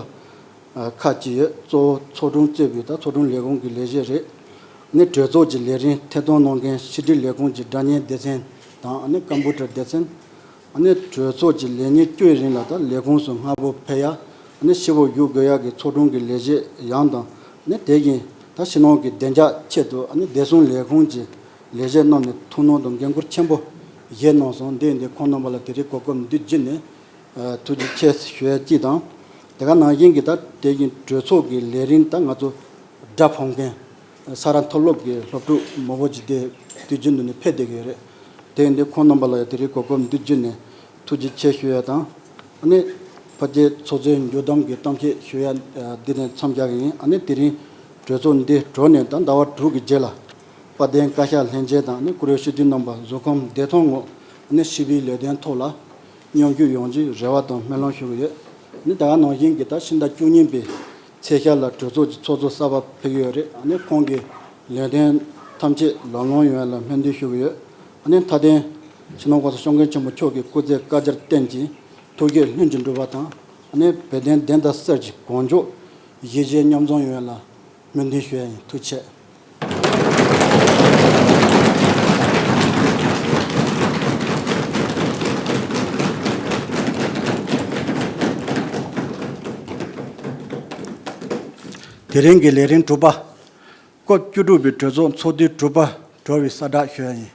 ཨ་ཁག་ཅིག་ཡོད། གཙོ་བོ་ཚོགས་དྲུང་གཙོས་པའི་ད་ཚོགས་དྲུང་ལས་ཁུངས་ཀྱི་ལས་བྱེད་རེད། ཨ་ནི་གྲོས་ཚོགས་ཀྱི་ལས་རིམ་ཐད་གཏོང་གནང་མཁན་ཕྱི་དྲིལ་ལས་ཁུངས་ཀྱི་སྒྲ་སྙན་སྡེ་ཚན་དང་། ཨ་ནི་ཀམ་པུ་ཊར་སྡེ་ཚན། ཨ་ནི་གྲོས་ཚོགས་ཀྱི་ལས་ཉིན་བཅུའི་རིང་ལ་ད་ལས་ཁུངས་སུ་སྔ་པོ་ཕེབས་ཡ། ཨ་ནི་ཕྱི་པོ་བཞུགས་དགོས་ཡ་གི་ཚོགས་དྲུང་གི་ལས་བྱེད་ཡང་དང་། ཨ་ནི་དེ་བཞིན་ད་ཕྱི་ནང་གི་བདེ་འཇགས་ཆེད་དུ་ཨ་ནི་བདེ་སྲུང་ལས་ཁུངས་ཀྱི་ལས་བྱེད་རྣམས་ནས་ཐུགས་སྣང་དང་འགན་འཁུར་ཆེན་པོ་བཞེས་གནང་སོང་། འདི་ཡིན་དུས་ཁོང་རྣམ་པ་ལ་དེ་རིང་གོ་སྐབས་འདི་བརྒྱུད་ནས་ཨ་ཐུགས་རྗེ་ཆེ་ཞུ་ཡ་གཅིག་དང་། དེ་ག་ནང་བཞིན་གྱི་ད་དེ་བཞིན་གྲོས་ཚོགས་ཀྱི་ལས་རིམ་ད་ང་ཚོ་སྒྲ་ཕབ་མཁན་ས་རཱ་མཐོ་སློབ་ཀྱི་སློབ་ཕྲུག་མང་པོ་ཅིག་དེ་དུས་རྒྱུན་དུ་ནས་ཕེབས་བསྡད་ཀྱི་ཡོད་རེད། དེ་ཡིན་དུས་ཁོང་རྣམ་པ་ལ་ཡང་དེ་རིང་གོ་སྐབས་འདི་བརྒྱུད་ནས་ཐུགས་རྗེ་ཆེ་ཞུ་ཡ་དང་། ཨ་ནི་ཕལ་ཆེར་ཚོགས་གཙོའི་མཇུག་བསྡོམས་ཀྱི་གཏམ་བཤད་ཞུ་ཡ་ཨ་འདི་ནས་མཚམས་རྒྱག་གི་ཡིན། ཨ་ནི་དེ་རིང་གྲོས་ཚོགས་འདི་གྲོལ་ནས་ད་ཟླ་བ་དྲུག་གི་རྗེས་ལ་དཔལ་ལྡན་བཀའ་ཤག་ལྷན་རྒྱས་དང་། ཨ་ནི་བཀུར་འོས་སྤྱི་འཐུས་རྣམ་པ་གཟུགས་ཁམས་བདེ་ཐང་ངང་། ཨ་ནི་ཞི་བའི་ལས་དོན་ཐོག་ལ་མཉམ་ཞུགས་ཡོང་རྒྱུའི་རེ་བ་དང་སྨོན་ལམ་ཞུ་གི་ཡོད། ཨ་ནི་ད་ག་ནང་བཞིན་གྱི་ད་ཕྱི་ཟླ་བཅུ་གཉིས་པའི་ཚེས་ཤར་ལ་གྲོས་ཚོགས་ཀྱི་ཚོགས་གཙོ་གསར་པ་ཕེབས་ཀྱི་ཡོད་རེད། ཨ་ནི་ཁོང་གི་ལས་དོན་ཐམས་ཅད་ལམ་ལྷོང་ཡོང་ཡ་ལ་སྨོན་འདུན་ཞུ་གི་ཡོད། ཨ་ནི་མཐའ་དོན་སྤྱི་ནོར་གོང་ས་སྐྱབས་མགོན་ཆེན་པོ་མཆོག་གི་སྐུ་ཚེ་བསྐལ་བརྒྱར་བརྟན་ཅིང་། ཐུགས་བསྐྱེད་ལྷུན་གྱིས་འགྲུབ་པ་དང་། ཨ་ནི་བོད་དོན་བདེན་མཐའ་གསལ་ཞིང་གོང་འཇོག་གཞིས་བྱེས་མཉམ་འཛོམས་ཡོང་ཡ་ལ་སྨོན་འདུན་ཞུ་ཡ་ཡིན། ཐུགས་རྗེ་ཆེ། དེ་རིང་གི་ལས་རིམ་དྲུག་པ། སྐབས་བཅུ་དྲུག་པའི་གྲོས་ཚོགས་ཚོགས་དུས་དྲུག་པ་གྲོལ་བའི་གསལ་བསྒྲགས་ཞུ་ཡ་ཡིན།